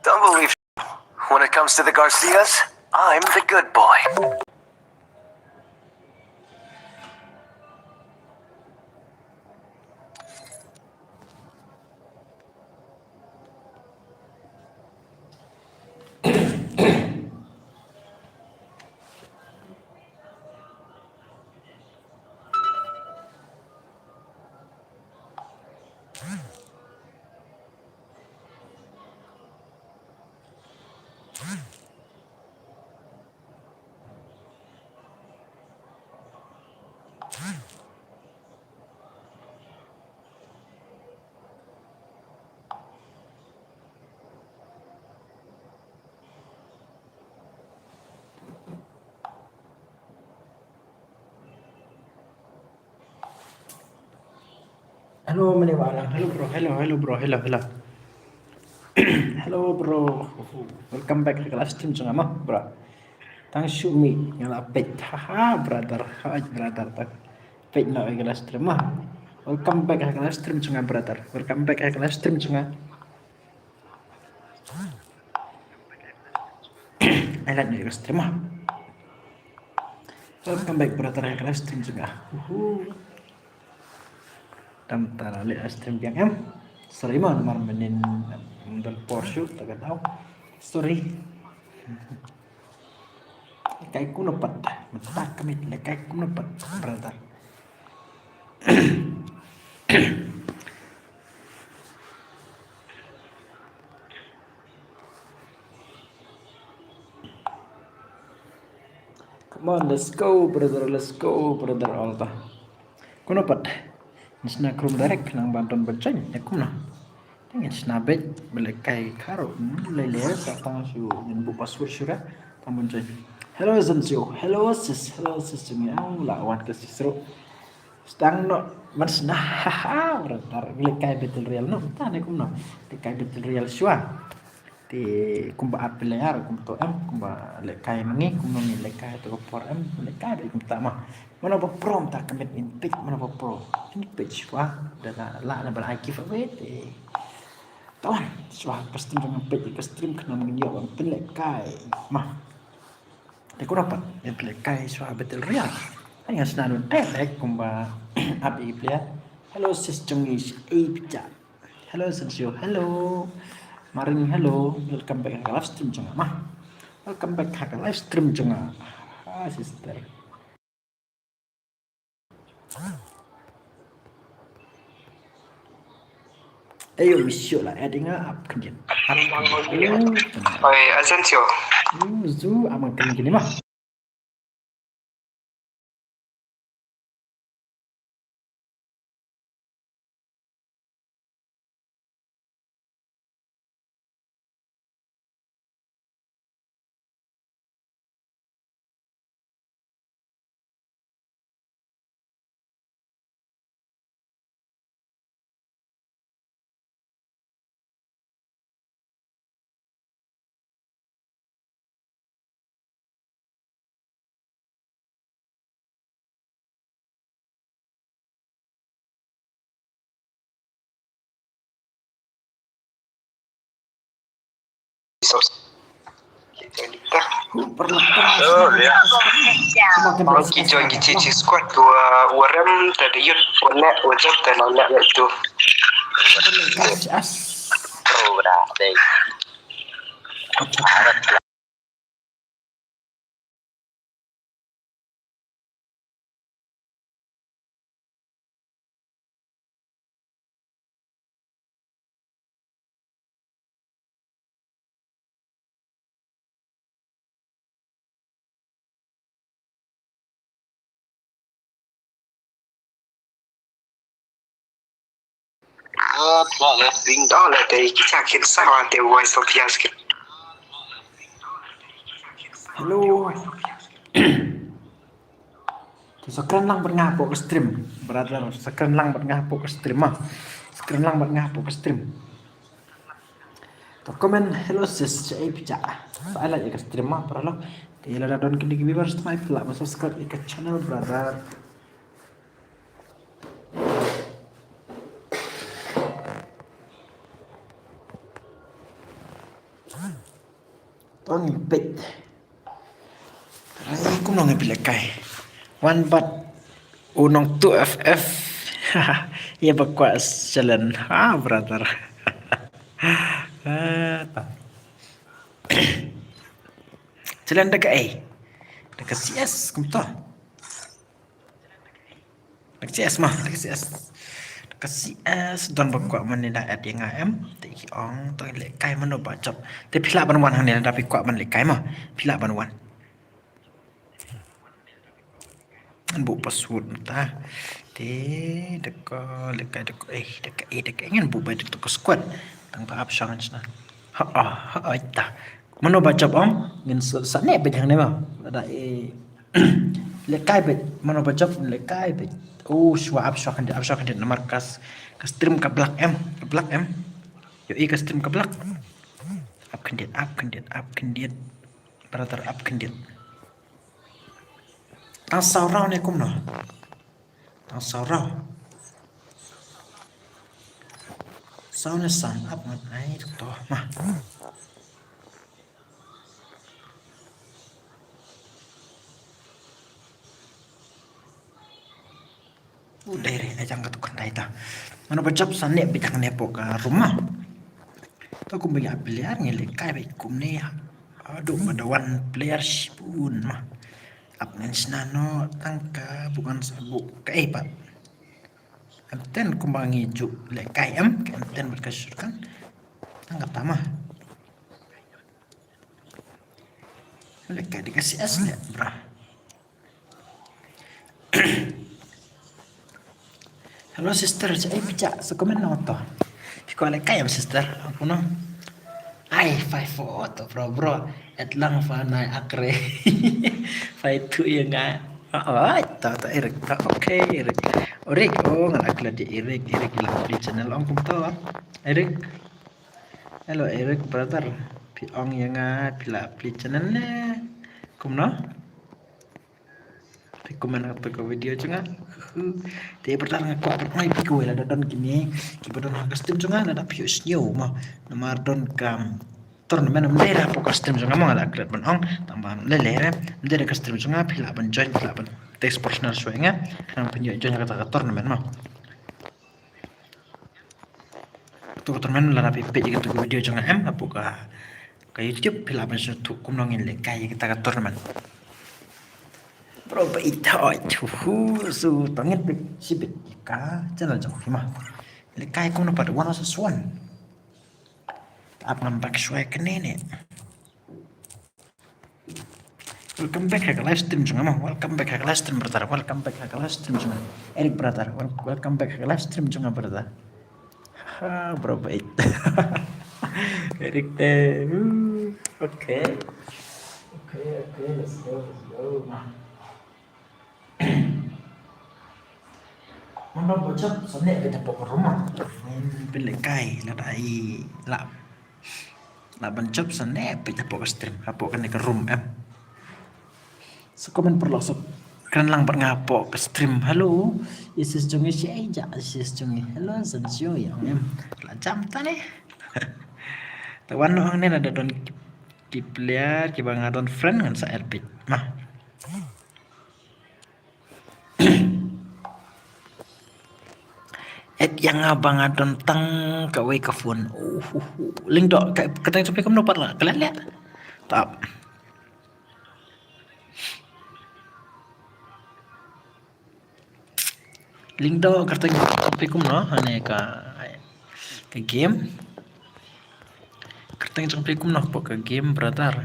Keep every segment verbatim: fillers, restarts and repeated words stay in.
Don't believe. When it comes to the Garcias, I'm the good boy. Hello, mane walang. Hello, bro. Hello, hello, bro. Hello, hello. Hello, bro. Welcome back to the live stream jong nga, bro. Tang shu mi, nga la peit. Haha, brother. Hi, brother. Tang peit na ka live stream, ma. Welcome back to the live stream jong nga, brother. Welcome back to the live stream jong nga. Ai, la ni ka stream, ma. Welcome back, brother, ha ka live stream jong nga. Uhu. Tam tara le stream biang em. Sorry, ma, namar mynnin, em, dal por shu ta ka daw. Sorry. Kai kumno pat. Mynta ka miet le kai kumno pat, brother. Come on, let's go, brother, let's go, brother, all the. Kumno pat. Ngi sna krum direct nang ban don ba join, ïa kumno. Te ngin sna beit, ba lehkai kharo, hmm, lei lei, sa tang shu, ngin buh password shu ra, tang ban join. Hello, Zensio. Hello, sis. Hello, sis. Jong ngi, au, la wan ka sis ruh. Sdang noh, ban sna, haha, brother. Lehkai Battle Royale noh, ta ne kumno. Lehkai Battle Royale shuwa. Te kumba ap player, kumto em, kumba lehkai ma ngi, kumno ngi lehkai to ka por em, lehkai ba kumta ma. Mano ba pro mynta ka miet in pick, mano ba pro. In pick shuwa, da la, la na ban ai giveaway te. Kawan, shuwa ka stream jong nga peit ka stream khnang ban ïoh ban pynlehkai. Ma. Te kumno pat, in pynlehkai shuwa Battle Royale. Ai nga sna nun te lek kumba ap i player. Hello sis jong ngi, ei pcha. Hello Sensio, hello. Maring, hello. Welcome back ha ka live stream jong nga, ma. Welcome back ha ka live stream jong nga. Ah, sister. Ayo, mi shu la add nga ap kynjin. Ap kynjin. Oi, Asensio. Hmm, zu amang kynjin ni ma. Oh, ya. Ki join ki chichi squad tu, uh, warem ta de yut, wala wajab ta na wala tu. As, as. Bro, bra, dei. Hello. Te sa kren lang bad nga hapoh ka stream, brother. Sa kren lang bad nga hapoh ka stream, ma. Sa kren lang bad nga hapoh ka stream. To comment, hello sis, shaei phi jah. Sa ai like ïa ka stream, ma, para lok. Te lada don kine ki viewers, tang ai phi lah ban subscribe ïa ka channel, brother. To ngi peit. Ai, kumno ngi peit lehkai. Wan bad u nongtuh F F. Ïa ba kwah challenge. Ha, brother. Ah, ta. Challenge da kaei? Da ka C S kumta. Da ka C S ma, da ka C S. Da ka C S don ba kwah mane da add ïa nga em. Te ki ong to lehkai mano ba jop. Te phi lah ban wan hangne da phi kwah ban lehkai ma. Phi lah ban wan. Ngan buh password mynta. Te da ka lehkai da ka eh da ka eh da ka eh ngan buh ba da ka squad. Tang ba ap shang shna. Ha ha ha ta. Mano ba jop ong ngin sa ne ba jang ne ma. Da eh lehkai beit, mano ba jop lehkai beit. Oh, shuwa ap shwa khyndiat, ap shwa khyndiat namar ka stream ka block em, ka block em. Ïohi ka stream ka block. Ap khyndiat, ap khyndiat, ap khyndiat. Brother ap khyndiat. Tang saw raw ne kumno? Tang saw raw. Saw ne san ap ngan ai to ma. U dei re, ejang ka tu kandai ta. Mano ba jop sa ne bit hangne hapoh ka room ma. To kumba ïa player ngi lehkai beit kumne. Haduh ba da wan player shibun ma. Ap ngan shna noh tang ka bukan sa buh kaei pat. Em ten kumba ngi ju lehkai em, em ten bad ka shotgun. Tang kata ma. Lehkai da ka C S leh bra. Hello sister, cha ei phi cha sa comment noh to. Phi kwah lehkai em sister, kumno? Ai, five four to bro bro. At lang fa nai akre. Five two ïa nga. Oh, to to Eric to. Okay, Eric. Eric, oh nga la klet ïa Eric, Eric ïa la pli channel ong kumto. Eric. Hello Eric brother. Phi ong ïa nga phi la pli channel ne. Kumno? Phi comment ha ka video jong nga. Te brother nga kwah ban ong ïa phi kawei lada don kine kiba don ha ka stream jong nga lada phi ïohsngew mo. Namar don ka tournament ym dei da hapoh ka stream jong nga mo nga la klet ban ong tang ba ym lei lei re ym dei da ka stream jong nga phi lah ban join phi lah ban text personal shuwa ïa nga. Khnang phin ïoh join ha kata ka tournament mo. Kato ka tournament lada phi peit ïa kato ka video jong nga em hapoh ka, ka YouTube phi lah ban sngewthuh kumno ngin lehkai ïa kata ka tournament. Bro ba ita oi chuhu su to ngin peit shibit ïa ka channel jong phi ma. Lehkai kumno pat one versus one. Ap ngan back shuwa ïa kane ne. Welcome back ha ka live stream jong nga mo. Welcome back ha ka live stream brother. Welcome back ha ka live stream jong nga. Eric brother. Wel- welcome back ha ka live stream jong nga brother. Ha bro bait. Eric te. Woo. Okay. Okay, okay, let's go, let's go. Mano ba jop sa ne beit hapoh ka room. Pynlehkai lada i lah. Lah ban jop sa ne beit hapoh ka stream hapoh kane ka room em. Sa comment paralok sa kren lang bad nga hapoh ka stream. Hello. Ïa sis jong ngi shaei ja sis jong ngi. Hello Sancho ïa ong em. La jam ta ne. Te wan noh hangne lada don ki player kiba nga don friend ngan sa add beit. Mah. Add ïa nga ba nga don tang kawei ka phone. Uhuhu. Lyngdoh ka, ka tang jong phi kumno pat la ka leh leh. Tap. Lyngdoh ka tang jong phi kumno hane ka, ka game. Ka tang jong phi kumno hapoh ka game brother.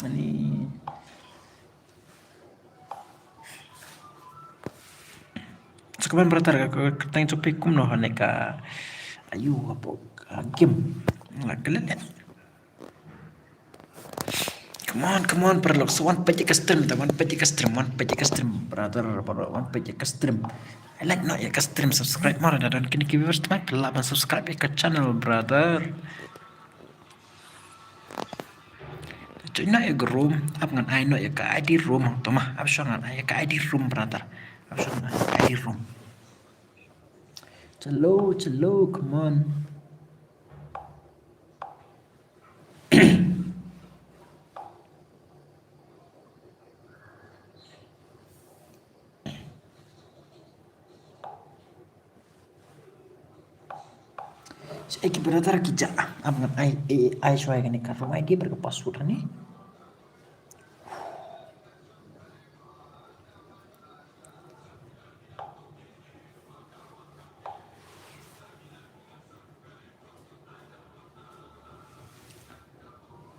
Ani. Sa comment brother ka, ka, ka tang jong phi kumno hane ka ayu hapoh ka game. Nga ka leh leh. Come on, come on paralok. So wan peit ïa ka stream, wan peit ïa ka stream, wan peit ïa ka stream brother, brother, wan peit ïa ka stream. I like noh ïa ka stream, subscribe mo lada don kine ki viewers tmai phi lah ban subscribe ïa ka channel brother. Join noh ïa ka room, ap ngan ai noh ïa ka I D room hangto ma, ap shuwa ngan ai ïa ka I D room brother. Ap shuwa ngan ai ïa ka I D room. Hello, hello, come on. Shaei ki brother ki jah. Ap ngan ai, ai, ai shuwa kane ka room I D bad ka password hangne.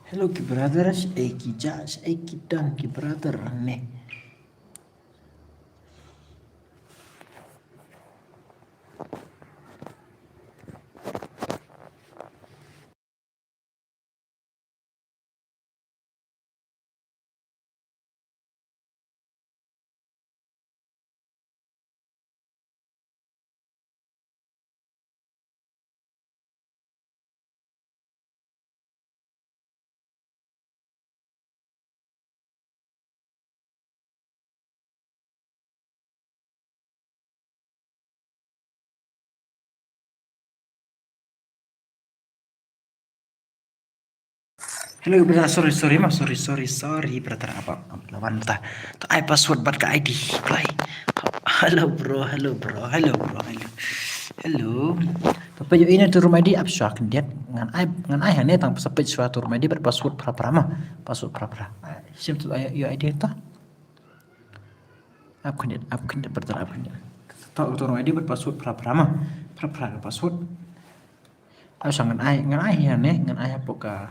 Hello ki brother, shaei ki jah, shaei ki don ki brother ne. Hello brother, sorry, sorry ma, sorry, sorry, sorry brother, apa, apa, lawan ta. To ai password bad ka I D, play. Hello bro, hello bro, hello bro, hello. Hello. To peit ïa ine to room I D ap shuwa khyndiat. Ngan ai, ngan ai hangne tang sa peit shuwa to room I D bad password phra phra ma. Password phra phra. Ai, shim to ai ïa I D ta. Ap khyndiat, ap khyndiat brother, ap khyndiat. To, to room I D bad password phra phra ma. Phra phra ka password. Ap shuwa ngan ai, ngan ai hangne, ngan ai hapoh ka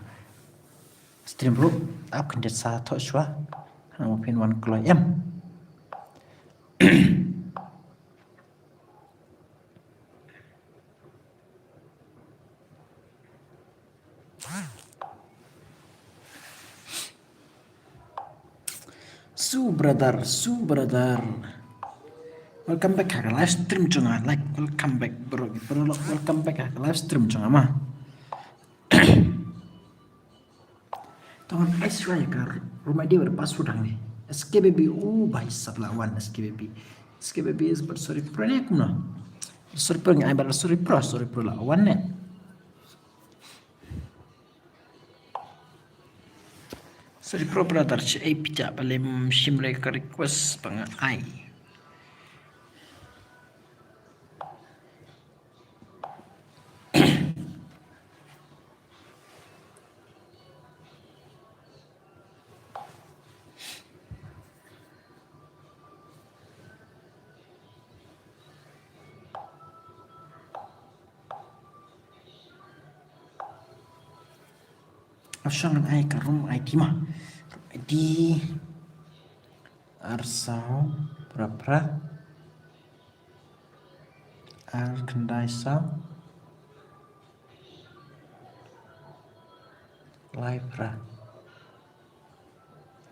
stream ruh. Ap khyndiat sa thoh shuwa. Hana mo phin wan kloi em. Su brother, su brother. Welcome back ha ka live stream jong nga, like, welcome back bro, bro, welcome back ha ka live stream jong nga ma. Tang ai shuwa ïa ka room I D bad password hangne. S K baby, u bai sap la wan S K baby. S K baby is but sorry pro ne kumno. Sorry pro ngi ai bad sorry pro, sorry pro la wan ne. Sorry pro brother, shaei phi jah balei ym shim re ka request ba nga ai. Ap shuwa ngan ai ka room I D ma. Room I D ar saw phra phra. Ar khyndai saw lai phra.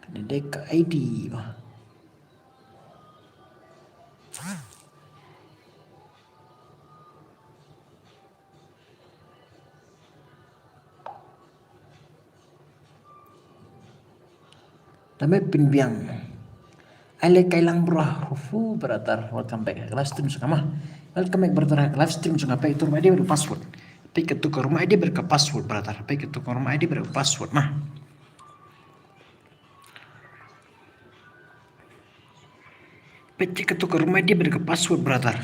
Kane dei ka I D ba. Dame pynbiang. Ai lehkai lang bro. Hu brother, welcome back ha ka live stream jong nga ma. Welcome back brother ha ka live stream jong nga. Peit kato ka room I D bad ka password. Peit kato ka room I D bad ka password brother. Peit kato ka room I D bad ka password ma. Peit kato ka room I D bad ka password brother.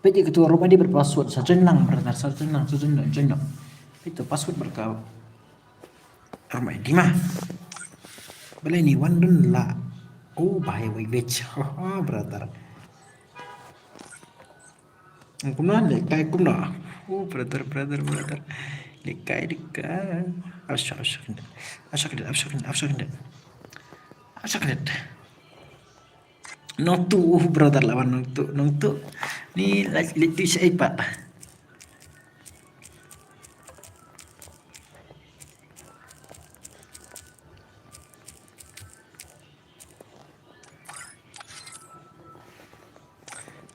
Peit kato ka room I D bad password, sa join lang brother, sa join lang, sa join lang, join lang. Peit to password bad ka room I D ma. Balei ym wan don la. Oh, bhai, wei wei. Ho, ho, brother. Kumno lehkai kumno. Oh, brother, brother, brother. Lehkai, lehkai. Ap shuwa, ap shuwa khyndiat. Ap shuwa khyndiat, ap shuwa khyndiat, ap shuwa khyndiat. Ap shuwa khyndiat. Nongtuh, uh, brother, la wan nongtuh, nongtuh. Ni la, la tu shaei pat.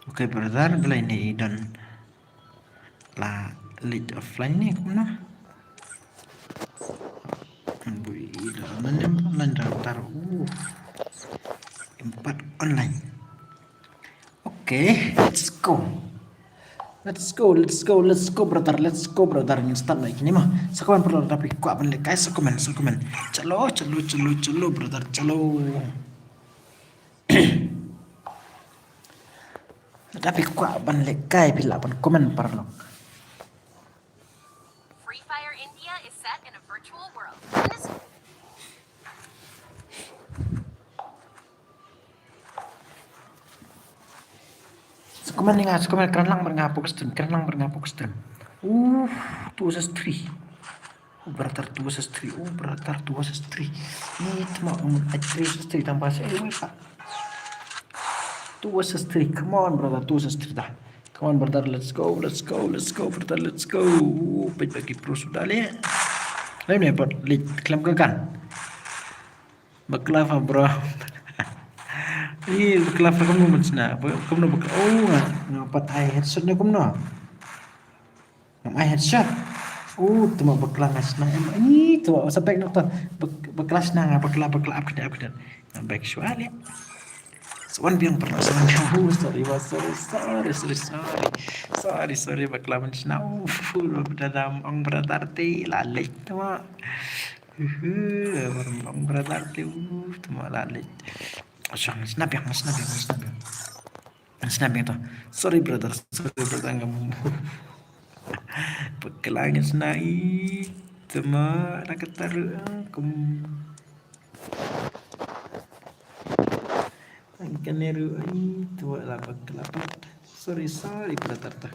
Okay brother, balei ne i don la leit offline ne kumno? Bui i don ne Brother. Uh. Empat online. Okay, let's go. Let's go, let's go, let's go, brother, let's go, brother. Ngin start na kine ma. Sa comment paralok, lada phi kwah ban lehkai, sa comment, sa comment. Chalo, chalo, chalo, chalo, brother, chalo. Lada phi kwah ban lehkai, phi lah ban comment paralok. Free Fire India is set in a virtual world. Sa comment ïa nga, sa comment, kren lang bad nga hapoh ka stream, kren lang bad nga hapoh ka stream. Uh, two versus three. Oh, brother, two versus three. Oh, brother, two versus three. Ni tma, um, ai three versus three, tang ba sa, eh, wei pa. Two versus three. Come on, brother, two versus three dah. Come on, brother, let's go, let's go, let's go, brother, let's go. Uh, peit ba ki pro suda leh. Leh ne, bad leh khlem ka gun. Bakla pha, bro. Ih, bakla pha kumno ban shna. Ba-, kumno bakla. Oh, nga, nga pat ai headshot ne kumno. Ngam ai headshot. Oh, tuma bakla nga shna em. Ih, tuma sa back noh to. Bak-, bakla shna nga, bakla, bakla, ap kdem, ap kdem. Nga back shuwa leh. Sa wan biang pernah, sa wan biang. Oh, sorry, bah, sorry, sorry, sorry, sorry. Sorry, sorry, bakla ban shna. Oh, bakla dam ong brother te, la leh tuma. Uhu, ong brother te, uh, tuma la leh. Shong, snap ïa, snap ïa, snap ïa. Snap ïa to. Sorry, brother, sorry, brother, ngam. Bakla nga shna i, tuma la kata ruh, ah, kum. Kane ruh, i, tuma la bakla pat. Sorry, sorry, brother, to.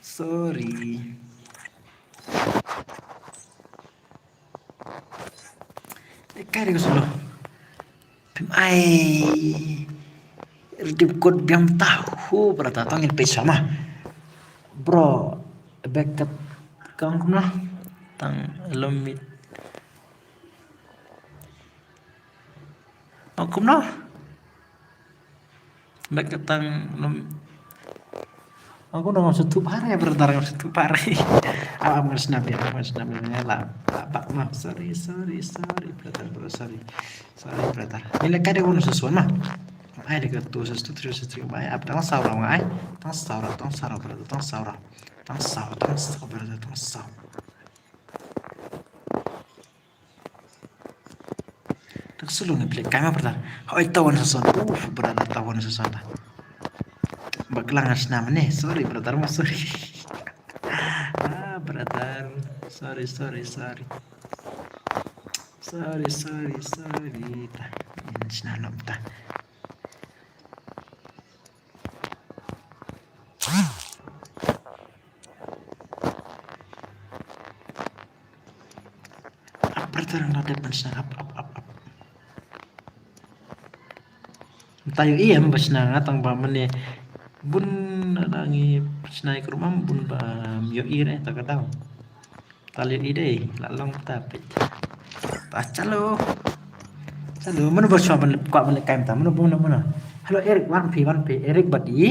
Sorry. Eh, kai dei ka solo. Phim ai redeem code biang ta. Hu, brother, tang ngin peit sha ma. Bro, back kat kong kumno? Tang lom mit. Ong kumno? Back kat tang lom. Ong kumno, ngam sngewthuh pare, brother, ngam sngewthuh pare. Ah, ngam snap ïa, ngam snap ïa, la, la bak ma. Sorry, sorry, sorry, brother, bro, sorry. Sorry, brother. Ni lehkai dei one versus one ma. Ai dei ka two versus two, three versus three, ai ap tang saw ruh nga ai. Tang saw ruh, tang saw ruh, brother, tang saw ruh. Tang saw, tang saw, brother, tang saw. Tak sulu ni pelik kai ma, brother. Hoi, tawan sason. Uf, brother, tawan sason ta. Bakla nga snam ne. Sorry, brother, ma sorry. Ah, brother. Sorry, sorry, sorry. Sorry, sorry, sorry. Ta. Ngin snam noh ta. Ap, brother, nga dep ban shna, ap, ap, ap, ap. Mynta ïohi em ba shna nga tang ba mane bun na ngi shna ïa ka ruh mam bun ba ym ïohi re ta ka daw. Tal ïohi dei, la long ta peit. Ta chalo. Chalo, mano ba shuwa ban leh, kwah ban leh kai mynta, mano, mano, mano. Hello, Eric, wan phi, wan phi, Eric bad i.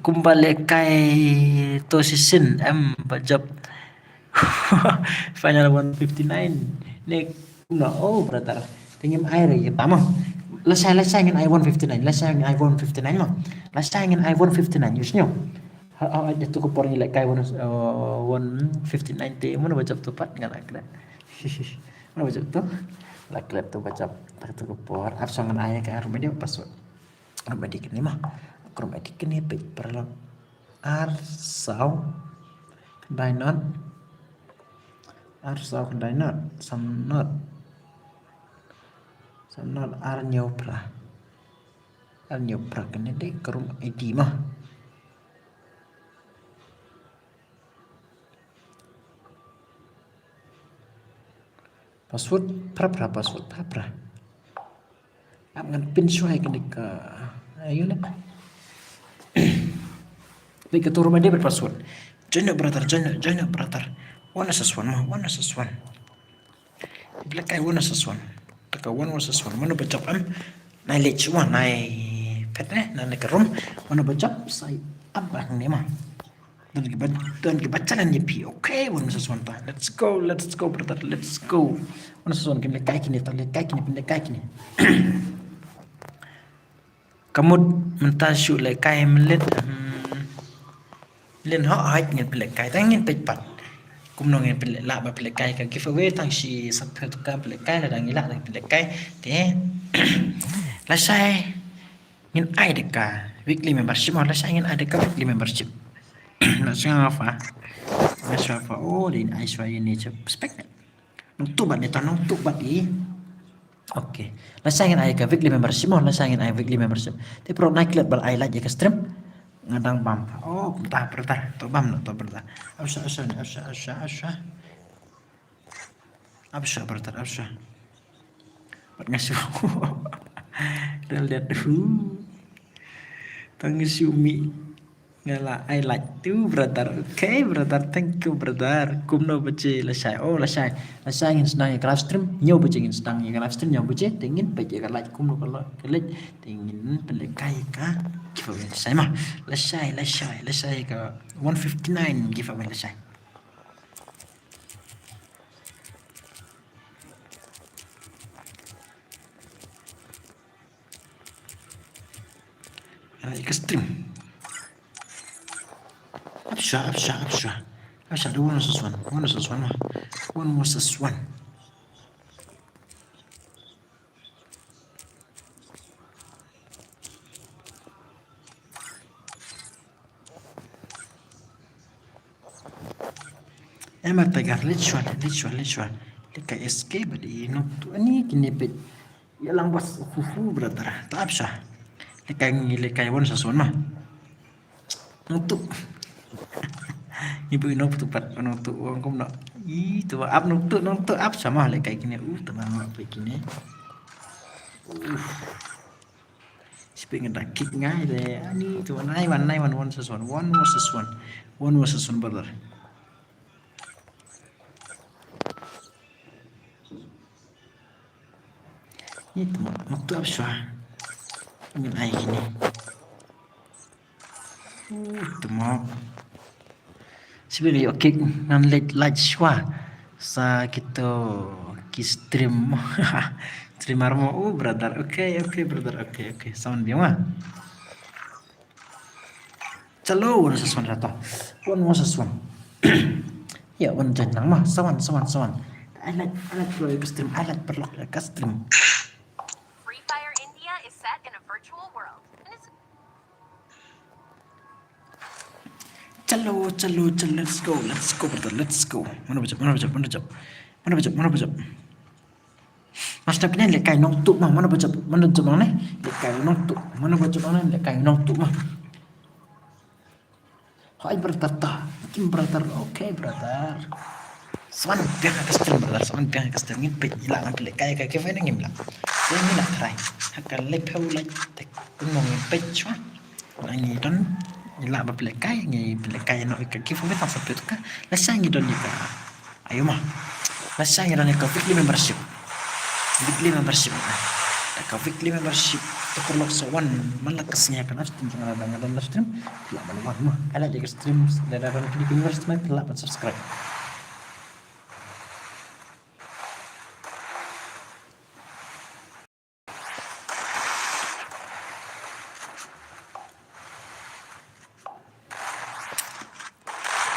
Kumba leh kai to shisien em ba jop. Final one fifty-nine. Ne kumno, oh, brother. Te ngim ai re ïa ta mo. Lashai, lashai ngin ai one fifty-nine. Lashai ngin ai one fifty-nine mo. Lashai ngin ai one fifty-nine. Ïohsngew. Ha, ha, ha, tu ka por ngi leh kai one, uh, one fifty-nine te mano ba jop to pat nga la klet. Mano ba jop to. La klet to ba jop. Ta tu ka por. Ap song ngin ai ka ar media password. Krum edit kane ma. Krum edit kane peit paralok. Ar saw khyndai not. Ar saw khyndai not. San not. San not ar hynñiew phra. Ar hynñiew phra kane dei krum edit ma. Password phra phra, password phra phra. Ap ngan pin shuwa ïa kane ka, ayu ne. Peit ka tu ruh ma dei bad password. Join up, brother, join up, join up, brother. One versus one ma, one versus one. Phi leh kai one versus one. Ta ka one versus one. Mano ba jop em. Nai leh shuwa, nai phet ne, nai ne ka room. Mano ba jop sa ap ba hangne ma. Don ki ba, don ki ba challenge ïa phi. Okay, one versus one ta. Let's go, let's go, brother, let's go. One versus one, kin lehkai kine ta, lehkai kine, phin lehkai kine. Ka mut mynta shu lehkai mynta. Hmm. Lin hok hok ngin pynlehkai, tang ngin peit pat. Kumno ngin pynleh, lah ba pynlehkai ka giveaway tang shi sapphew tyngka pynlehkai, lada ngi lah tang pynlehkai. Te lashai ngin ai da ka weekly membership, mo, lashai ngin ai da ka weekly membership. Na sngap fa. Na sngap fa. Oh, dei ai shuwa ïa ne, check spek ne. Nangtu bad ne ta, nangtu bad i. Okay. Lashai ngin ai ka weekly membership, mo, lashai ngin ai weekly membership. Te pyrshah nai klet bad ai like ïa ka stream. Nga dang bam. Oh, ta brother, to bam no, to brother. Asha, asha, asha, asha, asha. Asha, brother, asha. Bad nga shu. Dal dia tu. Tang nga shu mi. Nga la ai like tu, brother. Okay, brother. Thank you, brother. Kumno baje lashai? Oh, lashai. Lashai ngin sdang ïa ka live stream. Hynñiew baje ngin sdang ïa ka live stream, hynñiew baje. Te ngin peit ïa ka like kumno ka la, ka like. Te ngin pynlehkai ka giveaway lashai, mo. Lashai, lashai, lashai ka one fifty-nine giveaway lashai. Ai ka stream. Apsha, apsha, apsha. Apsha, the one versus one. One versus one, mo. One versus one. Em, Tiger, leit shuwa, leit shuwa, leit shuwa. Lehkai S K bad i nangtu, ani kine peit. Ïalang bas, hu hu, brother. Ta apsha. Lehkai ngi, lehkai one versus one, mo. Nangtu. Ngi peit nangtu pat, nangtu, ong kumno. Ih, tu ap nangtu, nangtu apsha, mo, lehkai kine. Uh, tu ba ngi peit kine. Uh. Speaking of kick ngai de, ani tu one, nine one, nine one, one versus one, one versus one, one versus one, brother. Ni tu mo, nangtu apsha. Ngin ai kine. Uh, tu mo. Sibin ïoh kick ngan leit live shuwa. Sa kito ki stream. Streamer mo, oh brother. Okay, okay brother. Okay, okay. Sound biang ma. Chalo, one versus one rata. One versus one. Ya, one jan nang ma. Sa one, sa one, sa one. I like, I like to stream. I like paralok ka stream. Free Fire India is set in a virtual world. And it's Chalo, chalo, chalo, let's go, let's go, brother, let's go. Mano ba jop, mano ba jop, mano ba jop. Mano ba jop, mano ba jop. Master Pine lehkai nangtu ma, mano ba jop, mano jop nangne. Lehkai nangtu, mano ba jop nangne, lehkai nangtu ma. Hi, brother ta. Kim, brother, okay, brother. Sa wan biang ha ka stream, brother. Sa wan biang ha ka stream. Ngin peit, i lah ban pynlehkai ka giveaway ne ngim lah. Te ngin lah try. Ha ka laiphew like te kumno ngin peit shuwa. Ngi don, i lah ban pynlehkai, ngin pynlehkai noh ïa ka giveaway tang sapphew tyngka. Lashai ngi don ïa ka, ayo ma. Lashai ngi don ïa ka weekly membership. Weekly membership. Ïa ka weekly membership. Te paralok sa wan man la ka sngi ha ka live stream, nga la, nga don live stream. Phi lah ban wan ma. Ai like ïa ka stream, lada don kine ki viewers ma, phi lah ban subscribe.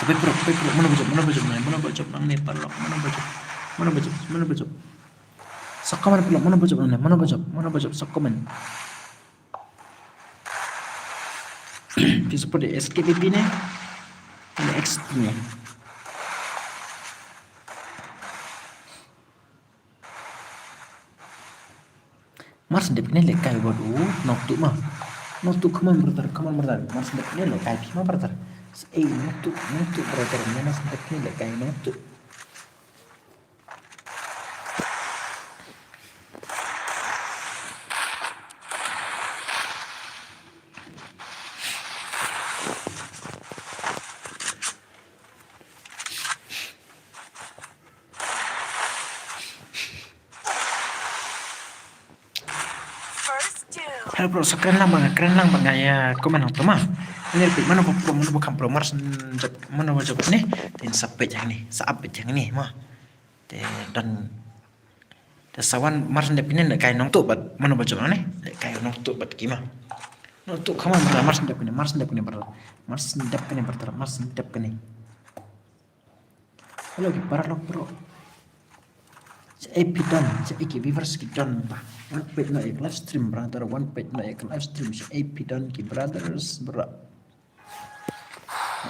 Peit paralok, peit paralok, mano ba jop, mano ba jop nangne, mano ba jop nangne paralok, mano ba jop, mano ba jop, mano ba jop. Sa comment paralok, mano ba jop nangne, mano ba jop, mano ba jop, sa comment. Phi support ïa S K P P ne? Ïa X T ne? Mar shu dep ne lehkai bad u nangtu ma. Nangtu, come on brother, come on brother. Mar shu dep ne lehkai phi ma brother. Ei nangtu, nangtu brother, mar shu dep ne lehkai nangtu. Hello bro, sa kren lang bad nga, kren lang bad nga ïa comment hangto ma. Ngi peit mano ba pro, mano ba kham pro, mar shen dep, mano ba jop ne, te ngin sa peit hangne, sa ap peit hangne, mo. Te don, te sa wan mar shen dep kine lehkai Nongtuh bad, mano ba jop ne, lehkai Nongtuh bad ki mo. Nongtuh, come on, brother, mar shen dep kine, mar shen dep kine, brother. Mar shen dep kine, brother, mar shen dep kine. Hello ki paralok bro. Shaei phi don, shaei ki viewers ki don ba. Wan peit noh ïa ka live stream brother, wan peit noh ïa ka live stream, shaei phi don ki brothers bro.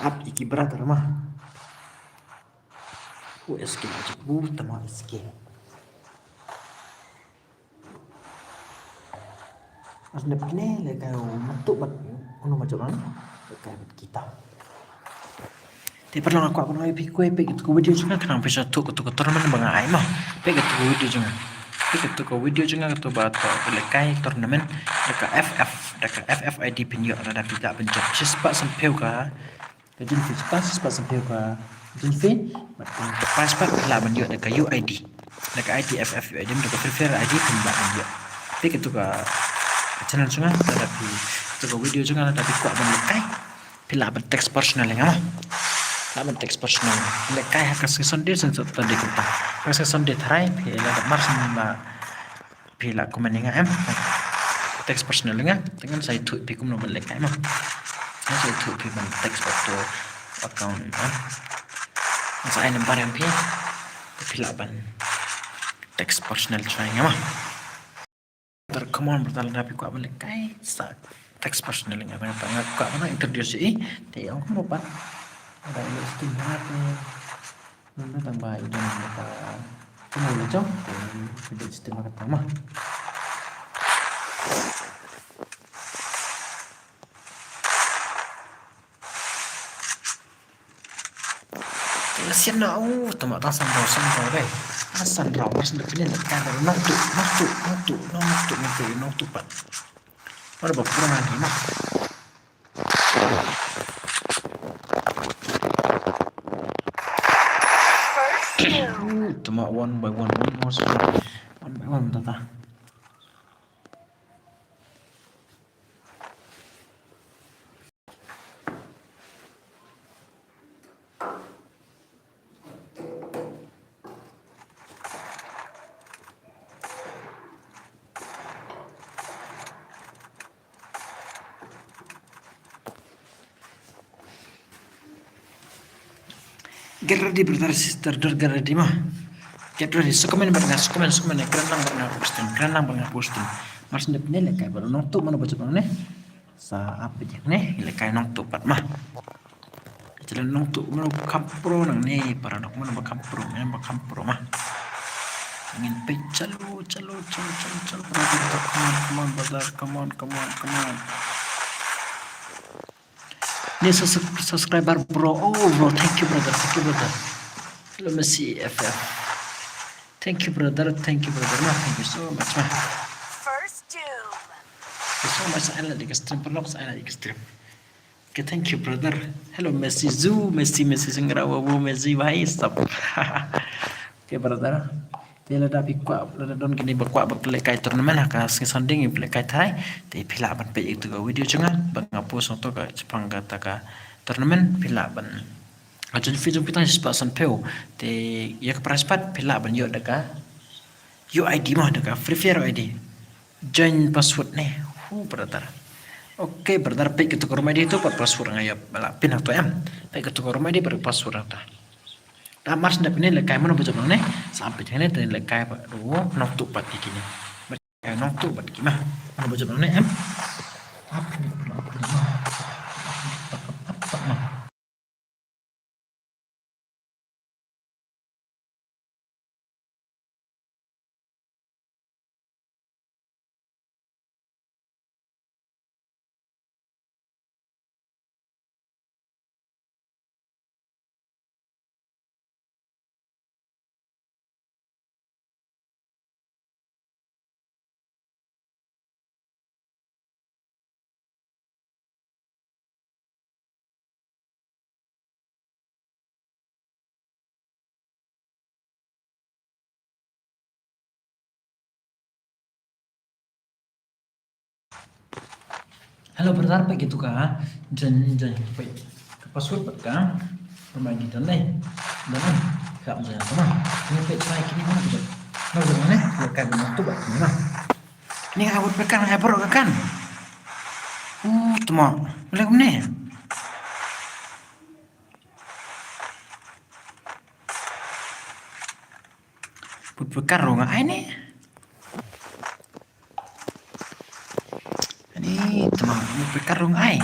Ap ïa ki brother mo. U S K, u tama S K. Mar shen dep kine lehkai Nongtuh bad, mano ba jop ne, lehkai bad kita. Te paralok nga kwah ban ong ïa phi, peit katto ka video jong nga khnang phin sa thoh katto ka tournament ba nga ai mo. Peit katto ka video jong nga. Peit katto ka video jong nga, katto ba thoh lehkai tournament da ka F F, da ka F F I D phin ïoh, lada phi lah ban jop shispah sanphew ka Ka jingfee, shispah, shispah sanphew ka jingfee, bad ka prize pack phi lah ban ïoh da ka U I D. Da ka I D F F U I D, da ka Free Fire I D phin lah ban ïoh. Peit katto ka channel jong nga, lada phi, katto ka video jong nga, lada phi kwah ban lehkai, phi lah ban text personal ïa nga mo. Lah ban text personal. Lehkai ha ka Sngi Sunday, shen Saturday kumta. Ka Sngi Sunday tharai, phi lah ban mar shen ba phi lah comment ïa nga em. Text personal ïa nga, te ngan sa ïathuh ïa phi kumno ban lehkai mo. Ngan sa ïathuh ïa phi ban text auto account em. Ngan sa ai number ïa phi. Te phi lah ban text personal shuwa ïa nga mo. Brother, come on brother, lada phi kwah ban lehkai sa text personal ïa nga, nga kwah ban introduce ïa i. Te ong kumno pat. Lada ïa skim ha te. Nang tang ba i don ba ka, kumno la jong, eh, ka dei stem ka tama. Te la sian na u tama tang san rau, san rau dei. Ah, san rau, mas dep ne ka da nong tu, nong tu, nong tu, nong tu, nong tu, nong tu pat. Ora ba pura ni ma. Tama one by one, one more squad. One by one, tata. Get ready, brother, sister, get ready ma. Get ready. Sa comment bad nga, sa comment, sa comment. Kren lang bad nga posting, kren lang bad nga posting. Mar shen dep ne lehkai bad Nongtuh, mano ba jop ne. Sa ap ïa ne, lehkai Nongtuh pat ma. Jylliew Nongtuh, mano ba kham pro nangne, paralok, mano ba kham pro, mano ba kham pro ma. Ngin peit, chalo, chalo, chalo, chalo, chalo, brother, come on, come on, brother, come on, come on, come on. New sus-, subscriber, bro. Oh, bro, thank you, brother, thank you, brother. Hello, Messi F F. Thank you, brother, thank you, brother. Ma, thank you so much, ma. First Doom. Thank you so much, sa ai like ïa ka stream, paralok, sa ai like ïa ka stream. Okay, thank you, brother. Hello, Messi Zoo, Messi, Messi Zengrawa, wo, Messi, bhai, stop. Okay, brother. Te lada phi kwah, lada don kine ba kwah ba phi lehkai tournament ha ka Sngi Sunday, phi lehkai tharai. Te phi lah ban peit ïa ka video jong nga ba nga post hangto, ka shaphang kata ka tournament, phi lah ban. Ka jingfee jong phi tang shispah sanphew. Te ïa ka prize pat phi lah ban ïoh da ka U I D ma, da ka Free Fire I D. Join password ne. Hu, brother. Okay, brother, peit katto ka room I D to, pat password nga ïa ba la pin hangto em. Peit katto ka room I D bad password hangto. Da mar shen dep ne lehkai, mano ba jop ne. Sa peit ne, te lehkai bad Nongtuh pat ïa kine. Lehkai Nongtuh bad ki ma. Mano ba jop ne em. Ap ne, ap ne, ap ne, ap ne. Hello brother, peit kito ka, ha? Jan, jan, peit. Ka password pat ka. Pynban ki don dei. Don dei. Ka jan ka ma. Ni peit try kini ma kita. No, don ne. Ka don tu ba kini ma. Ni ka buat pekan, ka baroh ka kan. Uh, tuma. Boleh kumne. Put pekar ruh nga ai ne. Ani tama put pekar ruh nga ai.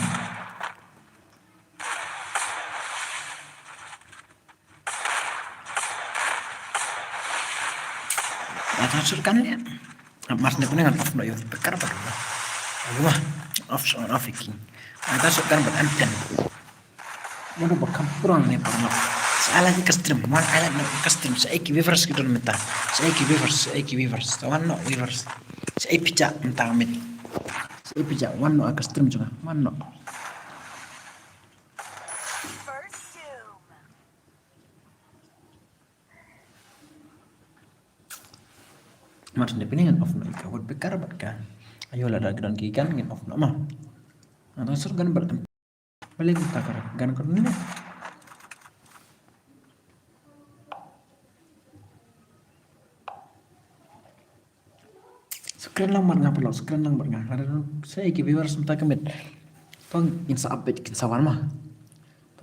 Ata sur kan liat. Mas ne kuningan off no yo pekar ba. Ayo mah off on off king. Ata sur kan ba anten. Mano ba kam pura ne paralok. Sa ai like ka stream, wan ai like ka stream, sa ai ki viewers ki don mynta. Sa ai ki viewers, sa ai ki viewers, sa wan noh viewers. Sa ai pijak mynta mit. Sa ai pijak wan noh ka stream jong nga, wan noh. Mar sne pini ngan off noh ka word picker bad ka. Ayo lada ka don ki gan ngan off noh ma. Ata sur gan bad Balik kita kar gan kar ni. Screen lang mat nga paralok, screen lang mat nga. Sa ai ki viewers mynta ka miet. Tang kin sa update kin sa wan ma.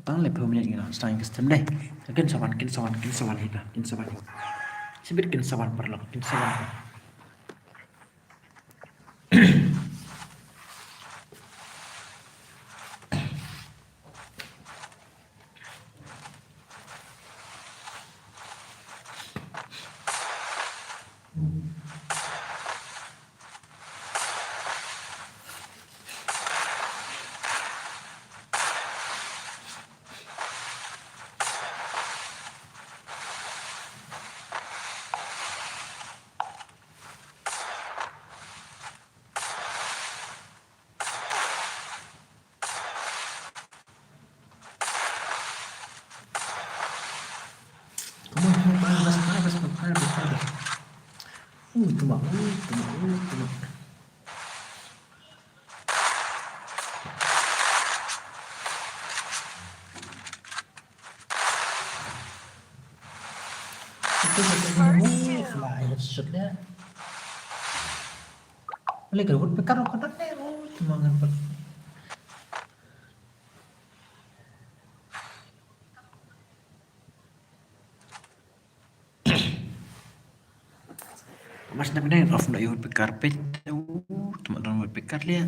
Tang le phew minit ngi la stang ka stream dei. Kin sa wan, kin sa wan, kin sa wan hita, kin sa wan. Sibit kin sa wan paralok, kin sa wan. Come on, come on, fire, fire, fire, fire, fire, fire. Uh, tuma, uh, tuma, uh, tuma. Itu betul ni, fly headshot dia. Boleh ke woodpecker kau dah ni? Oh, cuma ngan. Mas na benda off na woodpecker pet. Uh, cuma dalam woodpecker dia.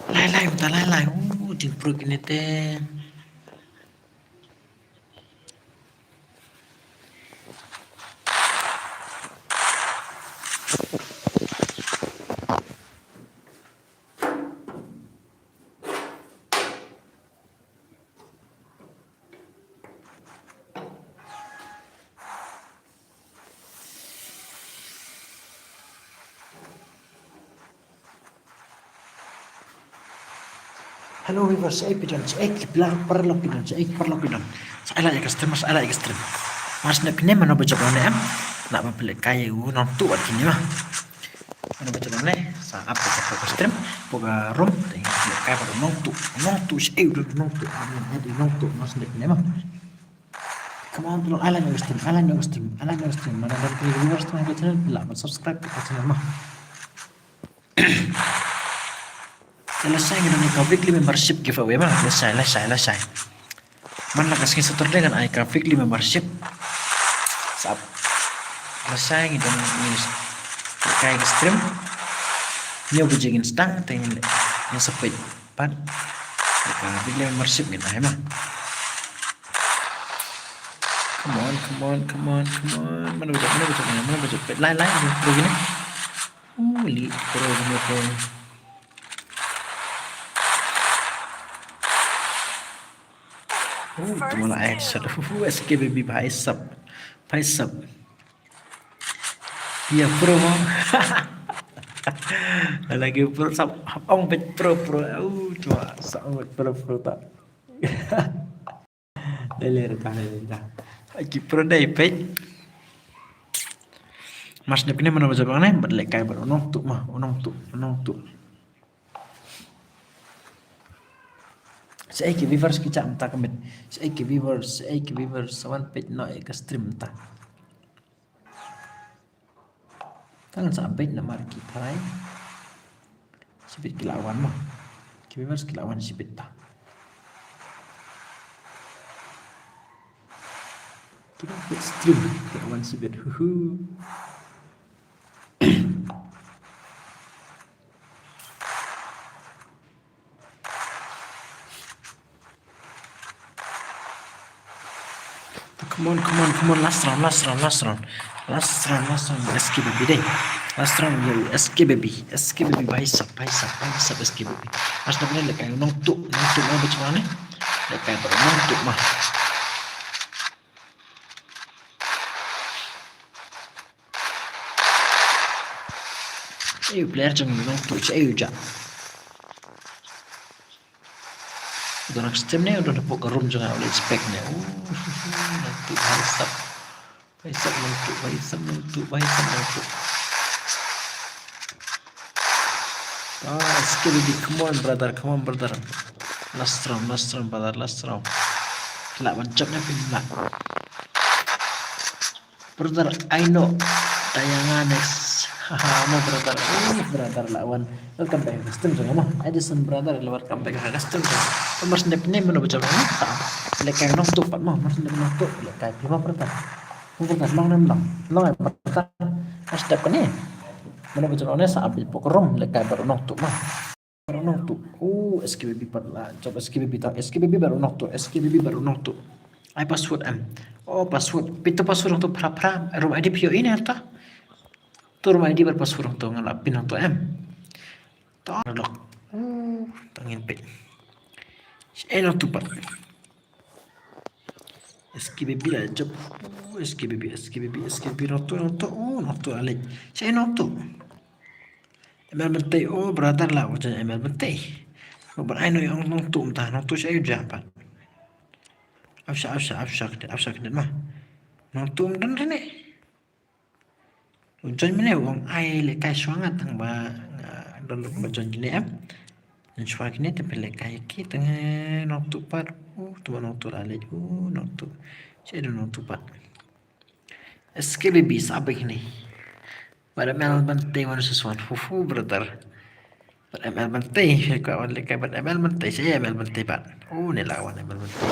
Lai lai mynta lai lai. Uh, jingpyrkhat kine te. Hello viewers, sa ai phi don, sa ai ki paralok phi don, sa ai ki paralok phi don. Sa ai la ïa ka stream, sa ai la ïa ka stream. Mar sne phi ne mano ba jop ne em. Na ba phi leh kai u nongtuh wat kine ma. Mano ba jop ne sa ap ka stream, pok ka room, te ngi leh kai ba nongtuh, nongtuh sa ai u don nongtuh, nongtuh, mar sne phi ne ma. Come on, bro, ai la ïa ka stream, ai la ïa ka stream, ai la ïa ka stream. Mano ba phi viewers na ka channel, phi la subscribe ka channel ma. Lashai ngi don ka weekly membership giveaway ma. Lashai, lashai, lashai. Man la ka sngi Saturday ngan ai ka weekly membership. Sap. Lashai ngi don ngi kai ka stream. Hynñiew baje ngin sdang te ngin leh. Ngin sa peit pat. Ka bit leh membership ngin ai ma. Come on, come on, come on, come on. Mano ba jop, mano ba jop, mano ba jop. Peit lai lai ni pro kine. Uh, elite pro kine pro. Oh, tu malah headshot. Uh, S K Baby, bhai sab. Bhai sab. Ïa pro mo. Lagi pro sab, ong beit pro pro. Uh, tu sab ong beit pro pro ta. Dei lei rta, dei lei rta. Ki pro dei peit. Mas dep kine mano ba jop hangne, bad lehkai bad u nongtuh ma, u nongtuh, u nongtuh. Shaei ki viewers ki jam ta ka miet. Shaei ki viewers, shaei ki viewers, sa wan peit noh ïa ka stream ta. Tang sa peit namar ki tharai shibit ki la wan mo. Ki viewers ki la wan shibit ta. Ki la peit stream ki la wan shibit. Hu hu. Come on, come on, come on. Last round, last round, last round. Last round, last round. S K Baby dei. Last round, yo, S K Baby. S K Baby, bhai sab, bhai sab, bhai sab, S K Baby. Last round, lehkai u nongtuh, nongtuh, nongtuh, nongtuh, nongtuh, nongtuh, nongtuh, nongtuh. Ei, u player jong ngi u nongtuh, shaei u jah. U don ha ka stream ne, u don hapoh ka room jong nga, u leh spec ne. Uh, nongtuh, bhai sab. Bhai sab nongtuh, bhai sab nongtuh, bhai sab nongtuh. Ah, S K Baby, come on brother, come on brother. Last round, last round brother, last round. Lah ban jop ne phi lah. Brother Aino, Diana next. Haha, mo brother. Uh, brother lah wan. Welcome back ha ka stream jong nga mo. Edison brother, welcome back ha ka stream jong nga. Mar shu dep ne mano ba jop hangne. Lehkai nongtuh pat mo, mar shu dep nongtuh. Lehkai phi mo brother. Mo brother, long ne em long. Long ai brother. Mar shu dep kane. Mano ba jop hangne sa ap hapoh ka room, lehkai bad u nongtuh mo. Bad u nongtuh. Oh, S K Baby pat la jop, S K Baby ta, S K Baby bad u nongtuh, S K Baby bad u nongtuh. Ai password em. Oh, password. Peit to password hangto phra phra. Room I D phi ïohi ne hangto. To room I D bad password hangto, nga la pin hangto em. To lock. Uh, to ngin peit. Shaei nongtuh pat. S K Baby la jop. Uh, S K Baby, S K Baby, S K Baby, nongtuh, nongtuh, uh, nongtuh la leit. Shaei nongtuh. M L Myntoi, oh, brother lah, wajan M L Myntoi. Ko ban ai no ong nongtuh mynta, nongtuh shaei u jah pat. Ap sha, ap sha, ap sha, ap sha, ap sha, ma. Nongtuh mynta ne. U join mynne u ong ai lehkai shuwa nga tang ba nga don ruh ba join kine em. Shuwa kine te phi lehkai ki tang, eh, nongtuh pat. Uh, to nongtuh la leit, uh, nongtuh. Shaei don nongtuh pat. S K Baby sa bad kine. Bad M L Myntoi one versus one. Hu hu brother. Bad M L Myntoi, ka wan lehkai bad M L Myntoi, shaei M L Myntoi pat. Oh, ne la wan M L Myntoi.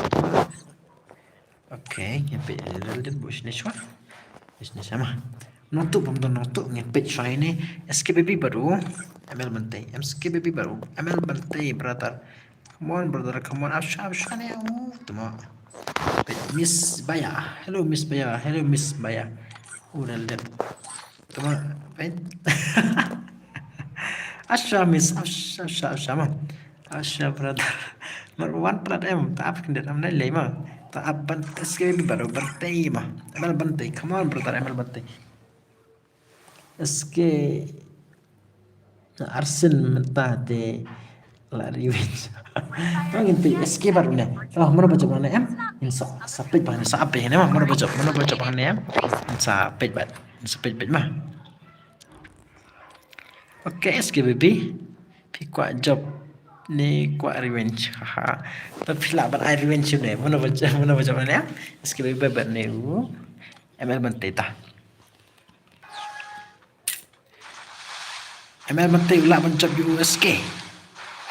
Okay, ngin peit, eh, lel dien, buh shane shuwa. Buh shane shuwa ma. Nongtuh bym don nongtuh, ngin peit shuwa ine. S K Baby bad u M L Myntoi. S K Baby bad u M L Myntoi, brother. Come on, brother, come on. Ap sha, ap sha ne, uh, tuma. Peit Miss Baya. Hello, Miss Baya. Hello, Miss Baya. Uh, lel dien. Tuma, peit. Ap sha, Miss, ap sha, ap sha, ap sha, ma. Ap sha, brother. Mar wan prat em, ta ap khyndiat em, nai lei ma. Ta ap ban, S K Baby bad u Myntoi ma. M L Myntoi, come on brother, M L Myntoi. S K Arsen mynta te la revenge. To ngin peit S K bad une. To mano ba jop hangne em. Ngin sa, sa peit ba hangne, sa ap peit hangne ma, mano ba jop, mano ba jop hangne em. Ngin sa peit bad, ngin sa peit bad ma. Okay, S K Baby. Phi kwah jop ne kwah revenge? Haha. To phi lah ban ai revenge ne. Mano ba jop, mano ba jop ne? S K Baby bad ne u M L Myntoi ta. M L Myntoi u lah ban jop ïa u S K.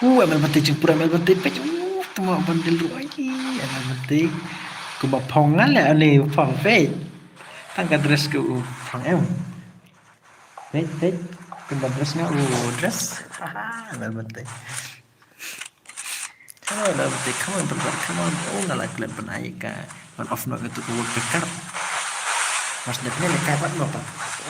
U M L Myntoi jingpura, M L Myntoi peit. U tuma ban del ruh ai. M L Myntoi. Kumba phong nga leh ani phong peit. Tang ka dress ka u pang em. Peit, peit. Kumba dress nga u dress. Haha, la betul. Hello, la betul. Come on, brother. Come on. Oh, nga la klet ban ai ka. Ban off note itu ka woodpecker. Mas dep ne lekai bat mo pa.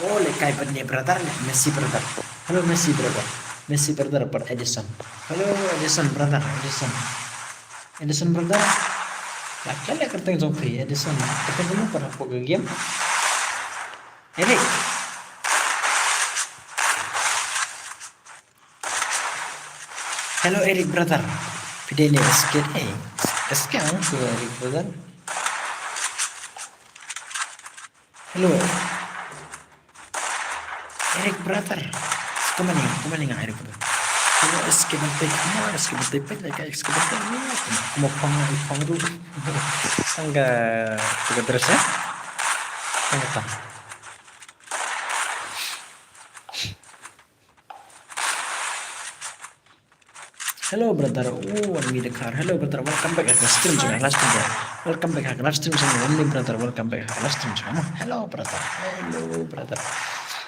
Oh, lekai bat ne brother ne. Messi brother. Hello, Messi brother. Messi brother, pat Edison. Hello, Edison brother. Edison. Edison brother. La klet le kerteng jong phi, Edison. Kerteng kamu pat hapoh ka game. Eric. Hello, Eric brother. Phi dei ne S K dei. S K ang tu Eric brother. Hello. Eric brother. Kumani, kumani nga Eric brother. Hello, S K Bantai. Kumani S K Bantai. Peit, like, S K Bantai. Kuma pang, pang tu. Tang ka, tu ka dress ya. Tang ka tang. Hello brother, oh, One Me Dakar. Hello brother, welcome back ha ka stream jong nga, live stream jong nga. Welcome back ha ka live stream jong nga, One Me brother, welcome back ha ka live stream jong nga. Hello brother, hello brother.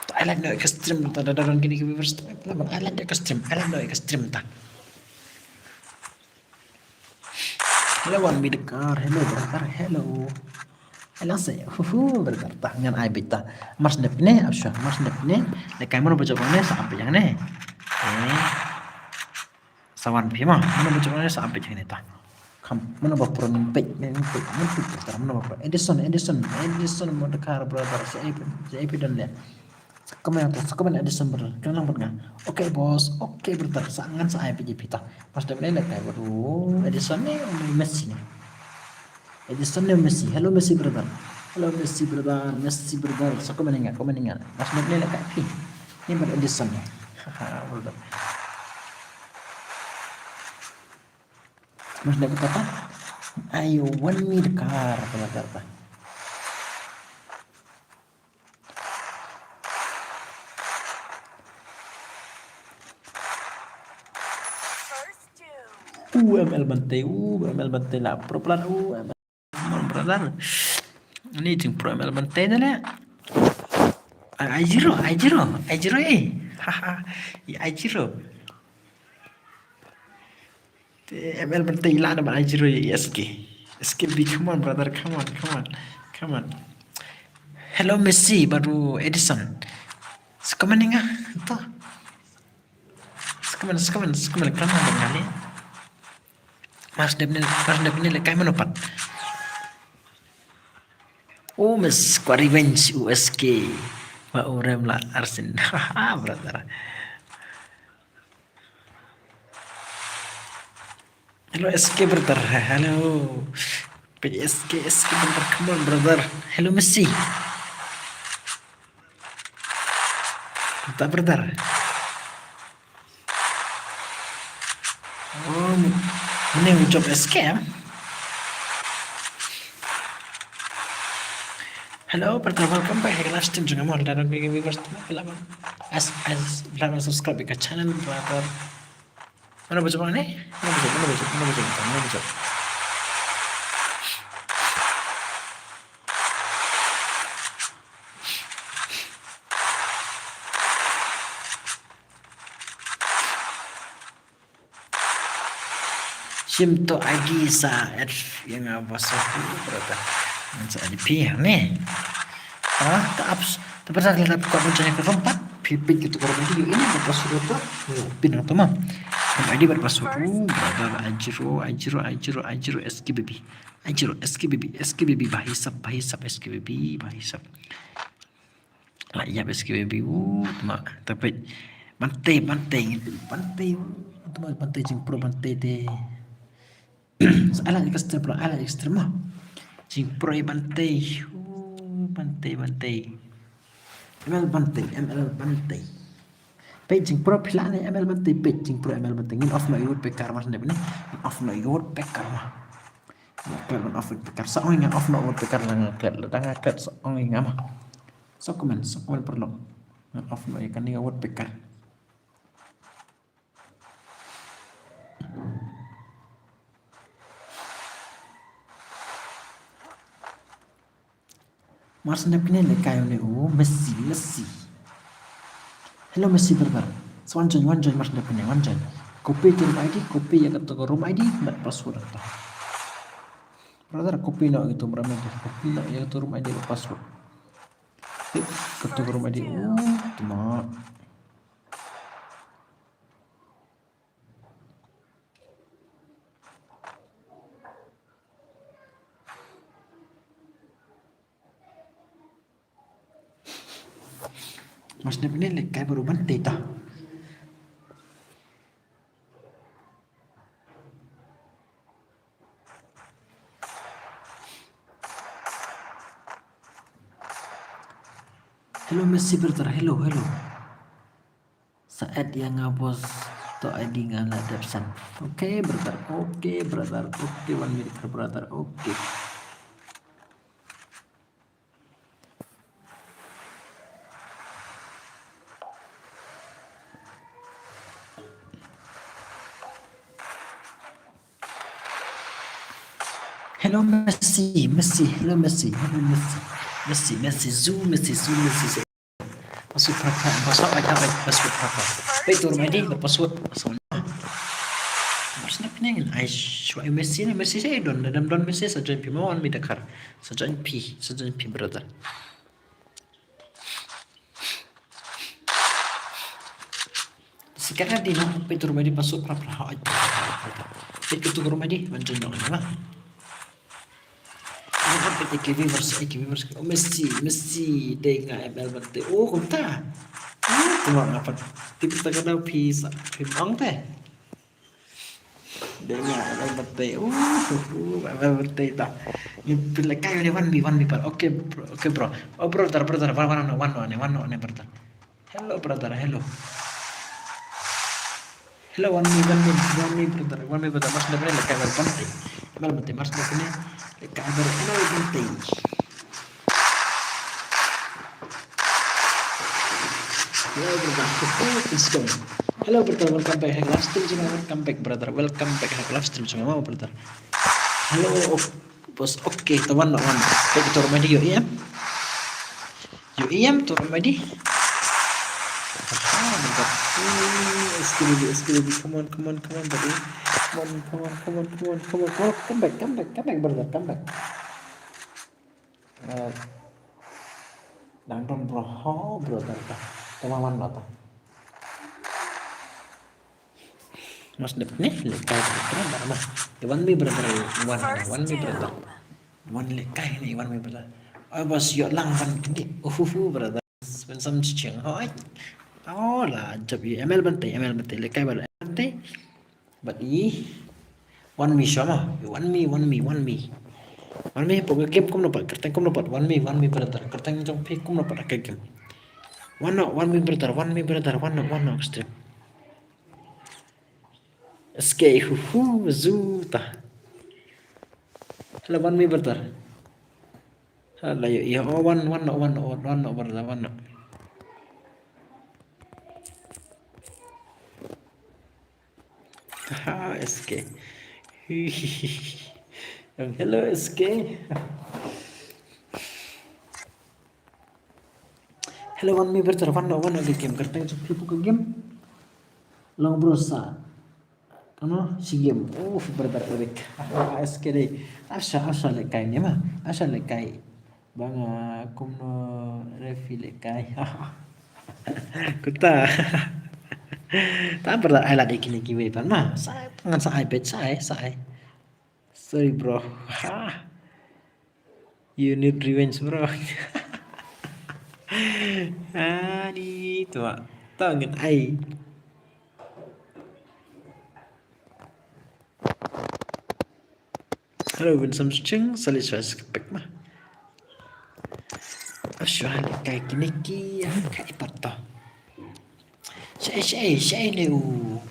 To ai like noh ïa ka stream brother, da don kine ki viewers. Ai like noh ïa ka stream, ai like noh ïa ka stream ta. Hello One Me Dakar, hello brother, hello. Hello say, huhu brother, ta ngan ai beit ta. Mars dep ne, ap shuwa, mars dep ne. Lekai mano ba jop ne, sa ap beit ne. Eh. Sa wan phi ma, mano ba jop ne, sa ap beit ne ta. Kam, mano ba pura min peit, min peit, min peit brother, mano ba pura. Edison, Edison, Edison Dakar brother, sa ap, sa ap don le. Comment, comment Edison brother. Kena lang bad nga. Okay boss. Okay brother. Sa ngan sa ai phi phi ta. Mas dep ne lekai bad u Edison ne, u Messi ne. Edison ne Messi. Hello Messi brother. Hello Messi brother. Messi brother. Sa comment nga, comment nga. Mas dep ne lekai phi. Ni bad Edison ne. Haha brother. Mas dep kata. Ayo One Me Dakar brother. U M L Bantei, u M L Bantei la pro player, u M L. Come on brother. Ni jingpro M L Bantei da le. Ai zero, ai zero, ai zero eh. Haha. Ai zero. Te M L Bantei la da ban ai zero ïa S K. S K B, come on brother, come on, come on, come on. Hello Messi, bad u Edison. Sa comment nga, to. Sa comment, sa comment, sa comment, comment bad nga ne. Mas dep ne, mas dep ne lekai mano pat. Oh, Miss, kwah revenge u S K. Wa u rem la arsin. Haha, brother. Hello, S K brother. Hello. Page S K, S K brother. Come on, brother. Hello, Messi. Ta brother. Oh, mane u jop S K. Hello, brother, welcome back. Last time jong mo, da nang bigi viewers tu, lama. As, as, lama subscribe ka channel, brother. Mano ba jop ne? Mano ba jop, mano ba jop, mano ba jop, mano ba jop. Shim to agi sa et yang apa so brother. Sa di pi ne. Ah, ta apps. Tapi sa lihat kau macam yang keempat. Pipit gitu kalau video ini berapa suruh tu. Pinang tu mah. Yang ada berapa suruh brother. Ajiro, ajiro, ajiro, ajiro S K B B. Ajiro S K B B, S K B B bahisap, bahisap S K B B bahisap. La ïap S K B B, uh, tuma, tapi Bantei, Bantei, Bantei, uh, tuma Bantei jingpro Bantei te. Ala extra pro, ala extra ma. Jingpro Bantei, uh, Bantei, Bantei. M L Bantei, M L Bantei. Peit jingpro phi la ne M L Bantei, peit jingpro M L Bantei. Ngin off no ïa u woodpecker ma sndep ne. Ngin off no ïa u woodpecker ma. Nga klet ban off woodpecker. Sa ong nga off no woodpecker la nga klet. La da nga klet sa ong nga ma. Sa comment, sa comment paralok. Nga off no ïa kane ka woodpecker. Mar shu dep kine lehkai une u Messi, Messi. Hello Messi brother. So wan join, wan join, mar shu dep kine, wan join. Copy to room I D, copy ïa kato ka room I D bad password ata. Brother, copy noh ïa kato room I D, copy noh ïa kato room I D bad password. Kato ka room I D. Oh, tuma. Mas dep ne lehkai baroh ban tei ta. Hello Messi brother, hello, hello. Sa add ïa nga bos, to I D nga la dep send. Okay brother, okay brother, okay, one minute brother, okay. Hello Messi, Messi, hello Messi, hello Messi, Messi, Messi, zu, Messi, zu, Messi. Password phrapra, password ai, ai, password phrapra. Peit to room I D, password, password. Password ne pyneng, ai, shwa Messi ne, Messi sa don, don, don Messi sa join phi mo, wan mi dakar. Sa join phi, sa join phi brother. Sekarang di no, peit to room I D, password phrapra. Ai, peit to room I D, wan join dong, ma. Nga pat ïa ki viewers, ïa ki viewers. Oh, Messi, Messi, dei nga M L ban tei. Oh, kumta. Oh, kumta nga pat. Tip ta ka dau phi sa, phi ong te. Dei nga M L ban tei. Oh, oh, M L ban tei ta. Ni phi lehkai ne wan mi, wan mi pat. Okay, bro, okay, bro. Oh, brother, brother, wan, wan, wan, wan, wan, wan, brother. Hello brother, hello. Hello, wan mi, wan mi, wan mi brother, wan mi brother, mar shu dep ne lehkai baroh ban tei. M L ban tei, mar shu dep ne lehkai baroh M L ban tei. Hello brother, hello brother, welcome back ha ka live stream jong nga, welcome back brother, welcome back ha ka live stream jong nga brother. Hello, oh, bos, okay, to wan, wan. Peit to room I D, ïohi em? Ïohi em to room I D? Ah, my God. Ooh, S K B B, S K B B, come on, come on, come on, buddy. Come on, come on, come on, come on, come on, come on. Come back, come back, come back, brother, come back. Eh, dang don bro, ho, brother, ta. Tama man lo ta. Mas dep ne, lehkai brother, brother, ma. Wan mi brother, wan, wan mi brother. Wan lehkai ne, wan mi brother. Oi bos, ïoh lang ban kyndiah. Uhuhu, brother. Ban sam chicheng, hoi. Oh, la, jop ïa M L ban tei, M L ban tei, lehkai ban tei. Bad i, wan mi shwa ma, wan mi, wan mi, wan mi. Wan mi, pok game kumno pat, kyrteng kumno pat, wan mi, wan mi brother, kyrteng jong phi kumno pat, ka game. Wan no, wan mi brother, wan mi brother, wan no, wan no, stream. S K, hu, hu, zu, ta. Hello, wan mi brother. Hello, yo, yo, oh, wan, wan no, wan no, wan no, brother, wan no. Ha, S K. Hello, S K. Hello, wan mi brother, wan no, wan no, game, kyrteng jong phi pok ka game. Long bro sa. Ano, si game. Oh, brother Eric. S K dei. Asha, asha lehkai ne ma. Asha lehkai. Bang, ah, kumno refi lehkai. Kuta. Ta brother, ai lade kine kiwei pat ma. Sa, ngan sa ai peit, sa ai, sa ai. Sorry, bro. Ha. You need revenge, bro. Ani, tu, ah. Tau ngan ai. Hello, Winsome Ching, salut, salut, kepek mah. Ashu, hal kai kine ki, kai pato. Shaei, shaei, shaei ne u.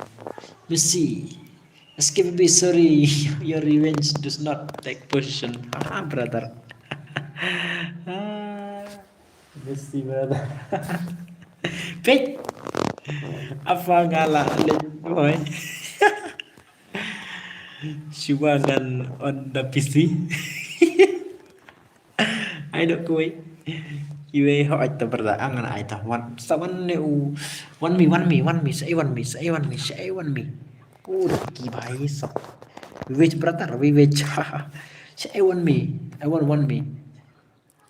Messi. S K B B, sorry. Your revenge does not take position. Ah, brother. Ah, Messi, brother. Peit. Apa nga la leh, boy. Shuwa ngan on the P C. Ai dok kui. Iwei hooid ta brother, ang ngan ai ta wan. Sa wan ne u. Wan mi, wan mi, wan mi, sa ai wan mi, sa ai wan mi, sa ai wan mi. Pur ki bhai sab. Vivek brother, vivek. Sa ai wan mi, ai wan wan mi.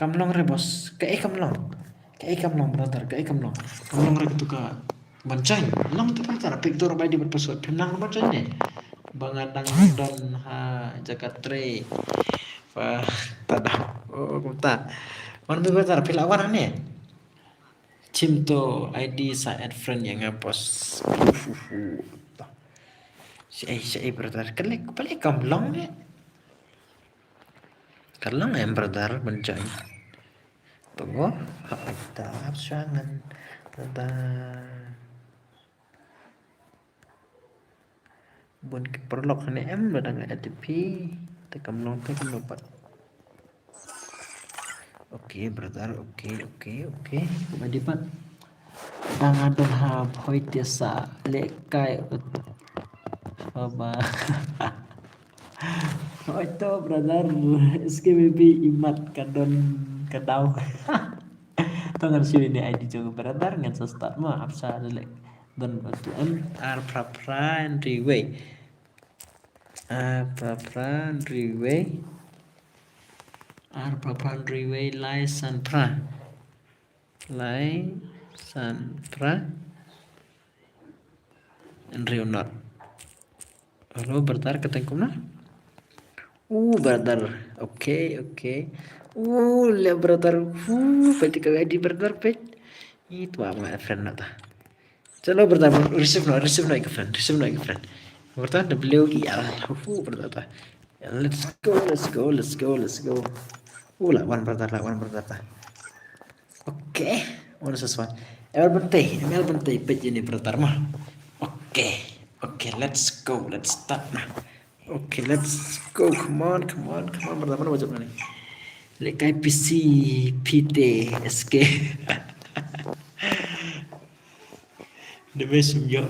Kam long re boss, ka ai kam long. Ka ai kam long brother, ka ai kam long. Kam long re ka tu ka. Ban join, long te brother, pik dur bai di bat password. Phim nang ban join ne. Ba nga dang don ha jaka tre. Ba ta da. Oh, kumta. Wan mi brother, phi la wan ne. Chim to I D sa add friend ïa nga boss. Uhuhu. Shi ai, shi ai brother. Kalik, balik kam long ne. Ka long em brother ban join. Tunggu. Ha, ta shangan. Brother. Bun ki paralok hangne em, lada nga add ïa phi. Te kam long, te kam long pat. Okay brother, okay, okay, okay. Kumba dei pat. Dang adon ha Bhoi te sa lehkai. Baba. Hooid to brother. S K B B imat ka don ka daw. To ngan shu ïa ine I D jong brother, ngan sa start mo, ap sa leh. Don bad tu em, ar phra phra hynriew wei. Ar phra phra hynriew wei. Ar phra phra hynriew wei lai san phra. Lai san phra. Hynriew not. Hello brother, ka teng kumno? Uh, brother. Okay, okay. Uh, le brother. Uh, peit ka I D brother, peit. Itu apa friend nata. Chalo brother, receive no, receive no ka friend, receive no ka friend. Brother, W E L. Uh, brother ta. Let's go, let's go, let's go, let's go. Uh, la wan brother, la wan brother ta. Okay, one is one. M L Bantei, M L Bantei, peit ïa ine brother mo. Okay, okay, let's go, let's start na. Okay, let's go, come on, come on, come on, brother, mano wajib nani. Lehkai P C, P T, S K. The best of you.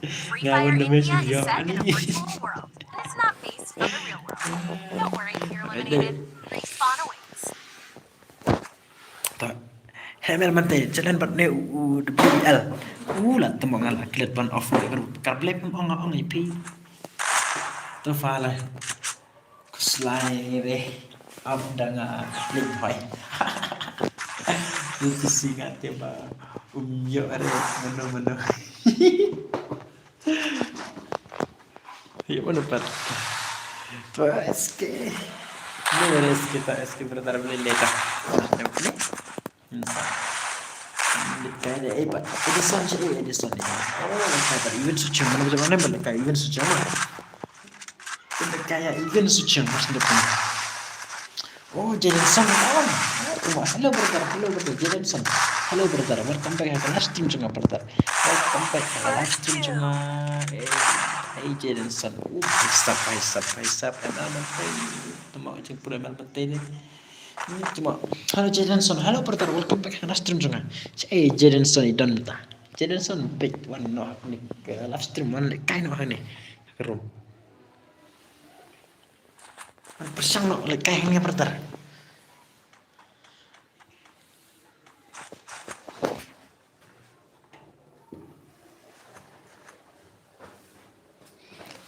Free Nga Fire wan the best India of is you. Set in a virtual world. It's not based on the real world. Don't worry, you're eliminated. Respawn awaits. Ta. Hemel mante, challenge bat ne u, u, W L. U la temo nga la klet ban off ne kar, kar blek ong ong ipi. To fa la. Kuslai re. Am danga lip boy. Itu singa te ba. Um yo re, mano, mano. Ïa mano pat. To S K. Ni mano S K ta, S K brother boleh leta. Ni. Ni kaya dia, eh, pat. Edison siya, eh, Edison ni. Oh, kaya pat. Even Suchong, mana macam mana balik kaya Even Suchong. Balik kaya Even Suchong, mas depan. Oh, Jadenson, kawan. Oh, hello, brother. Hello, brother. Jadenson. Hello, brother. Welcome back ha ka live stream jong nga, brother. Welcome back ha ka live stream jong nga. Eh, hey, Jadenson. Uh, hi sap, hi sap, hi sap. Em, em, em, em. Tama jing pura em, em, em, em. Hmm, tama. Hello, Jadenson. Hello, brother. Welcome back ha ka live stream jong nga. Eh, Jadenson, i don mynta. Jadenson, big one, no, ni, eh, live stream, one, like, kind of, ni. Room. Pyrshang noh lehkai hangne, brother.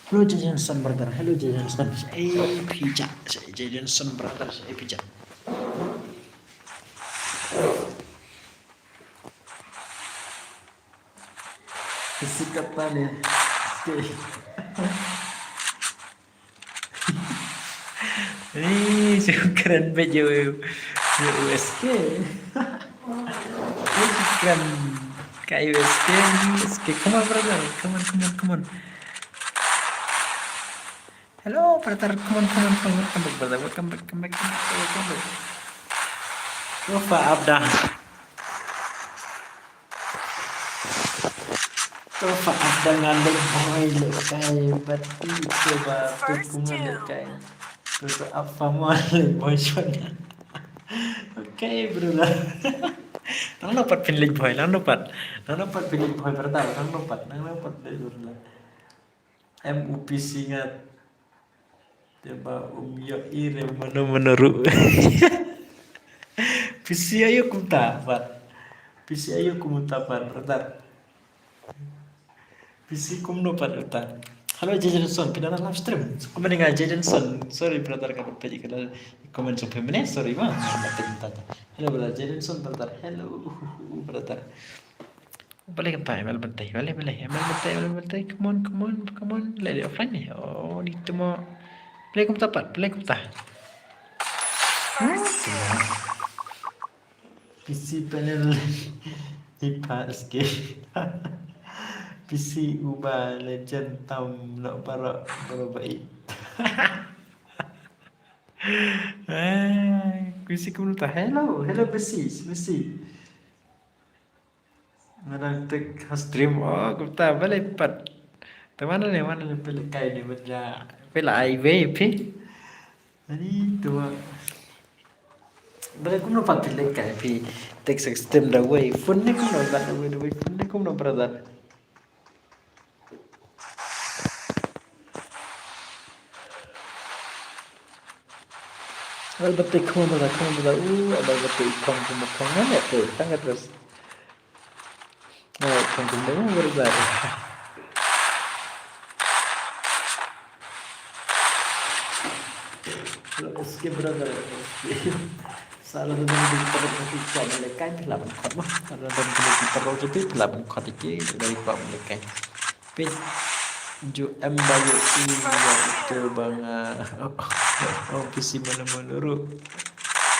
Hello, Jadenson, brother. Hello, Jadenson. Shaei phi jah? Shaei Jadenson, brother. Shaei phi jah? Kisi kata ne. Stay. Eh, shukran bad ïa u, ïa u S K. Eh, shukran. Ka ïa u S K, S K. Come on, brother. Come on, come on, come on. Hello, brother. Come on, come on, come on. Welcome back, brother. Welcome back, come back, come back, come back. Tofa Abda. Tofa Abda nga leit bhoi lehkai bad i, tofa tu kum nga lehkai. Tofa Abda mo leit bhoi shwa nga. Okay, brother. Nangno pat phin leit bhoi, nangno pat. Nangno pat phin leit bhoi, brother. Nangno pat, nangno pat leit, brother. M U P C nga. Te ba um ïohi re mano mano ruh. Phi sa ïoh kumta pat. Phi sa ïoh kumta pat, brother. Phi sa kumno pat uta. Hello, Jadenson, phi don live stream? Kumne nga Jadenson. Sorry, brother, nga pat peit ka comment jong phi mynne. Sorry, ma. Hello, brother Jadenson, brother. Hello, brother. Balei kumta, Emel Bentai, balei, balei, Emel Bentai, Emel Bentai, come on, come on, come on, leh offline ne. Oh, ni tu mo. Balei kumta pat, balei kumta. P C panel. Ipa S K. P C uba legend tam nok baroh, baroh bait. Eh, P C kumta. Hello, hello, P C, P C. Nga dang tech ha stream, oh, kumta, balei pat. Te mano ne, mano ne phi lehkai ne, bad la, phi la ai wei phi. Ani tu. Balei kumno pat phi lehkai phi. Tech ha stream da wei. Phone ne kumno da wei, da wei. Phone ne kumno, brother. Bal bate khum bala khum bala u, bal bate khum khum khum na ne te tang address. Na khum khum ne u bala. Hello, S K brother. Sa la dang dei para ka ti ka ban lehkai, phi lah ban khot ma. Sa la dang dei para ka ti, phi lah ban khot ïa ki, dei kwah ban lehkai. Peit ju em ba ïohi ïa uto ba nga, ah, ong phi sa mano mano ruh.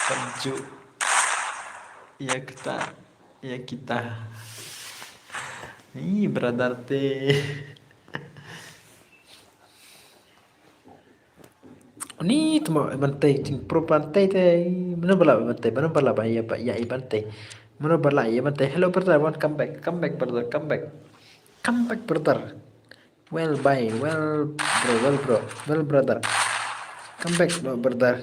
Peit ju ïa kita, ïa kita. Ih, brother te. Ni tu mo, ban tei jingpro ban tei te. Mano ba lah ban tei, mano ba lah ban ïa, ïa ban tei. Mano ba lah ïa ban tei. Hello brother, one come back, come back brother, come back. Come back brother. Well bye, well bro, well bro, well brother. Come back, no brother.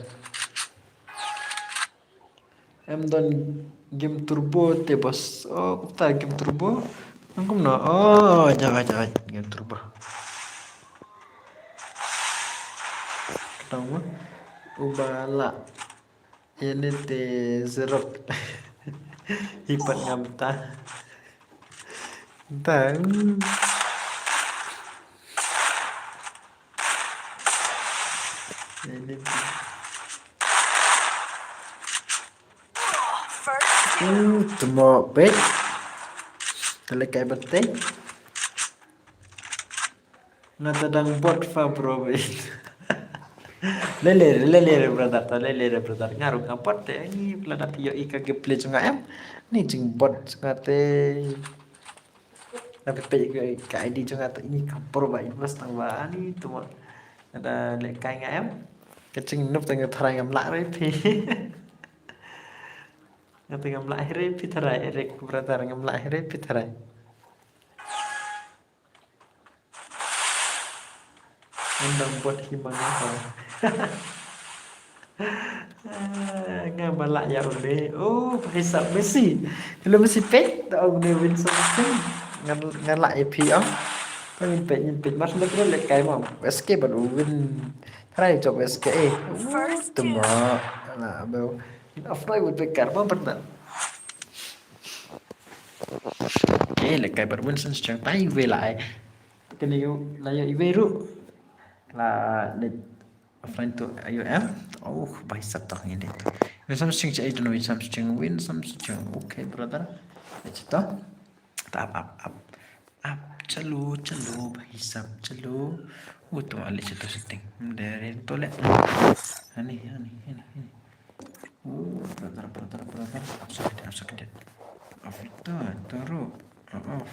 Em don game turbo te boss. Oh, kumta game turbo. Nang kumno? Oh, jawai, jawai. Game turbo. Ketang mo. Uba lah. Ïa ne te zerok. Hi pat ngam ta. Ta. Ïa ne te. Uh, tu mo peit. Te lehkai bate. Nga ta dang bot fa bro. Lele, lele brother, ta lele brother. Nga ruh nga bot te, ani pla da phi ïohi ka gameplay jong nga em. Ni jingbot jong nga te. Na phi peit ka I D jong nga te, ni ka bro ba i mas tang ba ani tu mo. Nga da lehkai nga em. Ka jingnop te nga tharai ngam lah re phi. Nga te ngam lah re phi tharai, Eric brother ngam lah re phi tharai. Undang bot hi ma nga ha. Ah, nga ba lah ïa une. Oh, bhai sahab Messi. Hello Messi peit, ta ong une Win Song Sing. Nga, nga lah ïa phi ong. Peit, peit, peit. Mar shu lehkai mo. S K bad u Win. Try jop S K eh. Uh, tu mo. Lah, bro. Offline would be karma bernal. Okay, lehkai bad Winston Chang tai iwei la ai. Kane ïoh la ïoh iwei ruh. La ne offline to I O M. Oh, bhai sahab tang ini. Winston Chang, I don't know Winston Chang, Winston Chang. Okay, brother. Let's go. Tap up up. Up, chalo, chalo, bhai sahab, chalo. Oh, tu ale chalo setting. Dari tu le. Ani, ani, ani, ani. Oh, brother, brother, brother. Up second, up second. Off itu, turu. Off.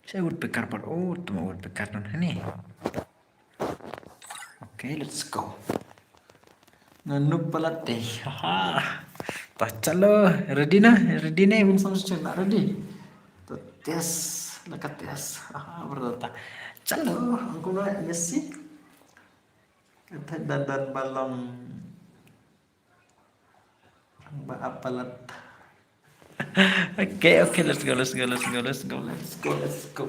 Saya woodpecker pat. Oh, tu woodpecker non hani. Okay, let's go. Nanu palat deh. Haha. Ta chalo, ready na? Ready ne? Win Samsung na ready. Ta test, la ka test. Haha, brother ta. Chalo, angku na Messi. Kata dandan balong. Ba ap palat. Okay, okay, let's go, let's go, let's go, let's go, let's go, let's go.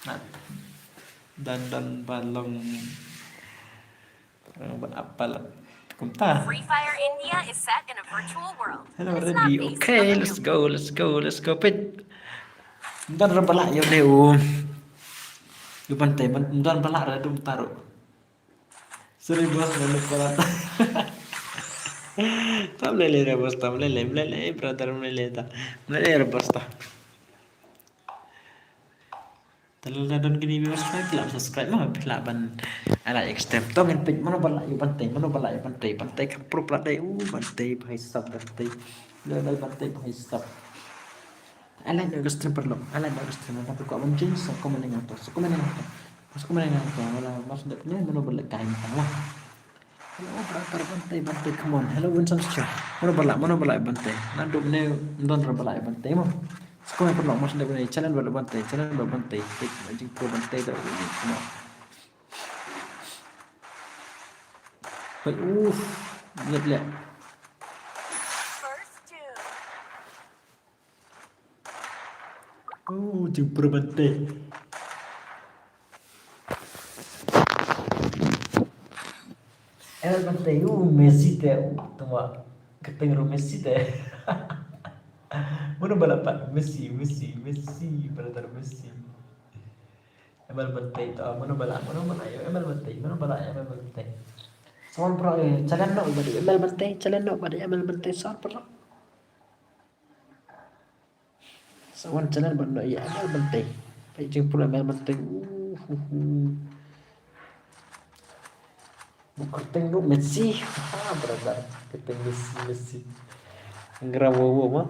Nah. Dandan balong. Ba ap palat. Kumta. Free Fire India is set in a virtual world. Hello, ready. Okay, let's go, let's go, let's go. Peit. Ym don re ba lah ïa une u. U Bantei, ym don ba lah re, dum taru. Sorry boss, mano ba lah. Tam lele re boss, tam lele, lele brother, lele ta. Lele re boss ta. Te lada don kine viewers ba phi lah subscribe mo, phi lah ban ai like extreme. To ngin peit mano ba lah ïa u Bantei, mano ba lah ïa u Bantei, Bantei kam proof lah dei, u Bantei bha sap Bantei. Lada Bantei bha sap. Ai like extreme paralok, ai like extreme, lada phi kwah ban join sa comment ïa nga to, sa comment ïa nga to. Sa comment ïa nga to, lada mas dep ne mano ba lah kai mo. Hello, brother Bantei, Bantei, come on. Hello, Winston Street. Mano ba lah, mano ba lah Bantei. Naduh mynne ym don re ba lah Bantei mo. Skum ïa paralok mo shu dep mynne challenge ba lah Bantei, challenge ba lah Bantei. Tik, jingpro Bantei da, come on. Wait, uff, lep lep. Oh, jingpro Bantei. Email Bantei, uh, Messi te, uh, tuma. Kyrteng ruh Messi te. Mano ba lah pat Messi, Messi, Messi, brother Messi. Email Bantei to, mano ba lah, mano ba lah ïa email Bantei, mano ba lah email Bantei. Someone bro, eh, challenge noh ba dei email Bantei, challenge noh ba dei email Bantei, someone bro. Sa wan channel ban noh ïa Email Bantei. Peit jingpro Email Bantei. Uh, uh, uh. Kyrteng ruh Messi. Ha, brother. Kyrteng Messi, Messi. Ngra wo wo ma.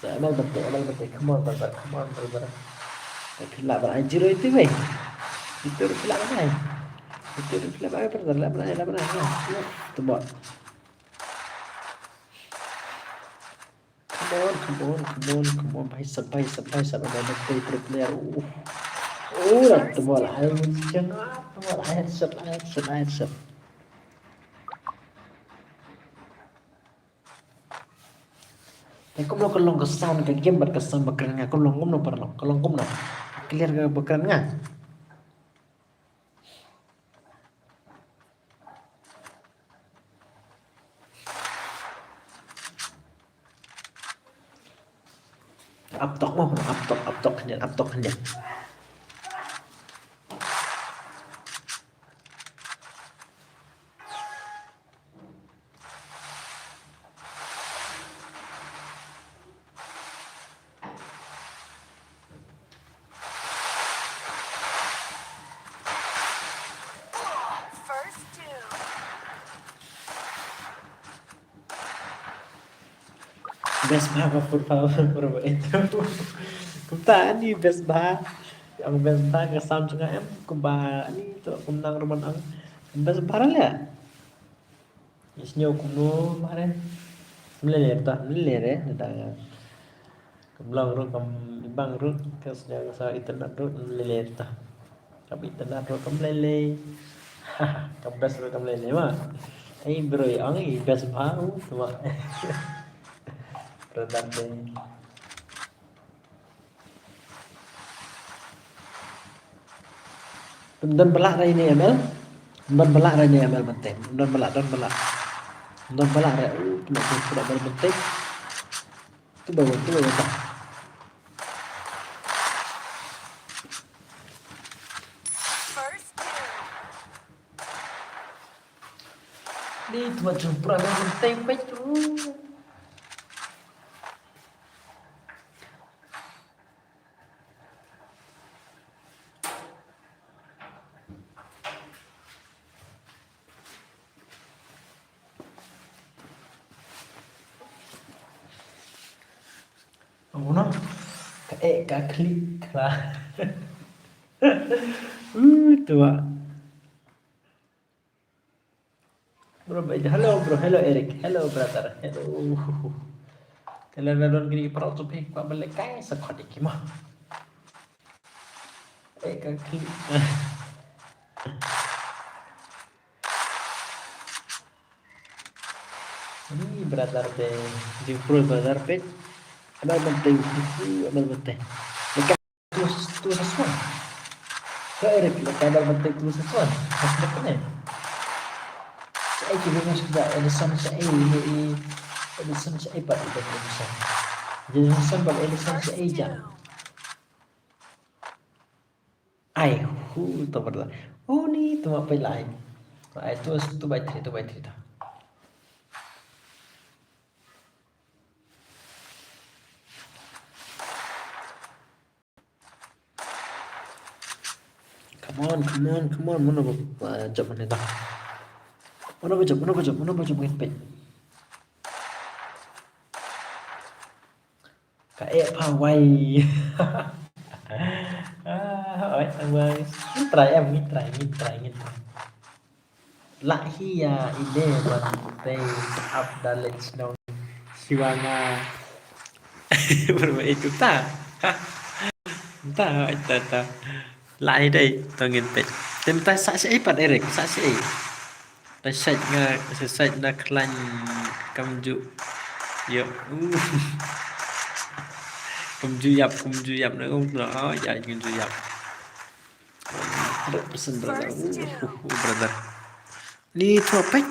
Sa Email Bantei, Email Bantei. Come on, brother. Come on, brother. Phi lah ban ai zero itu, wei. Itu phi lah ban ai. Itu phi lah ban ai, brother. Lah ban ai, lah ban ai. Tebak. Come on, come on, come on, come on. Bha sap, bha sap, bha sap. Email Bantei pro player. Uh. Oh, rat tebal. Ai jang. Tebal. Ai headshot, ai headshot, ai headshot. Te kumno ka long ka sound ka game bad ka sound ba kren nga, ka long kumno paralok, ka long kumno. Clear ka ba kren nga. Ap tok mo, ap tok, ap tok khyndiat, ap tok khyndiat. Best bha ka pur pha pur ba itu. Kumta ani best bha. Ang best bha ka sam chunga em kumba ani to kumnang ruman ang best bha ra le. Isnyo kumno mare. Mlele ta mlele re da. Kam long ruh kam ibang ruh ka sdang sa internet ruh lele ta. Kam internet ruh kam lele. Kam best ruh kam lele ma. Ai bro ang i best bha u tu ma. Product dei. Don ba lah rai ne M L. Don ba lah rai ne M L Bantei. Don ba lah, don ba lah. Don ba lah rai. Uh, kena tu sudah baru Bantei. Tu baru, tu baru tak. Ni tu macam pura dah Bantei baik tu. Ang guna ka eh ka klik ka. Uh, tu ah. Bro, hello bro, hello Eric, hello brother, hello. Kala na don gini para tu pe kwa balik kai sa khot iki mah. Eh, ka klik. Ni brother te jingpro brother pe. Ada Bantei, ada Bantei. Lekas tu sesuai. Ka Eric lekas ada Bantei tu sesuai. Sesuai ni. Ki ba ngas ba Edison sa ei, ne i Edison sa ei pat i ba Edison. Edison ba Edison sa ei ja. Ai, hu, to berda. Oh, ni to ma pai lai. Ai, to, to bai tri, to bai tri to. Come on, come on, come on. Mano ba, uh, jump mano dah. Mano ba jump, mano ba jump, mano ba jump ngin peit. Ka eh pa wai. Ah, oi, wai. Ngin try em, ngin try, ngin try, ngin try. Lah hi ya ine ban tei ap da leh shnong. Siwa nga. Bermain itu ta. Ta, ta, ta. Lah hi dei, to ngin peit. Tem ta sa sa pat Eric, sa sa. Ta sa nga, sa sa na klan kamju. Yo. Uh. Kamju yap, kamju yap na kum na. Oh, ya kamju yap. Hundred percent brother. Uh, uh, uh, brother. Ni to peit.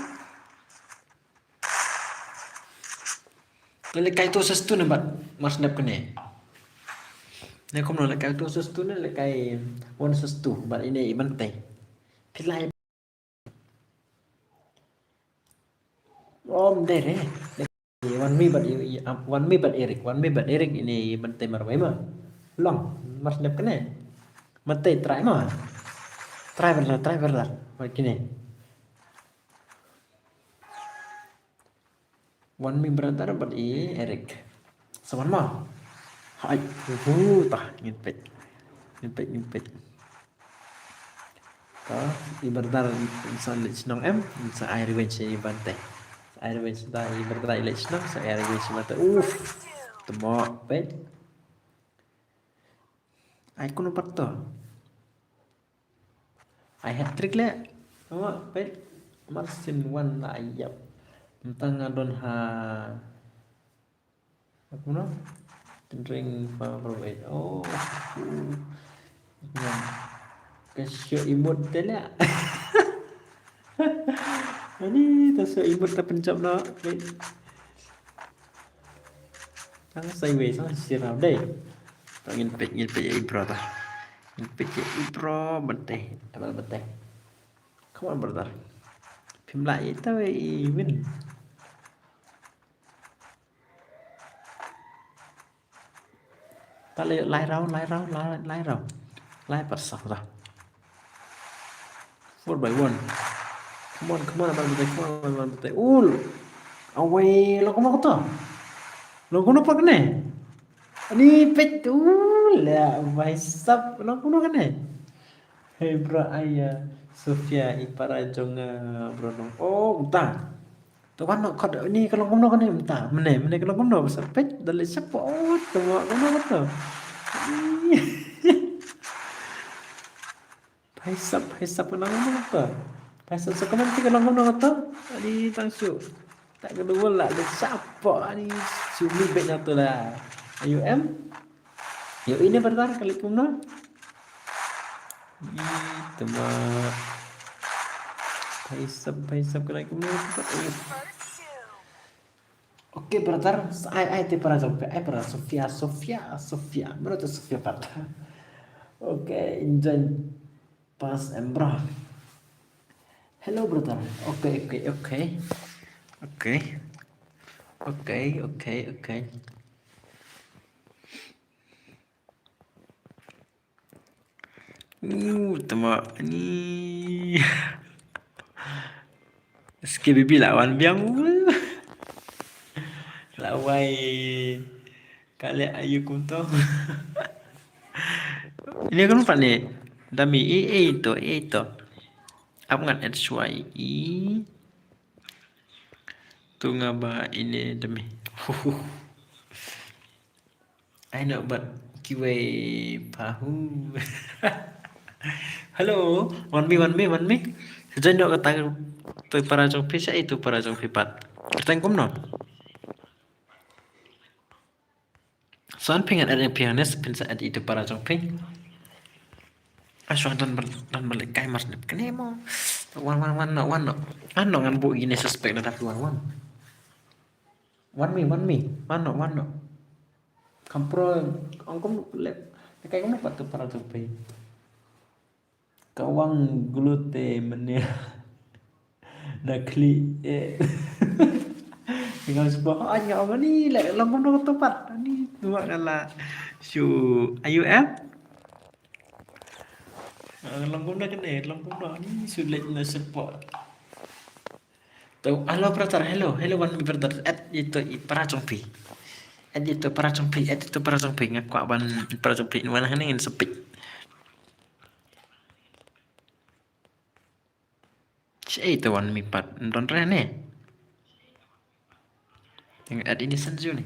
Leh kai to sa stu ne bad mar snap kane. Ne kumno leh kai to sa stu ne leh kai one sa stu bad ine i ban tei. Phi lai. Om dei re. Wan mi bad i, i, am, wan mi bad Eric, wan mi bad Eric ine i ban tei marwei ma. Long, mar snap kane. Ban tei try ma. Try brother, try brother. Bad kine. Wan mi brother bad i Eric. Sa wan ma. Hai, hu ta, ngin peit. Ngin peit, ngin peit. Ta, i brother sa leh shnong em, sa ai revenge i ban tei. Sa ai revenge ta, i brother i leh shnong, sa ai revenge i ban tei. Uf, temo peit. Ai kumno pat to. Ai hat trick leh. Temo peit. Mar sien wan la ai yap. Mynta nga don ha. Kumno? Tynring pa provide. Oh. Ka show emote te leh. Ani ta show emote ta pynjop noh. Tang sideways, tang sirap dei. Tang ngin peit, ngin peit i bro ta. Ngin peit i bro ban tei. Tabal ban tei. Come on brother. Phim lah i ta wei i win. Ta leh lai round, lai round, lai, lai round. Lai pat sa ta. Four by one. Come on, come on, man, come on, man. Ul. Away, long kumno kata. Long kumno pat kane. Ani peit, ul, ya, bhai sab, long kumno kane. Hey, bro, ai, uh, Sofia, i para jong, uh, bro, long. Oh, uta. To kan no khot ni ka long kumno kane mynta. Mynne, mynne ka long kumno, sa peit da leh sap, oh, to kumno kumno. Phaisap, phaisap ka long kumno to. Phaisap sa comment ka long kumno to. Ani tang shu. Tak ka dua la leh sap, ani shu mi bet na to la. Ayo em. Yo ine brother ka leh kumno. Ih, tama. Phaisap, phaisap ka leh kumno. Okay, brother. Ai, ai, te para jong phi, ai, para Sofia, Sofia, Sofia. Mano te Sofia pat. Okay, enjoy. Pas em, bro. Hello, brother. Okay, okay, okay. Okay. Okay, okay, okay. Uh, tama ni. Ski bibi lawan biang. Lawai. Kale ayu kumto. Ini kan pat ni. Dami e e to, e to. Ap ngat et suai i. Tu ngaba ini dami. Ai no, but kiwei pahu. Hello, wan mi, wan mi, wan mi. Join no kata tu para jong phi sa itu para jong phi pat. Kata kumno. San phi ngan et phi ngan nes phin sa et itu para jong phi. Aswa dan bal dan balik kai mar snap kene mo. Wan, wan, wan noh, wan noh. Wan noh, ngan buh ïa kine suspect na da phi wan, wan. Wan mi, wan mi. Wan noh, wan noh. Kam pro, ong kum leh. Te kai kum pat tu para tu phi. Ka wan glute mane. Na khlieh, eh. Tengah sbah, ah, nga ong ni leh, long kumno to pat. Ani, tu nga la. Shu, ayu em? Ah, long kumno kane, long kumno ni, shu leh na support. To, hello brother, hello, hello, wan mi brother, add ïa to i para jong phi. Add ïa to para jong phi, add ïa to para jong phi, nga kwah ban para jong phi, wan hangne ngin speak. Shaei te wan mi pat, don re ne. Teng add ini sen ju ne.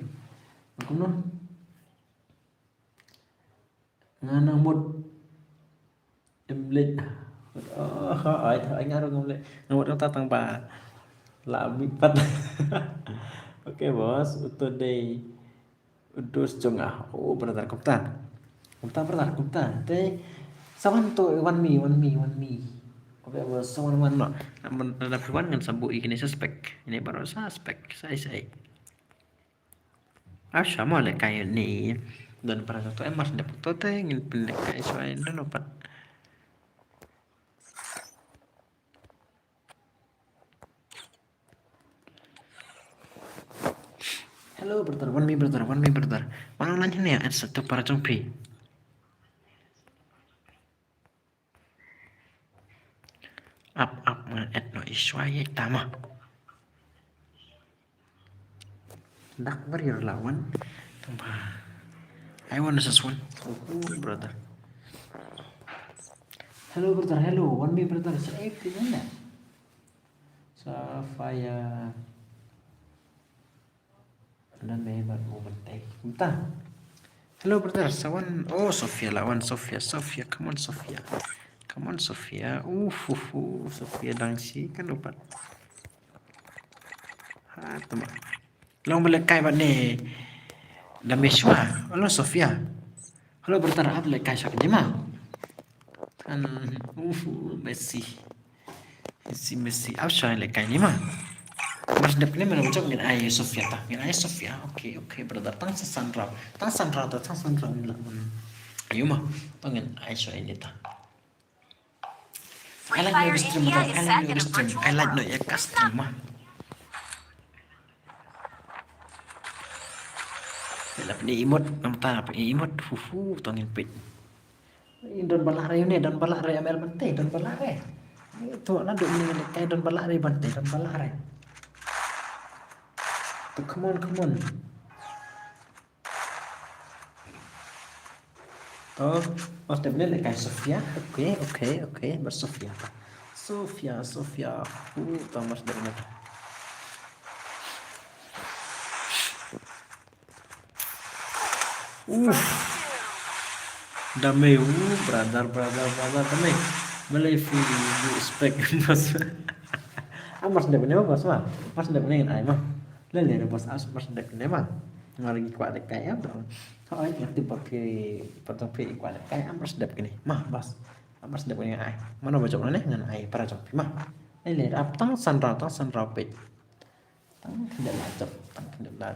Kumno? Nga nang mut. Em leh. Oh, ai, ai nga ruh ngam leh. Nga mut kata tang ba la mi pat. Okay, boss, uto dei u dos jong nga. Oh, brother, kumta. Kumta, brother, kumta. Te sa wan to, wan mi, wan mi, wan mi. Okay, boss, sa wan, wan noh. Namun da phi wan ngan sa buh ïa kine suspect. Ine baroh suspect. Shaei, shaei. Ah, sha mo lehkai ni. Don para to, eh, mar sdep to te ngin pynlehkai shuwa, don pat. Hello brother, wan mi brother, wan mi brother. Wan online ne, eh, sa to para jong phi. Ap, ap, ngan add noh i shuwa ïa ita ma. Dak warrior la wan. Tang ba. I want this one. Oh, brother. Hello brother, hello. Wan mi brother. Sa eh phi na. Sa fire. Hello brother, sa wan. Oh, Sofia la wan, Sofia, Sofia, come on Sofia. Come on Sofia. Uh, uh, uh, Sofia dang shi kan upat. Ha, tama. Long ba lehkai bad ne. Da me shuwa. Hello Sofia. Hello brother, ap lehkai shuwa kane ma. Kan, uh, Messi. Messi, Messi, ap shuwa lehkai ni ma. Mar sdep ne, mano ba jop ngin ai Sofia ta. Ngin ai Sofia. Okay, okay brother. Tang sa san raw. Tang san raw ta, tang san raw ni la. Ayu ma. Tang ngin ai shuwa ini ta. I like no stream, brother. I like no stream. I like no ya ka stream ma. Lap ni imut, namta lap ni imut. Hu hu, tong in pit. Don balare ne, don balare amel bante, don balare. Tu na duk ni kai don balare bante, don balare. Tu come on, come on. To, mas dep ne lehkai Sofia. Okay, okay, okay, bad Sofia. Sofia, Sofia. Uh, to mas dep ne. Uh. Dame, uh, brother, brother, brother, dame. Malay fi du spek mas. Ah, mas dep ne mas ma. Mas dep ne ai ma. Lele ne bos as mas dep ne ma. Ngar gi kwah dep kai am. Hoi, ngerti bak ki patang pi kwah dep kai am mas dep ne. Ma, bos. Am mas dep ne ai. Mano ba jop ne ngan ai para jop ma. Lele ap tang san raw, tang san raw pit. Tang khyndiat la jop, tang khyndiat la.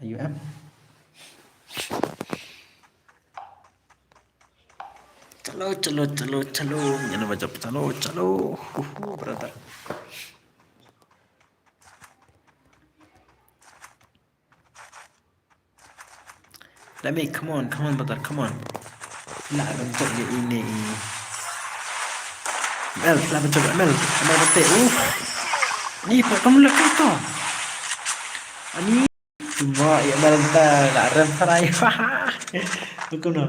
Ayu em. Chalo, chalo, chalo, chalo. Ngan ba jop, chalo, chalo. Hu hu, brother. Let me, come on, come on, brother, come on. La ban jop ïa ine i. Mel, la ban jop, Mel. Mel bate. Uh. Ni pa kam la kato. Ani. Cuma ïa Mel ta la rem parai. Bukan no.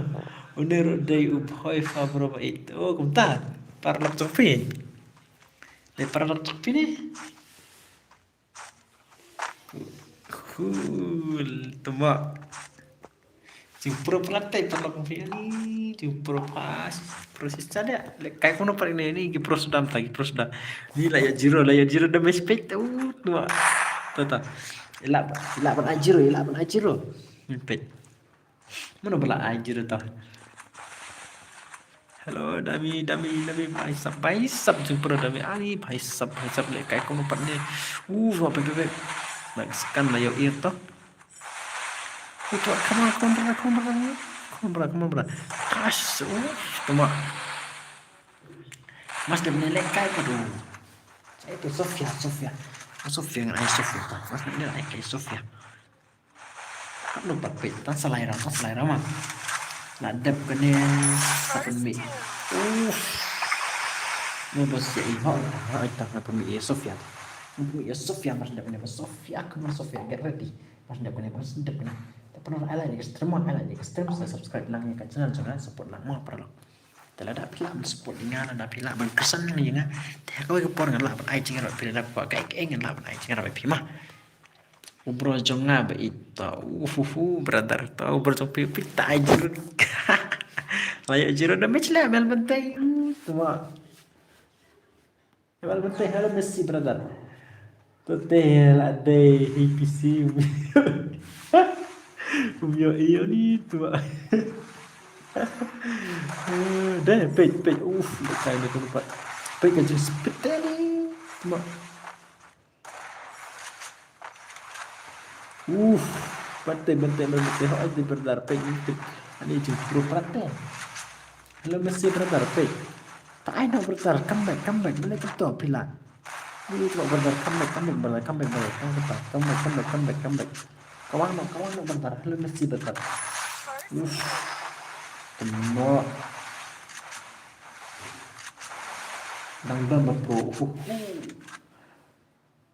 Une ruh dei u Bhoi fa bro ba it. Oh, kumta. Paralok jong phi. Dei paralok jong phi ni. Cool, tuma. Jing pro plat te paralok phi ni, jing pro pas, pro sis cha dia. Lehkai kumno pat ini, ini ki pro sdam ta, ki pro sdam. Ni la ïa zero, la ïa zero damage peit, uh, tuma. Ta ta. Ila, ila ban ai zero, ila ban ai zero. Ni peit. Mano ba la ai zero ta. Hello, dami, dami, dami, bhai sab, bhai sab, jingpura dami, ali, bhai sab, bhai sab, lehkai kumno pat ne. Uh, va, pe, pe, pe. Nak scan la ïoh ir to. Uh, to, come on, come on, brother, come on, brother. Come on, brother, come on, brother. Gosh, uh, tuma. Mas dep ne lehkai pat, uh. Sa itu Sofia, Sofia. Oh, Sofia ngan ai Sofia ta. Mas dep ne lehkai Sofia. Hap no pat peit, tang sa lai round, tang sa lai round ma. La dep kane sa pynmih. Uff. No ba sia i hok, ha, tang na pynmih ïa Sofia. Na pynmih ïa Sofia, mas dep kane ba Sofia, come on Sofia, get ready. Mas dep kane, mas dep kane. Te pynlong ai like, stream, ai like, stream, sa subscribe lang ïa ka channel jong nga, support lang ma paralok. Te lada phi lah ban support ïa nga, lada phi lah ban kyrsan ïa nga. Te ha kawei ka por ngan lah ban ai jingïarap phi, lada kwah kaei kaei ngan lah ban ai jingïarap ïa phi ma. U bro jong nga ba ito. Uhuhu, brother to. U bro jong phi, phi ta ai zero. La ïoh zero damage leh, Mel Benteng. Hmm, tuma. Mel Benteng, hello Messi, brother. To te la dei hi P C. Um ïoh ïoh ni tuma. Dei, peit, peit. Uf, dei kai ni tuma pat. Peit ka jing speed ni. Tuma. Uf, bante, bante, bante, ho, ai, di brother, pek, pek. Ani jing pro prate. Hello, Messi, brother, pek. Ta ai no, brother, come back, come back, balik to, pila. Ini tu, brother, come back, come back, brother, come back, brother, come back, come back, come back, come back, come back. Kawang no, kawang no, brother, hello, Messi, brother. Uf. Tengok. Dang dang ba pro. Uh.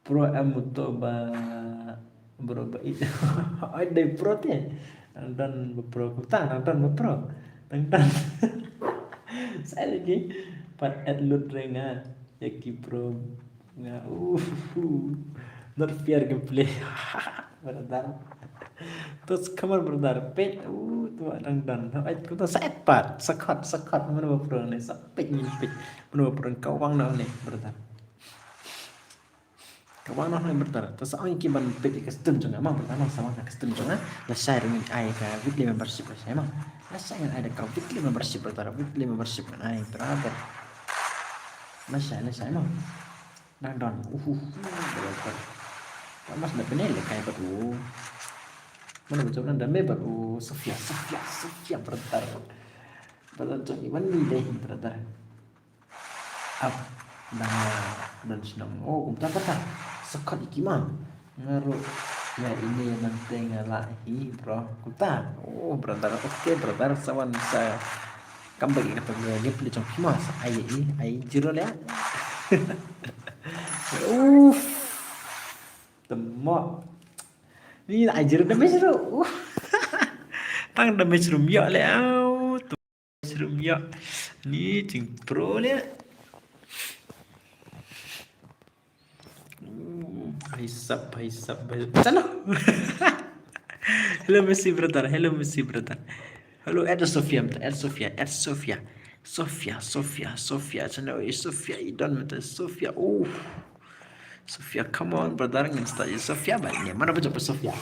Pro em moto ba bro ba i. Ai dei pro te. Nang don ba pro ku ta, nang don ba pro. Nang don. Sai lagi pat at lut renga. Ya ki pro nga. Uh. Not fair gameplay. Brother. Terus come on brother. Pet. Uh, tu nang don. Ai ku ta sai pat. Sakot, sakot. Mana ba pro ni? Sa pet ni pet. Mana ba pro kawang na ni brother. Kawang noh nai brother. Ta sa ong ki ban peit ka stream jong nga ma brother, ma sa wan ka stream jong nga. Lashai ruh ngin ai ka weekly membership lashai ma. Lashai ngin ai da ka weekly membership brother. Weekly membership ngin ai brother. Lashai lashai ma. Nang don. Uhu. Brother. Ka mas da pynlehkai bad u. Mana ba jong nang da me bad u Sofia, Sofia, Sofia brother. Brother jong i wan ni dei brother. Ap, dang, dang shnong. Oh, kumta kata. Sakot iki ma. Nga ruh. Ya ini nanti nga lah hi bro. Kumta. Oh, brother. Okay, brother. Sawan sa. Come back ïa kata gameplay jong phi ma. Sa ai i, ai zero leh. Uff. Tengok. Ni ai zero damage ruh. Uff. Tang damage ruh ym ïoh leh. Au. Serum ïa. Ni jing pro leh. Hmm, hai sap, hai sap, hai sap. Sana. Hello Messi brother, hello Messi brother. Hello, add Sofia, add Sofia, add Sofia. Sofia, Sofia, Sofia. Sana oi Sofia, i don mata Sofia. Oh. Sofia, come on brother, ngin start ïa Sofia ba ini. Mana ba jumpa Sofia?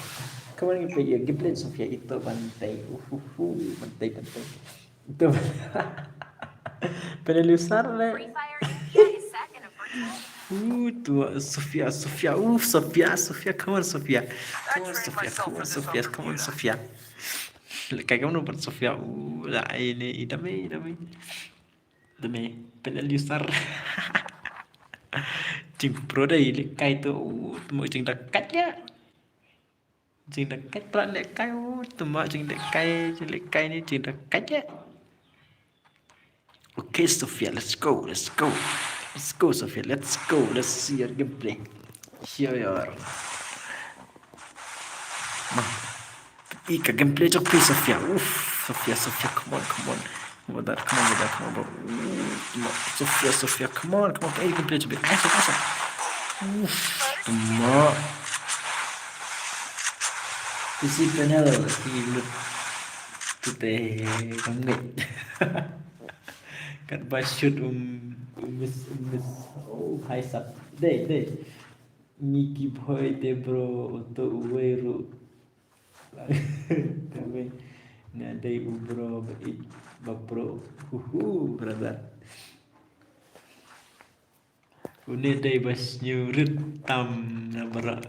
Come on, ngin peit ïa gameplay Sofia ito ban tei. Uhuhu, ban tei, ban tei. Itu. Peneliusar leh. Uh, tu Sofia, Sofia, uh, Sofia, Sofia, come on Sofia. Come on Sofia, come on Sofia, come on Sofia. Lehkai kumno pat Sofia, uh, la ini, i dame, i dame. Dame, peneliusar. Jing pro dei, lehkai tu, uh, tu mo jing da kat ïa. Jing da kat pra lehkai, oh, tu mo jing lehkai, jing lehkai ni, jing da kat ïa. Okay, Sofia, let's go, let's go. Let's go, Sofia, let's go. Let's see your gameplay. Here you are. Ma. I ka gameplay jong phi, Sofia. Uff, Sofia, Sofia, come on, come on. Come on, come on, come on, come on. Uff, Sofia, Sofia, come on, come on. Ka gameplay jong phi. Nice, nice. Uff, come on. Isi panel, i lut. Tute, kami. Kat ba shoot um, um miss, um miss. Oh, hai sap. Dei, dei. Ngi ki bhoi te bro, to uwei ruh. Te uwei. Nga dei u bro ba ïeit. Ba pro. Huhu, brother. Une dei ba sniew rit tam na baroh.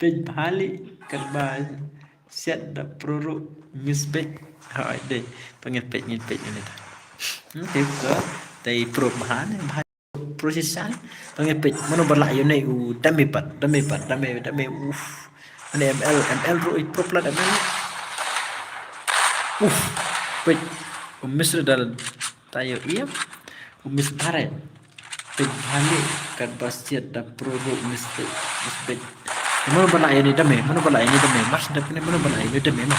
Peit bha lei, katba siat da pro ruh miss peit. Hooid dei, to ngin peit, ngin peit une ta. Hmm, te ko, dei pro bha ne, bha pro shisha. To ngin peit, mano ba lah ïa une u dame pat, dame pat, dame, dame, uf. Une M L, M L ruh i pro plat M L. Uf, peit, u miss ruh da la ta ïoh ïa. U miss bha re. Peit bha lei, katba siat da pro ruh miss peit, miss peit. Mano ba lah ïa une dame, mano ba lah ïa une dame, mas da pynne mano ba lah ïa une dame, ma.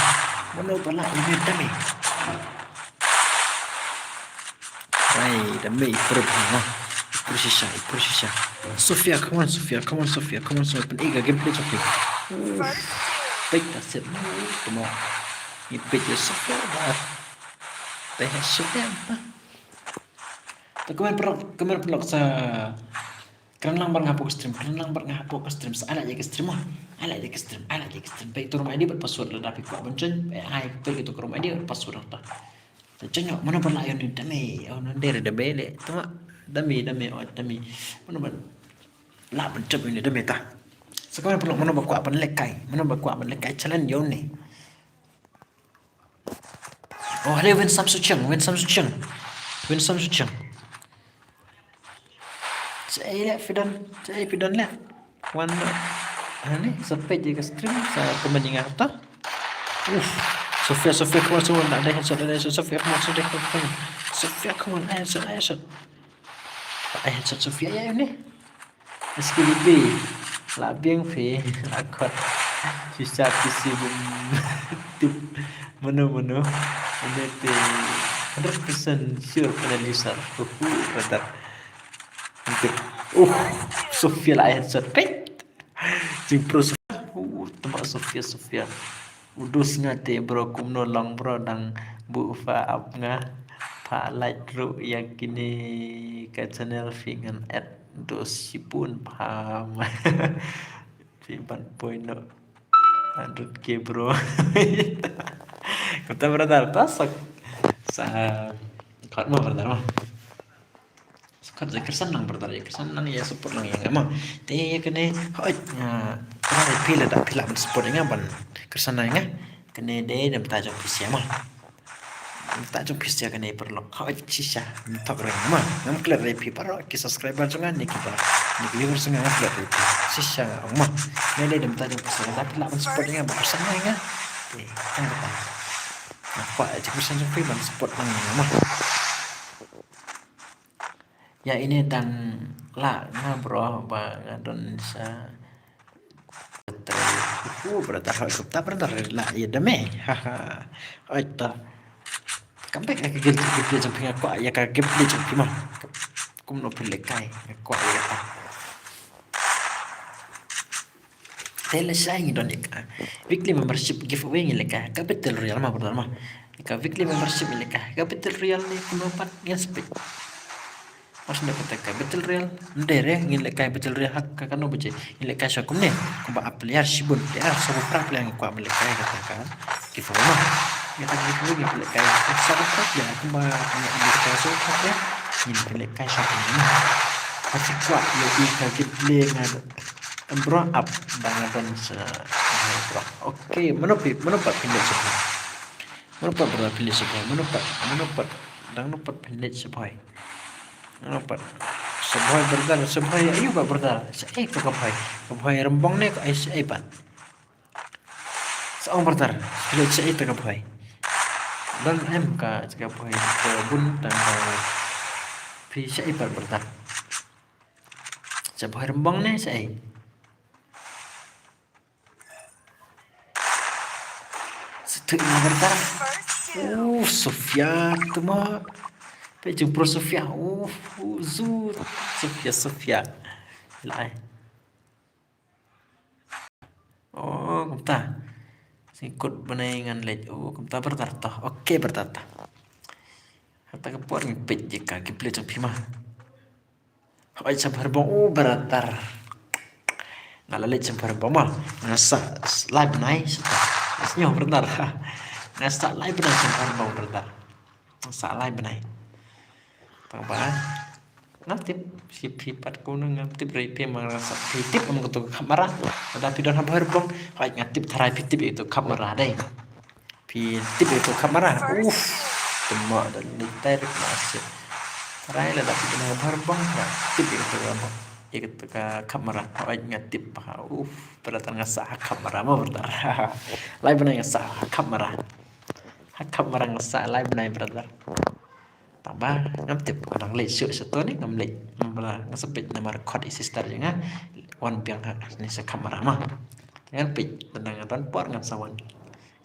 Mano ba lah ïa une dame. Ai, dame i pro bha, ma. I pro shisha, i pro shisha. Sofia, come on, Sofia, come on, Sofia, come on, Sofia. Pyn-i ka gameplay, Sofia. Uf. Peit da siat, ma. Come on. Ngi peit ïa Sofia, ma. Peit ïa Sofia, ma. Te kumne paralok, kumne paralok sa kren lang bad nga hapoh ka stream, kren lang bad nga hapoh ka stream, sa ai like ïa ka stream, ah. Ai like ïa ka stream, ai like ïa ka stream. Peit to ka room I D bad password lada phi kwah ban join, peit, ai, peit to ka room I D bad password hangta. Te join noh, mano ba lah ïa une dame, oh, une dei re dame lei, tangba dame, dame, oh, dame. Mano ba lah ban join ïa une dame ta. Sa kumne paralok, mano ba kwah ban lehkai, mano ba kwah ban lehkai challenge ïa une. Oh, hello, Win Samsung Chiang, Win Samsung Chiang. Win Samsung Chiang. Sa ei leh phi don, sa ei phi don leh. Wan, ha ne, sa peit ïa ka stream, sa comment ïa nga hangta. Uf, Sofia, Sofia, come on, Sofia, da dei headshot, da dei headshot, Sofia, come on, Sofia, come on. Sofia, come on, ai headshot, ai headshot. Ai headshot Sofia ïa une. S K B B, la biang phi, la khot. Shisha P C bym tip mano mano. Une te hundred percent sure pynlong user. Uhu, brother. Tip. Uh, Sofia la headshot. Peit. Jingpro Sofia. Uh, tangba Sofia, Sofia. U dus nga te bro, kumno long bro, dang buh fa ap nga. Pha like ruh ïa kine ka channel phi ngan add dus shibun pha. Phi ban poi noh hundred K bro. Kumta brother, ta sa, sa khot mo brother mo. Sa khot, ïa kyrsan lang brother, ïa kyrsan lang, ïa support lang ïa nga mo. Te ïa kane, hooid, ah, kane phi lada phi lah ban support ïa nga ban kyrsan lang ïa nga. Kane dei na bynta jong phi sha mo. Na bynta jong phi sha kane paralok. Hooid shisha, ngam thok re mo. Ngam klet re phi baroh ki subscriber jong nga ne ki ba, ne ki viewers jong nga, ngam klet re phi. Shisha nga ong mo. Kane dei na bynta jong phi sha, lada phi lah ban support ïa nga ban kyrsan lang ïa nga. Te tang kata. Nga kwah ïa ki kyrsan jong phi ban support lang ïa nga mo. Ïa ine dang lah nga bro ba nga don sa. Uh, brother, hooid, kumta brother, lah ïa dame. Haha. Hooid to. Come back ïa ka gameplay jong phi, nga kwah ïa ka gameplay jong phi mo. Kumno phi lehkai, nga kwah ïa kata. Te lashai ngi don ïa ka weekly membership giveaway ngi lehkai ha ka Battle Royale mo brother mo. Ka weekly membership ngi lehkai ha ka Battle Royale ne kumno pat ngin sa peit. Mas ne kata ka Battle Royale, ym dei re ngin lehkai Battle Royale ha ka kano baje. Ngi lehkai sha kumne, kumba ap player shibun player, sawphew phra player ngi kwah ban lehkai kata ka giveaway mo. Kata ka giveaway ngi lehkai sawphew phra player, kumba ngi ap kata sawphew phra player, ngin lehkai sha kumne mo. Phi kwah ïohi ka gameplay nga bro ap ba nga don sa bro. Okay, mano phi, mano pat phin leit sha bro. Mano pat brother phin leit sha bro. Mano pat, mano pat, dang mano pat phin leit sha bro. Mano pat. Sha bro brother, sha bro aïu pat brother. Sha ei pat ka bro. Ka bro Rymbong ne ka ei sha ei pat. Sa ong brother, phi leit sha ei pat ka bro. Dang em ka ka bro ka bun dang ka. Phi sha ei pat brother. Sha bro Rymbong ne sha ei. Sa thik na brother. Uh, Sofia tuma. Peit jong pro Sofia. Uh, uh, zu. Sofia, Sofia. Lai. Oh, kumta. Sngewkut bnai ngan leit. Oh, kumta brother to. Okay brother to. Hata ka por ngi peit ïa ka gameplay jong phi mo. Hooid, sha Bhoi Rymbong, u brother. Nga la leit sha Bhoi Rymbong mo. Nga sa live bnai sha. Sngewbha brother. Nga sah lai bnai sha Bhoi Rymbong brother. Nga sah lai bnai. Tang ba ngam tip, shi phi pat kumno ngam tip re phi, ma nga sah phi tip em kato ka khap mara. Lada phi don ha Bhoi Rymbong, hooid nga tip tharai phi tip ïa kato ka khap mara dei. Phi tip ïa kato ka khap mara. Uff. Tymmen da leit tai rik ma sih. Tharai lada phi don ha Bhoi Rymbong, tip ïa kato ka, ïa kato ka khap mara. Hooid nga tip ba. Uff. Brother nga sah ha khap mara mo brother. Lai bnai nga sah ha khap mara. Ha khap mara nga sah lai bnai brother. Tang ba ngam tip, nga dang leit shuh sha to ne ngam leit. Namar ba nga sa peit namar khot i sister jong nga. Wan biang ha ne sha khap mara ma. Ngan peit, tang nga don por ngan sa wan.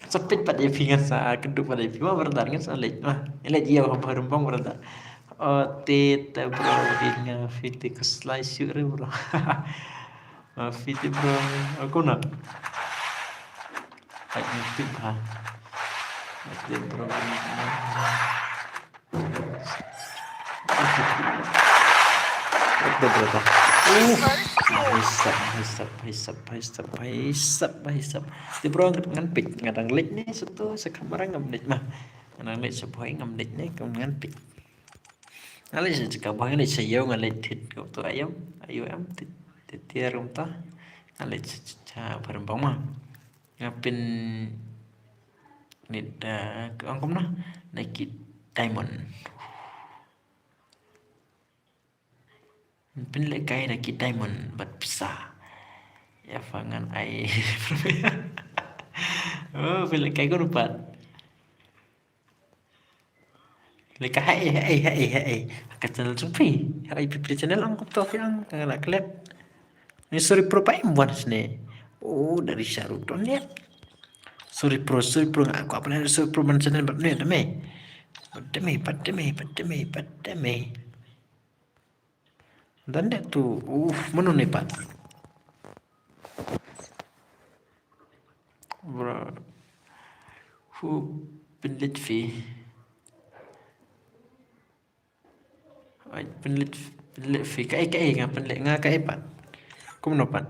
Ngan sa peit pat ïa phi, ngan sa kynduh pat ïa phi ma brother, ngan sa leit ma. Ngan leit ïa ha Bhoi Rymbong brother. O te te bro, ding nga phi te khuslai shuh re bro. Ma phi te bro, aku na. Ai, ngan tip ha. Ngan tip bro. Ngan tip bro. Bro, bro. Uh, hisap, hisap, hisap, hisap, hisap, hisap. Te bro, ngan peit, nga dang leit ne, sha to, sha khap mara ngam leit ma. Nga dang leit sha Bhoi ngam leit ne, ngam ngan peit. Nga leit sha jaka Bhoi, nga leit sha ïew, nga leit thied kumto, aïom, aïom, thied, thied tiar kumto. Nga leit sha, sha, sha Bhoi Rymbong ma. Nga pynleit da, ka ong kumno? Na ki diamond. Pynlehkai da ki diamond bad pisa. Ïa pha ngan ai. Oh, pynlehkai ko rupat. Lehkai haei, haei, haei, haei. Ka channel jong phi. Haei phi, phi channel ong kumto phi ong, ka la klet. Ni sorry bro, pa im wan sne. Oh, dari Sharu don ya. Sorry bro, sorry bro, nga kwah pynlait sorry bro man channel bad ne, dame. Dame, pat dame, pat dame, pat dame. Dan deh tu, uh, mano ne pat. Bro. Hu pynlait phi. Ai, pynlait, pynlait phi. Kaei, kaei, nga pynlait, nga kaei pat. Kumno pat.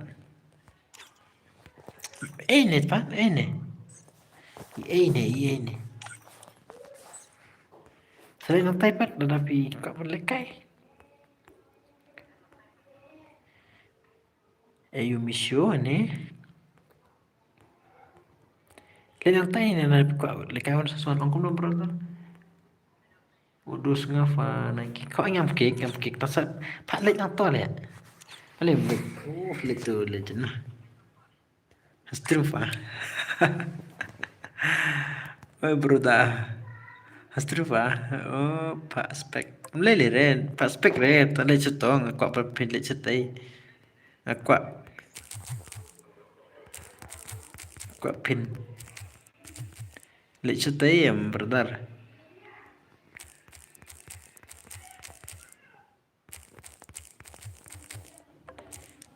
Ei ne pat, ei ne. Ei ne, ei ne. Sa leit nangtai pat, lada phi kwah pynlehkai. Ei, u misho ne. Leit nangtai ne, lada phi kwah lehkai wan sa swan ong kumno brother. Udus nga pha na ki ko ngam kik, ngam kik ta sa pha leit nangto le. Ale leit. Oh, leit to leit na. Hastrum pha. Oi, brother. Hastrum pha. Oh, pha spek. Mle le ren, pha spek ren. Ta leit shatong, kwah pha phin leit shatai. Nga kwah. Kwah phin. Leit shatai em, brother.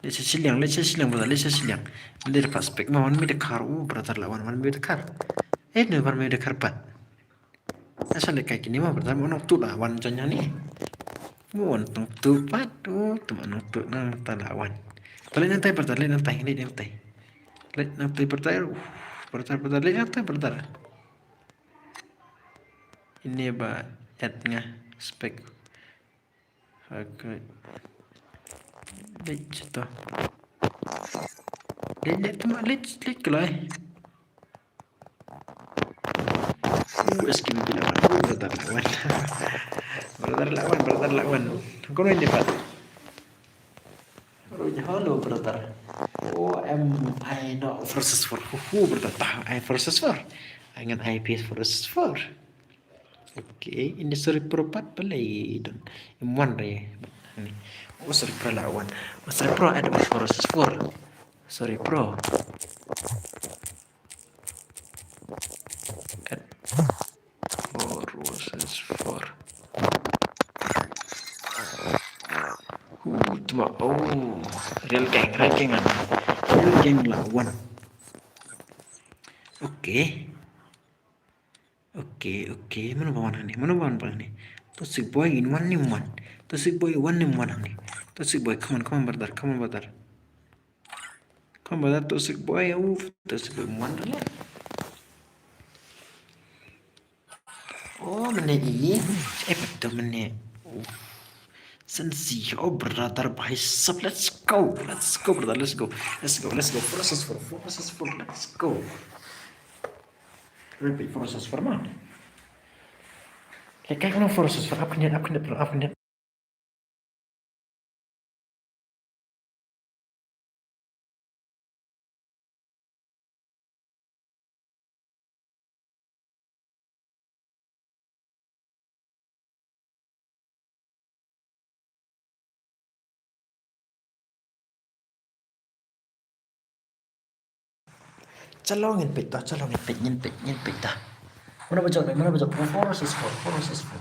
Leit sha shiliang, leit sha shiliang, brother, leit sha shiliang. Leit pha spek ma, wan mi da khar, u, brother la wan, wan mi da khar. Eh, no, wan mi da khar pat. Asal lehkai kine ma, brother, mo nongtuh la wan jong nga ni. Mo wan nongtuh pat, u, tu ma nongtuh na, ta la wan. Ta leit nangtai, brother, leit nangtai, leit nangtai. Leit nangtai, brother, u, brother, brother, leit nangtai, brother. Ine ba, add nga, spek. Okay. Leit shatong. Leit, leit, tama, leit, leit kloi. Uh, S K B B la wan. Uh, brother la wan. Brother la wan, brother la wan. Kono ine pat. Hello, brother. Oh, em, ai no versus four. Hu, hu, brother, ta, ai versus four. Ai ngan I P S versus four. Okay, ine sorry bro pat balei don. Em wan re. Ni. Oh, sorry bro la wan. Oh, sorry bro, add versus four. Sorry bro. Add four versus four. Uh, tama, oh, real gang, real gang. Real gang la wan. Okay. Okay, okay. Mano ba wan hangne? Mano ba wan hangne? Toxic boy in wan nim wan. Toxic boy wan nim wan hangne. Toxic boy, come on, come on, brother, come on, brother. Come on, brother, toxic boy. Uf, toxic boy wan hangne. Oh, mane i. Eh, betul mane. Sensi, oh brother, bhai sab, let's go, let's go brother, let's go, let's go, let's go, four versus four, four versus four, let's go. Repeat, four versus four, man. Kaei kano four versus four, up khnit, up khnit, up khnit. Chalo ngin peit ta, chalo ngin peit, ngin peit, ngin peit ta. Mano ba jop, mano ba jop, four versus four, four versus four.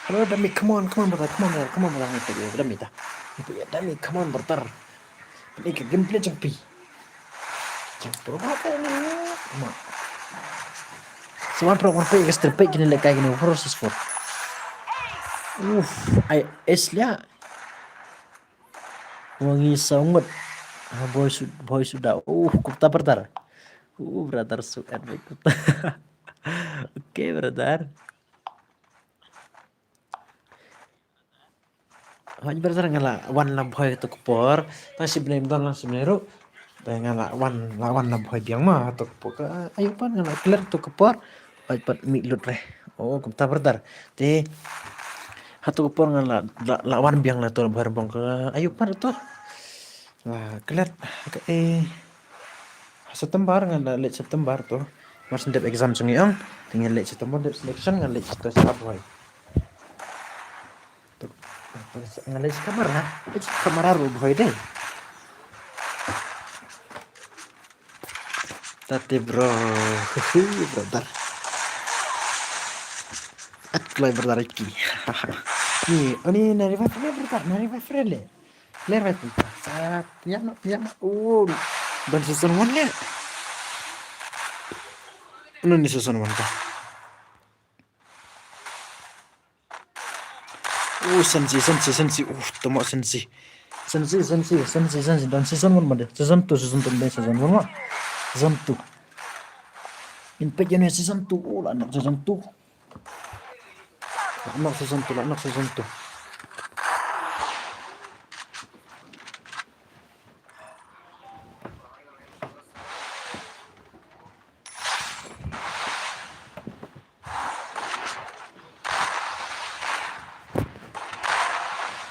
Hello, Dami, come on, come on, brother, come on, brother, come on, brother, ngin peit ïa Dami ta. Ngin peit ïa Dami, come on, brother. Peit ïa ka gameplay jong phi. Jong phi, brother, come on. Sa wan pro, wan peit ïa ka stream, peit kine lehkai kine, four versus four. Uff, ai, es lia. Wangi sa ngut. Ha, boy su, boy suda. Uh, kumta brother. Uh, brother su, eh, kumta. Okay, brother. Hoi brother, nga la wan la bhoi kato ka por. Tang shibnei ym don, la shibnei ruh. Te nga la wan, la wan la bhoi biang ma kato ka por. Ka, ayu pat nga la clear kato ka por. Hoi pat mih lut re. Oh, kumta brother. Te hato ka por nga la, la, la wan biang la to la bhoi rymbong ka ayu pat to. La klet ka, eh, ha September, nga la leit September to. Mar shu dep exam jong ngi ong. Te nga leit September, dep selection, nga leit to sa bhoi. To, nga leit kamera, leit kamera ruh bhoi dei. Tate bro. Huhu, brother. At kloi brother ki. Ni, oni na revive le brother, na revive le. Le revive le. Sat, ya no, ya no. Oh. Don season one le. Ano ni season one ka. Oh, Sensi, Sensi, Sensi. Oh, tama Sensi. Sensi, Sensi, Sensi, Sensi. Don season one made. Season two, season two, made season one ma. Season two. In page ne season two. Oh, la nok season two. La nok season two, la nok season two.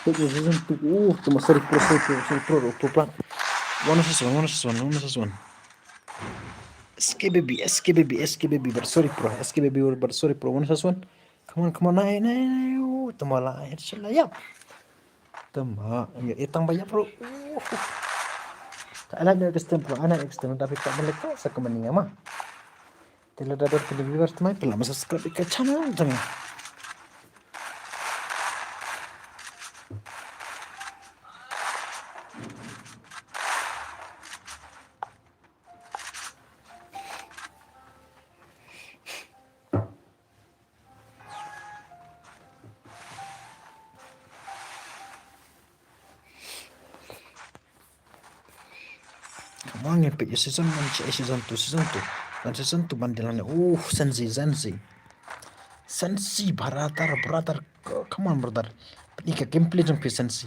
Season two. Oh, tama sorry pro, sorry pro, sorry pro, pro plan. One versus one, one versus one, one versus one. S K baby, S K baby, S K baby, but sorry pro, S K baby, but sorry pro, one versus one. Come on, come on, nine, nine, nine. Oh, tama la headshot la yap. Tama, ya, itang ba yap bro. Uh. Ka ala ni extend pro, ana extend, tapi tak boleh kau sa kemani ama. Te lada don phi viewers thymmai, phi lah ban subscribe ïa ka channel jong nga. Come on, ngin peit ïa season one, season two, season two. Don season two ban dei lane. Uh, Sensi, Sensi. Sensi, brother, brother. Come on, brother. Peit ïa ka gameplay jong phi Sensi.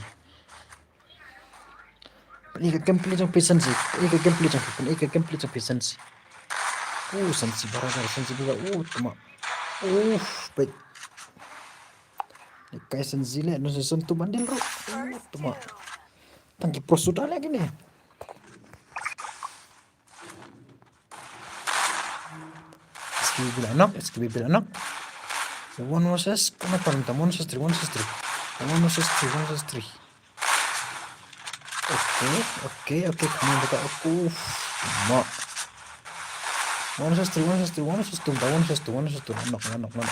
Peit ïa ka gameplay jong phi Sensi. Peit ïa ka gameplay jong phi, peit ïa ka gameplay jong phi Sensi. Uh, Sensi, brother, Sensi, brother. Uh, tama. Uh, peit. Lehkai Sensi le, don season two ban dei ruh. Uh, tama. Tang ki pro suda lagi ni. S K B B la knock, S K B B la knock. One versus, kena paling tam, one versus three, one versus three. One versus three, one versus three. Okay, okay, okay, come on, brother. Uff, mak. One versus three, one versus three, one versus two, one versus two, one versus two. Knock, knock, knock, knock.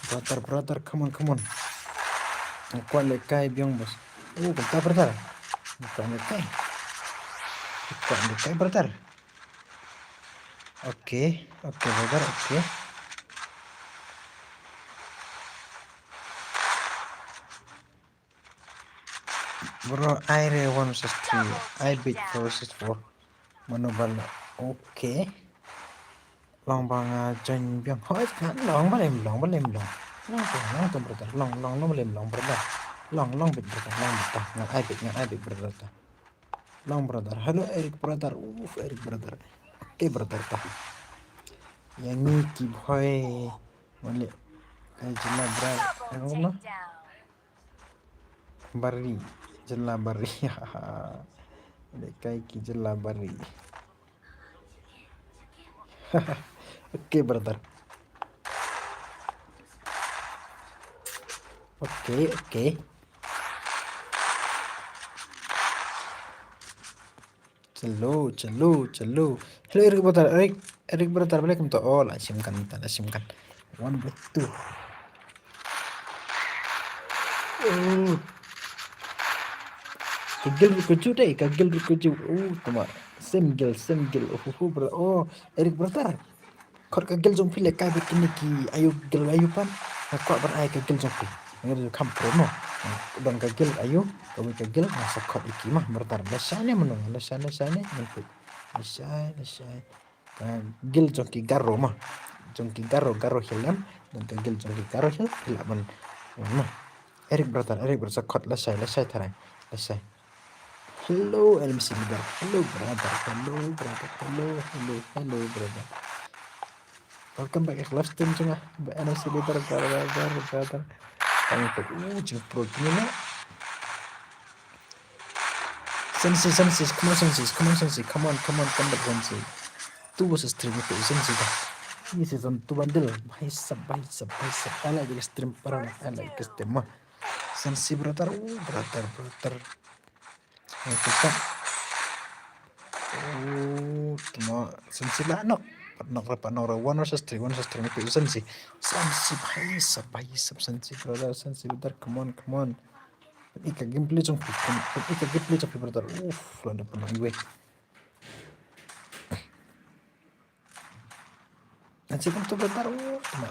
Brother, brother, come on, come on. Nga kwah lehkai biang, boss. Oh, kumta, brother. Nga kwah lehkai. Nga kwah lehkai, brother. Okay, okay, brother, okay. Bro, ai re one versus three. Ai bit four versus four. Mano ba la. Okay. Long ba nga join biang. Hoi, ka long ba lem long, ba lem long. Long tu, long tu, brother. Long, long, long, ba lem long, brother. Long, long bit, brother. Long bit ta. Nga ai bit, nga ai bit, brother ta. Long, brother. Hello, Eric, brother. Uf, Eric, brother. Okay, brother ta. Yang ni ki boy. Malik. Kai jela, brother. Yang mana? Bari. Jela bari. Lehkai ki jela bari. Okay, brother. Okay, okay. Chalo, chalo, chalo. Hello, Eric brother, Eric, Eric brother, balei kumta? Oh, la shim kan, ta la shim kan. One by two. Oh. Ka gel ruh ka ju dei, ka gel ruh ka ju. Oh, tama. Same gel, same gel. Oh, oh, oh, bro. Oh, Eric brother. Khot ka gel jong phi lehkai bad kine ki ayu gel ayu pat. Nga kwah ban ai ka gel jong phi. Nga ju kham pro mo. Don ka gel ayu, kawei ka gel nga sa khot ïa ki ma, brother. Lashai ne mano, lashai, lashai ne, ngan peit. Lashai, lashai. Ka gel jong ki Garo ma. Jong ki Garo, Garo Hill em. Don ka gel jong ki Garo Hill, phi lah ban, ban ma. Eric brother, Eric brother, sa khot lashai, lashai tharai. Lashai. Hello, L M C leader. Hello, brother. Hello, brother. Hello, hello, hello, brother. Welcome back to live stream jong nga. Ba L M C leader, brother, brother, brother. Thank you. Uh, jingpro kine na. Sensi, Sensi, come on, Sensi, come on, Sensi, come on, come on, come back, Sensi. Two versus three, okay, Sensi ta. Ini season two bundle. Bhai sab, bhai sab, bhai sab. I like the stream, para, I like the stream, ma. Sensi brother, uh, brother, brother. Ai, kita. Oh, tama. Sensi la nok. Pat nok ra, pat nok ra. One versus three, one versus three. Mesti Sensi. Sensi, bhai sab, bhai sab, Sensi brother, Sensi brother. Come on, come on. Ika gameplay jong phi, ika gameplay jong phi brother. Uff, la da pun highway. Nanti kan tu bentar. Oh, kena.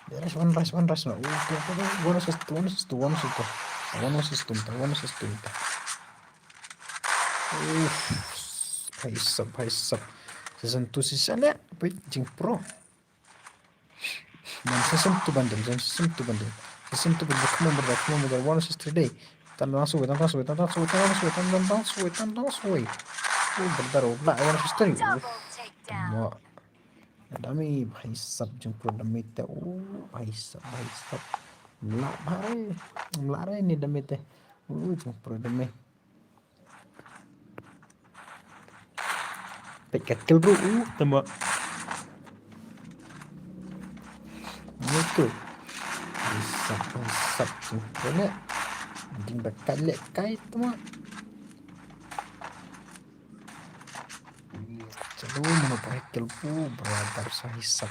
Beres, one rush, one rush, no. Oh, tu, tu, tu, one versus two, one versus two, one versus two. One versus two, one versus two. Uff, bhai sab, bhai sab. Season two season ya, apa jing pro. Man, season two bundle, man, season two bundle. Season two bundle, come on, brother, come on, brother. One versus three dei. Tang tang sui, tang tang sui, tang tang sui, tang tang sui, tang tang sui, tang tang sui. Oh, brother, oh, lah, one versus three. Uff, tama. Dami, bhai sab, jingpro dami te. Oh, bhai sab, bhai sab. Mlah bhai, mlah re ni dami te. Oh, jingpro dami. Peit ka kill ruh, uh, tama. Ni tu. Bhai sab, bhai sab tu. Kena. Ding ba kai leh kai tama. Chalo, mano pa kill pu, brother, sa hisab.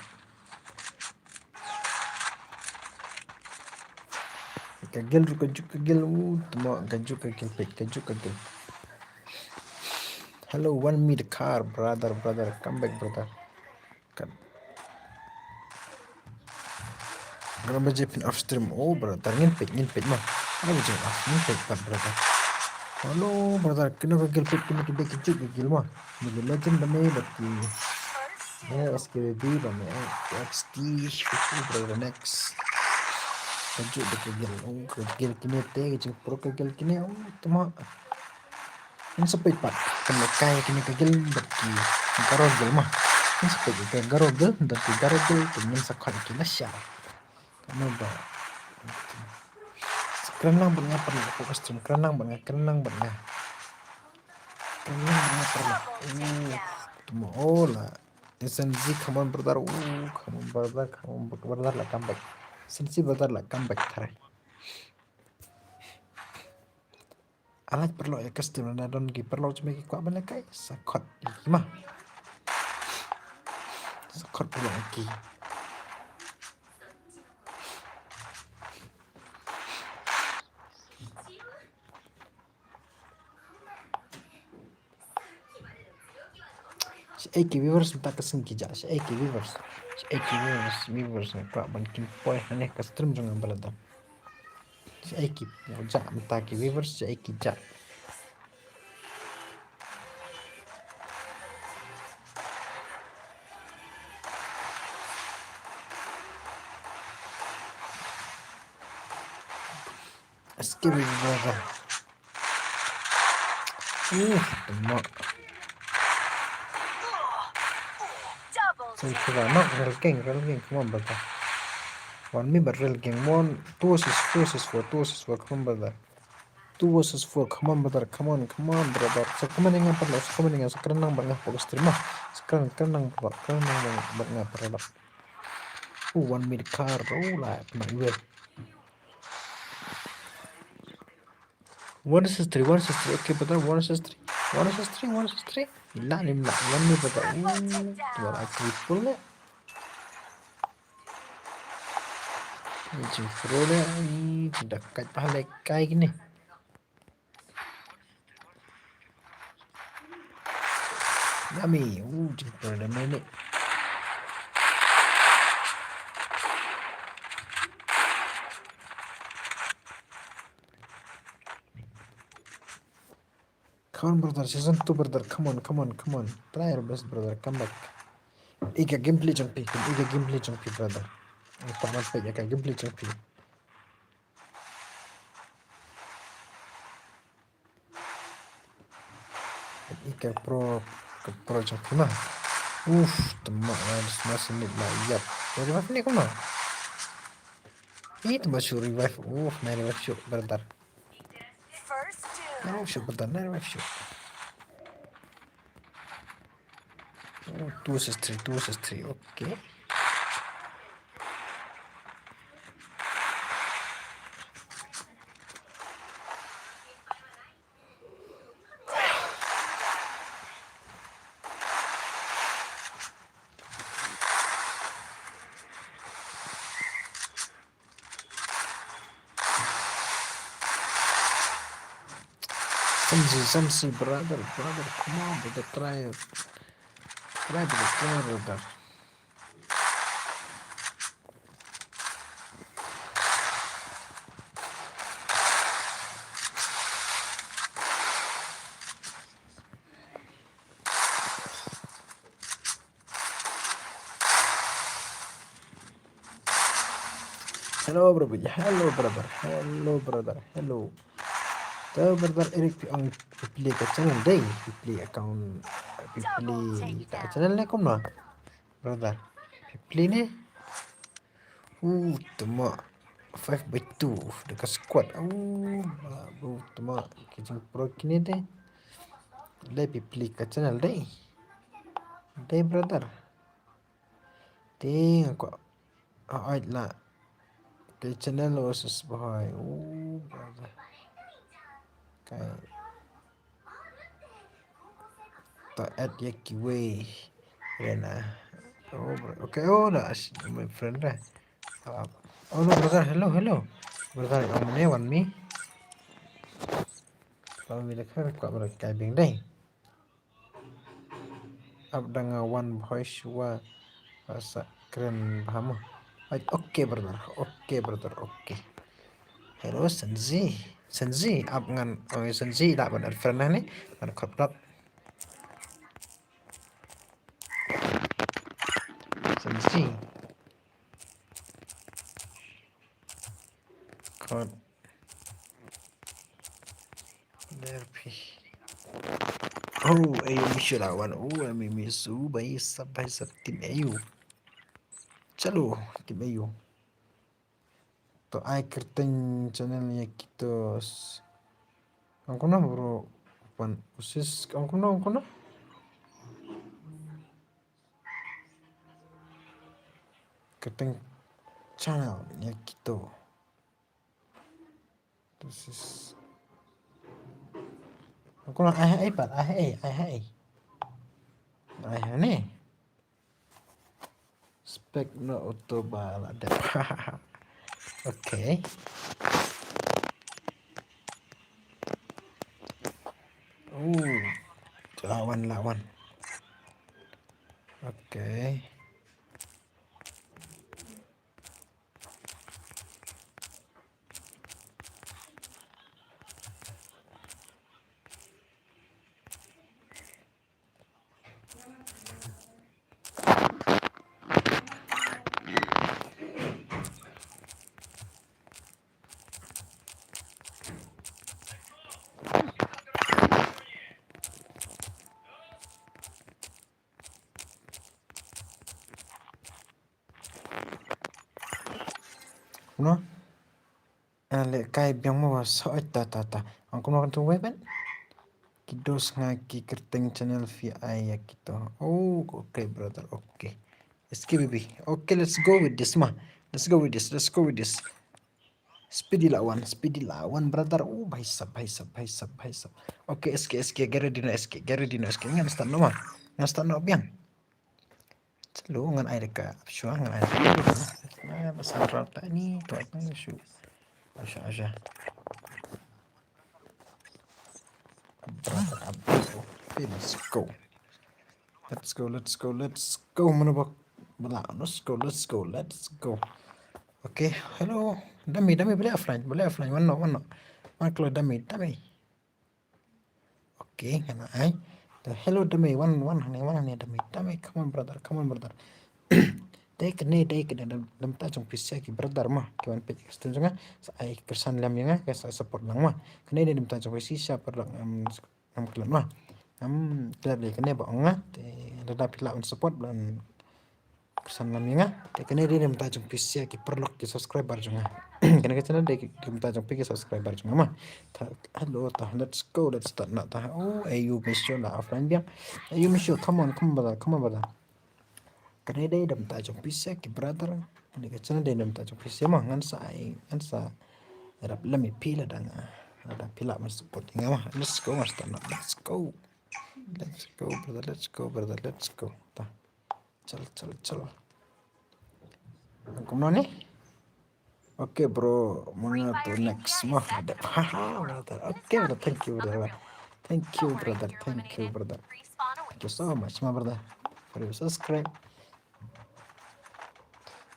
Ka gel ruh ka juk ka gel, uh, tama ka juk ka gel, peit ka juk ka gel. Hello, one me the car, brother, brother, come back, brother. Kan. Gana ba je phin off stream, oh, brother, ngin peit, ngin peit ma. Ngin peit off, ngin peit pat, brother. Hello, brother, kino ka gel peit, kino ka dei ka juk ka gel ma. Mobile Legend ba ne, ba ki. Eh, S K B ba ne, eh, X T, brother, next. Ka juk da ka gel, oh, ka gel kine te, ka jingpro ka gel kine, oh, tama. Ngin sa peit pat, kan lehkai kine ka gel, bad ki Garo gel ma. Ngin sa peit ka Garo gel, bad ki Garo gel, kan ngin sa khot ki na sha. Kano ba. Kren lang bad nga paralok, fokus stream, kren lang bad nga, kren lang bad nga. Kren lang bad nga paralok. Oh, tama, oh la. S N Z, come on brother, oh, come on brother, come on brother, la come back. S N Z brother, la come back, tharai. Alai paralok ïa ka stream na don ki paralok jong me ki kwah ban lehkai. Sa khot ïa ki ma. Sa khot paralok ïa ki. Shaei ki viewers mynta ka sngi ki jah, shaei ki viewers. Shaei ki viewers, viewers nga kwah ban kin poi hangne ka stream jong nga brother. Shaei ki jah mynta ki viewers, shaei ki jah. Skip it, brother. Uh, tama. Same killer, no, real gang, real gang, come on, brother. One me, but real gang, one, two versus, two versus four, two versus four, come on, brother. Two versus four, come on, brother, come on, come on, brother. Sa comment ïa nga paralok, sa comment ïa nga, sa kren nang bad nga hapoh ka stream, ah. Sa kren, kren nang bad, kren nang bad nga paralok. Oh, one minute car, oh, la, kena iwet. One versus three, one versus three. Okay, brother, one versus three. One versus three, one versus three. Ila ni mla, one ni brother. Ooh, dua la triple le. Ni jingpro le, ni jingdakat pahalek kai kine. Yummy. Ooh, jingpro le mai ni. Come on, brother. Season two, brother. Come on, come on, come on. Try your best, brother. Come back. Ïa ka gameplay jong phi, ïa ka gameplay jong phi, brother. Ïa ka gameplay jong phi. Ïa ka pro, ka pro jong phi ma. Uf, tama, na sma sinit ma, yap. Revive ni kumno? Ih, tama shu revive. Uf, na revive shu, brother. First doom. Nai revive shuh, brother, nai revive shuh. Oh, two versus three, two versus three, okay. Sensi, Sensi, brother, brother, come on, brother, try. Try, brother, try, brother. Hello, brother. Hello, brother. Hello, brother. Hello. To, brother Eric, phi ong phi plie ka channel dei, phi plie account, phi plie ka channel ne kumno? Brother, phi plie ne? Uh, tama five by two da ka squad. Uh, uh, tama ki jingpro kine dei. Dei phi plie ka channel dei. Dei, brother. Te nga kwah, ah, ai la. Ka channel versus bahai. Oh, brother. Kai. To add ïa kiwei. Rena. Oh, bro. Okay, oh, da, my friend da. Ah, oh, no, brother, hello, hello. Brother, ong mane, wan me. Wan me da kar, kwah brother kai beng dei. Ap da nga wan bhoi shuwa, ah, sa kren bha mo. Ai, okay, brother. Okay, brother. Okay. Hello, Senzi. Senzi, ap ngan, oh, Senzi, da ban add friend ne? Ban khot dot. Senzi. Khot. Derpi. Oh, ayu mi shu lawan. Oh, ami mi su bai sab bai sab team ayu. Chalo, team ayu. To ai kyrteng channel ïa kito. Ong kumno bro, pan usis, ong kumno, ong kumno? Kyrteng channel ïa kito. This is, ong kumno, ai ha ei pat, ai ha ei, ai ha ei. Ai ha ne. Spec no auto ba la dep. Okay. Oh, lawan, lawan. Okay. No? Ah, lehkai biang mo wa sa, oi, ta, ta, ta. Ang kumno kan tu wei ban? Ki dos nga ki kyrteng channel phi ai ïa kito. Oh, okay, brother, okay. S K B B. Okay, let's go with this, ma. Let's go with this, let's go with this. Speedy lawan, speedy lawan, brother. Oh, bhai sab, bhai sab, bhai sab, bhai sab. Okay, S K, S K, get ready no, S K, get ready no, S K. Ngan start no, ma. Ngan start no biang. Selalu ngan ai dekat. Sure, ngan ai dekat. Nah, pasal rata ni, tu apa ni, sure. Asha, asha. Brother, abis. Okay, let's go. Let's go, let's go, let's go. Mana bak? Bala, let's go, let's go, let's go. Okay, hello. Dami, Dami, boleh offline, boleh offline. Wan no, wan no. Wan keluar Dami, Dami. Okay, ngan ai. The hello, Dami, wan, wan hangne, wan hangne, Dami, Dami, come on, brother, come on, brother. Dei kane, dei kane, dam, dam ta jong phi sha ki brother ma, ki wan peit ka stream jong nga, sa ai kyrsan lem ïa nga, ka sa support lang ma. Kane dei dam ta jong phi sha paralok, em, em, khlem ma. Em, khlem dei kane ba ong nga, te lada phi lah ban support, ban kyrsan lem ïa nga. Te kane dei dam ta jong phi sha ki paralok ki subscriber jong nga. Kane ka channel dei dam ta jong phi ki subscriber jong nga ma. Ta, hello, ta, let's go, let's start na ta. Oh, eh, you miss you la offline biang. Eh, you miss you, come on, come on, brother, come on, brother. Kane dei dam ta jong phi sha ki brother. Kane ka channel dei dam ta jong phi sha ma, ngan sa ai, ngan sa rap lem ïa phi lada nga, lada phi lah ban support ïa nga ma. Let's go, ngan start na. Let's go. Let's go, brother, let's go, brother, let's go. Ta. Chal, chal, chal. Kumno ni? Okay, bro, muna to next mo. Haha, brother. Okay, brother, thank you, brother. Thank you, brother, thank you, brother. Thank you so much, my brother, for your subscribe.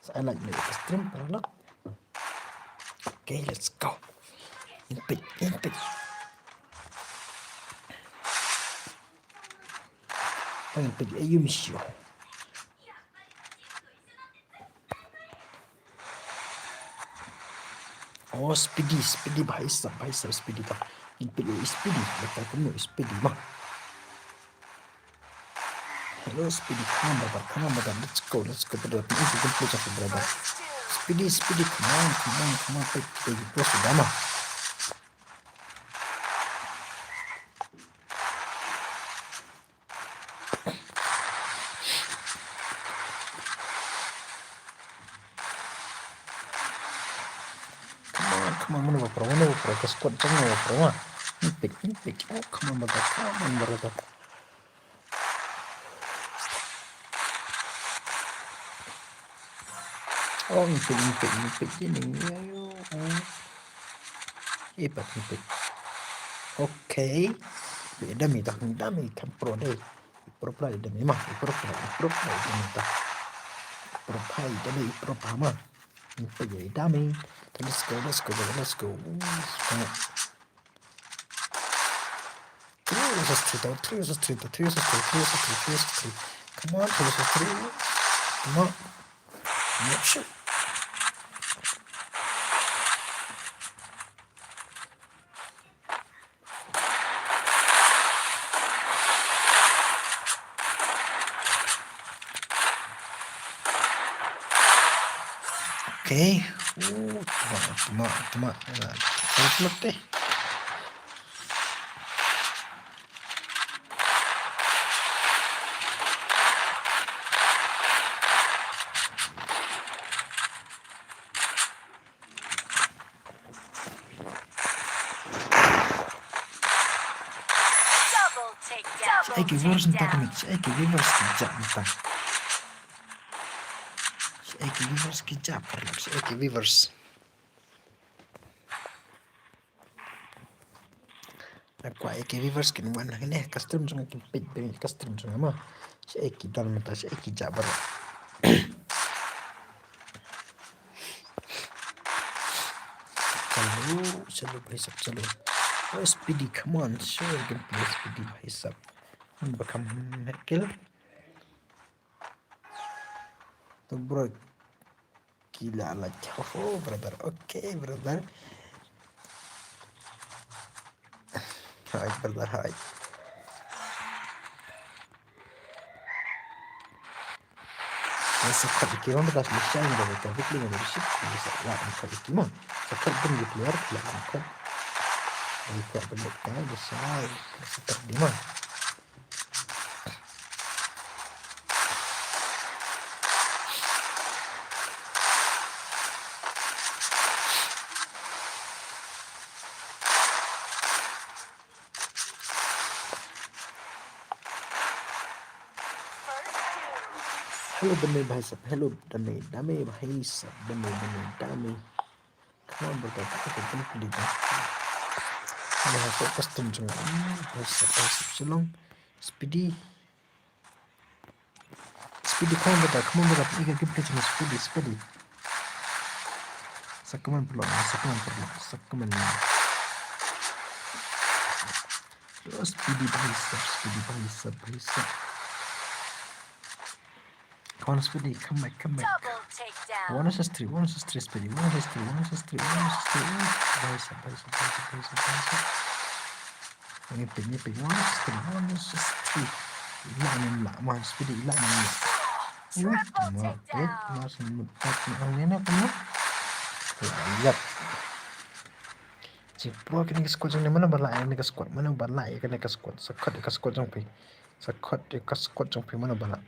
So I like the stream, paralok. Okay, let's go. Impit, impit. Impit, eh, you miss you. Oh, Speedy, Speedy, bhai sab, bhai sab, Speedy ta. Impit, eh, Speedy, beta kamu Speedy ma. Hello, Speedy, come on, brother, come on, brother, let's go, let's go, brother. Ini kita push up, brother. Speedy, Speedy, come on, come on, come on, kita push up, brother. Come on, come on, mano ba pro, mano ba pro, ka squad jong mano ba pro, ma. Impit, impit. Oh, come on, brother, come on, brother. Oh, impit, impit, impit, ini, ayo, oh. Impit, impit. Okay. Dami, dami, dami, kan pro dei. Pro play dami ma, pro play, pro play dami ta. Pro play dami, pro play ma. Impit, dami. Let's go, let's go, let's go. Ooh, come on. Three versus three, though. Three versus three, though. Three versus three, three versus three, three versus three. Come on, three versus three. Come on. Come on, shoot. Okay. Ooh, tama, tama, tama. Tama, tama, tama. Double takedown. Shaei ki viewers mynta ka miet, shaei ki viewers ki jop mynta. Shaei ki viewers ki jop, paralok, shaei ki viewers. Nga kwah ïa ki viewers kin wan hangne ha ka stream jong nga, kin peit beit ïa ka stream jong nga ma. Shaei ki don mynta, shaei ki jah baroh. Chalo, chalo, bhai sab, chalo. Oh, Speedy, come on, sure, you can play Speedy, bhai sab. Ba kham heh kill. To bro, ki la la, oh, brother, okay, brother. Hi, brother, hi. Sa khot ki ma, ba ta shim shang da ka bit li ma, ba shim ki sa la khot ki ma. Sa khot dum ki player, la khot. Ai khot ba lek ka, ba sa, sa khot di ma. Hello, dame bhai sab. Hello, dame, dame bhai sab. Dame, dame, dame. Come on, brother. Come on, brother. Come on, brother. Custom jong. Bhai sab, bhai sab. Shalom. Speedy. Speedy, come on, brother. Come on, brother. Ika give it to me. Speedy, Speedy. Sa come on, bro. Sa come on, bro. Sa come on. Oh, Speedy, bhai sab, Speedy, bhai sab, bhai sab. Come on, Speedy, come back, come back. Double takedown. One versus three, one versus three, Speedy. One versus three, one versus three, one versus three. Bhai sab, bhai sab, bhai sab, bhai sab, bhai sab. Ngepit, ngepit. One versus three, one versus three. Ila ngin la, ma Speedy, ila ngin la. Triple takedown. Mas mut tak ni ang ni na kuma. Yap. Jingpro kane ka squad jong ne, mano ba lah ïa kane ka squad, mano ba lah ïa kane ka squad, sa khot ïa ka squad jong phi, sa khot ïa ka squad jong phi, mano ba lah.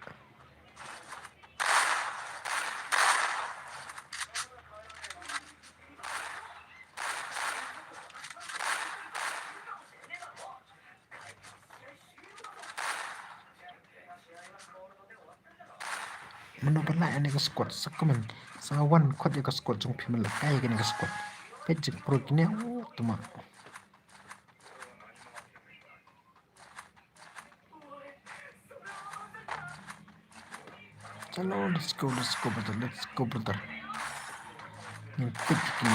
Mano ba lah ïa kane ka squad, sa comment, sa wan khot ïa ka squad jong phi, man la kai ïa kane ka squad. Peit jingpro kine, oh, tuma. Chalo, let's go, let's go, brother, let's go, brother. Ngin peit ki.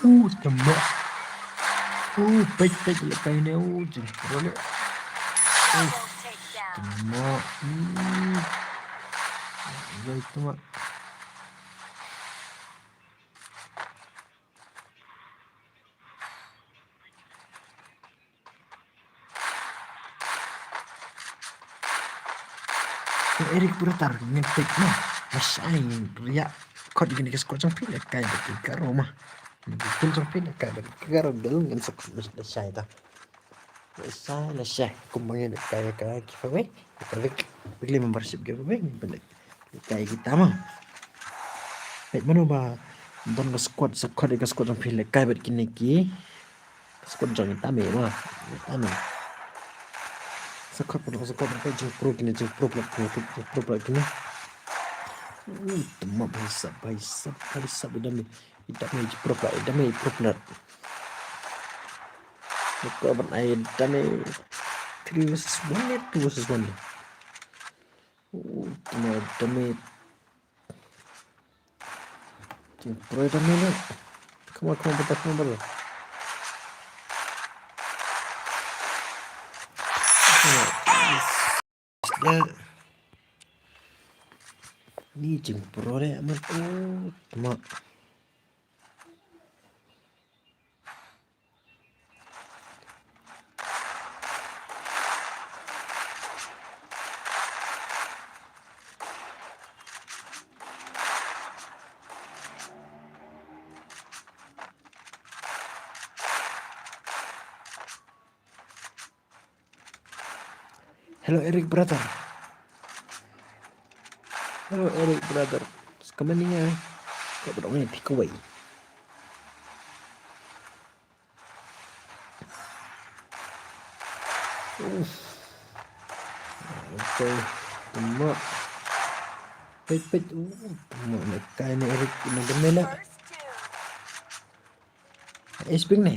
Uh, tembak. Uh, peit, peit, leh kai ne, uh, jingpro leh. Uh, tembak. Hmm. Jai tembak. Eric Brother, ngin peit ma. Mas ai ria. Khot ïa kane ka squad jong phi leh kai bad ki Garo ma. Ki jong phi leh kai bad ki Garo, dal ngin sa leh shai ta. Leh shai, leh shai. Kumba ngin leh kai ka giveaway. Ka week, weekly membership giveaway. Ngin peit leh kai kita ma. Peit mano ba don ka squad, sa khot ïa ka squad jong phi leh kai bad kine ki. Squad jong ita me ma. Ita me. Sa khot pynlong, sa khot pynlong, jingpro kine, jingpro pynlong kine, jingpro pynlong kine. Uh, tembak bhai sab, bhai sab, bhai sab, ita me. Ita me jingpro pynlong, ita me jingpro pynlong. Ita me three versus one ne, two versus one ne. Uh, tembak, ita me. Jingpro ita me leh. Come on, come on, brother, come on, brother. Ni jingpro leh, man. Oh, tembak. Hello, Eric brother. Hello, Eric brother. Ska mane nga? Ka ba dong ni takeaway. Uff. Okay. Tembak. Peit, peit. Uh, tembak na kai ni Eric. Ina deme na. Ace ping ni.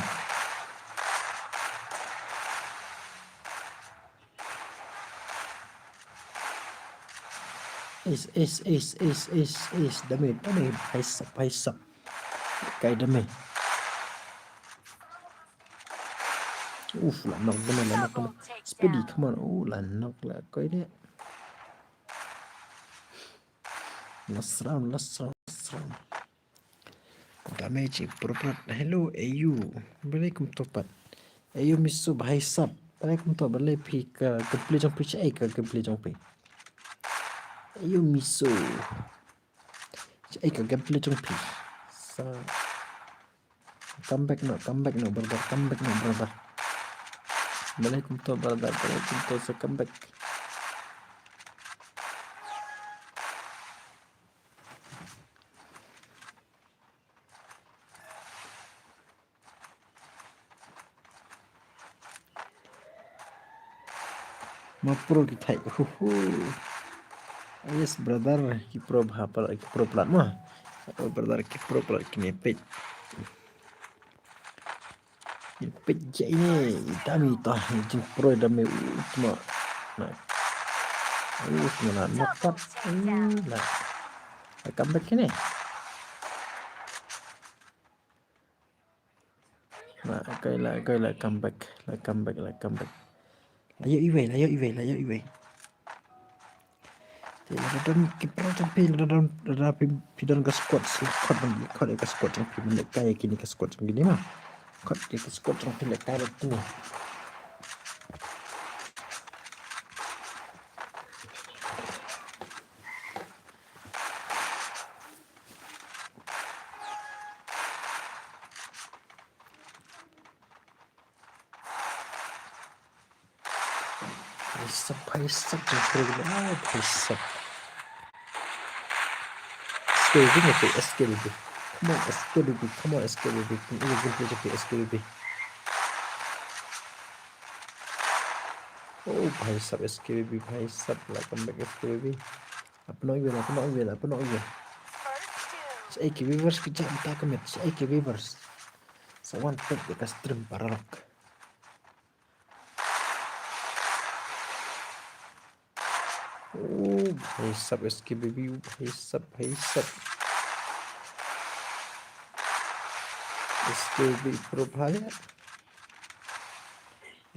Ace, ace, ace, ace, ace, ace. Dame, dame. Bhai sab, bhai sab. Kai dame. Uf, la knock bana, la knock bana. Speedy, come on. Oh, la knock la kai de. Last round, last round, last round. Damage, proper. Hello, A U. Balei kum topat. A U Miso, bhai sab. Balei kum topat, balei phi ka gameplay jong phi, shaei ka gameplay jong phi. A U Miso. Shaei ka gameplay jong phi. Sa, come back noh, come back noh, brother, come back noh, brother. Balei kum to, brother, balei kum to, sa come back. Ma pro ki thai. Huhu. Yes, brother, ki pro bha pala, ki pro plat ma. Oh, brother, ki pro plat kine peit. Kine peit ja ine, ita mi ta, jing pro da me utma. Na. Utma na, na pat. Hmm, na. Come back kine. La, okay, la, okay, la, come back, la, come back, la, come back. La ïoh iwei, la ïoh iwei, la ïoh iwei. Te la don ki pro jong phi, la don, la don phi, phi don ka squad, la khot ban, la khot ïa ka squad jong phi, ban lehkai ïa kine ka squad jong kine ma. Khot ïa ka squad jong phi lehkai la kine. Bhai sab, bhai sab, jong pro kine, ah, bhai sab. S K B B, S K B B. Come on, S K B B, come on, S K B B. Come on, S K B B. Oh, bhai sab, S K B B, bhai sab, la come back, S K B B. Apno iwel, apno iwel, apno iwel. Shaei ki viewers ki jam ta ka met, shaei ki viewers. Sa wan peit ïa ka stream paralok. Oh, bhai sab S K B B, bhai sab, bhai sab. S K B B pro bhai.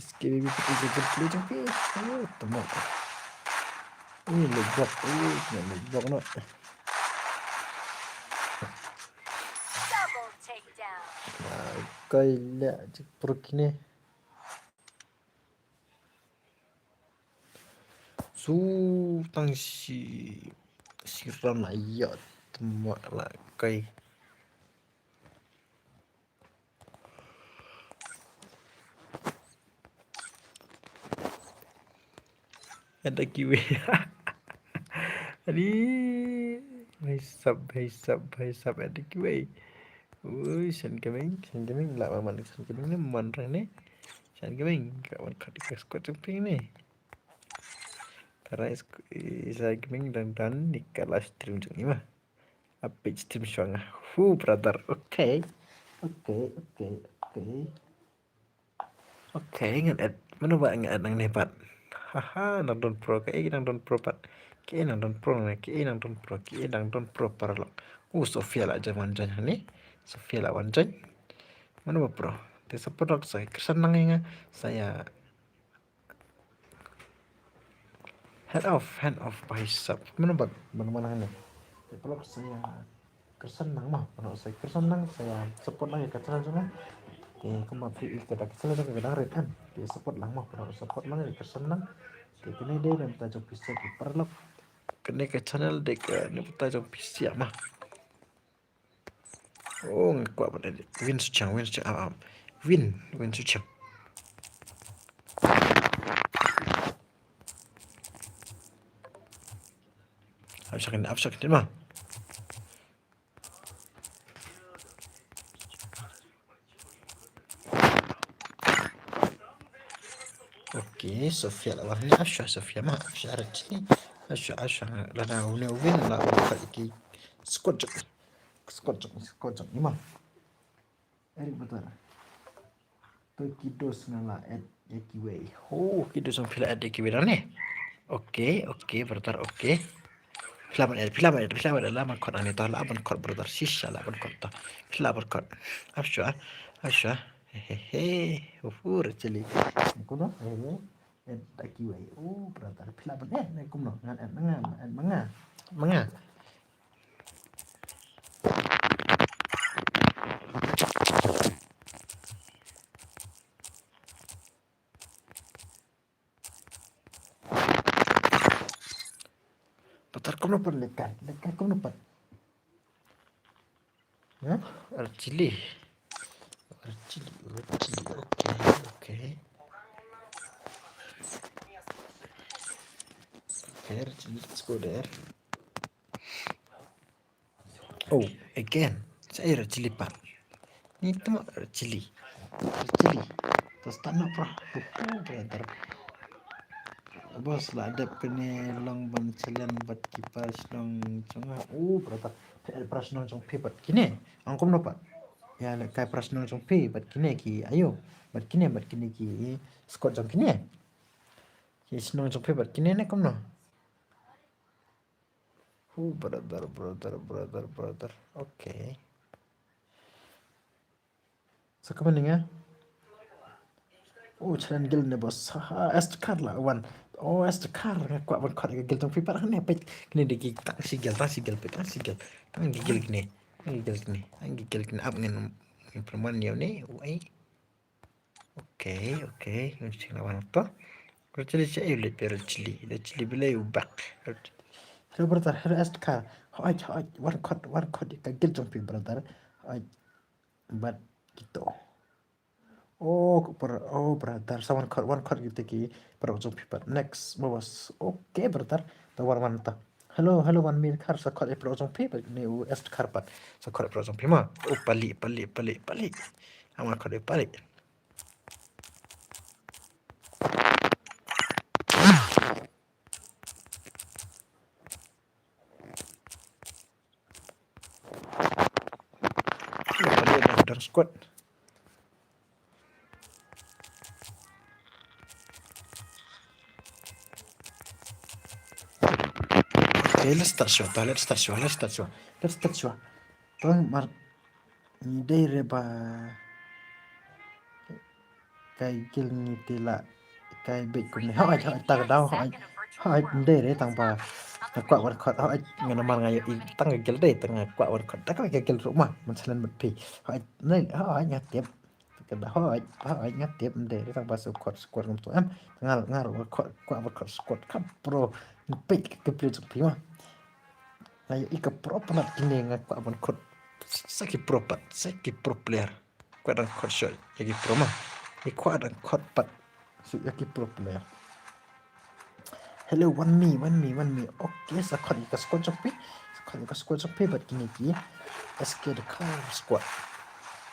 S K B B putih ke gameplay jong phi. Oh, tama. Ini lubak. Oh, ini lubak na. Double takedown. Ah, kai la jik pro kine. Su tang shi, shi ram la ïa tama la kai. Ada kiwei. Ani, bhai sab, bhai sab, bhai sab, ada kiwei. Ui, Shan Gaming, Shan Gaming, la man Shan Gaming ne, man rang ne. Shan Gaming, ka wan kat ka squad jong phi ne. Tara is, is Shan Gaming dang dang ni ka live stream jong i ma. Update stream shong. Hu, brother. Okay. Okay, okay, okay. Okay, ngan add. Mano ba ngan add nangne pat. Haha, nang don pro, kaei nang don pro pat. Kaei nang don pro ne, kaei nang don pro, kaei nang don pro paralok. Uh, Sophia la jan wan join hangne. Sophia la wan join. Mano ba pro. Te sa paralok sa kyrsan lang ïa nga. Sa ïa Hand off, hand off, bhai sab. Mano ba, mano, mano hangne. Te paralok sa ïa kyrsan lang ma, paralok sa ïa kyrsan lang, sa ïa support lang ïa ka channel jong nga. Te kumba phi ïohi ka da ka channel jong nga ka dang rit em. Te support lang ma, paralok support lang ïa kyrsan lang. Te kane dei na bynta jong phi sha ki paralok. Kane ka channel dei ka na bynta jong phi sha ma. Oh, nga kwah ban edit. Win Suchang, Win Suchang, am, am. Win, Win Suchang. Ap shak in, ap shak in, ma. Okay, Sophia la wan. Ap shak Sophia ma, ap shak Rachel. Ap shak, ap shak la na une Win la wan ki squad jong. Squad jong, squad jong i ma. Eric Batar. To ki dos nga la add ïa kiwei. Oh, ki dos nga phi la add ïa kiwei ne. Okay, okay, brother, okay. Phi lah ban add, phi lah ban add, phi lah ban add, lah ban khot hangne to, lah ban khot brother, shisha lah ban khot to. Phi lah ban khot. Ap shuwa, ap shuwa. He he he. Uhu, Rachili. Kumno? He he. Add da kiwei. Oh, brother, phi lah ban add ne kumno? Ngan add ma nga, add ma nga. Ma nga. Patar kumno pat lekai, lekai kumno pat. Hah? Archili. Archili, Archili. Okay, okay. Okay, Archili, let's go there. Oh, again. Sa ira chili pat. Ni tu chili. Chili. Terus tak nak pra. Oh, brother. Bos lah dep kene long ban challenge bad ki para shnong jong nga. Oh, brother. Para shnong jong phi bad kine. Ang kumno pat. Ya, le kai para shnong jong phi bad kine ki ayo. Bad kine, bad kine ki squad jong kine. Ki shnong jong phi bad kine ne kumno. Oh, brother, brother, brother, brother. Okay. Sa kumne nga. Oh, challenge guild ne boss. Ha, Esther Car la wan. Oh, Esther Car, nga kwah ban khot ka guild jong phi pat ne peit. Kine de ki tang shi guild, tang shi guild, peit tang shi guild. Tang ki guild kine. Tang ki guild kine. Tang ki guild kine ap ngan. Ngan perman yow ne. Oh, ai. Okay, okay. Ngan check la wan to. Rachili che ayu leit phi Rachili. Rachili bilei u bak. Hello brother, hello Esther Car. Hoi, hoi, wan khot, wan khot ka guild jong phi brother. Hoi. Bad kito. Oh, brother, sa wan khot, wan khot kito ki para jong phi pat. Next, bos. Okay, brother. Ta wan wan ta. Hello, hello, wan mi Car sa khot e para jong phi pat. Ne u Esther Car pat. Sa khot e para jong phi ma. Oh, pali, pali, pali, pali. Wan khot e pali. Dang squad. Okay, let's start shuwa, let's start shuwa, let's start shuwa, let's start shuwa. Tong mar. Dei re ba kai guild ngi te la kai bit kumne. Hoi, hoi, tang dau, hoi. Hoi, dei re tang ba. Nga kwah wan khot, hoi, nga namar nga ïohi tang ka guild dei, tang nga kwah wan khot. Tang ka guild ruh ma, man salen mat phi. Hoi, nei, hoi, nga tip. Ka da hoi, hoi, nga tip, dei re tang ba su khot, squad kum tu em. Nga, nga ruh khot, kwah wan khot squad ka pro. Peit ka guild jong phi ma. Nga ïohi ka pro palat kine nga kwah ban khot. Sa ki pro pat, sa ki pro player. Kwah dang khot shot ïa ki pro ma. Ïa kwah dang khot pat. Sa ïa ki pro player. Hello, wan mi, wan mi, wan mi. Okay, sa khot ïa ka squad jong phi. Sa khot ïa ka squad jong phi bad kine ki S K the car squad.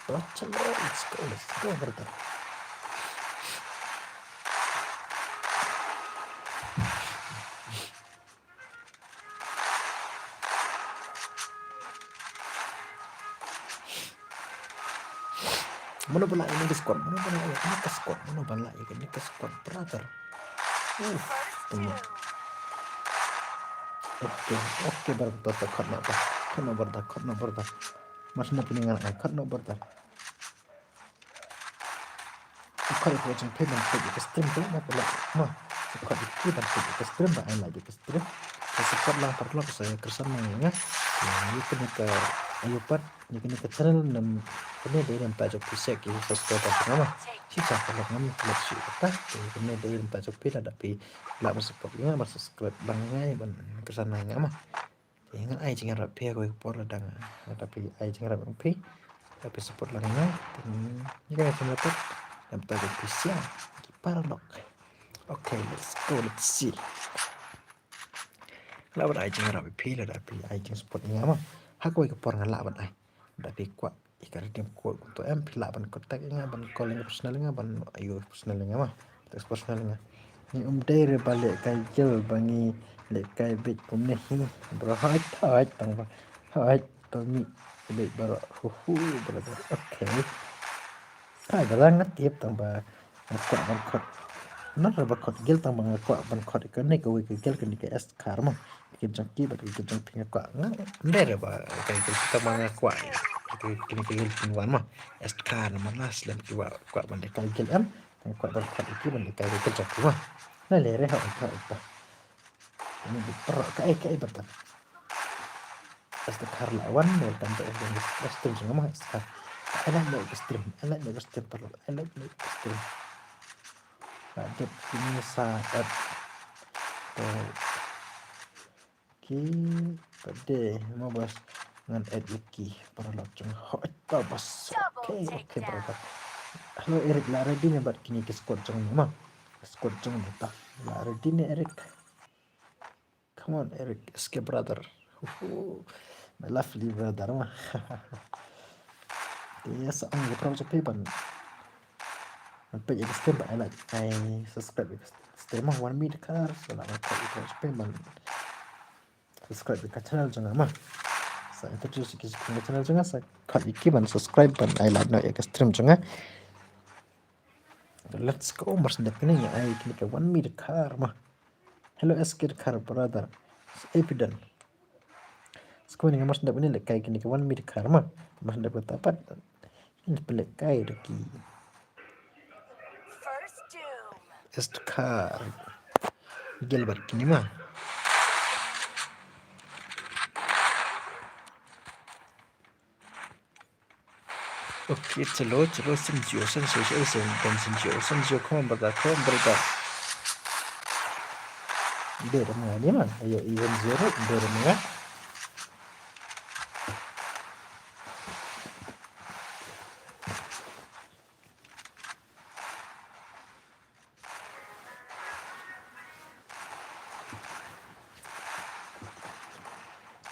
Let's go, let's go, let's go, brother. Mano ba lah ïa kane ka squad, mano ba lah ïa kane ka squad, mano ba lah ïa kane ka squad, brother. Uff, tengok. Okay, okay, brother, khot noh, khot noh, brother, khot noh, brother. Mas na pini ngan ai, khot noh, brother. Subscribe ïa ka channel ban peit ïa ka stream tu, ma pula ma. Subscribe ïa ka channel ban peit ïa ka stream, ba ai like ïa ka stream. Sa support lang paralok sa ïa kyrshan lang ïa nga. Ïa kane ka ayu pat, ïa kane ka channel nam kane dei nam ta jop pisa ki subscriber nga ma. Shi cha paralok ngam pula shi kata. Ïa kane dei nam ta jop pisa da phi lah ban support ïa nga, ban subscribe lang ïa nga, ban kyrshan lang ïa nga ma. Te ngan ai jingïarap phi ha kawei ka por lada nga, lada phi ai jingïarap ïa phi, lada phi support lang ïa nga. Te ngan ai jingïarap pat, lada phi share, ki paralok. Okay, let's go, let's see. Lah ban ai jingïarap ïa phi, lada phi ai jingsupport ïa nga ma. Ha kawei ka por nga lah ban ai. Lada phi kwah ïa ka redeem code kumto em, phi lah ban contact ïa nga, ban call ïa nga personal ïa nga, ban ïoh personal ïa nga ma. Text personal ïa nga. Ngi um dei re ba lehkai guild ba ngi lehkai beit kumne hi. Bro, hooid, hooid, tang ba. Hooid, to ngi beit baroh. Hu hu, brother. Okay. Hooid, brother, nga tip tang ba. Nga kwah ban khot. Nang ra ba khot gel tang ba nga kwah ban khot ïa kane kawei ka gel kane ka Esthar mo. Ka gel jong ki bad ka gel jong phi nga kwah. Nga ym dei ra ba ka gel tang ba nga kwah ïa kane ka gel pynwan mo. Esthar namar la slem ki ba kwah ban lehkai gel em. Nga kwah ban khot ïa ki ban lehkai ka gel jong phi mo. Nang leh re ha uta uta. Ini di perok kaei kaei batan. Esthar la wan, welcome to the stream jong nga mo Esthar. I like the stream. I like the stream perok. I like the stream. Ba dep kine sa add. To ki ba dei mo bas ngan add ïa ki paralok jong nga. Hooid ba bas. Okay, okay brother. Hello Eric, la ready ne bad kine ki squad jong nga mo. Squad jong nga ta. La ready ne Eric. Come on, Eric, S K brother. Uhu, my lovely brother mo. Yes, ang ïa proud to pay ban. Ban pay ïa ka stream ba I like. I subscribe ïa ka stream mo. One minute car. So, la ban pay ïa proud to pay ban subscribe ïa ka channel jong nga mo. Sa introduce ïa ki jong ka channel jong nga. Sa khot ïa ki ban subscribe ban I like noh ïa ka stream jong nga. Let's go. Mar shen dep kane nga ai kine ka one minute car mo. Hello S K Dkhar brother. Sa epidan. Skwani nga mar shen dep kane lehkai kine ka one minute car mo. Mar shen dep kata pat. Ini pynlehkai da ki. S Dkhar. Gel bad kine mo. Okay, chalo, chalo, Sinjio, Sinjio, Sinjio, Sinjio, Sinjio, come on, brother, come on, brother. Dei da ma nga ni mo, ayo, even zero, dei da ma nga.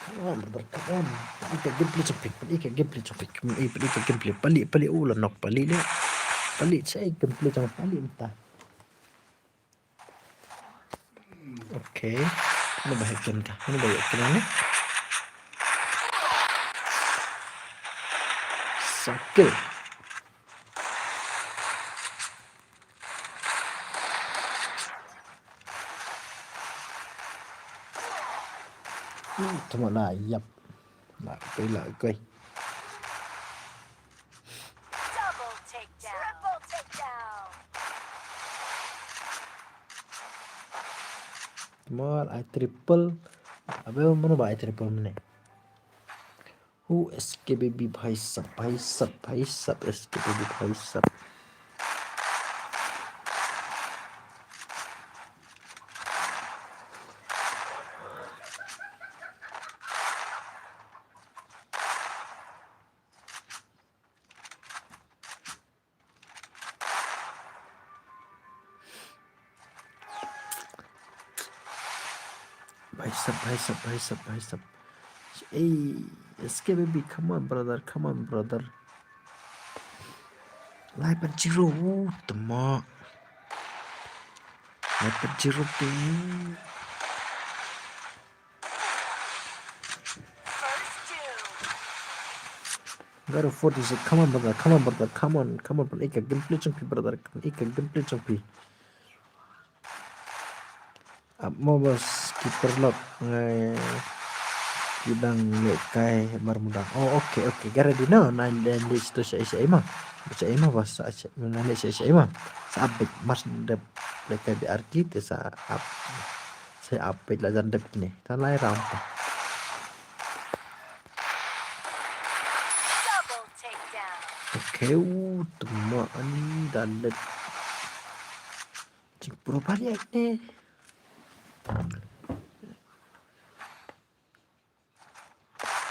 Come on, brother, come on. Pynlong ïa ka gameplay jong phi, pynlong ïa ka gameplay jong phi, pynlong ïa ka gameplay, pynlong, pynlong, u la knock, pynlong leh. Pynlong, check gameplay jong phi, pynlong mynta. Okay. Mano ba hack kane? Mano ba hack kane? Sakit. Hmm, tama na, yap. Na, pela, okay. Double takedown. Triple takedown. Come on, I triple. Abe, mano ba I triple mynne? Who S K baby bhai sab, bhai sab, bhai sab, S K baby bhai sab. Bhai sab, bhai sab, bhai sab, bhai sab. Hey, S K baby, come on, brother, come on, brother. Lai pat zero, uh, tama. Lai pat zero te. Garo forty six, come on, brother, come on, brother, come on, come on, pynlong ïa ka gameplay jong phi, brother, pynlong ïa ka gameplay jong phi. Ap mo bas, keeper lock, ngai ki dang lehkai mar muda. Oh, okay, okay, garo di no, nai leh leh to sha sha mo. Sha mo bas, sha, nai leh sha sha mo. Sa update, mar shen dep lehkai B R T te sa up. Sa update la jan dep kine. Ta lai round ta. Double takedown. Okay, u tama ani dalet. Jingpro baliak ne.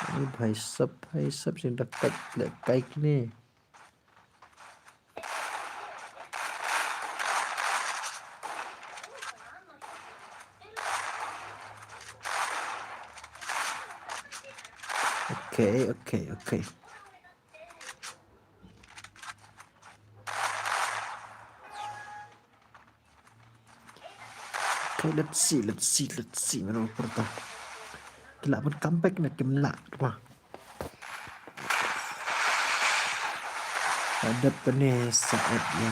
Ani bhai sab, bhai sab, jingdakat lehkai kine. Okay, okay, okay. Okay, let's see, let's see, let's see. Mano pyrta. Ki lah ban comeback ne kim lah, wah. Hadap kane saat ïa.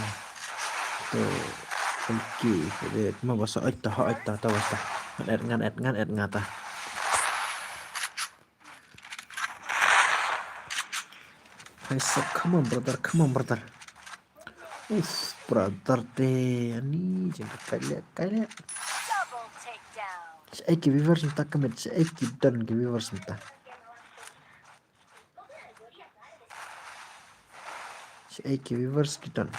To. Thank you. Red, ma basa oi ta, oi ta, ta basa. Ngan add, ngan add, ngan add, ngan ta. Hai, so, come on, brother, come on, brother. Uf, brother te, ani, jeng kai le, kai le. Double takedown. Shaiki viewers mynta ka met, shaiki don ki viewers mynta. Shaiki viewers ki don.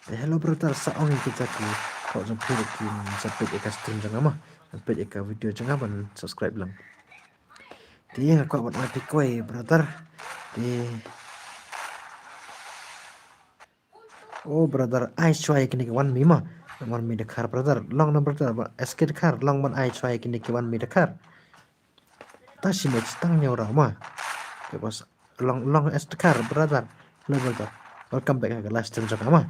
Eh, hello brother, sa ong ïa kita ki, ko jong phi ki sa peit ïa ka stream jong nga ma, sa peit ïa ka video jong nga ban subscribe lang. Te nga kwah ban ai phi kawei brother. Te oh brother, ai shuwa ïa kine ki wan mi ma. Wan mi Dkhar brother. Long na brother, ba S K Dkhar, long ban ai shuwa ïa kine ki wan mi Dkhar. Ta shi match tang ñiew round ma. Ke bos, long, long S Dkhar brother. Hello brother. Welcome back ha ka live stream jong nga ma.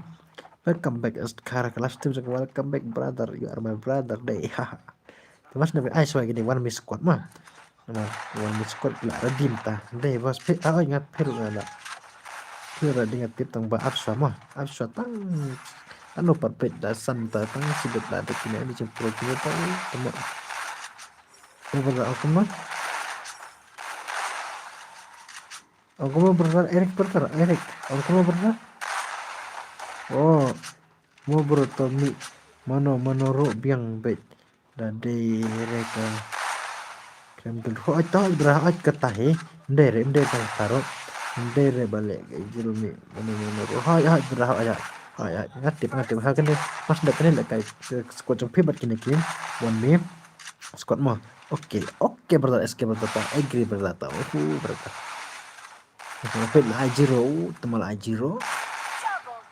Welcome back S Dkhar ha ka live stream jong nga. Welcome back brother. You are my brother dei. Te mas na ai shuwa ïa kine wan mi squad ma. Namar wan mi squad la redeem ta. Dei bos phi, ah, oi, ngat phi ruh la. Phi ruh dei ngat tip tang ba ap shuwa ma. Ap shuwa tang. Ano pat peit da san ta tang sibit la dei kine ani jingpro kine tang. Tama. Oh brother, ong kumno? Ong kumno brother, Eric brother, Eric. Ong kumno brother? Oh, mo bro to mi mano mano ruh biang beit. Da dei re ka krem gel ruh oi to bra oi kata hi. Ndei re, ndei tang taro. Ndei re bale ka jil mi mano mano ruh oi oi bra oi oi. Oi oi, ngat tip, ngat tip. Ha kane, mas da kane la kai, eh, squad jong phi bad kine ki wan mi. Squad mo. Okay, okay brother, S K brother ta. Agree brother ta. Uhu brother. Peit la ai zero, tama la ai zero.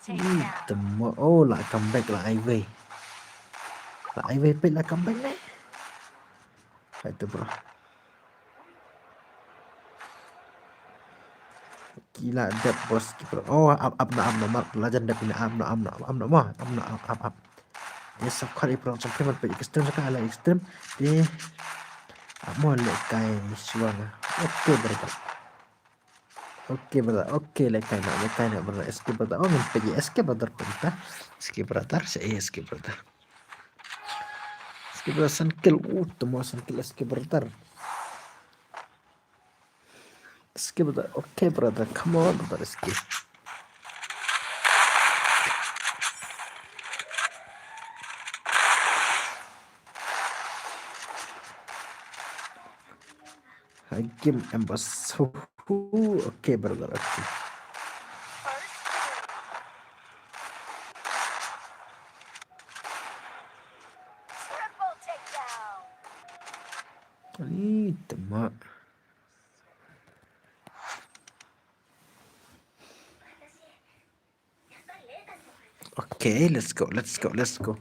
Ih, tama, oh, la comeback la ai wei. La ai wei peit la comeback ne. Hai tu bro. Ki la dep bos ki bro. Oh, ap ap na ap na mar la jan dep ina ap na ap na ap na ma ap na ap ap ap. Yes, of course, i bro jong phi man peit ka stream ka la stream. Te ap mo le kai shuwa nga. Okay brother. Okay brother. Okay le kai na le kai na brother. S K brother. Oh, ngin peit S K brother pynta. S K brother, sa S K brother. S K brother san kill. Uh, tama san kill S K brother. S K brother. Okay brother, come on brother S K. Hakim Embas. Okay brother, okay. Ani tama. Okay, let's go, let's go, let's go.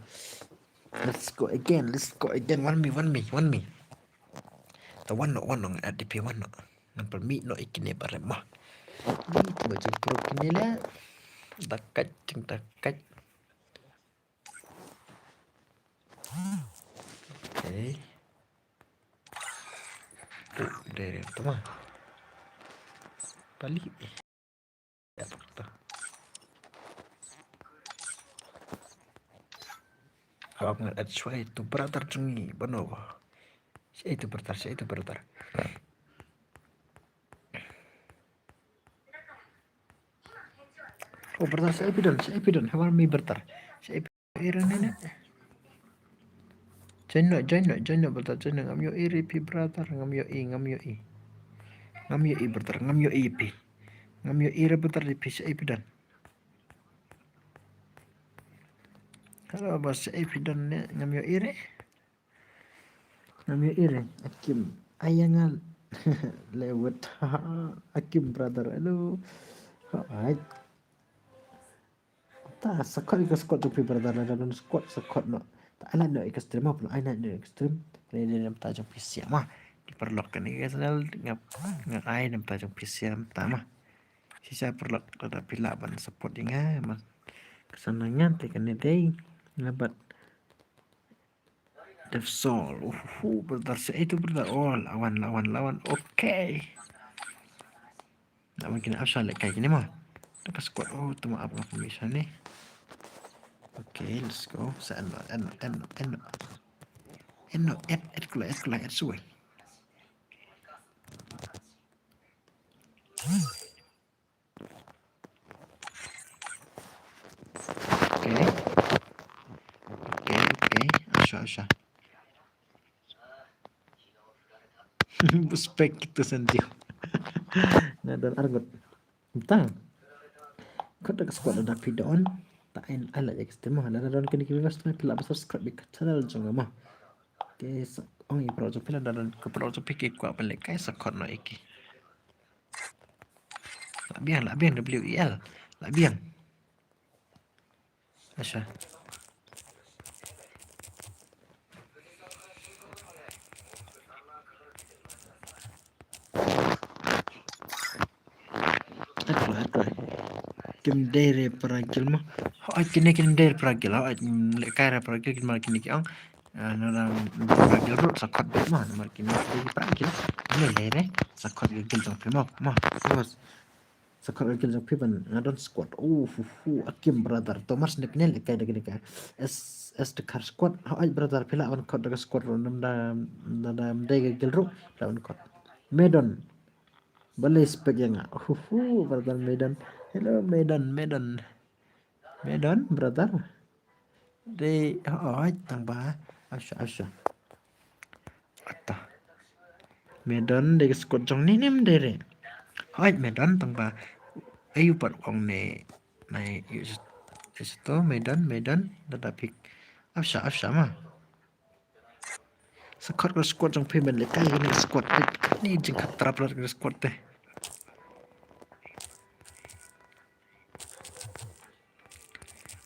Let's go again, let's go again. Wan mi, wan mi, wan mi. Ta wan noh, wan noh, ngan add ïa phi wan noh. Ngan pynmih noh ïa kine baroh ma. Ni tu jingpro kine la. Da kait, jing da kait. Okay. Dei re tama. Pali. Hap ngan add shuwa ïa tu brother jong ngi bano. Sha ïa tu brother, sha ïa tu brother. Oh brother, sha ïa phi don, sha ïa phi don, ha wan mi brother. Sha ïa phi don ne ne. Join noh, join noh, join noh brother, join noh. Ngam ïohi re phi brother, ngam ïohi, ngam ïohi. Ngam ïohi brother, ngam ïohi phi. Ngam ïohi re brother re phi, sha ïa phi don. Hello boss, sha ïa phi don ne, ngam ïohi re. Ngam ïohi re. Akim, ai ïa nga lewet. Akim brother, hello. Hai. Ta sa khot ïa ka squad jong phi brother, lada don squad sa khot noh. Ta ai like noh ïa ka stream ma, ai like noh ïa ka stream. Kane dei na bynta jong phi sha ma. Ki paralok kane ka channel nga, nga ai na bynta jong phi sha ma ta ma. Shisha paralok lada phi lah ban support ïa nga ma. Ka sa nang ngan te kane dei. Nga bad Dev Soul. Uhuhu, brother, sha ïa tu brother. Oh, la wan, la wan, la wan. Okay. La wan kine ap sha lehkai kine ma. Ka squad, oh, tama ap nga pynmih sha ne. Okay, let's go. Sa en, en, en, en. En, en, et, et, kula, et, kula, et, suwe. Okay. Okay, okay. Asha, asha. Buspek kita sendiri. Nga don argot. Entah. Kau tak squad ada video on. Tak en ala je kita mah. Lada don kini kini mas tu pila subscribe di channel jong mah. Okay, so, ong i pro jong pila lada don ke pro jong piki kuat balik kai sa kau no iki. Lah biang, lah biang W E L. Lah biang. Asha. Aduh, aduh. Kim dei re para gil mo. Hooid, kine kim dei re para gil. Hooid, lehkai re para gil, kin mar kine ki ong. Ah, na dang para gil ruh sa khot beit mo. Namar kine ki dei para gil. Kine dei re sa khot gil jong phi mo. Mo, bos. Sa khot ka gil jong phi ban nga don squad. Uh, hu, hu, akim brother. Thomas ne pynel kai da kine ka. S, S Dkhar squad. Hooid brother, phi lah ban khot da ka squad ruh, nam da, da, da, dei ka gil ruh, phi lah ban khot. Medon. Balei spek ïa nga. Uh, hu, brother Medon. Hello Medon, Medon. Medon, brother. Dei, hooid, tang ba. Asha, asha. Ata. Medon dei ka squad jong ni nim dei re. Hooid, Medon, tang ba. Ayu pat ong ne. Nai, yu s-, yu s-, to, Medon, Medon, da da pick. Asha, asha ma. Sa khot ka squad jong phi ban lehkai kane ka squad te. Kane jingkhatra palat ka squad te.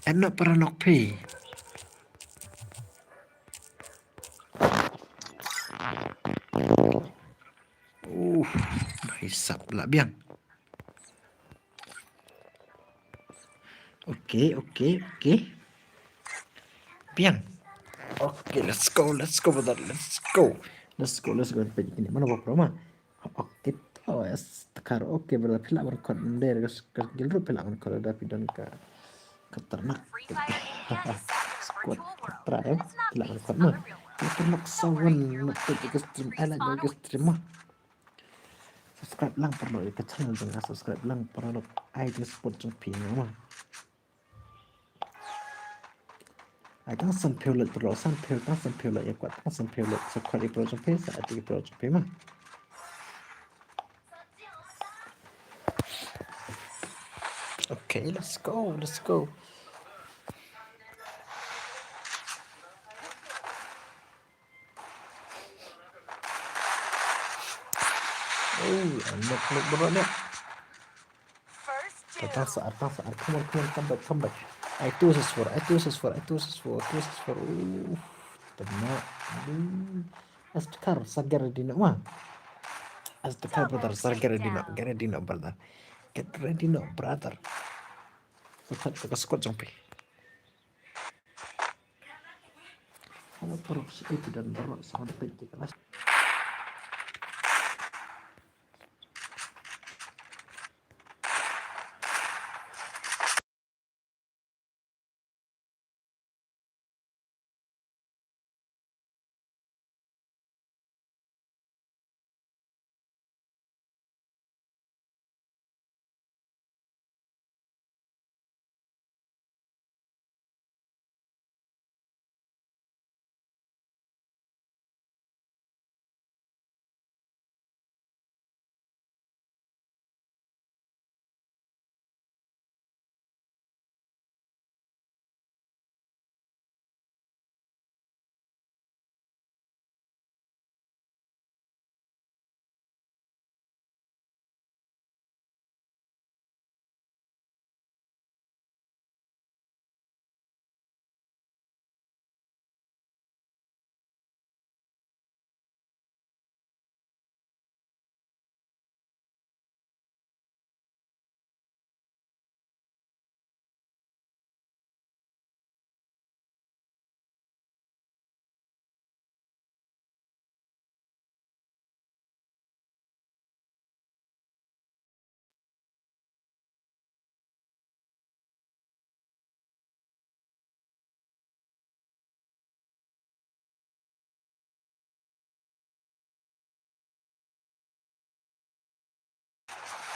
Em, noh para nok phi. Uh, hisap lah biang. Okay, okay, okay. Biang. Okay, let's go, let's go, brother, let's go. Let's go, let's go. Peit kine, mano ba pro ma? Okay, to, S Dkhar. Okay, brother, phi lah ban khot, ym dei re ka, ka gil ruh phi lah ban khot, lada phi don ka khatarnak. Squad khatra, eh. Phi lah ban khot ma. Khatarnak sawan, ma peit ka stream, I like ka stream ma. Subscribe lang paralok ïa ka channel jong nga, subscribe lang paralok, ai jingsupport jong phi nga ma. Ai tang san phew leit paralok, san phew, tang san phew leit ïa kwah, tang san phew leit, sa khot ïa paralok jong phi, sa add ïa paralok jong phi ma. Okay, let's go, let's go. Oh, anak nuk berat dah. Datang sa, datang sa. Come on, come on, come back, come back. Ai tu sesuar, ai tu sesuar, ai tu sesuar, ai tu sesuar. Uh, tena. Aduh. S Dkhar, sa get ready noh ma. S Dkhar brother, sa get ready noh, get ready noh brother. Get ready noh brother. Sa get ka squad jong phi. Hello paralok, sa ïa phi don baroh, sa wan peit ïa ka last.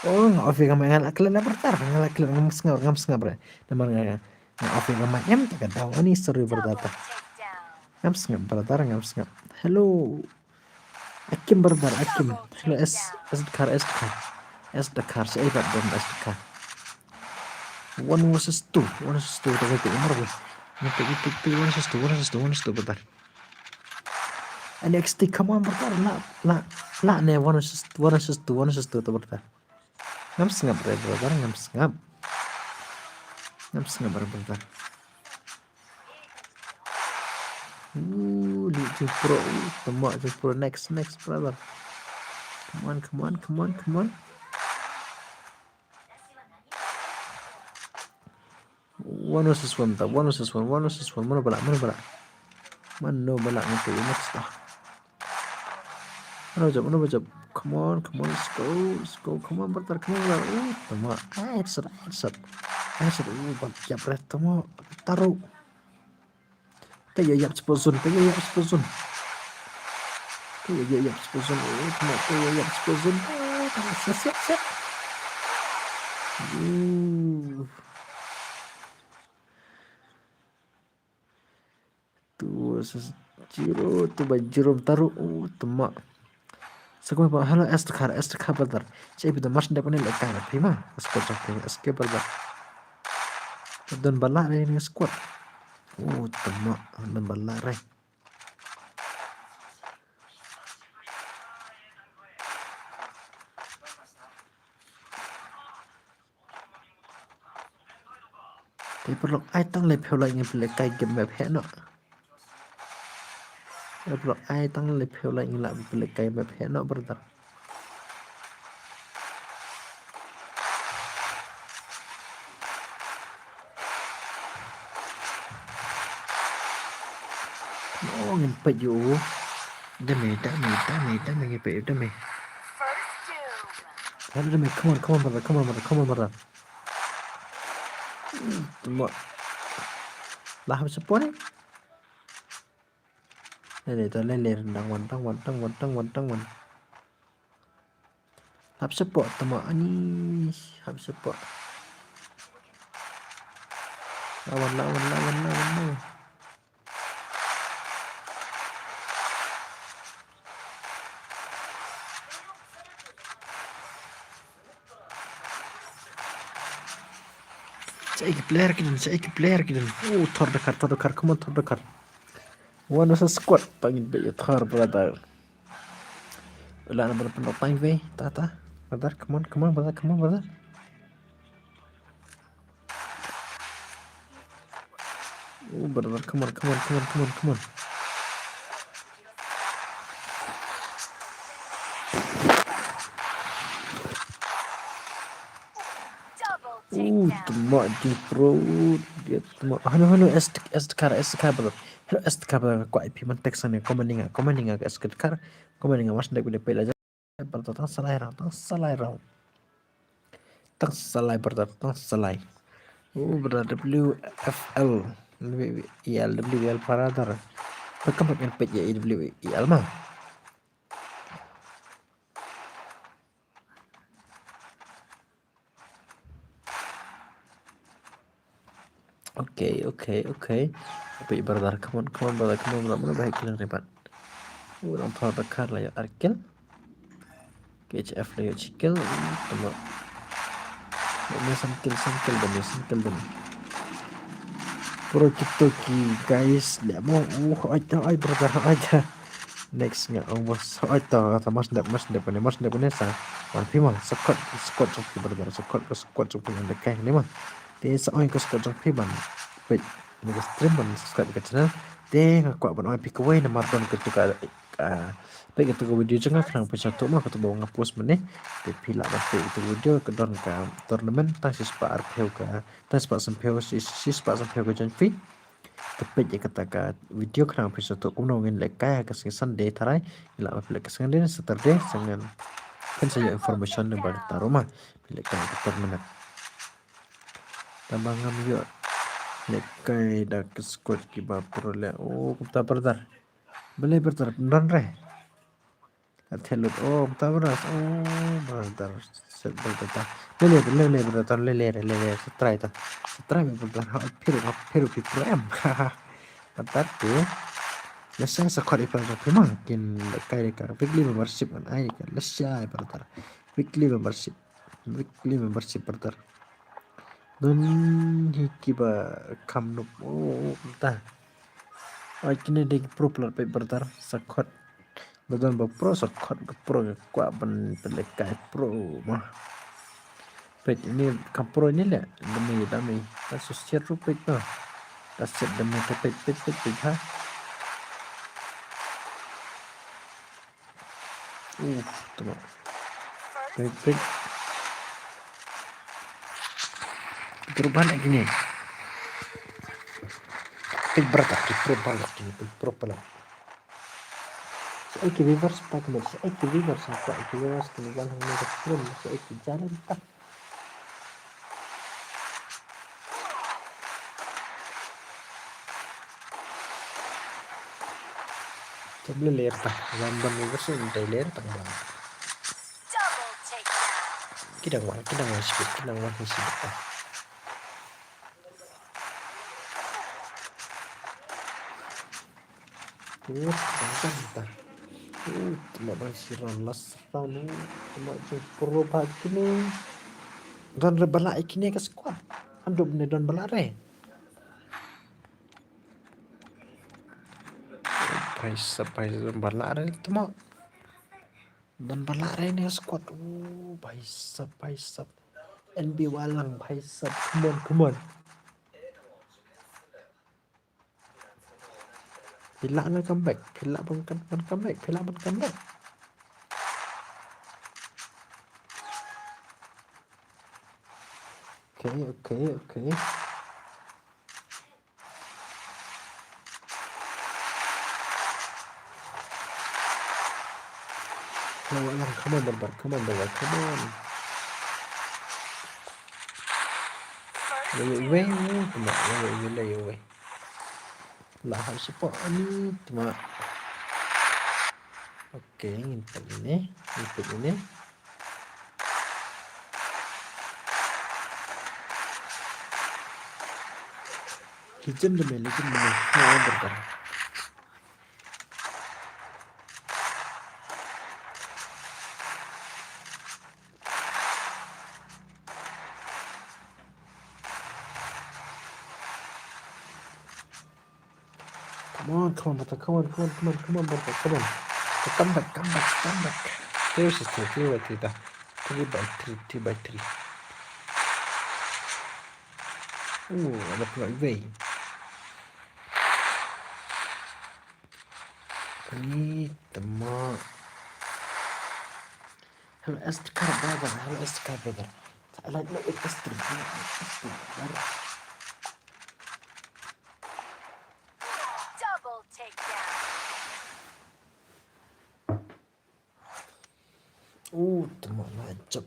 Oh, nga off ïa ka mic, nga la klet brother, nga la klet, ngam sngap, ngam sngap re. Namar nga, nga off ïa ka mic, em, ta ka daw, ani, sorry brother ta. Ngam sngap brother, ngam sngap. Hello. Akim brother, Akim. Hello, S, S Dakar, S Dakar. S Dakar, sa ibat dom S Dakar. One versus two, one versus two, ta ka imar bo. One versus two, one versus two, one versus two brother. N X T, come on brother, la, la, la ne one versus, one versus two, one versus two ta brother. Ngam sngap re brother, ngam sngap. Ngam sngap re brother. Ooh, Liu Jing Pro, ooh, tama Jing Pro, next, next brother. Come on, come on, come on, come on. One versus one ta, one versus one, one versus one. Mano ba lah, mano ba lah. Mano ba lah ngan peit next ta. Mano ba jop, mano ba jop. Come on, come on, let's go, let's go. Come on brother, come on brother. Ooh, tama. Ai, headshot, headshot. Headshot, ooh, ba jop re, tama. Taruh. Te ïa ïap spot zone, te ïa ïap spot zone. Te ïa ïap spot zone, eh, kena te ïa ïap spot zone. Ah, siap, siap, siap. Ooh. Two versus zero, two by zero, taruh, uh, tama. Sa kumne ba, hello, S Dakar, S Dakar brother. Sa ipi da mas ndep ne le kai na phi ma. Squad jong phi, S K brother. Don ba lah re ne squad. Uh, tama, don ba lah re. Te paralok ai tang le phew like ngin pynlehkai game map heh noh. Te paralok ai tang le phew like ngin lah pynlehkai map heh noh brother. Oh, ngin peit ïa u. Dame, dame, dame, dame, ngin peit ïa u dame. Hello dame, come on, come on brother, come on brother, come on brother. Tama. Lah hap support ni. Lele ta lele, dang wan, dang wan, dang wan, dang wan, dang wan. Hap support tama ani, hap support. Lawan, lawan, lawan, lawan, lawan. Sa iki player ki don, sa iki player ki don. Oh, Thor Dakar, Thor Dakar, come on, Thor Dakar. One versus squad, pangin be Thor brother. Ula na brother pynlong time wei, ta ta. Brother, come on, come on, brother, come on, brother. Oh, brother, come on, come on, come on, come on, come on. Uh, tama Jing Pro. Dia tama. Hanu, hanu, S T K, S T K, brother. Hello, S T K, brother. Ko I P man text ne, comment nga, comment nga, S T K. Comment nga, mas ndek bile pela. Brother, tang salai rau, tang salai rau. Tang salai, brother, tang salai. Oh, brother, W F L. W E L, W E L, brother. Welcome back and page ya W E L ma. Okay, okay, okay. Tapi brother, come on, come on, brother, come on, brother. Mano ba heh kill ne pat. Uh, nang Thor Dakar la ïoh ar kill. K H F la ïoh shi kill. Uh, tama. Dame san kill, san kill dame, san kill dame. Pro TikTok ki guys, leh mo. Uh, oi, oi, brother, oi. Next nga ong bos. Oi, ta, ta mas ndep, mas ndep ne, mas ndep ne sa. Wan phi ma, squad, squad jong phi brother, squad, squad jong phi ngan da kai ne ma. Te sa ong ka squad jong phi ban peit ïa ka stream, ban subscribe ïa ka channel. Te nga kwah ban ong ïa phi kawei namar don katu ka, ah, peit katu ka video jong nga khnang phin sngewthuh ma, katu ba nga post mynne. Te phi lah ban peit katu ka video, ka don ka tournament tang shispah arphew ka, tang shispah sanphew, shi, shispah sanphew ka jon phi. Te peit ïa kata ka video khnang phin sngewthuh kumno ngin lehkai ha ka sngi Sunday tharai. Ngi lah ban peit ka Sunday ne Saturday, sa ngan phin sa ïoh information ne ba kata ruh ma. Phi lehkai ka tournament. Tang ba ngam ïoh lehkai da ka squad kiba pro leh. Oh, kumta brother. Balei brother, pynban re. Telut. Oh, ta brother. Oh, brother. Set brother ta. Lele, lele, brother. Lele, lele. Sa try ta. Sa try me brother. Ha, phiru, ha, phiru, phiru em. Brother te. Lashai sa khot i brother. Phi ma kin kai ka weekly membership kan ai ka. Lashai brother. Weekly membership. Weekly membership brother. Don hi kiba kham nup. Oh, ta. Ai kine de ki pro player peit brother. Sa khot. Ba don ba pro sa khot ka pro ka kwah ban peit lehkai pro ma. Peit ine ka pro ine leh. Dame dame. Ka susiat ruh peit ma. Ka set dame ka peit peit peit peit ha. Uf, tama. Peit peit. Perubahan lagi ni. Peit brother, peit perubahan lagi ni, peit perubahan. Sa ai ki viewers pa ki, sa ai ki viewers pa ki, viewers ki ni wan hang ni ka stream, sa ai ki jalan pa. Jab le ler ta, wan ban ni version dai ler ta ba. Ki dang wan, ki dang wan sikit, ki dang wan sikit ta. Uh, dang kan ta. Uh, tama ban siran las round, uh, tama jing pro ba kine. Don re bala ikine ka squad. Andup ne don bala re. Bhai sab, bhai sab, don bala re tama. Don bala re ne squad. Oh, bhai sab, bhai sab. N B Walang, bhai sab. Come on, come on. Phi lah nga come back. Phi lah ban come, ban come back. Phi lah ban come back. Okay, okay, okay. Come on, come on, brother. Come on, brother. Come on. Wei, wei, wei, wei. Come on, wei, wei, wei, wei. Lah hap support ani, tama. Okay, ngin peit ini, ngin peit ini. Kitchen de mele kin mele. Ha, berkah. Come on, come on, brother, come on, come on, come on, come on, brother, come on. Come back, come back, come back. Three versus three, three by three ta. Three by three, three by three. Ooh, ada pula eBay. Ni tama. Hello, S T K brother. Hello, S T K brother. I like no S T K brother. Double takedown. Oh, tama lah jab.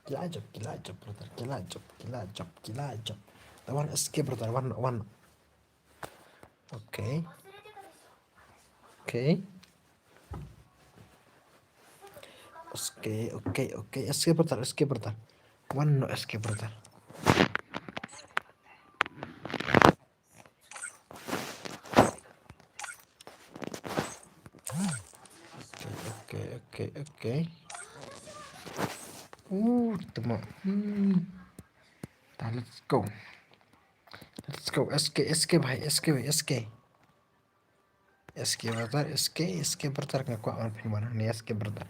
Ki la jop, ki la jop, brother. Ki la jop, ki la jop, ki la jop. That one S K, brother. One, one. Okay. Okay. Okay, okay, okay. S K, brother. S K, brother. One no S K, brother. Okay, okay, okay, okay. Uh, tama. Hmm. Ta, let's go. Let's go. S K, S K bhai, S K bhai, S K. S K brother, S K, S K brother, nga kwah ban pynwan ni S K brother.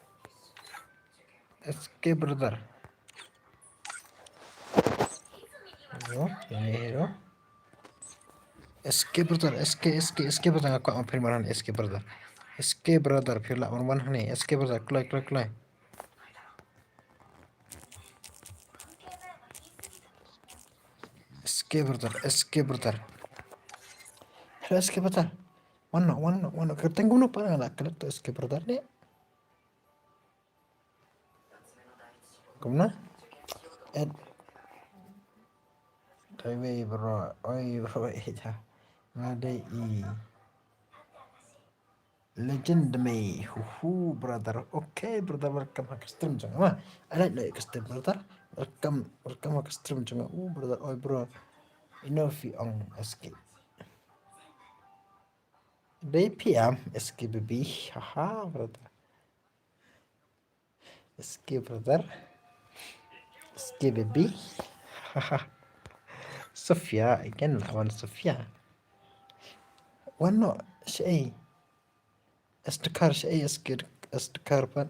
S K brother. Hero, ini hero. S K brother, S K, S K, S K brother, nga kwah ban pynwan ni S K brother. S K brother, phi lah ban wan hangne, S K brother, kloi, kloi, kloi. S K brother, S K brother. Hello, S K brother. Wan noh, wan noh, wan noh. Kyrteng kumno pat nga la klet to S K brother ne? Kumno? Ed. Oi wei bro, oi bro, eh, ja. Nga dei i. Legend me. Huhu, brother. Okay, brother, welcome ha ka stream jong nga. I like no ka stream, brother. Welcome, welcome ha ka stream jong nga. Oh, brother, oi, bro. Ino phi ong S K. Dei phi am S K baby. Haha, brother. S K brother. S K baby. Haha. Sofia again lah, wan Sofia. Wan no, shaei. Estkar shaei, S K Estkar pat.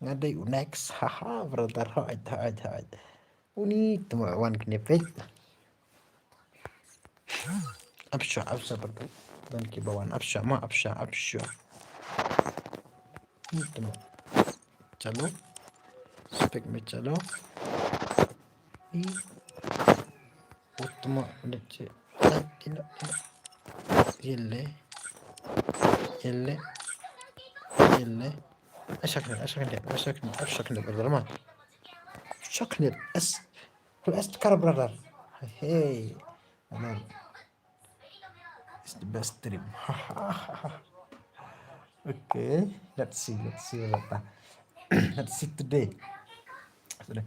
Nga dei u next. Haha, brother. Hait, hait, hait. Uni tuma wan kine peit. Apsha, apsha, brother. Don ki bawan apsha, ma apsha, apsha. Uni tuma. Chalo. Spek me chalo. I. Utuma, leche. Tina, tina. Yelle. Yelle. Yelle. Ashaknet, ashaknet, ashaknet, ashaknet, brother, ma. Ashaknet, es. Who Estkar, brother? Hey. Brother. It's the best stream. Okay, let's see, let's see what happen. Let's see today. Today.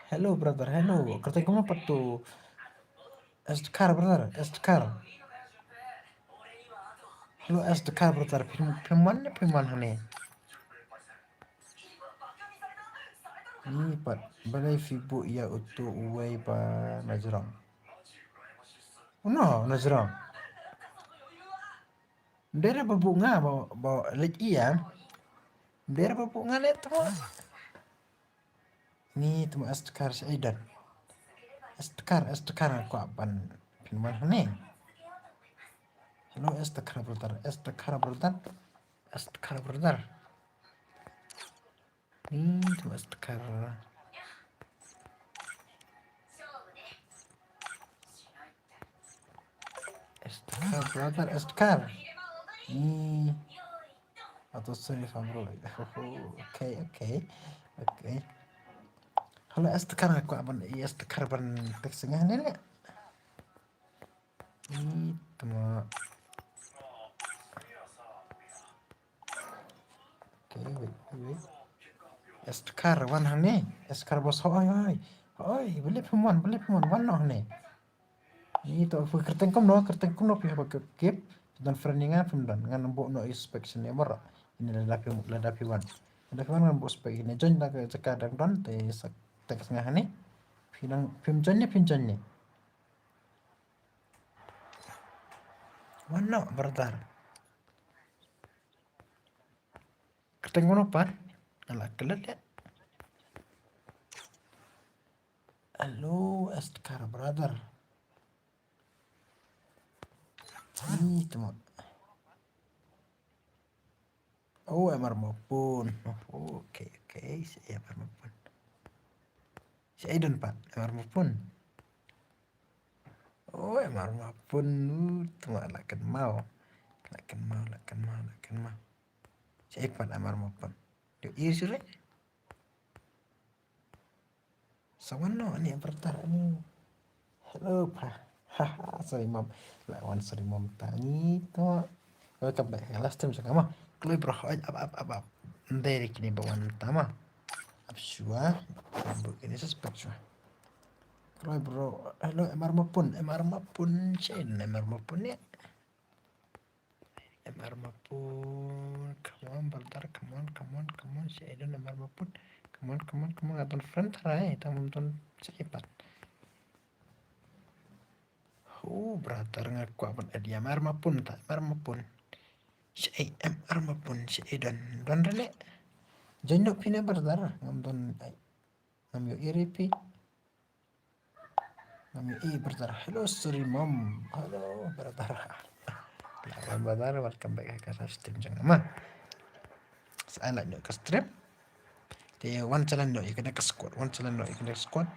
Hello, brother. Hello. Kyrteng kumno pat tu? Estkar, brother. Estkar. Hello, Estkar, brother. Phi, phi man ne, phi man hangne? Ni pat. Balei phi buh ïa utu uwei ba na jrong? Uno na jrong. Dei re ba buh nga ba, ba leit ïa. Dei re ba buh nga leit tu. Ni tuma Estkar shaei don. Estkar, Estkar, kwah ban pynwan hangne. Hello, Estkar brother, Estkar brother. Estkar brother. Ni tuma Estkar. Estkar brother, Estkar. Ni. Atau sorry, fam bro. Okay, okay. Okay. Hello, Estkar, nga kwah ban, Estkar ban text nga hangne. Ni tuma. Okay, wait, wait, wait. Estkar, wan hangne. Estkar boss, hoi, hoi. Hoi, balei phim wan, balei phim wan, wan noh hangne. Ni to, phi kyrteng kumno, kyrteng kumno phi haba kep, kep. Don friend ïa nga phim don, ngan buh noh ïa spek shane mara. Ini lada phi, lada phi wan. Lada phi wan ngan buh spek ini. Join da ka jaka dang don, te sa text nga hangne. Phi nang, phim join ne, phim join ne. Wan noh brother. Kyrteng kumno pat? Ala klet ya. Hello, Estkar brother. Ni tuma. Oh, Emar Mapun. Oh, okay, okay. Shaei Emar Mapun? Shaei don pat Emar Mapun? Oh, Emar Mapun. Uh, tuma la kynmaw. La kynmaw, la kynmaw, la kynmaw. Shaei pat Emar Mapun? Dei ïa shuh re. Sa wan noh ani brother ani. Hello pa. Haha, sorry mom. La wan sorry mom tani to. Welcome back. Last time sa kama. Kloi bro, ap ap ap ap. Ndai re kini ba wan tama. Ap shwa. Bu kini suspect shwa. Kloi bro. Hello, Emar Mapun, Emar Mapun, Shane, Emar Mapun ya. Emar Mapun, come on brother, come on, come on, come on, shaei don Emar Mapun. Come on, come on, come on, nga don friend tara eh, tang mum don shaei pat. Oh brother, nga kwah ban add ïa Emar Mapun ta, Emar Mapun. Shaei Emar Mapun, shaei don, don re ne. Join noh phi ne brother, ngam don, ai, ngam ïohi re phi. Ngam ïohi brother. Hello, sorry mom. Hello, brother. Hello, brother. Welcome back ha ka live stream jong nga. Sa ai like noh ka stream. Te wan challenge noh ïa kane ka squad. Wan challenge noh ïa kane ka squad.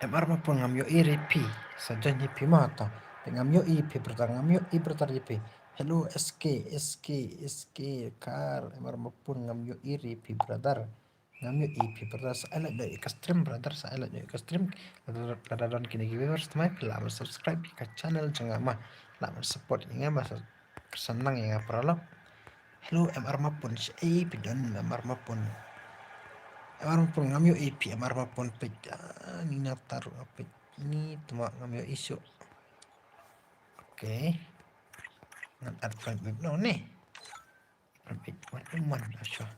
Emar Mapun ngam ïohi re phi. Sa join hi phi ma ta. Te ngam ïohi phi brother. Ngam ïohi brother ïa phi. Hello, S K, S K, S K, kar. Emar Mapun ngam ïohi re phi brother. Ngam ïohi phi brother, sa ai like noh ïa ka stream brother, sa ai like noh ïa ka stream. Lada, lada don kine ki viewers thymmai phi lah ban subscribe ïa ka channel jong nga ma. Lah ban support ïa nga ma, sa pyrshang ïa nga paralok. Hello M R Mapun, shaei phi don M R Mapun. M R Mapun ngam ïohi phi M R Mapun peit. Ah, ni na taruh peit. Ni thymmai ngam ïohi shuh. Okay. Ngan add friend back noh ne. Friend back one on one, ah, sure.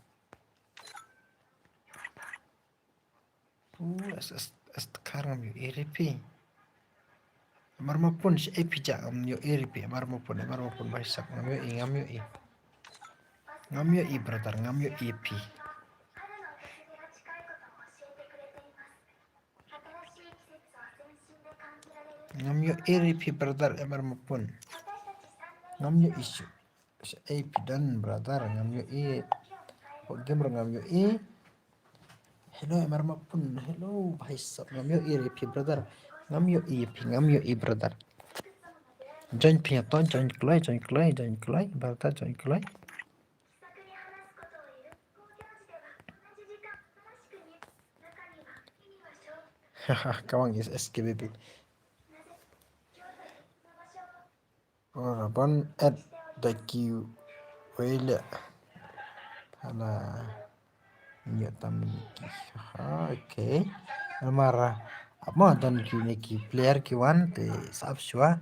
Uh, as, as, as tekar ngam ïohi re phi. M R Mapun shaei phi jah ngam ïohi re phi. M R Mapun, M R Mapun bha shisha ngam ïohi, ngam ïohi. Ngam ïohi brother, ngam ïohi phi. Ngam ïohi re phi brother M R Mapun. Ngam ïohi shuh. Shaei phi don brother, ngam ïohi. Pok game ruh ngam ïohi. Hello M R Mapun, hello bha shisha, ngam ïohi re phi brother. Ngam ïohi phi, ngam ïohi brother. Join phi to, join kloi, join kloi, join kloi brother, join kloi. Haha, kawang is S K B B. Ora ban add da kiwei leh. Hala ïoh tam ki. Haha, okay. Namar ap ma don kine ki player ki wan te sap shuwa.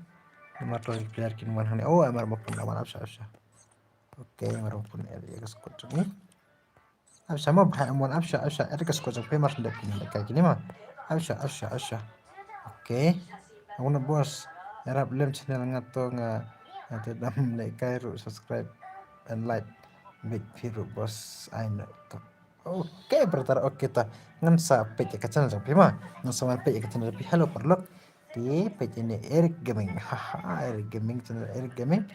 Namar ton ki player ki wan hangne. Oh, M R Mapun la wan, ap sha, ap sha. Okay, M R Mapun add ïa ka squad jong ngi. Ap sha mo bha em wan, ap sha, ap sha, add ka squad jong phi mar shu dep kine lehkai kine ma. Ap sha, ap sha, ap sha. Okay. Ngano boss, ïarap lem channel nga to nga, nga te dam lehkai ruh, subscribe and like. Big phi ruh boss, ai no to. Okay brother, okay ta. Ngan sa peit ïa ka channel jong phi ma. Ngan sa wan peit ïa ka channel jong phi. Hello paralok. Te peit ïa ne Eric Gaming. Haha, Eric Gaming, channel Eric Gaming.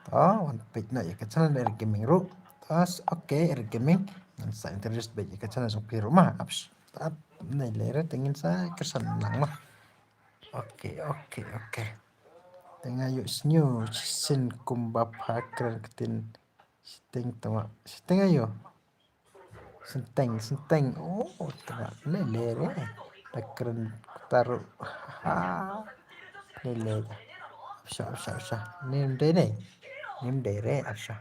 To wan peit noh ïa ka channel Eric Gaming ruh. To s-, okay, Eric Gaming. Ngan sa introduce beit ïa ka channel jong phi ruh ma. Ap sh-, ap ne lere te ngin sa kyrshan lang ma. Okay, okay, okay. Te nga ïoh sniew shisien kumba pha kren ktien shiteng tama. Shiteng aïu? Shiteng, shiteng. Oh, tama. Ne lere. Da kren kata ruh. Ha. Ne lere. Ap sha, ap sha, ap sha. Nym dei ne. Nym dei re, ap sha.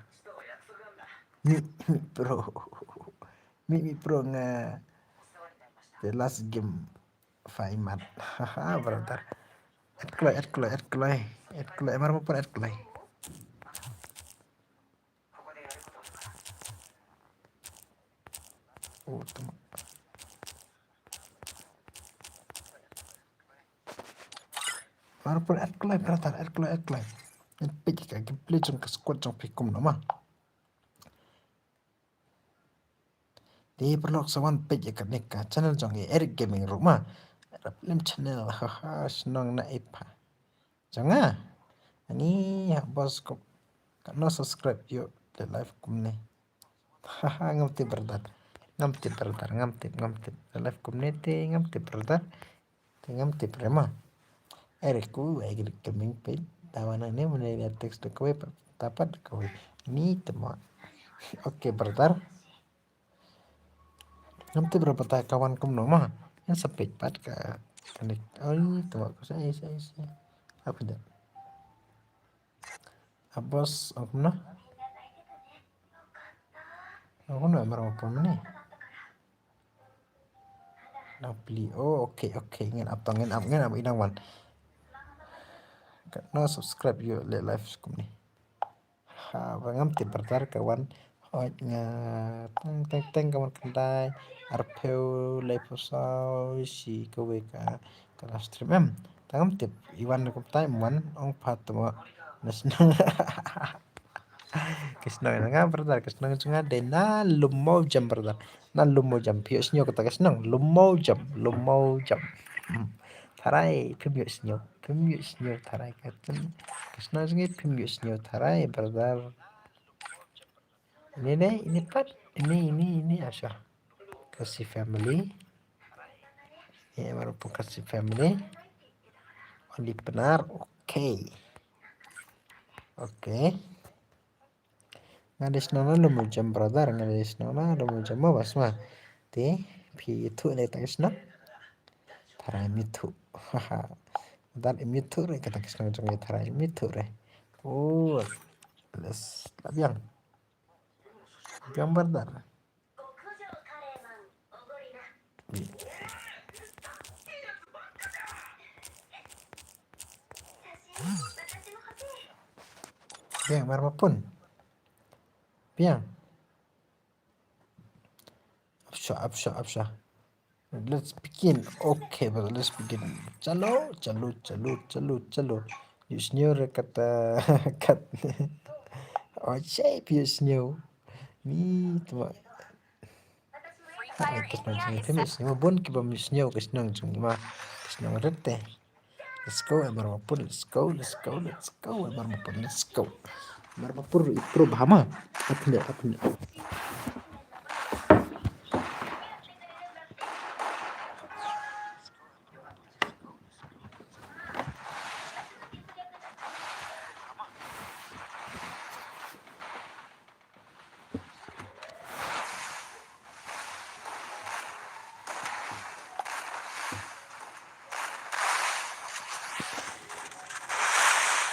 Mi, mi pro. Mi, mi pro nga. The last game. Faimat. Haha, brother. Add kloi, add kloi, add kloi. Add kloi, M R Mapun add kloi. Oh, tama. M R Mapun add kloi, brother, add kloi, add kloi. Ngan peit ka gameplay jong ka squad jong phi kumno ma. Te paralok sa wan peit ïa kane ka channel jong i Eric Gaming ruh ma. Rap lem channel, haha, shnong na i pha. Jong nga. Ani ha boss ko. Katno subscribe ïoh leh live kumne. Haha, ngam tip brother. Ngam tip brother, ngam tip, ngam tip. Leh live kumne te ngam tip brother. Te ngam tip re ma. Eric ku, Eric Gaming peit. Dawa nangne mane ïa text da kawei pat, tapat da kawei. Ni tama. Okay brother. Ngam tip re pat ka wan kumno ma. Ngan sa peit pat ka kane. Oi, tama ko sa, sa, sa. Apa dah? Ah, boss, ong kumno? Ong kumno, M R Mapun ne? Nang plie. Oh, okay, okay. Ngan ap tang, ngan ap, ngan ap i dang wan. Katno subscribe ïoh leh live kumne. Ha, ba ngam tip brother ka wan. Hooid nga teng teng teng ka wan khyndai. Arphew laiphew saw shi kawei ka, ka live stream em. Tang ngam tip i wan kumta em wan ong pat mo. Na shnong. Ka shnong na nga brother, ka shnong jong nga dei na Lum Mawjam brother. Na Lum Mawjam, phi ïohsngew kata ka shnong, Lum Mawjam, Lum Mawjam. Hmm. Tharai phim ïohsngew, phim ïohsngew tharai ka shnong, ka shnong jong ngi phim ïohsngew tharai brother. Ini dei, ini pat, ini, ini, ini, asha. Khasi family. Ini baru pun Khasi family. Only Pnar, okay. Okay. Nga dei shnong na Lum Mawjam brother, nga dei shnong na Lum Mawjam mo bas ma. Te phi ïathuh ne tang shnong. Tharai ym ïathuh. Haha. Dang ym ïathuh re kata ka shnong jong ngi, tharai ym ïathuh re. Oh. Let's la biang. Biang brother. Biang, mar mapun. Biang. Apsha, apsha, apsha. Let's begin. Okay, brother, let's begin. Chalo, chalo, chalo, chalo, chalo. Ïohsngew re kata, kat. Oh, shape ïohsngew. Ni, tuma. Ha, ka shnong jong ngi te ym ïohsngew, bun kiba ym ïohsngew ka shnong jong ngi ma. Ka shnong rit te. Let's go, eh, Marmapun, let's go, let's go, let's go, eh, Marmapun, let's go. Marmapun, i pro bahama. Apne, apne.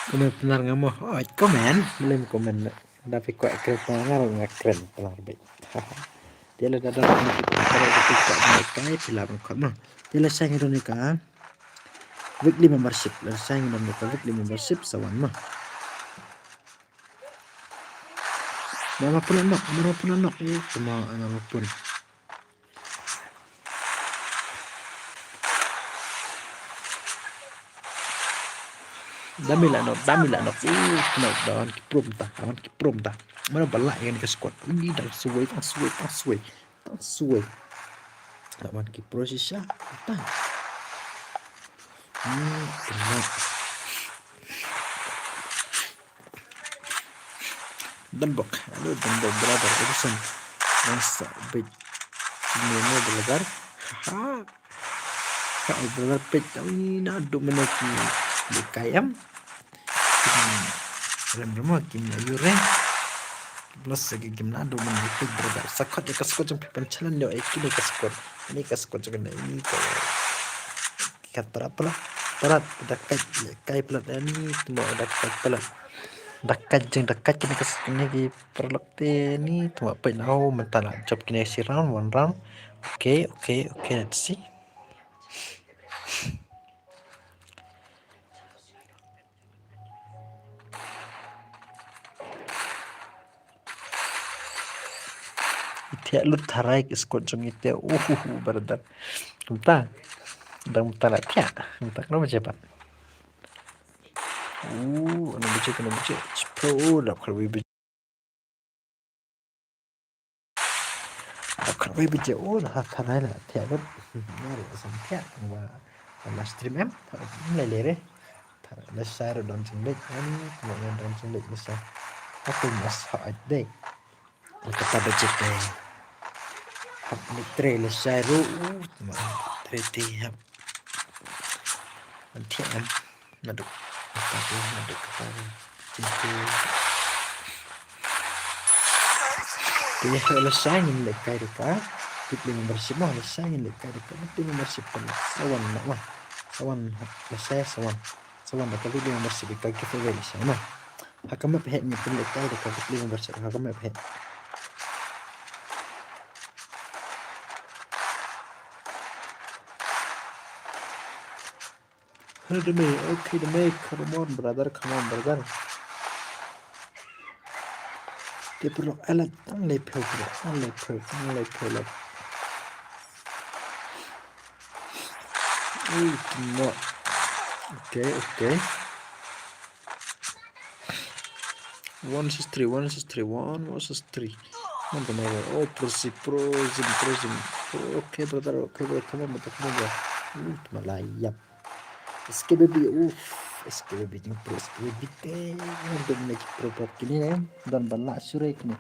Comment pnar nga mo. Oh, comment. Belum comment. Da phi kwah kren pnar nga, nga kren pnar beit. Te lada don comment phi kwah, phi la ban comment mo. Te lashai ngi don ïa ka weekly membership. Lashai ngi don ïa ka weekly membership sa wan mo. Marmapun la nok, Marmapun la nok. Ih, tuma, Marmapun. Dami la nok, dami la nok. Ih, tuma, da wan ki pro mynta, da wan ki pro mynta. Mano ba lah ïa kane ka squad. Ih, tang swai, tang swai, tang swai. Tang swai. Da wan ki pro shisha. Tang. Ih, tuma. Danbok. Hello, Danbok brother. Edison. Nang sa bit. Nemo brother. Ha. Ha, brother page. Ui, naduh mynne ki lehkai em. Hmm. Rem rem ki ma yu re. Plus lagi kim naduh mynne page brother. Sa khot ïa ka squad jong phi, pynchallenge ïa kine ka squad. Ini ka squad jong kane, ini ka. Ka palat, palat, palat, da kait, kait palat, ani, tuma da kait palat. Da kait jing, da kait kine ka, kine ki paralok te ni, tuma peit na, oh, mynta la jop kine shi round, one round. Okay, okay, okay, let's see. Ite lut tharai ki squad jong ite. Uhuhu, brother. Kumta. Dang kumta la tia. Kumta kena baje pat. Uh, ana baje, kena baje. Chipro, dap kharwi baje. Dap kharwi baje. Oh, la tharai la tia lut. Nari asam tia. Wa, wa la stream em. Lele re. Lashai ruh don jingleit, ani, tuma don jingleit lashai. Hapdeng mas hap ai dei. Kata ba jit dei. Hap ni trei lashai ruh, tuma trei te hap. Anti am, naduk. Kata te, naduk kata te. Jit te. Te lashai ngin lehkai ruh ka. Weekly membership mo, lashai ngin lehkai ruh ka. Weekly membership ka. Sawan mo. Sawan, lashai sawan. Sawan da ka weekly membership ka giveaway lashai mo. Ha ka map heh ngi pynlehkai da ka weekly membership ha ka map heh. Hello, Demi. Okay, Demi. Come on, brother. Come on, brother. Te pyrlok alat tang le phew, pyrlok tang le phew, tang le phew lok. Ui, timo. Okay, okay. One six three, one six three, one, one six three. One to my, oh, prosi, prosim, prosim. Okay, brother, okay, brother, come on, brother, come on, brother. Uh, tuma la yap. S K baby, uff, S K baby, jing pro, S K baby te. Don't make it pro, pro, kini ne. Don bala sure kini.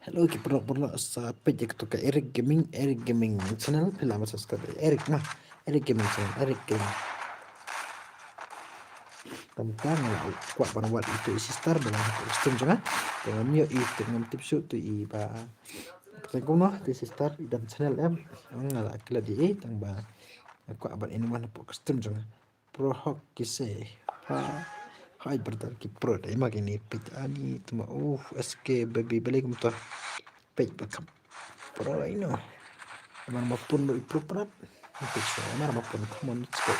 Hello ki pyrlok pyrlok sa page ïa kato ka Eric Gaming, Eric Gaming channel, phi lah ban subscribe Eric ma, Eric Gaming channel, Eric Gaming. Tang tang la kwah ban wad ito i sister ba la ha stream jong nga. Te ngam ïoh i te ngam tip shuh to i ba Te kumno, te sister, i dang channel em. Nga la klet ïa i, tang ba nga kwah ban in wan hapoh ka stream jong nga. Pro Hawk ki se. Ha. Hi brother ki pro dei ma kine peit ani tma. Uh, S K baby balei kumta. Peit ba kam. Pro ino. Mar ma pun do i pro prat. Peit so mar ma pun, come on, let's go.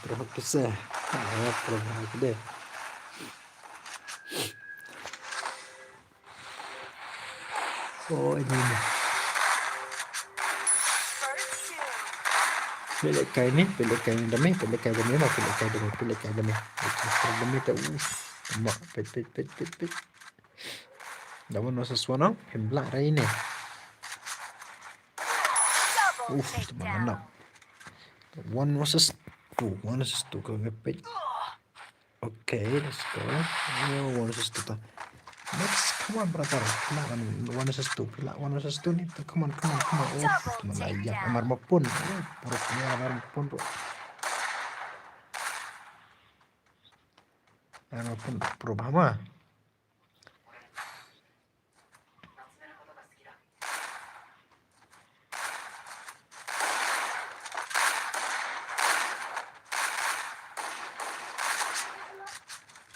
Pro Hawk ki se. Ha, Pro Hawk de. Oh, ini ni. Pele kai ni, pele kai ni dami, pele kai dami, ma pele kai dami, pele kai dami. Pele kai dami ta, uh, ma, pet, pet, pet, pet, pet. Dah mana sesuatu nang, hembla rai ni. Uh, teman anak. One versus two, one versus two, kau ngepet. Okay, let's go. Oh, one versus two ta. Next, come on, brother. Pila one, one versus two. Pila one versus two ni. Come on, come on, come on. Oh, teman ayak. Amar mapun. Oh, pro player amar mapun, bro. Amar mapun, pro bahama.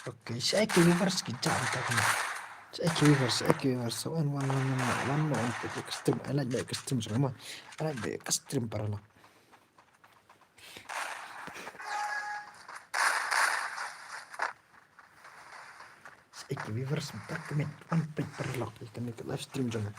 Okay, sa ki viewers ki jam ta kuma. Sa ki viewers, sa ki viewers. So, one, one, one, one, one, one, one, extreme. I like the extreme, so, I like the extreme parallel. Sa ki viewers, tak kemit, one page parallel. Ïa kane ka live stream jong nga.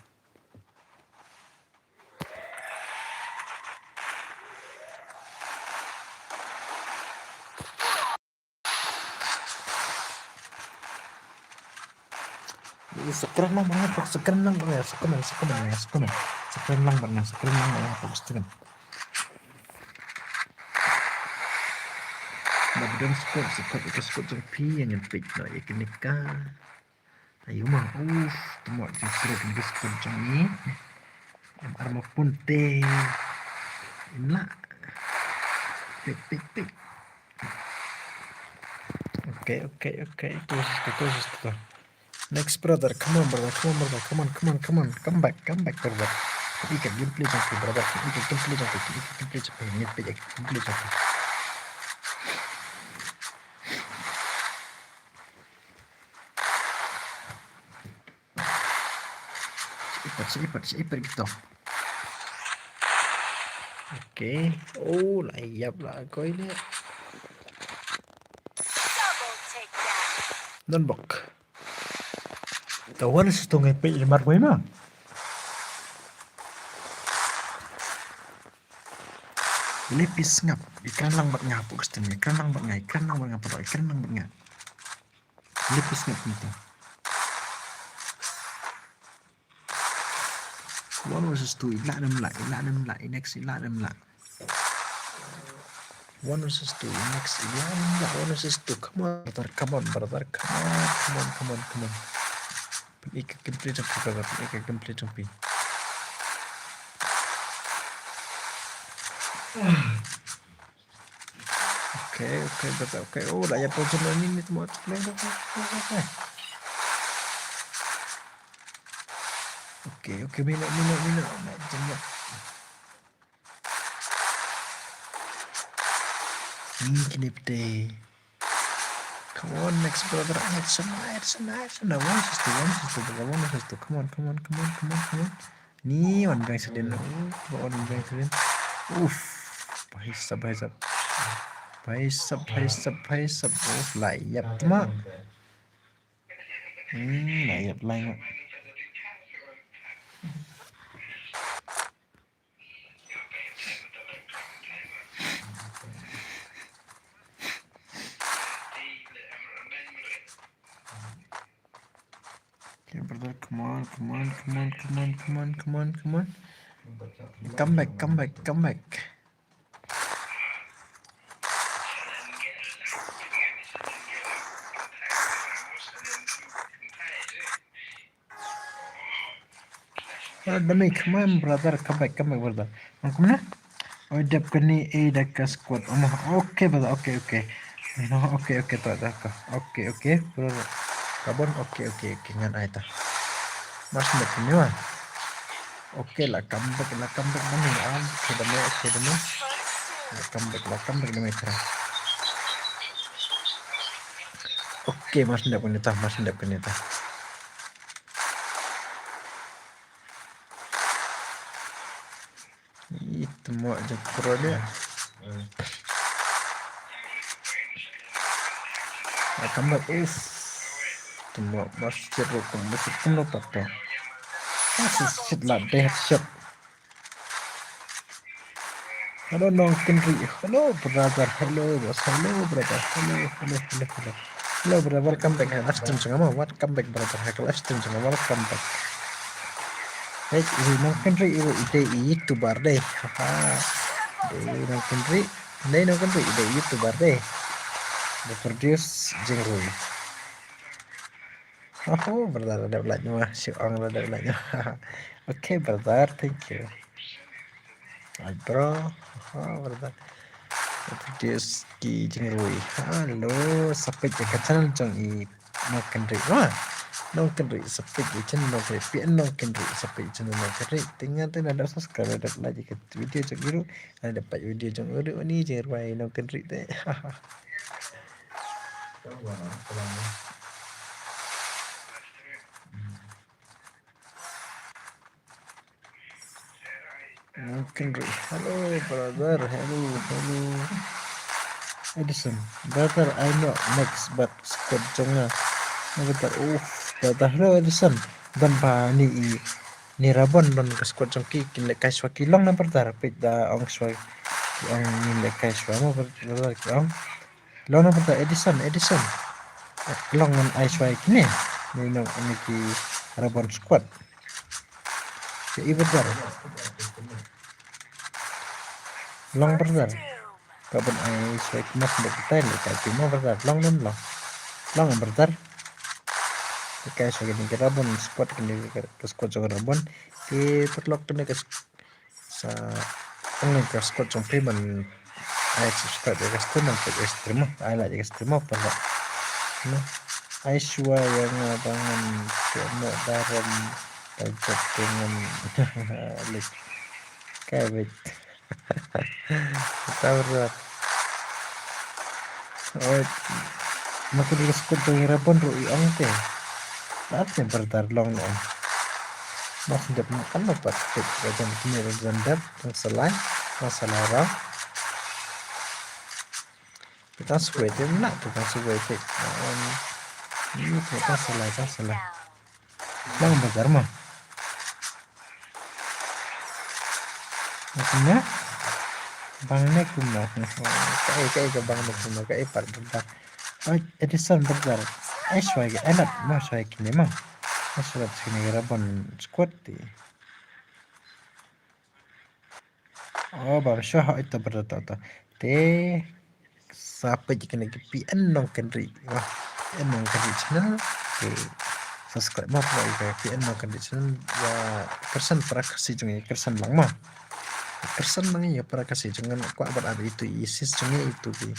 Subscribe lang bang, subscribe lang bang, subscribe, subscribe, subscribe. Subscribe lang bang, subscribe lang bang, subscribe. Ba don squad, squad, ïa ka squad jong phi ïa ngan pick noh ïa kane ka. Ayu ma, uff, tymmen jingkyrkhu ka squad jong ngi. Em ar ma pun te. Im lah. Pick, pick, pick. Okay, okay, okay. Close, close, close. Next, brother, come on, brother, come on, brother, come on, come on, come on, come back, come back, brother. Ïa ka gameplay jong phi, brother, ïa ka gameplay jong phi, ïa ka gameplay jong phi, ïa ka gameplay jong phi. Ipat, ipat, ipat gitu. Okay. Oh, la ïap la koi le. Double takedown. Don bok. Tawan situ ngai pe limar boy ma. Lepi sngap. Ikran lang bat nga puk stem. Ikran lang bat nga. Ikran lang bat nga puk. Ikran lang bat nga. Lepi sngap nito. One versus two, ila nem la, ila nem la, next ila nem la. One versus two, next ila nem la, one versus two. Come on, brother, come on, brother, come on, come on, come on, come on. Pynïa ka gameplay jong phi, brother, pynïa ka gameplay jong phi. Okay, okay, brother, okay. Oh, la ïa pon jong ni ni tmo. Okay, okay, mino, mino, mino. Na jong ni. Ni kine pte. Come on, next brother. Action, action, action. One versus two, one versus two, brother. One versus two. Come on, come on, come on, come on, come on. Ni wan bang sedin. Wan bang sedin. Uff. Bhai sab, bhai sab. Bhai sab, bhai sab, bhai sab. Uff, la ïap ma. Hmm, la ïap la ïap. Okay, brother, come on, come on, come on, come on, come on, come on, come on. Come back, come back, come back. Ah, dami, come on, brother, come back, come back, brother. Nang kumne? Oi, dep kani, eh, da ka squad. Oh, okay, brother, okay, okay. No, okay, okay, to, da ka. Okay, okay, brother. Carbon, okay, okay, okay, ngan ai ta. Mar shu dep kane wa. Okay, la come back, la come back mane. Ah, okay, dame, okay, dame. La come back, la come back dame, tara. Okay, mar shu dep kane ta, mar shu dep kane ta. Ih, tymmoh jong pro de. Ah, come back, uff. Tymmoh, mar shu shit ruh, kumno shit, kumno pat to. Mar shu shit la dei headshot. Hello, Nongkynrih. Hello, brother. Hello, boss. Hello, brother. Hello, hello, hello, hello. Hello, brother. Welcome back. Live stream jong nga mo. Welcome back, brother. Ha ka live stream jong nga. Welcome back. Hey, i Nongkynrih i dei i YouTuber dei. Haha. Dei Nongkynrih. Dei Nongkynrih i dei YouTuber dei. Dei produce jingrwai. Oh, brother, la dep like mo. Shu ong la dep like mo. Okay, brother, thank you. Ai, bro. Oh, brother. Produce ki jingrwai. Hello, sa peit ïa ka channel jong i Nongkynrih. Wah. Nongkynrih, sa peit ïa ka channel Nongkynrih. Phi Nongkynrih, sa peit ïa ka channel Nongkynrih. Te nga te la dep subscribe, la dep like ïa ka video jong i ruh. La dep peit video jong i ruh, uni jingrwai Nongkynrih te. Nongkynrih. Hello, brother. Hello, hello. Edison. Brother, I know next, but squad jong nga. No, brother. Uff, brother. Hello, Edison. Don ba ni i, ni Rabon don ka squad jong ki, kin lehkai shuwa ki long na, brother. Peit da ong shuwa ki ong kin lehkai shuwa mo, brother, ki ong. Long na, brother, Edison, Edison. Long ngan ai shuwa ïa kine. Ni nong ni ki Rabon squad. Ïa i, brother. Long, brother. Ka ban ai shuwa ïa kine, shuwa ïa kine, ïa kine mo, brother. Long, long, long. Long, brother. Ïa ka shuwa ïa kine ki Rabon squad, kine ki squad jong Rabon. Ki paralok, kine ki Sa ong ïa ka squad jong phi ban ai subscribe ïa ka stream, ban peit ïa ka stream mo, ai like ïa ka stream mo, pynlong. Ai shuwa ïa nga ba ngan pynlong barim ba jop te ngan leh. Kai beit. Sabar. Oi, ma ka dei ka squad jong i Rabon ruh i ong te. Lat ne brother long ne. Mas dep ma kan dapat tik ka jong kine ruh jan dep, tang salai, tang salai rau. Kita suwei te na, kita suwei te. Ini kita salai, tang salai. Bang bazar ma. Kumno? Bang ne kumno? Kaei, kaei ka bang ne kumno, kaei pat bazar. Oi, Edison bazar. Ai shuwa ki, ai lat ma shuwa kine ma. Ai shuwa kine ki Rabon squad te. Oh, bam shuwa ha ito brother to to. Te sa peit ïa kane ka P N Nongkynrih. Wah, P N Nongkynrih channel. Te subscribe ma pynlong ïa ka P N Nongkynrih channel. Ïa kyrshan para Khasi jong ngi, kyrshan lang ma. Kyrshan lang ïa para Khasi jong ngi, kwah ban ap ïa itu i sis jong ngi itu ki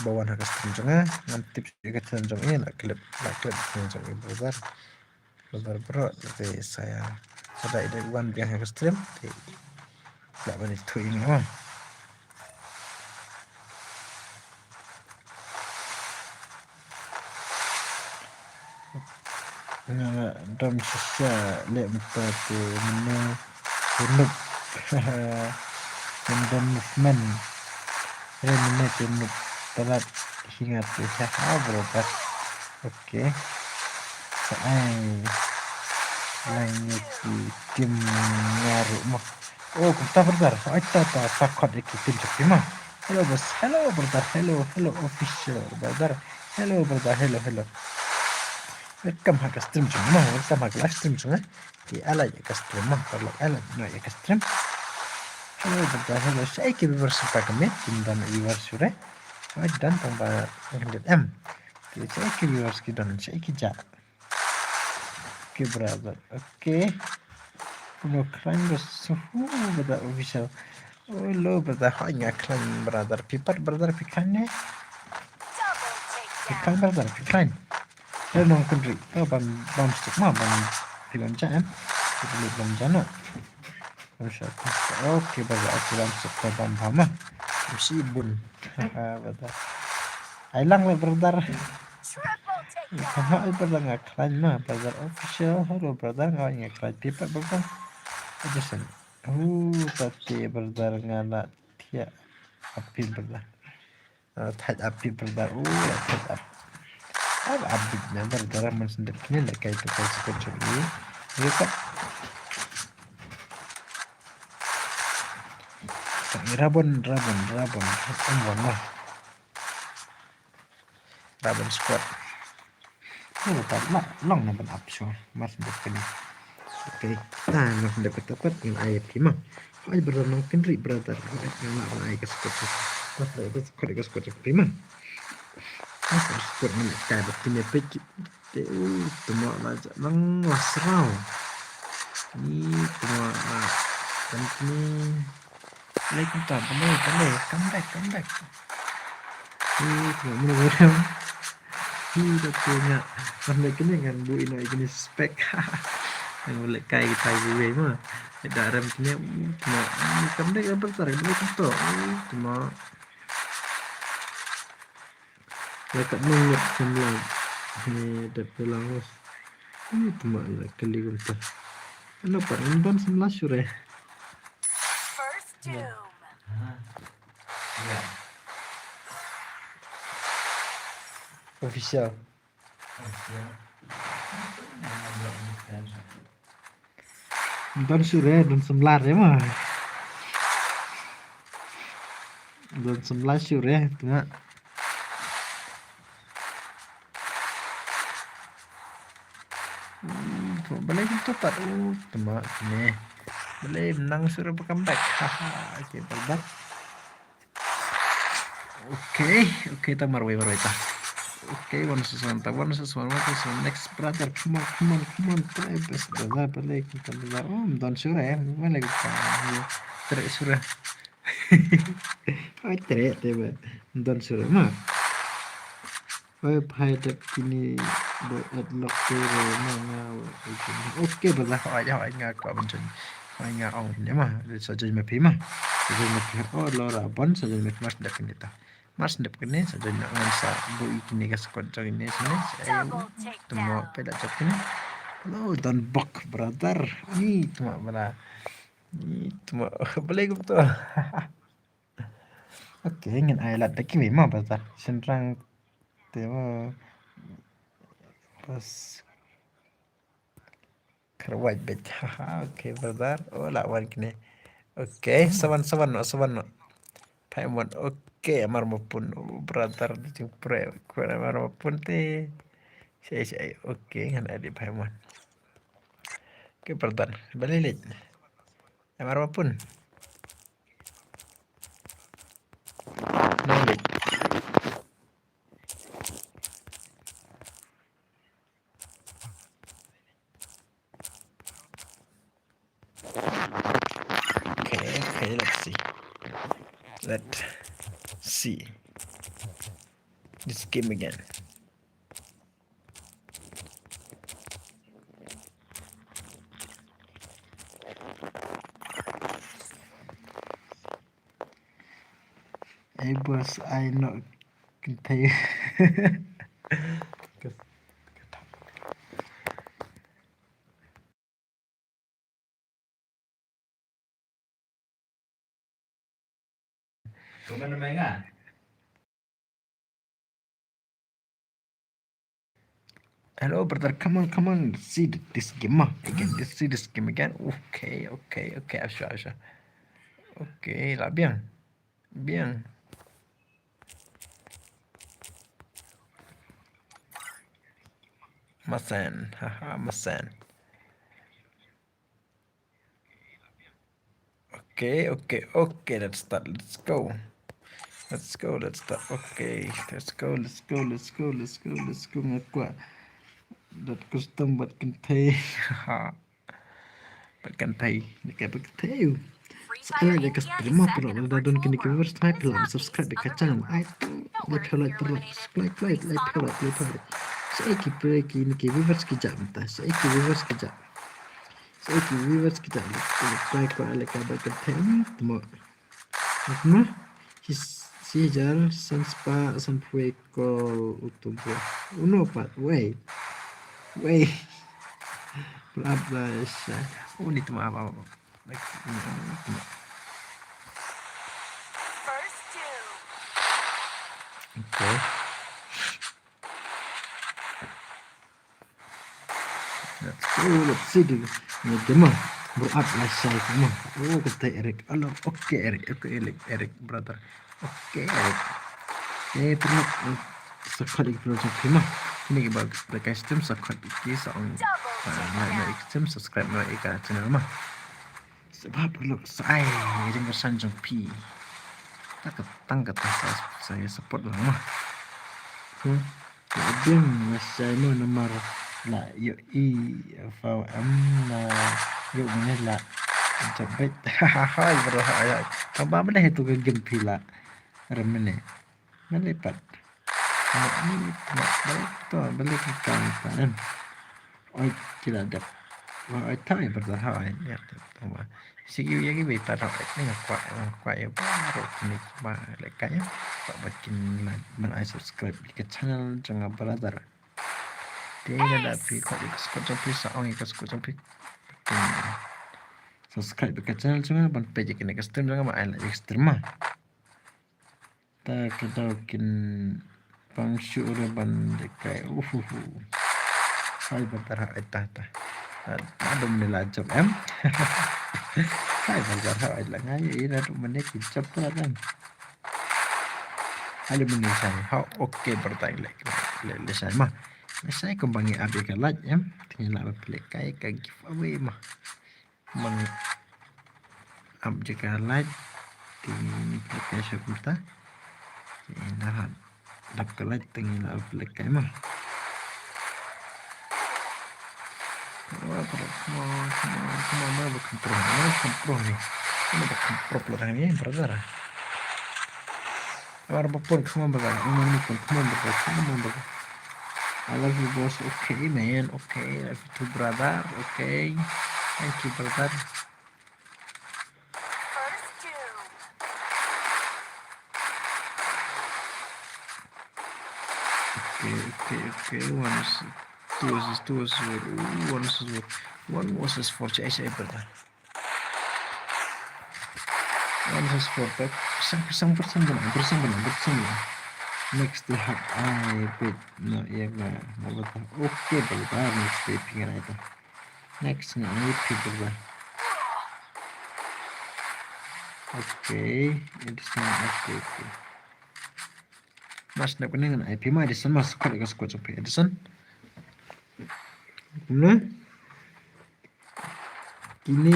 ba wan ha ka stream jong nga. Ngam tip ïa ka channel jong i, la click, la click ïa ka channel jong i brother. Brother bro, te sa ïa, sa da i dei wan biang ha ka stream, te lah ban ithuh ïa nga. Nga la dom shisha leh mynta te mynne te noob. Random movement. Re mynne te noob. Palat hi nga te ha ha brother. Okay. Sa ai lang ïa ki team nga ruh mo. Oh, kumta brother. Ai ta ta ta khot ïa ki team jong ki mo. Hello boss. Hello brother. Hello, hello official brother. Hello brother. Hello, hello. Welcome ha ka stream jong mo. Welcome ha ka live stream jong nga. Ki ally ïa ka stream mo. Paralok ally noh ïa ka stream. Hello brother. Hello. Shaei ki viewers pa ka met. Kim don viewers shuh re. Ai don tang ba hundred em. Ki shaei ki viewers ki don, shaei ki jah. Okay brother. Okay. Kumno khlaiñ ba suhu brother official. Oh lo brother, hooid nga khlaiñ brother. Phi pat brother phi khlaiñ ne? Phi khlaiñ brother, phi khlaiñ. Nongkynrih. To ban bam suk ma ban phi ban ja em. Phi ban ja no. Bam suk. Okay, ba ja, okay, bam suk, to bam bam ma. Bam shi bun. Ah, brother. Ai lang le, brother. Triple takedown. Hello, brother, nga khlaiñ ma, brother official. Hello, brother, nga nga khlaiñ phi pat, brother. Aduh san. Oh, tapi brother nga la thiah ap phi, brother. Ah, thait ap phi, brother. Oh, la thait ap. Ap ap bit na, brother, man sendep kine la kai tu kai squad jong i. Ye pat. Rabon, rabon, rabon. Em wan ma. Rabon squad. Ni ta la long na ban ap shuwa. Mar sendep kane. Okay. Ta long sendep kata pat ngan ai phi ma. Ai brother, nongkynrih brother. Ai ngan la ban ai ka squad. Ka squad, ka squad, ka squad phi ma. Ka squad ngan ai ka ba kine pek. Te u tuma la ja nang la sraw. Ni tuma la kan ni. Balei kumta, balei, balei, come back, come back. Hi, tengok mula orang. Hi, tapi nak. Pas naik kini kan bu ino ikini spek. Yang boleh kai kita ibu ibu mah. Tidak rem kini, tengok. Come back, apa tak? Balei kumta. Tengok. Dekat nongit sembilan. He, dep pulang bos. Ini temak nak kali kumta. Kenapa? Nonton sebelah sore. First Doom. Official. Don sure, don semlar ya mah. Don semlar sure, tengok. Hmm, tu balai tu pat. Oh, tengok ni. Balai menang sure berkambak. Haha, okay, berbat. Okay, okay, ta marwei, marwei ta. Okay, one versus one ta, one versus one, one versus one. Next brother, come on, come on, come on, try best brother, balik kita brother. Oh, don sure, eh, mana kita? Trek sure. Oh, trek, trek, don sure, ma. Oi, phai dep kini bo et lok te re ma nga wa. Okay, brother, hoi, hoi, nga kwa ban join. Hoi, nga ong ne ma, sa join ma phi ma. Sa join ma phi. Oh, lo ra bon, sa join ma phi ma sendep kini ta. Ma sendep kini, sa join ma ngan sa bu i kini ka squad jong ini sini. Sa ai, tengok pe da jop kini. Hello, don bok, brother. Ni, tengok bala. Ni, tengok. Boleh ke betul? Okay, ngan ai lad da kiwei ma, brother. Shenrang te ma. Pas. Kharwai bet. Haha, okay, brother. Oh, la wan kine. Okay, sawan, sawan no, sawan no. Phai wan. Okay, amar mapun. Oh, brother, di jing pre. Kuen amar mapun te. Sai, sai. Okay, ngan adi phai wan. Okay, brother. Balik lek. Amar mapun. Nang lek. Okay, okay, let's see. Let's see this game again. Ai bos, ai no kynthei. Hello, brother. Come on, come on. See th-, this game, ah. Again, this, see this game again. Okay, okay, okay. Asha, asha. Okay, la biang. Biang. Masan. Haha, masan. Okay, okay, okay, let's start, let's go. Let's go, let's start, okay. Let's go, let's go, let's go, let's go, let's go, nga kwah. Dot custom bad kynthei. Bad kynthei, ni ka bad kynthei. Sa ai like ka stream ma phi lah, lada don kine ki viewers ma phi lah subscribe ka channel. Ai tu, like, like, like, like, like, like, like, like. Sa ki pre ki ni ki viewers ki jam ta. Sa ki viewers ki jam. Sa ki viewers ki jam. Reply ko ale ka ba ka theng mo. Mo. His si jar sen spa san pwe ko utu bro. Uno pat. Wait. Wait. Bla bla sa. Oh, ni tuma apa apa. Like, mm, mm. Okay. Let's go, let's see the, ni dema. Bro, up last side mo. Oh, kata Eric. Hello, okay, Eric. Okay, Eric, Eric, brother. Okay, Eric. Eh, pernah, eh, subscribe ki bro, okay, ma. Ini ki bag, bag custom subscribe ki sa ong. Ah, like, like, custom subscribe, like, ka channel ma. Sebab perlu sa ai, ni jeng kesan jong pi. Tak ketang kata sa, sa support lah ma. Hmm. Ka biang lashai mo namar la ïohi fa em na ïoh mane la jabet. Hai bro, hai. Tang ba mane tu ka game phi la rem mane. Mane pat. Mane ni tma balik to balik ka kan pa em. Oi, ki la dep. Wah, oi, thai brother, hai. Ya, tama. Sigi ïa ki beta ro, eh, ni nga kwah, nga kwah ïa baroh kine kiba lehkai ïa. Kwah ba kin, ban ai subscribe ïa ka channel jong nga brother. Te lada phi kwah ïa ka squad jong phi, sa ong ïa ka squad jong phi. Kin subscribe ïa ka channel jong nga, ban peit ïa kine ka stream jong nga, ba ai la ïa ka stream ma. Ta ka daw kin pang shu re ban de kai. Uhuhu. Hai brother, hai ta ta. Aduh, mane la jop em. Hai brother, hai la ngai ina tu mane ki jop la em. Aduh, mane sai. Ha, okay brother, le le le sai ma. Le sai ko bangi abi ka like em. Tingin la ba pele kai ka giveaway ma. Man ap jaka light. Ti ni klik sha kumta. Ti dah dap ka light ti ngi la klik kai ma. Wah, come on, come on, come on, come on, mana ba control, mana ba control ni. Mana ba control pula ni, brother. Amar ba pun, come on, brother. Amar ba pun, come on, brother. Come on, brother. I love you, boss. Okay, man. Okay, love you too, brother. Okay. Thank you, brother. Okay, okay, okay. One is two versus two versus one. Ooh, one versus one. One versus four. Chai, chai, brother. One has four pack. Bersang, bersang, bersang, bersang, bersang, bersang, bersang. Next, they have I bet. No, yeah, no, no, what the, okay, brother. Next, they ping right. Next, no, I bet, brother. Okay, it's not okay, okay. Mas nak kena dengan I P ma Edison mas kuat ka squad sampai Edison. Kumne? Kine,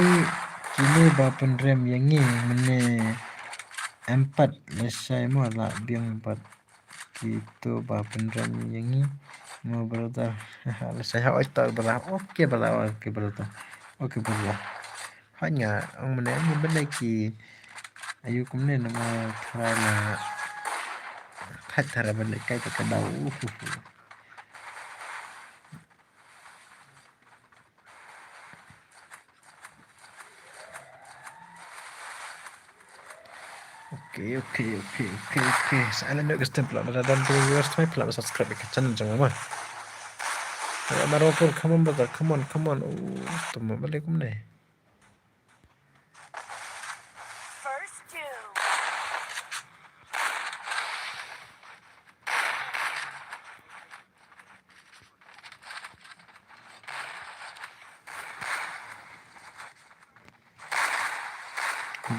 kine ba pynrem ïa ngi mane em pat lashai mo la biang pat kito ba pynrem ïa ngi mo brother. Lashai ha oi ta brother. Okay brother, okay brother. Okay brother. Ha nga ong mane ngi bane ki ayu kumne nama thara la thait thara bane kai ta ka dau. Okay, okay, okay, okay, okay. Sa ala nuk stem pula masa dan tu viewers mai pula subscribe ka channel jong ma. Ayo maro pun, come on brother, come on, come on. Oh, tuma balik kumne.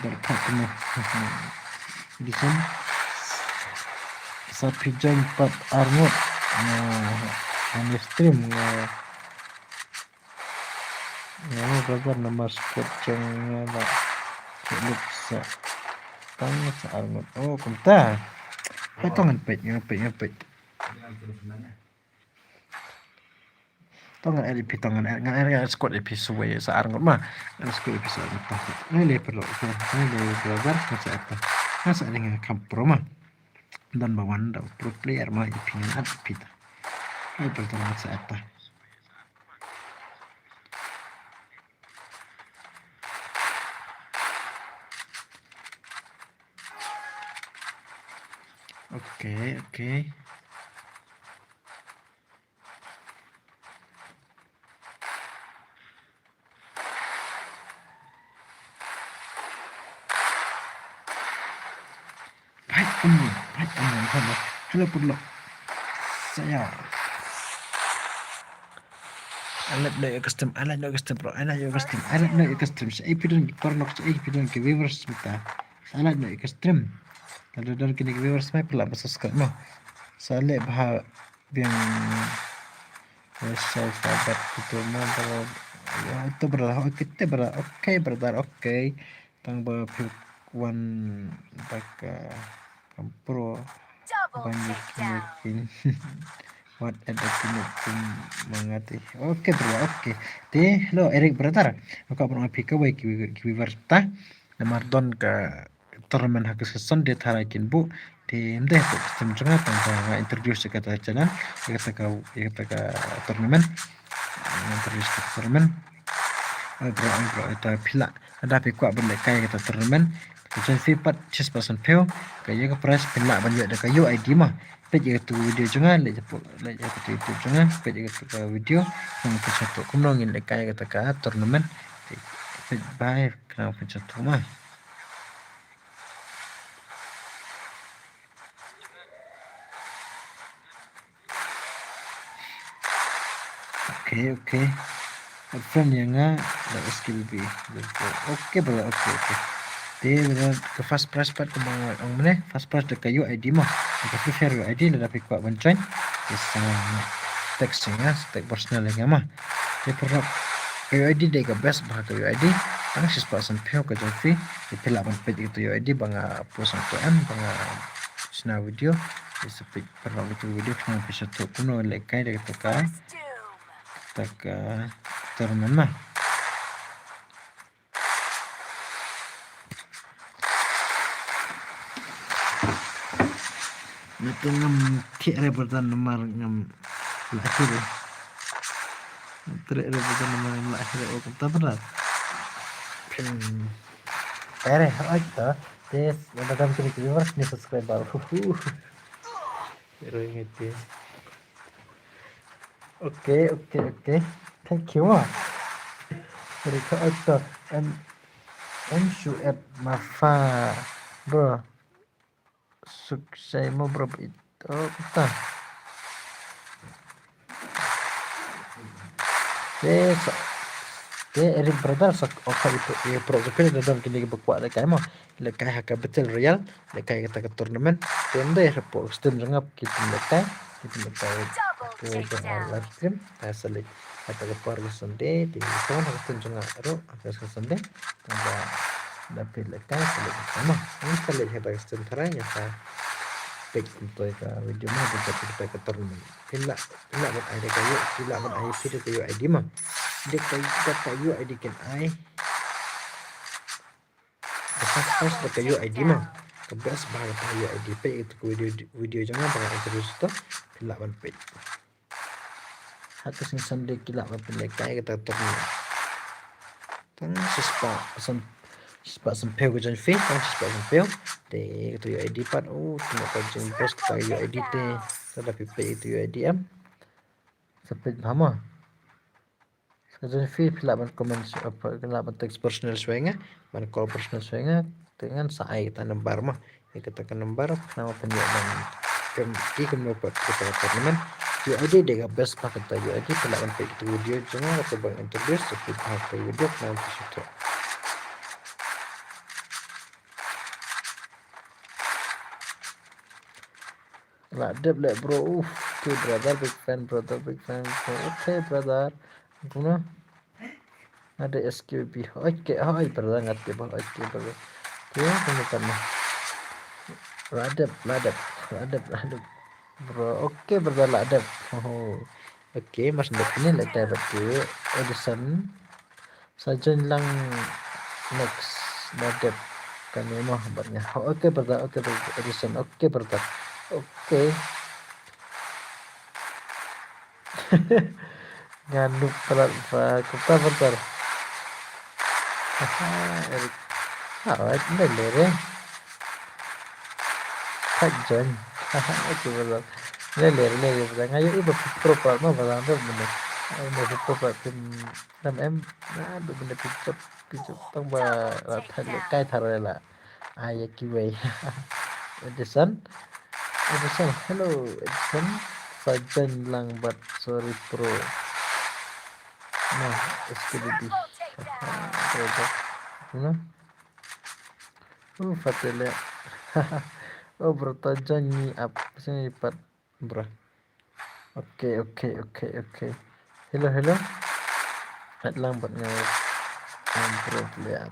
Bar pat mo. Edison. Sa phi join pat ar ngut. Nga stream nga. Nga brother nama squad jong nga la. Klik sa. Tang sa ar ngut. Oh kumta. Hai to ngan peit, ngan peit, ngan peit. To ngan add ïa phi, to ngan add, ngan add, ngan add squad ïa phi suwei sa ar ngut ma. Ngan add squad ïa phi sa ar ngut ta. Ngan leh pro, ngan leh brother, ngan sa add ta. Ngan sa add, ngan kham pro ma. Don ba wan da pro player ma ïa phi, ngan add ïa phi ta. Ai, perdana sa apa. Okay, okay. Bhai, um, bhai, um, hello, hello, putlo. Saya. I like no custom, I like no custom, bro. I like no custom, I like no custom. Sa ipidon ki parnok, sa ipidon ki viewers mita. I like no custom. Kalau don kini ki viewers mai pula ba subscribe mo. Sa le bha biang. Yes, so far, but itu mo, bro. Ya, itu, bro. Okay, bro. Okay, brother. Okay. Tang ba phi wan bak, uh, kampro. Ban yu kine kin. What at the kine kum mangati. Okay, bro. Okay. Te, hello, Eric, brother. Aku pun phi ka wai ki, ki viewers ta. Namar don ka tournament ha ka Sunday tharai kin buh. Te ym dei hapoh ka stream jong nga tang ba nga introduce ïa kata ka channel, ïa kata ka, ïa kata ka tournament. Nga introduce ka tournament. Oi bro, oi bro, ita phi lah. Lada phi kwah ban lehkai ïa kata tournament, ka join fee pat shispah sanphew. Ka ïa ka prize phin lah ban ïoh da ka U I D ma. Peit ïa katu ka video jong nga, leit hapoh, leit ïa katu YouTube jong nga, peit ïa katu ka video. Nang phin sngewthuh kumno ngin lehkai ïa kata ka tournament. Peit, peit bha, khnang phin sngewthuh ma. Okay, okay. Friend ïa nga da S K B. Okay, brother, okay, okay. Te brother, ka first prize pat kumba nga ong mynne, first prize da ka U I D ma. Da ka Free Fire U I D, lada phi kwah ban join. Te sa text ïa nga, sa text personal ïa nga ma. Te paralok, ka U I D dei ka best bha ka U I D. Tang shispah sanphew ka join fee. Te phi lah ban peit ïa katu U I D ba nga post hangto em, ba nga shna video. Te sa peit paralok ïa katu ka video khnang phin sngewthuh kumno lehkai da kata ka, kata ka tournament ma. Nga te ngam thiah re brother namar ngam lah hi re. Ngam thiah re brother namar ngam lah hi re, oh, kumta brother. Hmm. Pere, oh, ito. Tes, brother, kini viewers ni subscriber. Huhu. Pero ngiti. Okay, okay, okay. Thank you, ma. Sorry, ka auto. M, M Shuet Mafa. Bro. Suksai mo, bro. Ito, kita. Te, sa, te, Eric brother, sa, okay, ito, ito, bro, sa, brother, kini ba kwah lehkai mo. Lehkai ha ka Battle Royale, lehkai kata ka tournament. Te ym dei hapoh ka stream jong nga ki pynlehkai, ki pynlehkai. Te jong nga live stream, ha, sa leit. Kata ka por ka Sunday, te ka por ka stream jong nga ruh, ha ka Sunday. Tang ba da phi lehkai, sa leit. Mo, sa leit kata ka stream tharai, ïa sa. Peit kumto ïa ka video mo, kumto ïa ka tournament. Phi lah, phi lah ban ai da ka U, phi lah ban ai phi da ka U I D mo. Da ka, da ka U I D kin ai. Ka first prize da ka U I D mo. Ka best bha ka U I D. Peit ïa ka video, video jong nga ba nga introduce to. Phi lah ban peit. Ha ka sngi Sunday ki lah ban pynlehkai kata ka tournament. Tang shispah san, shispah sanphew ka join fee, tang shispah sanphew. Te kata U I D pat, oh, tang ka jingboss kata U I D te. Lada phi peit kata U I D em. Sa peit bha mo. Ka join fee phi lah ban comment, eh, phi lah ban text personal shuwa ïa nga, ban call personal shuwa ïa nga, te ngan sa ai kata number mo. Ïa kata ka number, khnang ba phin ïoh ban kren ki kumno pat kata ka tournament. U I D dei ka best bha kata U I D, phi lah ban peit kata video jong nga, kata ba nga introduce, sa peit bha kata video, khnang ba phin sngewthuh. Lah dep leh bro, uff, okay brother, big fan brother, big fan bro, okay brother. Kumno? Ada S Q B. Okay, okay brother, ngat ba, okay brother. Okay, kumno kan. Lah dep, lah dep, lah dep, lah dep. Bro, okay brother, lah dep. Oh. Okay, mas dep ni lah dep tu. Edison. Sa join lang next, ba dep kane mo bad nga. Okay brother, okay brother, Edison, okay brother. Okay. Nga noob palat ba kumta palat. Haha, Eric. Alright, nda lere. Thak join. Haha, okay palat. Nda lere, lere palat. Nga ïohi ba phi pro palat ma palat, nda mynne. Nda phi pro palat, phi, nam em, na, nda mynne phi jop, phi jop tang ba la thak le kai thar la. Ai, ïa kiwei. Edison. Edison, hello, Edison. Sa join lang bad sorry, bro. Nah, S K D D. Bro, bro. Nah. Uh, Fatele. Oh, bro, ta join ni up. Sini pat, bro. Okay, okay, okay, okay. Hello, hello. At lang bad nga. Bro, player.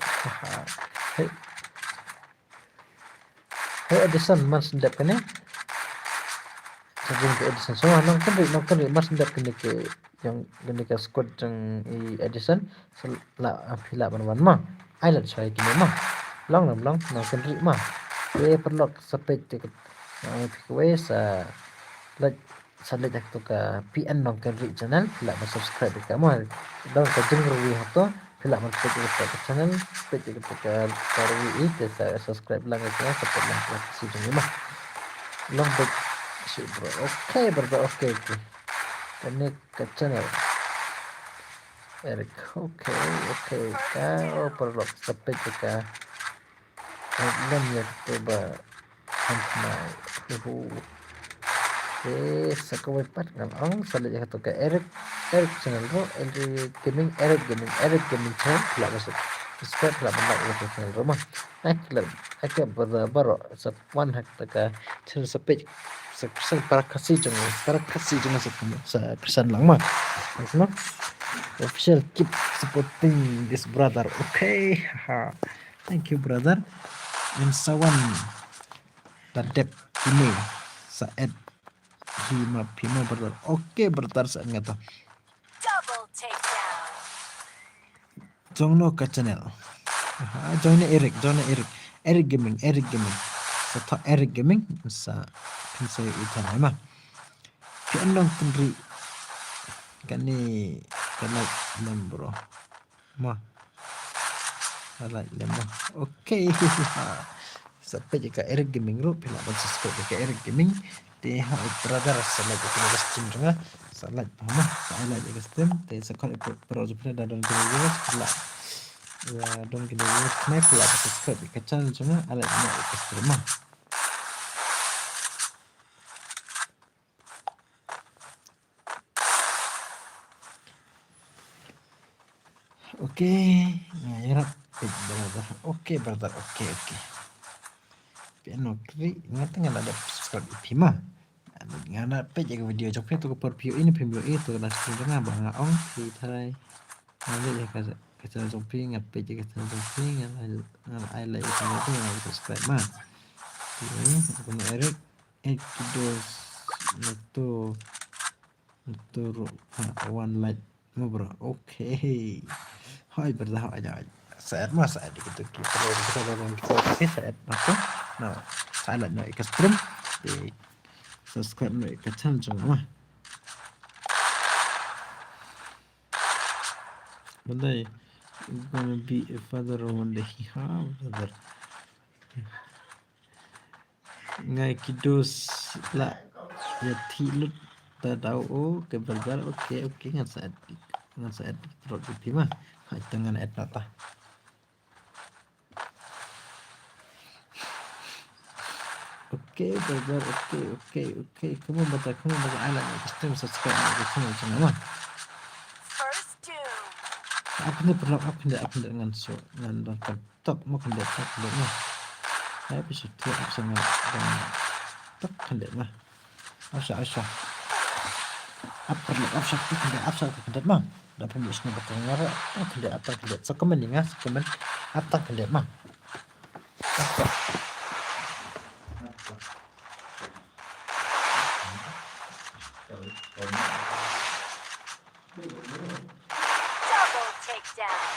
Hey. Hey, Edison, man sendap kane. Sa jing ka Edison. So, nongkynrih, nongkynrih, man sendap kane ka, jong kane ka squad jong i Edison. Sa lah, ah, phi lah ban wan ma. Ai lah shuwa kine ma. Long, long, long, nongkynrih ma. Te paralok sa peit te ka, ah, phi kawei sa like, sa like ïa kato ka P N Nongkynrih channel, phi lah ban subscribe ïa ka mo. Don ka jingreview hato, phi lah ban peit ïa ka channel, peit ïa ka, ka review, te sa subscribe lang ïa ka, support lang ïa ka channel mo. Long bad shuh, bro. Okay, bro, okay, okay. Kane ka channel. Eric, okay, okay. Ka, oh, paralok, sa peit ïa ka. Lem ïa kato ba Huhu. Eh, sa kawei pat ngan ong, sa leit ïa kato ka Eric, Eric channel ruh, Eric Gaming, Eric Gaming, Eric Gaming channel, phi lah ban subscribe, phi lah ban like ïa kato channel ruh ma. Ai khlem, ai khlem ba baroh sa wan ha kato ka channel sa peit, sa Khristan para Khasi jong, para Khasi jong sa, sa Khristan lang ma. Official, keep supporting this brother, okay? Haha. Thank you, brother. And Sawan ta dep email sa add hi ma phi ma, brother. Okay, brother, sa add nga ta. Double takedown. Jong no ka channel. Aha, jong ne Eric, jong ne Eric. Eric Gaming, Eric Gaming. Sa thoh Eric Gaming, sa phin sa ïohi than ai ma. Phi an nongkynrih. Kane ka like lem, bro. Mo. Ka like lem mo. Okay. Sa peit ïa ka Eric Gaming ruh, phi lah ban subscribe ïa ka Eric Gaming. Te ha i brother sa like ïa ka stream jong nga. Sa like pa mo. Sa like ïa ka stream. Te sa khot ïa ka brother jong phi da don kine viewers. Phi lah. Ïa don kine viewers ne phi lah ban subscribe ïa ka channel jong nga. Ai like mo ïa ka stream mo. Okay, nga ïarap peit brother. Okay brother, okay, okay. Phi an nongkynrih, nga te nga la dep subscribe ïa phi ma. Nga la peit ïa ka video jong phi, to ka por phi ïohi ne phim ïohi, to ka live stream jong nga ba nga ong phi tharai. Nga leit ïa ka, ka channel jong phi, nga peit ïa ka channel jong phi, nga la, nga la ai like ïa ka channel jong phi, nga la subscribe ma. Phi, Eric, Eric Kidos, na to, na to ruh, ha, one like. Mo bro, okay. Hoi, brother, hoi, hoi. Sa add ma, sa add ïa kito ki, kito ki, kito ki, sa add ma to. No, sa like noh ïa ka stream. Te subscribe noh ïa ka channel jong nga ma. One day, gonna be a father one day. Ha, brother. Nga i Kidos la ïa thik lut ta daw o, okay brother, okay, okay, ngan sa add, ngan sa add drop ïa phi ma. Ha, ita ngan add na ta. Okay brother, okay, okay, okay. Come on brother, come on brother. Ai like, subscribe, subscribe, subscribe, subscribe. First doom. Ap khyndiat paralok, ap khyndiat, ap khyndiat ngan shu, ngan don kan. Tok mo khyndiat, tok khyndiat mo. Ai phi shu thiah ap sha nga. Tok khyndiat mo. Ap sha, ap sha. Ap khyndiat, ap sha, tok khyndiat, ap sha, tok khyndiat mo. Da phi ïohsngew ba ka nga ruh, ap khyndiat, ap khyndiat. Sa comment ïa nga, sa comment. Ap tok khyndiat mo. Ap sha. Double takedown.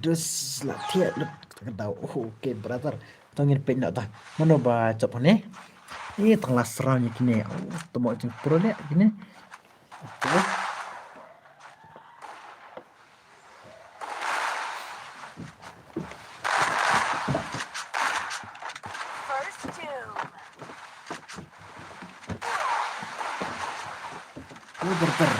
Dress la thiah lut ka daw. Oh, okay, brother. To ngin peit noh ta. Mano ba jop hangne? Ih, tang la sraw ïa kine. Oh, to mo jingpro leh kine. Okay. First doom. Oh, brother.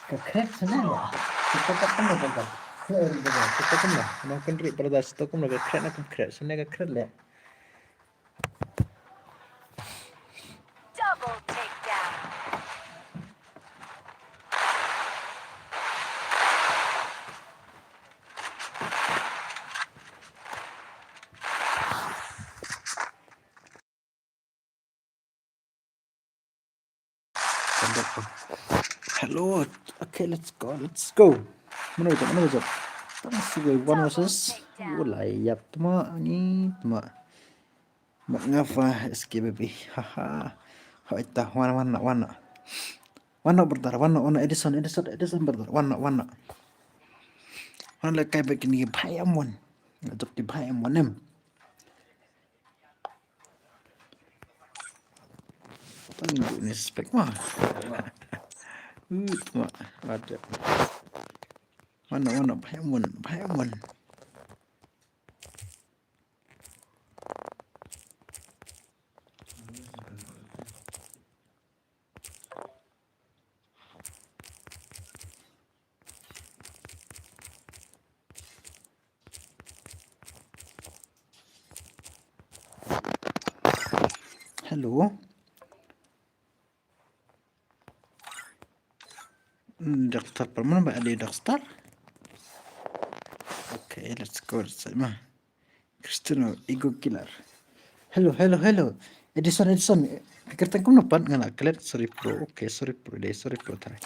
Ka kret sana ya. Kita tak kena, brother. Sorry, brother. Kita kena. Makan ri, brother. Kita kena ka kret, na ka kret. Sana ka kret leh. Double takedown. Hello. Okay, let's go. Let's go. Mano jop, mano jop. Tang siwei one versus. Wala ïap tma ni tma. Mat ngafa S K baby. Haha. Hoi ta, wan, wan, wan. Wan, brother, wan, wan, Edison, Edison, Edison, brother, wan, wan. Wan, la kai bek ni bhai am wan. Jop di bhai am wan em. Tang ni spek ma. Uh, tma. Ada. Wan, wan, bhai am wan, bhai am wan. Hello. Hmm, Doctor Parman, ba ada Doctor? Okay, let's go. Let's ma. Cristiano, ego killer. Hello, hello, hello. Edison, Edison. Pikir tang kumno pat nga la klet. Sorry, bro. Okay, sorry, bro. Dei, sorry, bro. Tara.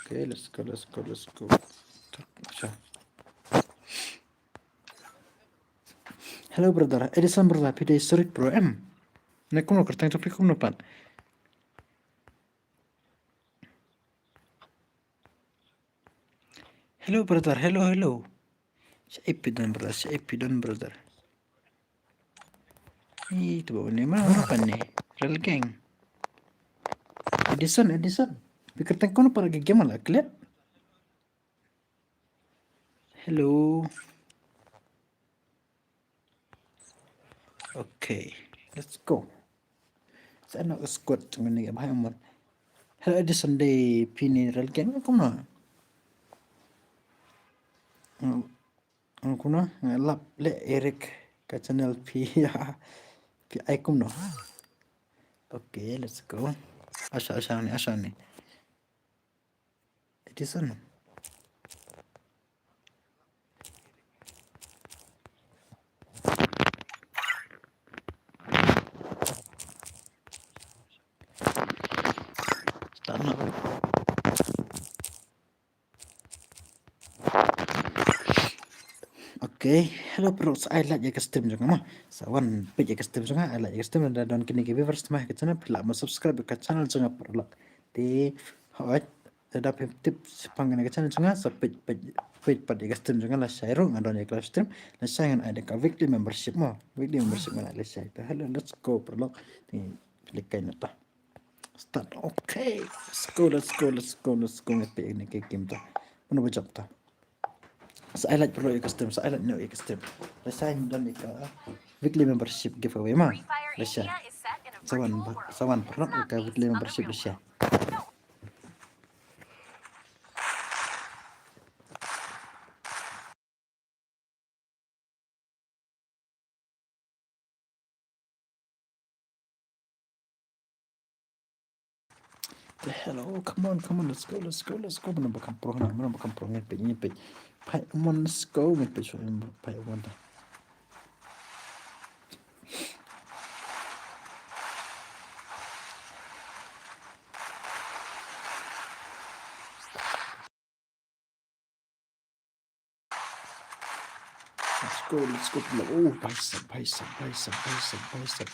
Okay, let's go, let's go, let's go. Acha. Hello, brother. Edison, brother. Phi dei sorry, bro. Em. Ne kumno kyrteng to phi kumno pat. Hello, brother. Hello, hello. Shaei phi don, brother? Shaei phi don, brother? Ih, to ba ne ma, ma pan ne. Real gang. Edison, Edison. Pikir tang kumno pat ka game la klet. Hello. Okay, let's go. Sa no squad jong ni ba hang mon. Hello, Edison, dei phi ni real gang kumno? Ang kumno? Lap le Eric ka channel phi. Phi ai kumno? Okay, let's go. Asha, asha ni, asha ni. Edison. Start now. Okay, hello paralok, sa ai like ïa ka stream jong nga ma. Sa wan peit ïa ka stream jong nga, ai like ïa ka stream, lada don kine ki viewers thymmai ha ka channel, phi lah ban subscribe ïa ka channel jong nga paralok. Te hooid, lada phim tip shaphang kane ka channel jong nga, sa peit, peit, peit pat ïa ka stream jong nga, lashai ruh nga don ïa ka live stream, lashai ngan ai da ka weekly membership mo. Weekly membership ngan ai lashai. Te hello, let's go paralok. Te phi leh kai na ta. Start. Okay. Let's go, let's go, let's go, let's go. Ngan peit ïa kane ka game ta. Mano ba jop ta? Sa ai like paralok ïa ka stream, sa ai like noh ïa ka stream. Lashai ngan don ïa ka weekly membership giveaway ma. Lashai. Sa wan, sa wan paralok ïa ka weekly membership lashai. the hell? Oh, come on, come on, let's go, let's go, let's go. Mano ba kham pro na, mano ba kham pro, ngin peit, ngin peit. Phai Umon, let's go, ngin peit shuh, phai Umon ta. Let's go, let's go. Oh, bicep, bicep, bicep, bicep, bicep.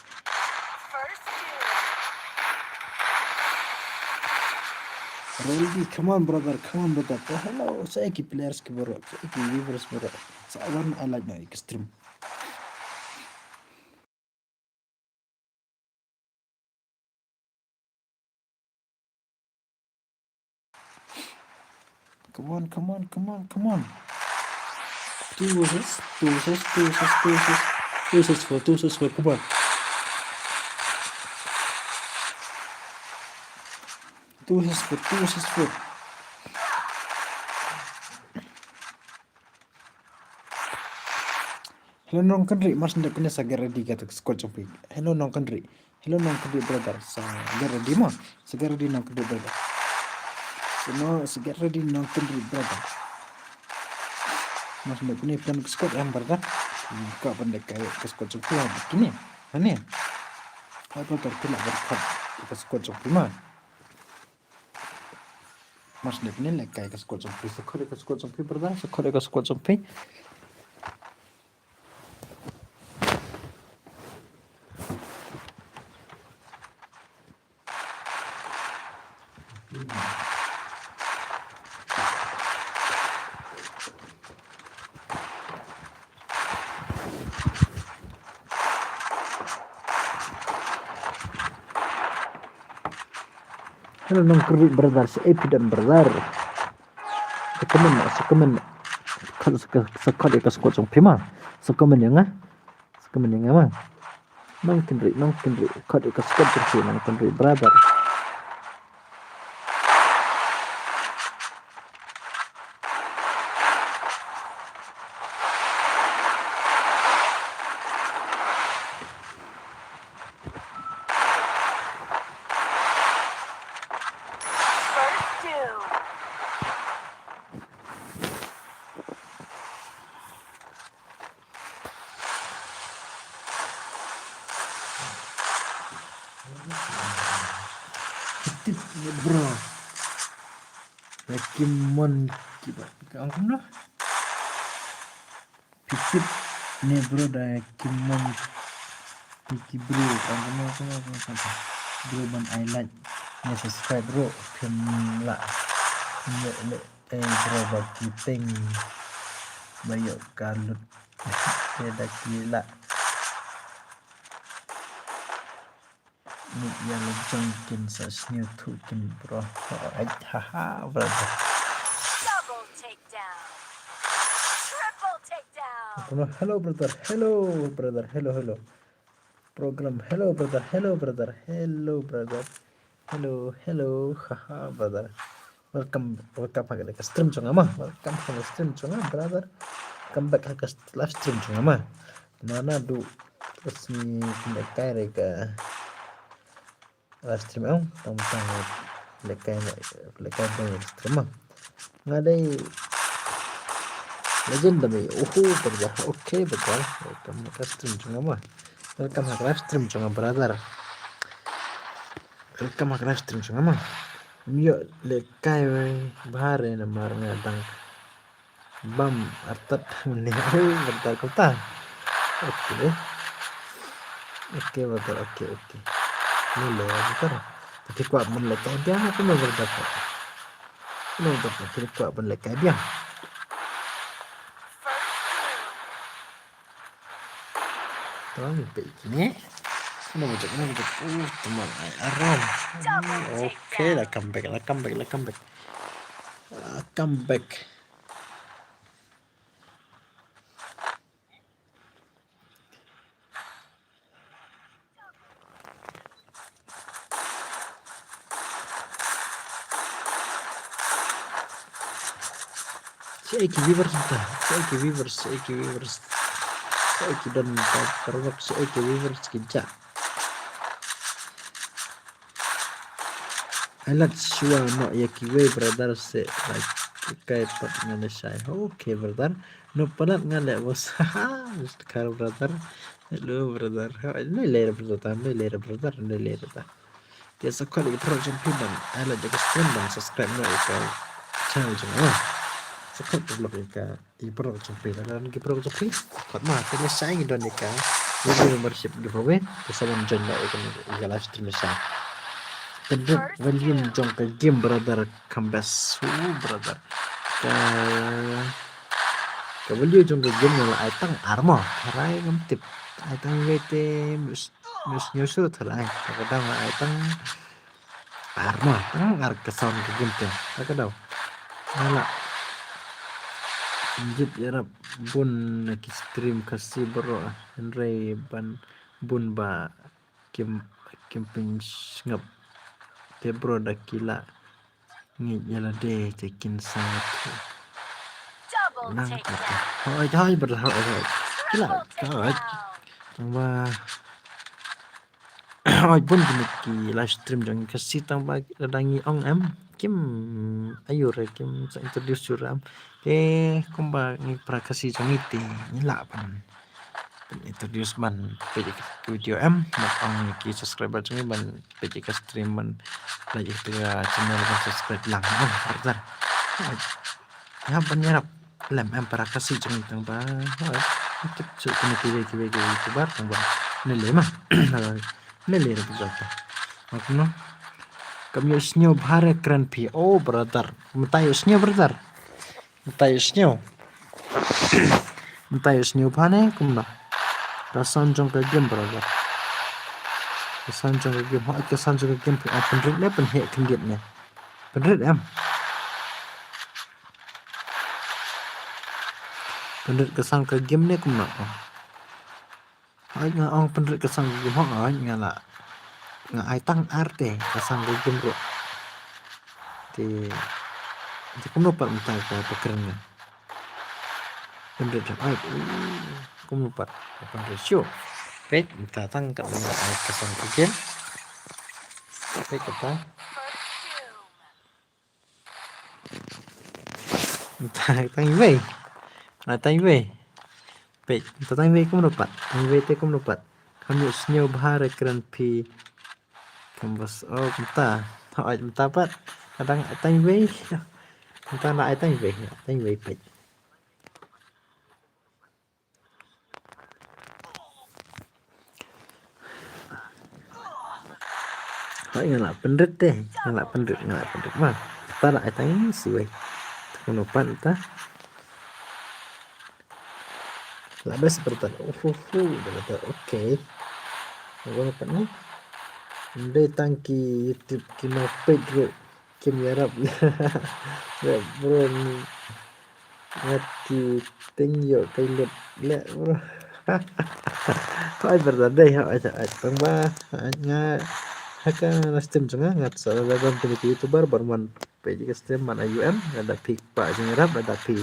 Randy, come on, brother, come on, brother. Oh, hello, sa ki players ki baroh, sa ki viewers baroh. Sa wan, I like na ki stream. Come on, come on, come on, come on. Two versus, two versus, two versus, two versus, two versus four, two versus four, come on. Two versus four, two versus four. Hello Nongkynrih, mar shu dep kane sa get ready ka squad jong phi. Hello Nongkynrih. Hello Nongkynrih brother. Sa get ready mo. Sa get ready Nongkynrih brother. Sa mo, sa get ready Nongkynrih brother. Mar shu dep kane phi don ka squad em brother. Ka ban dep ka squad jong phi ha kine. Hane. Ka brother phi lah ban khot ka squad jong phi mo. Mar shu dep kane leh kai ka squad jong phi, sa khot ïa ka squad jong phi brother, sa khot ïa ka squad jong phi. Hello Nongkynrih brother, sa ïa phi don brother. Sa comment, sa comment. Sa comment ïa ka squad jong phi mo. Sa comment ïa nga. Sa comment ïa nga mo. Nongkynrih, Nongkynrih. Khot ïa ka squad jong phi Nongkynrih brother. Tip ne bro. Phi tip ne bro da ki mon ki ba ka ong kumno? Phi tip ne bro da ki mon ki bro ka ong kumno, kumno, kumno, kumno. Bro ban ai like ne subscribe bro, phim lah. Phim lah leh. Te bro ba ki ping ba ïoh ka lut. Te da ki lah. Mut ïa la jong kin sa sniew thuh kin bro. Ai ha ha brother. Double takedown. Triple takedown. Hello brother. Hello brother. Hello, hello. Program. Hello brother, hello brother, hello brother. Hello, hello, haha brother. Welcome, welcome ha ka stream jong nga mo. Welcome ha ka stream jong nga brother. Come back ha ka live stream jong nga mo. Mana du terus ni kena kai re ka live stream ong tang tang leh kai leh kai ba stream mo. Nga dei legend da me. Oho brother. Okay brother. Welcome ha ka stream jong nga mo. Welcome ha ka live stream jong nga brother. Welcome ha ka live stream jong nga mo. Ym ïoh leh kai bha re namar nga dang bam artat ne. Oh brother kumta. Okay. Okay brother, okay, okay. Ni le brother. Phi kwah ban leh kai biang kumno brother? Kumno brother, phi kwah ban leh kai biang? Tang peit kine. Kumno brother, kumno brother? Oh, tang ai aram. Okay, la come back, la come back, la come back. La come back. Sa ïa ki viewers mynta, sa ïa ki viewers, sa ïa ki viewers. Sa ïa ki don paralok, sa ïa ki viewers ki jah. Ai lad shuwa noh ïa kiwei brother se, like, kai pat nga nashai. Okay brother. No palat nga leh bos. Mister Car brother. Hello brother. Nai leh brother, nai leh brother, nai leh brother. Te sa khot ïa ki paralok jong phi ban ai lad ïa ka stream ban subscribe noh ïa ka channel jong nga. Sa khot paralok ïa ka, ïa ki paralok jong phi, lada ki paralok jong phi khot ma, te nashai ngi don ïa ka yearly membership giveaway. Te sa wan join noh ïa ka, ïa ka live stream nashai. Pynrit volume jong ka game brother, kham best. Hu brother. Ka, ka volume jong ka game nga la ai tang ar mo. Tharai ngam tip. Ai tang wei te Miss, Miss Nyusu tharai. Ka dang ai tang ar mo, tang ar ka sound ka game te. Ka dang. Nga la jit ïarap bun na ki stream Khasi baroh, hynrei ban bun ba kim, kim pynsngap. Te bro da ki la ngeit ïa lade te kin sa ngat. Nang kata. Hoi, hoi, brother, hoi, hoi. Ki la, hoi. Tangba Oi, bun kine ki live stream jong ngi Khasi tangba lada ngi ong em kim aiu re, kim sa introduce ïa u re em. Te kumba ngi para Khasi jong ngi te ngi lah ban, ban introduce ban peit ïa ki video em, ban ong ïa ki subscriber jong ngi ban peit ïa ka stream, ban like ïa ka channel, ban subscribe lang em, brother. Ïa ban ïarap lem em para Khasi jong ngi tangba. Hoi. Tip shu kine kiwei kiwei ki YouTuber tangba. Ne lei ma. Ne lei re brother. Mak no. Kam ïohsngew bha re kren phi. Oh brother. Mynta ïohsngew brother. Mynta ïohsngew. Mynta ïohsngew bha ne kumno. Ka sound jong ka game brother. Ka sound jong ka game. Hoi, ka sound jong ka game phi. Ah, pynrit ne pynheh khyndiat ne. Pynrit em. Pynrit ka sound ka game ne kumno. Hoi, nga ong pynrit ka sound ka game, hoi, nga la, nga ai tang ar te ka sound ka game ruh. Te, te kumno pat mynta ka, ka kren nga. Pynrit hoi, uh, kumno pat ka pynrit shuh. Peit mynta tang ka, nga ai ka sound ka game. Peit kata. Tang, tang iwei. Ah, tang iwei. Peit, tang iwei kumno pat. Tang iwei te kumno pat. Kam ïohsngew bha re kren phi. Kam bas, oh, mynta. Hoi, mynta pat. Ka dang tang iwei. Mynta la ai tang iwei. Tang iwei peit. Hoi, nga la pynrit te, nga la pynrit, nga la pynrit ma. Ta la ai tang siwei. Kumno pat ta. La best brother. Uhuhu, brother. Okay. Kumno pat ni. Ym dei tang ki YouTube ki ma peit ruh kim ïarap. Ya bro ni. Ngat ki ting ïoh kai lut leh bro. Hoi brother dei, hoi, hoi, tang ba, hoi, nga ha ka live stream jong nga, ngat sa la don kine ki YouTuber ban wan peit ka stream ban ai ïa u em, lada phi kwah jingïarap, lada phi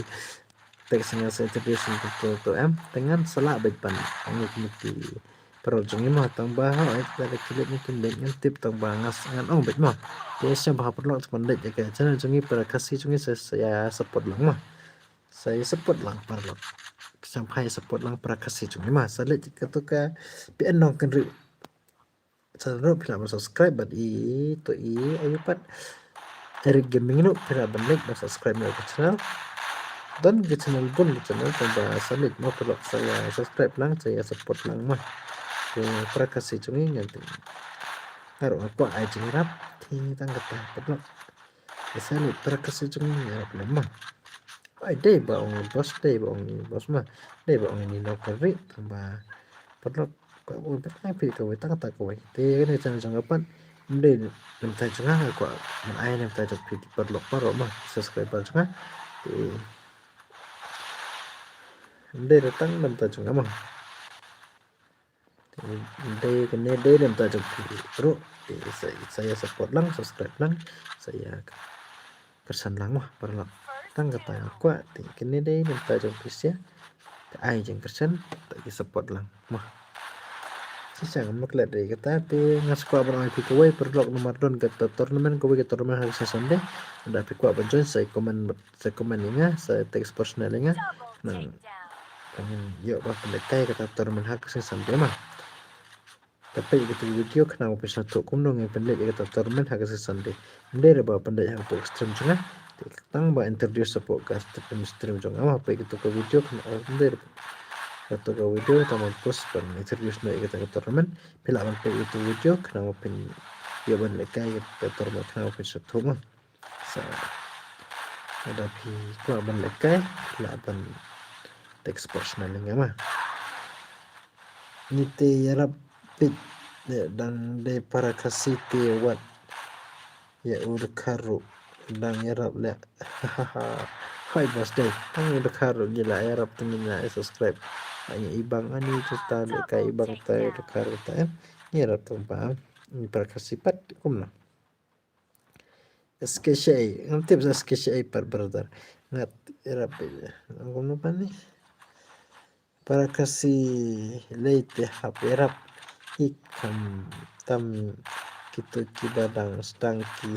text nga sa introduce to, to em, te ngan sa lah beit ban ong ïa kine ki paralok jong ngi mo, tang ba hoi, lada ki leit ne kim leit ngam tip, tang ba nga s-, ngan ong beit mo. Te sngewbha paralok te ban leit ïa ka channel jong ngi, para Khasi jong ngi sa, sa ïa support lang mo. Sa ïa support lang paralok. Sngewbha ïa support lang para Khasi jong ngi mo. Sa leit kato ka phi nongkynrih channel ruh phi lah ban subscribe bad i to i ayu pat Eric Gaming ruh phi lah ban like ban subscribe ïa ka channel. Don ki channel bun ki channel tang ba sa leit mo paralok sa ïa subscribe lang sa ïa support lang mo. Te para Khasi jong ngi ngan te. Nga ruh nga kwah ai jingïarap te tang kata paralok. Sa leit para Khasi jong ngi ïarap lem mo. Ai dei ba ong boss, dei ba ong boss mo. Dei ba ong ini nongkynrih tang ba paralok. Ka u bet ai phi kawei tang kata kawei. Te kane channel jong nga pat. Ym dei na bynta jong nga, nga kwah ban ai na bynta jong phi paralok baroh mo, subscriber jong nga. Te ym dei tang na bynta jong nga mo. Te ym dei, kane dei na bynta jong phi ruh. Te sa, sa ïa support lang, subscribe lang, sa ïa kyrshan lang mo paralok. Tang kata nga kwah, te kane dei na bynta jong phi sha. Te ai jingkyrshan, te ïa support lang mo. Shisha ngam klet ïa kata, te nga sa kwah ban ong ïa phi kawei, paralok, namar don kata tournament, kawei ka tournament ha ka sngi Sunday. Lada phi kwah ban join, sa comment, sa comment ïa nga, sa text personal ïa nga. Nang, nang ïoh ban pynlehkai kata tournament ha ka sngi Sunday ma. Te peit ïa kata ka video khnang ba phin sngewthuh kumno ngin pynleit ïa kata tournament ha ka sngi Sunday. Ym dei ruh ba pynleit ha kato ka stream jong nga. Te tang ba introduce hapoh ka stream, stream jong nga ma, peit ïa kato ka video khnang, ym dei ruh kato ka video tang ban post ban introduce noh ïa kata ka tournament. Phi lah ban peit ïa kato ka video khnang ba phin ïoh ban lehkai ïa kata ka tournament khnang ba phin sngewthuh ma. Sa lada phi kwah ban lehkai, phi lah ban text personal ïa nga ma. Ngi te ïarap beit, dang dei para Khasi te wat ïa u dkhar ruh dang ïarap leh. Hoi boss dei, tang u dkhar ruh ngi la ïarap te ngin ïa subscribe. Ngi i bang ani te ta lehkai, i bang te u dkhar ruh ta em. Ngi ïarap tang ba ngi para Khasi pat kumno. S K C A, ngam tip sa S K C A pat brother. Ngat ïarap beit. Kumno pat ni? Para Khasi lei te hap ïarap hi, khamtam kito kiba dang sdang ki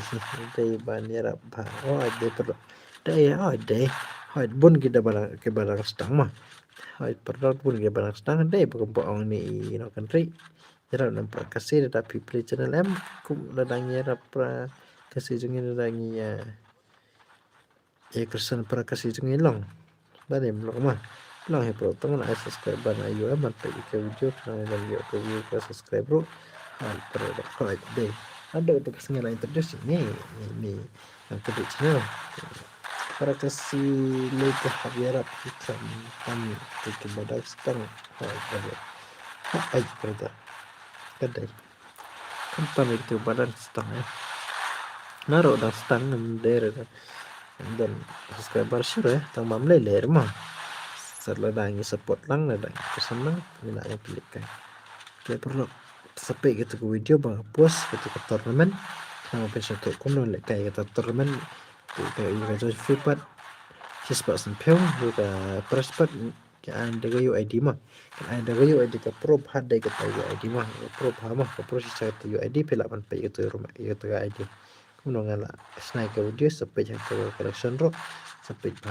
dei ban ïarap bha. Oh, dei paralok. Dei, oh, dei. Hoi bun ki da ba dang, kiba dang sdang ma. Hoi paralok, bun kiba dang sdang, dei ba kumba ong ni i Nongkynrih. Ïarap na para Khasi, lada phi plie channel em, kum lada ngi ïarap para Khasi jong ngi, lada ngi ïa, ïa kyrshan para Khasi jong ngi long. Ba dei em long ma. Long hi bro, tang ngan ai subscribe ban ai ïoh em, ban peit ïa ka video, khnang ban ïoh ka view ka subscribe bro. Hai bro, da khlaiñ dei. Haduh tu ka sngi la introduce ni, ni, ni. Ngan pynleit channel. Para Khasi lei te hap ïarap hi, khamtam kito kiba dang sdang. Hai brother. Hai brother. Ka dei. Khamtam kito kiba dang sdang eh. Nga ruh dang sdang, ngam dei ruh. Ngam don subscriber shuh eh. Tang ba ym lei lei ruh ma. Sa lada ngi support lang, lada ngi pyrshang lang, ngi lah ban pynlehkai. Te paralok, sa peit kito ki video ba nga post kito ki tournament. Khnang ba phin sngewthuh kumno lehkai kito ki tournament. Te ka, ïa ka join fee pat shispah sanphew, ïa ka prize pat, ka ai da ka U I D ma. Ka ai da ka U I D, ka pro bha dei kata U I D ma. Ka pro bha ma, ka pro shisha kata U I D, phi lah ban peit kata ruh ma, ïa kata ka I D. Kumno nga la shna ïa ka video, sa peit ha ka collection ruh, sa peit bha.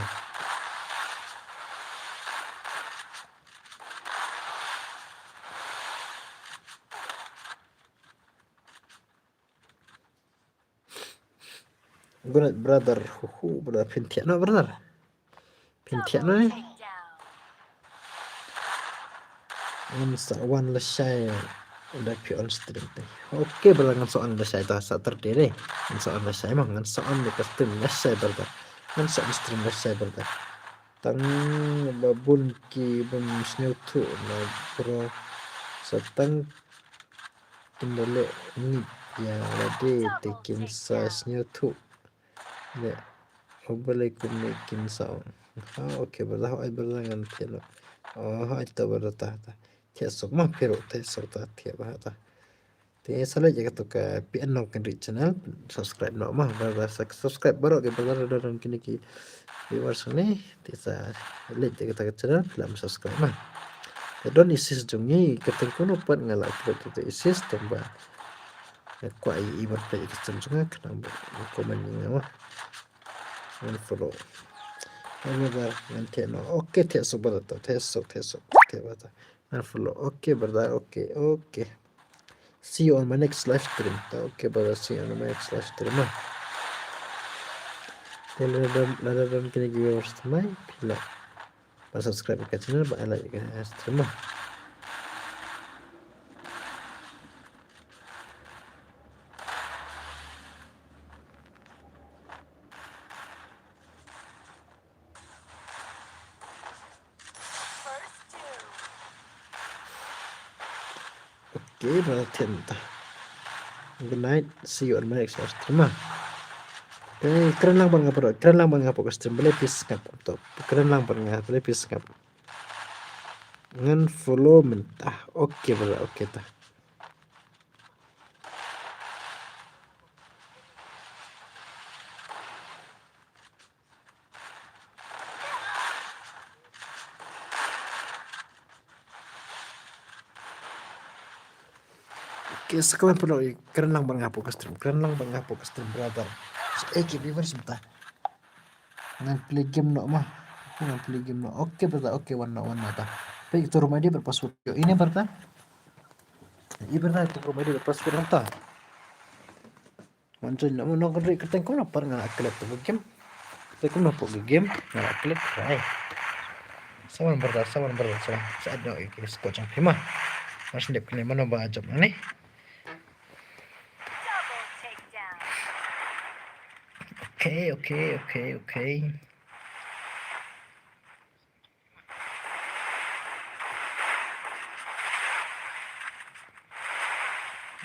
Good night, brother. Hu hu, brother. Phin thiah noh, brother. Phin thiah noh, eh. Ngan sa wan lashai da phi on stream te. Okay, brother, ngan sa on lashai da Saturday te. Ngan sa on lashai ma, ngan sa on da ka stream lashai, brother. Ngan sa on stream lashai, brother. Tang ba bun ki bym sngewthuh na bro. Sa tang kin da leh ngeit ïa lade te kin sa sngewthuh. Leh, oh, balei kumne kin sa ong. Ha, okay, brother, hooid brother, ngan thiah noh. Oh, hooid to brother, ta, ta. Thiah suk ma phi ruh, thiah suk ta, thiah bha ta. Te sa leit ïa kato ka P N Nongkynrih channel, subscribe noh ma, brother, sa subscribe baroh ki brother, lada don kine ki viewers ne, te sa leit ïa kata ka channel, phi lah ban subscribe ma. Te don i sis jong ngi, kyrteng kumno pat nga la upload ïa i sis, tang ba nga kwah i, i ban peit ïa ka channel jong nga, khnang ba comment ïa nga ma. Ngan follow. Hai brother, ngan thiah noh. Okay, thiah suk brother, thiah suk, thiah suk, thiah brother. Ngan follow. Okay brother, okay, okay. See you on my next live stream. Ta, okay brother, see you on my next live stream. Ma. Te lada don, lada don kine ki viewers thymmai, phi lah ban subscribe ïa ka channel, ban like ïa ka stream. Ma. Okay, ba thiah ta. Good night. See you on my next stream. Ma. Okay, kren lang bad nga, bro. Kren lang bad nga hapoh ka stream. Balei phi sngap to? Kren lang bad nga, balei phi sngap? Ngan follow mynta. Okay, bro. Okay ta. Ke sa kmen pynlong ïa, kren lang bad nga hapoh ka stream, kren lang bad nga hapoh ka stream, brother. Sa, eh, ki viewers mynta. Ngan play game noh ma. Ngan play game noh. Okay, brother, okay, wan noh, wan noh ta. Peit ïa uto u rukom ID bad password. Ïoh, ine, brother. Ine, brother, uto u rukom ID bad password mynta. Wan join noh ma, nongkynrih kyrteng kumno pat nga la klet hapoh ka game. Kyrteng kumno hapoh ka game nga la klet, ai. Sa wan, brother, sa wan, brother, sa wan. Sa add noh ïa ki squad jong phi ma. Nga shu dep kane, mano ba jop nangne. Okay, okay, okay, okay.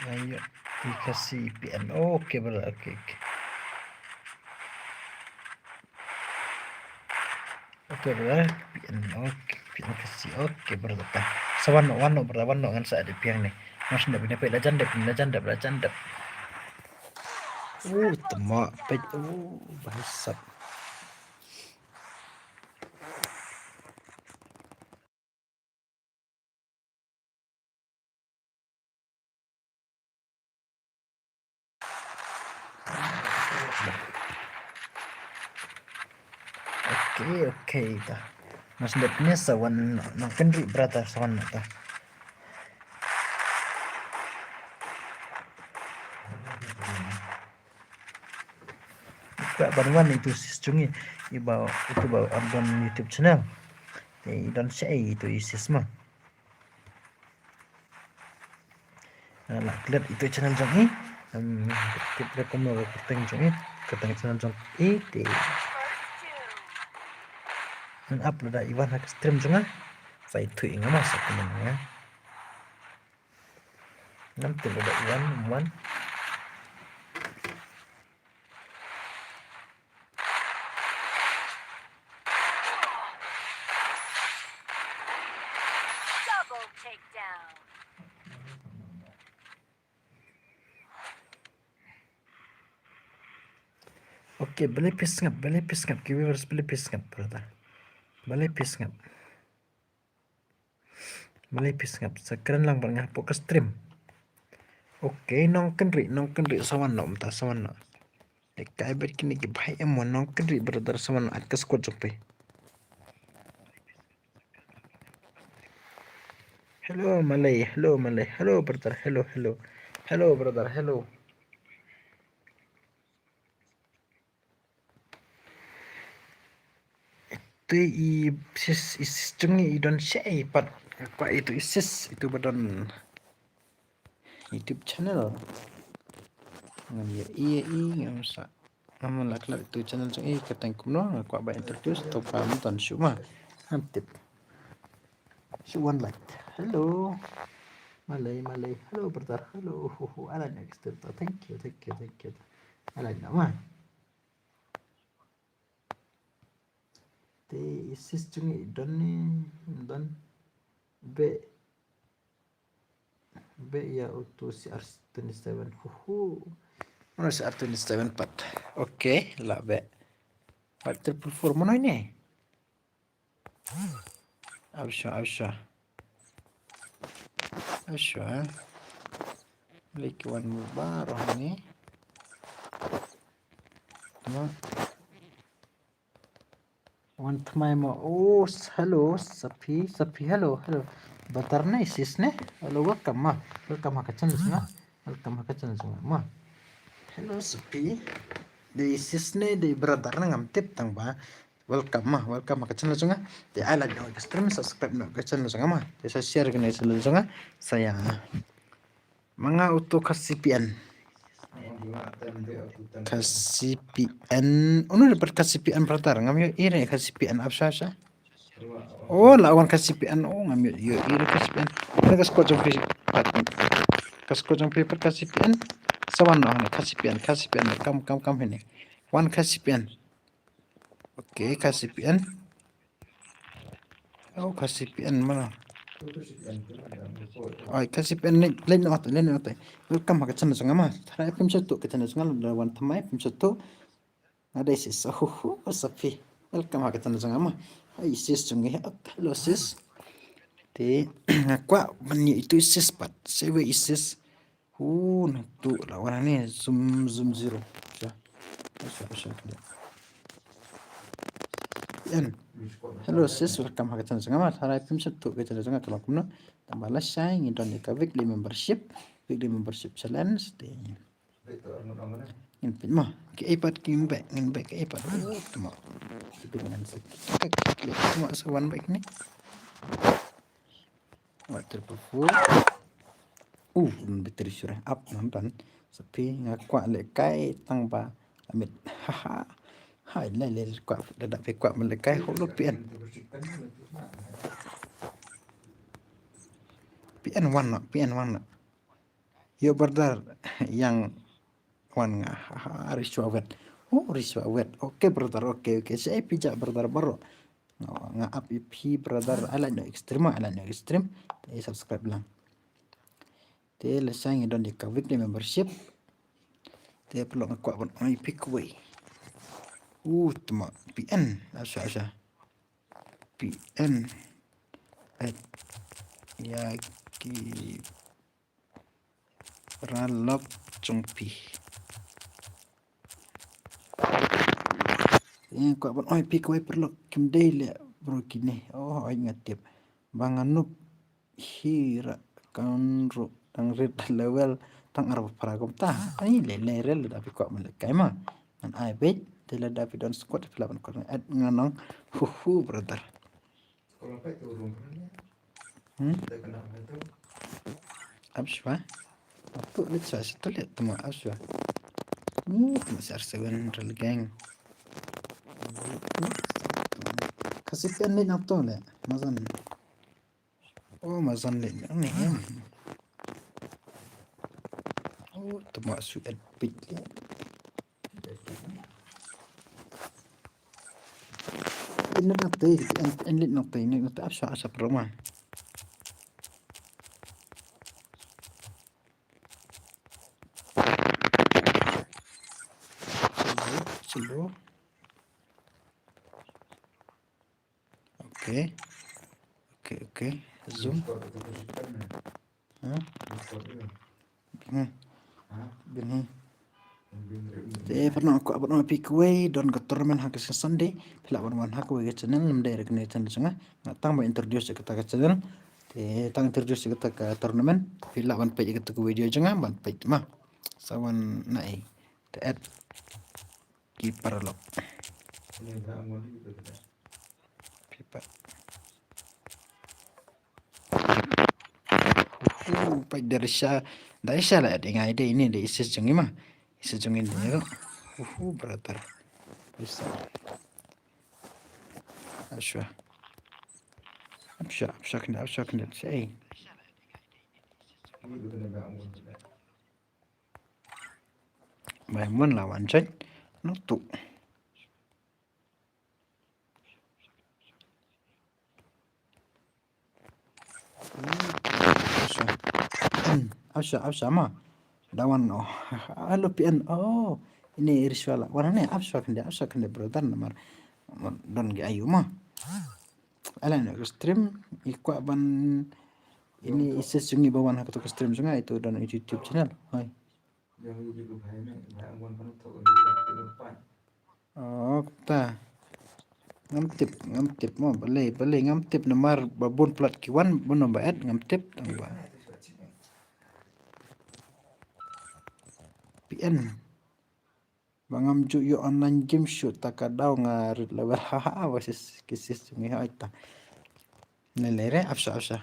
Ayo, ïa ka C P N. Okay, brother, okay, okay. Okay, brother, P N, okay, P N ka C, okay, brother, ta. Sa wan noh, wan noh, brother, wan noh, ngan sa add ïa phi hangne. Nga shu dep ïa phi, la jan dep, la jan dep, la jan dep. Uh, tama, peit, uh, bhai sab. Okay, okay, ta. Nga shu dep ne, sa wan noh, nongkynrih, brother, sa wan noh, ta. Kwah ban wan ïa itu sis jong ngi, iba, itu ba wan don YouTube channel. Te i don shaei itu i sis ma. Nga la klet itu channel jong i. Em, tip re kumno ka kyrteng jong i. Kyrteng channel jong i te. Ngan ap lada i wan ha ka stream jong nga. Sa ïathuh ïa nga ma sa kumno nga. Ngam tip lada i wan, ym wan. Double takedown. Okay, balei phi sngap, balei phi sngap, ki viewers, balei phi sngap, brother. Balei phi sngap. Balei phi sngap, sa kren lang bad nga hapoh ka stream. Okay, nongkynrih, nongkynrih, sa wan noh mynta, sa wan noh. Te kai bad kine ki bhai em, wan nongkynrih, brother, sa wan noh, add ka squad jong phi. Hello, Malay, hello, Malay, hello, brother, hello, hello. Hello, brother, hello. Itu i sis, i sis jong ngi i don shaei pat. Kwah itu i sis, itu ba don YouTube channel. Ngam ïohi ïa i, ngam sa. Ngam lah klet itu channel jong i, kyrteng kumno, nga kwah ban introduce, to ba mynta shu ma. Ngam tip. Shu wan like. Hello. Malay, Malay. Hello, brother. Hello. Hu, hu. Alan next. Thank you, thank you, thank you. Alan nama. Te i sis jong ngi i don ne, don. Be, be ïa uto C R twenty-seven. Hu hu. Mano C R twenty-seven pat? Okay, lah be. Pat triple four mano ine? Absha, absha. Absha. Like one more bar on me. Come on. Wan thymmai mo. Oh, s-, hello, Sapi, Sapi, hello, hello. Batar ne, sis ne? Hello, welcome ma. Welcome ha ka channel jong nga. Welcome ha ka channel jong nga ma. Hello, Sapi. Dei sis ne, dei brother ne ngam tip tang ba. Welcome ma, welcome ha ka channel jong nga. Te ai like noh ka stream, subscribe noh ka channel jong nga ma. Te sa share kane ka channel jong nga. Sa ïa. Ma nga uto ka C P N. Ka C P N. Uno de pat ka C P N brother. Ngam ïohi re ka C P N absha sha. Oh, la wan ka C P N. Oh, ngam ïohi re ka C P N. Ka squad jong phi. Ka squad jong phi pat ka C P N. Sa wan noh ka C P N, ka C P N. Kam, kam, kam hini. Wan ka C P N. Okay, ka C P N. Oh, ka C P N mano? Ai, ka C P N lei, lei noh, lei noh. Welcome ha ka channel jong nga ma. Tharai phim sngewthuh ka channel jong nga, la wan thymmai phim sngewthuh. Nga dei sis, oh, oh, oh, Sapi. Welcome ha ka channel jong nga ma. Hai sis jong ngi, hello sis. Te nga kwah ban ïohi itu i sis pat. Sa iwei i sis. Hu na tu la wan ni zoom zoom zero. Sha. Sha sha. Yan. Hello sis, welcome ha ka channel jong nga. Tharai phim sngewthuh ka channel jong nga ka long kumno. Tang ba lashai ngi don ïa ka weekly membership, weekly membership challenge te. Ngin peit mo. Ki ei pat ngin beh, ngin beh ki ei pat. Mo. Ki peit ngan sik. Mo sa wan beh ni. Wat triple four. Uh, battery sudah up nonton. Sepi nga kwah lehkai tang ba amit. Haha. Hai lai lai kwah lada phi kwah melekai hok lo P N. P N wan no, P N wan no. Yo brother yang wan nga. Haha, Rishwa wet. Oh, Rishwa wet. Okay brother, okay okay. Sa pi ja brother baro. Nga ap ip hi brother, I like no extreme, I like no extreme. Te subscribe lang. Te lashai ngi don ïa ka weekly membership. Te paralok nga kwah ban ong ïa phi kawei. Uh, tma P N, asha asha. P N. At ïa ki paralok jong phi. Ïa kwah ban ong ïa phi kawei paralok kim dei leh bro kine. Oh, oi nga tip. Ba nga noob hi ra kan ru dang rit level tang arphew phra kumta. Ai leh leh rel da phi kwah ban lehkai ma. Ngan ai beit te lada phi don squad phi lah ban kwah at ngan ong. Hu hu brother. Hmm? Abshwa. Apa leh sa sa tu leh tama abshwa. Hmm, tama sa seven real gang. Kasi pen leh nang tu leh. Mazan. Oh, mazan leh nang ni em. Oh, tama su et pit leh. Inlet na tei, inlet na tei, inlet na tei, asha, asha, promo. Slow, slow. Okay. Okay, okay. Zoom. Ha? Bini. Bini. Te paralok nga kwah ban ong ïa phi kawei don ka tournament ha ka Sunday. Phi lah ban wan ha kawei ka channel, ym dei re kane ka channel jong nga. Nga tang ba introduce ïa kata ka channel. Te tang introduce ïa kata ka tournament. Phi lah ban peit ïa kata ka video jong nga ban peit ma. Sa wan na ei. Te add ki paralok. Phi pat. Uhu, peit da Risha, da Risha la dei ngai dei ini dei sis jong i ma. Sis jong i dei ro. Uhu, brother. Risha. Ashwa. Absha, absha kne, absha kne. Sei. Bai mon la wan chet. No tu. Asha, asha, asha ma. Da wan oh. Hello P N. Oh. Ini Rishwa la. Wan ne asha kande, asha kande brother namar. Don gi ayu ma. Ala ne stream i kwah ban ini isis jungi ba wan ha ka stream junga itu don YouTube channel. Hoi. Oh, ta. Ngam tip, ngam tip mo, balei, balei ngam tip namar ba bun plat ki wan, bun ba et ngam tip tang ba. P N. Ba ngam ju ïoh online game shoot ta ka daw nga rit level ha ha ba sis ki sis ngi ha ta. Ne lere apsa apsa.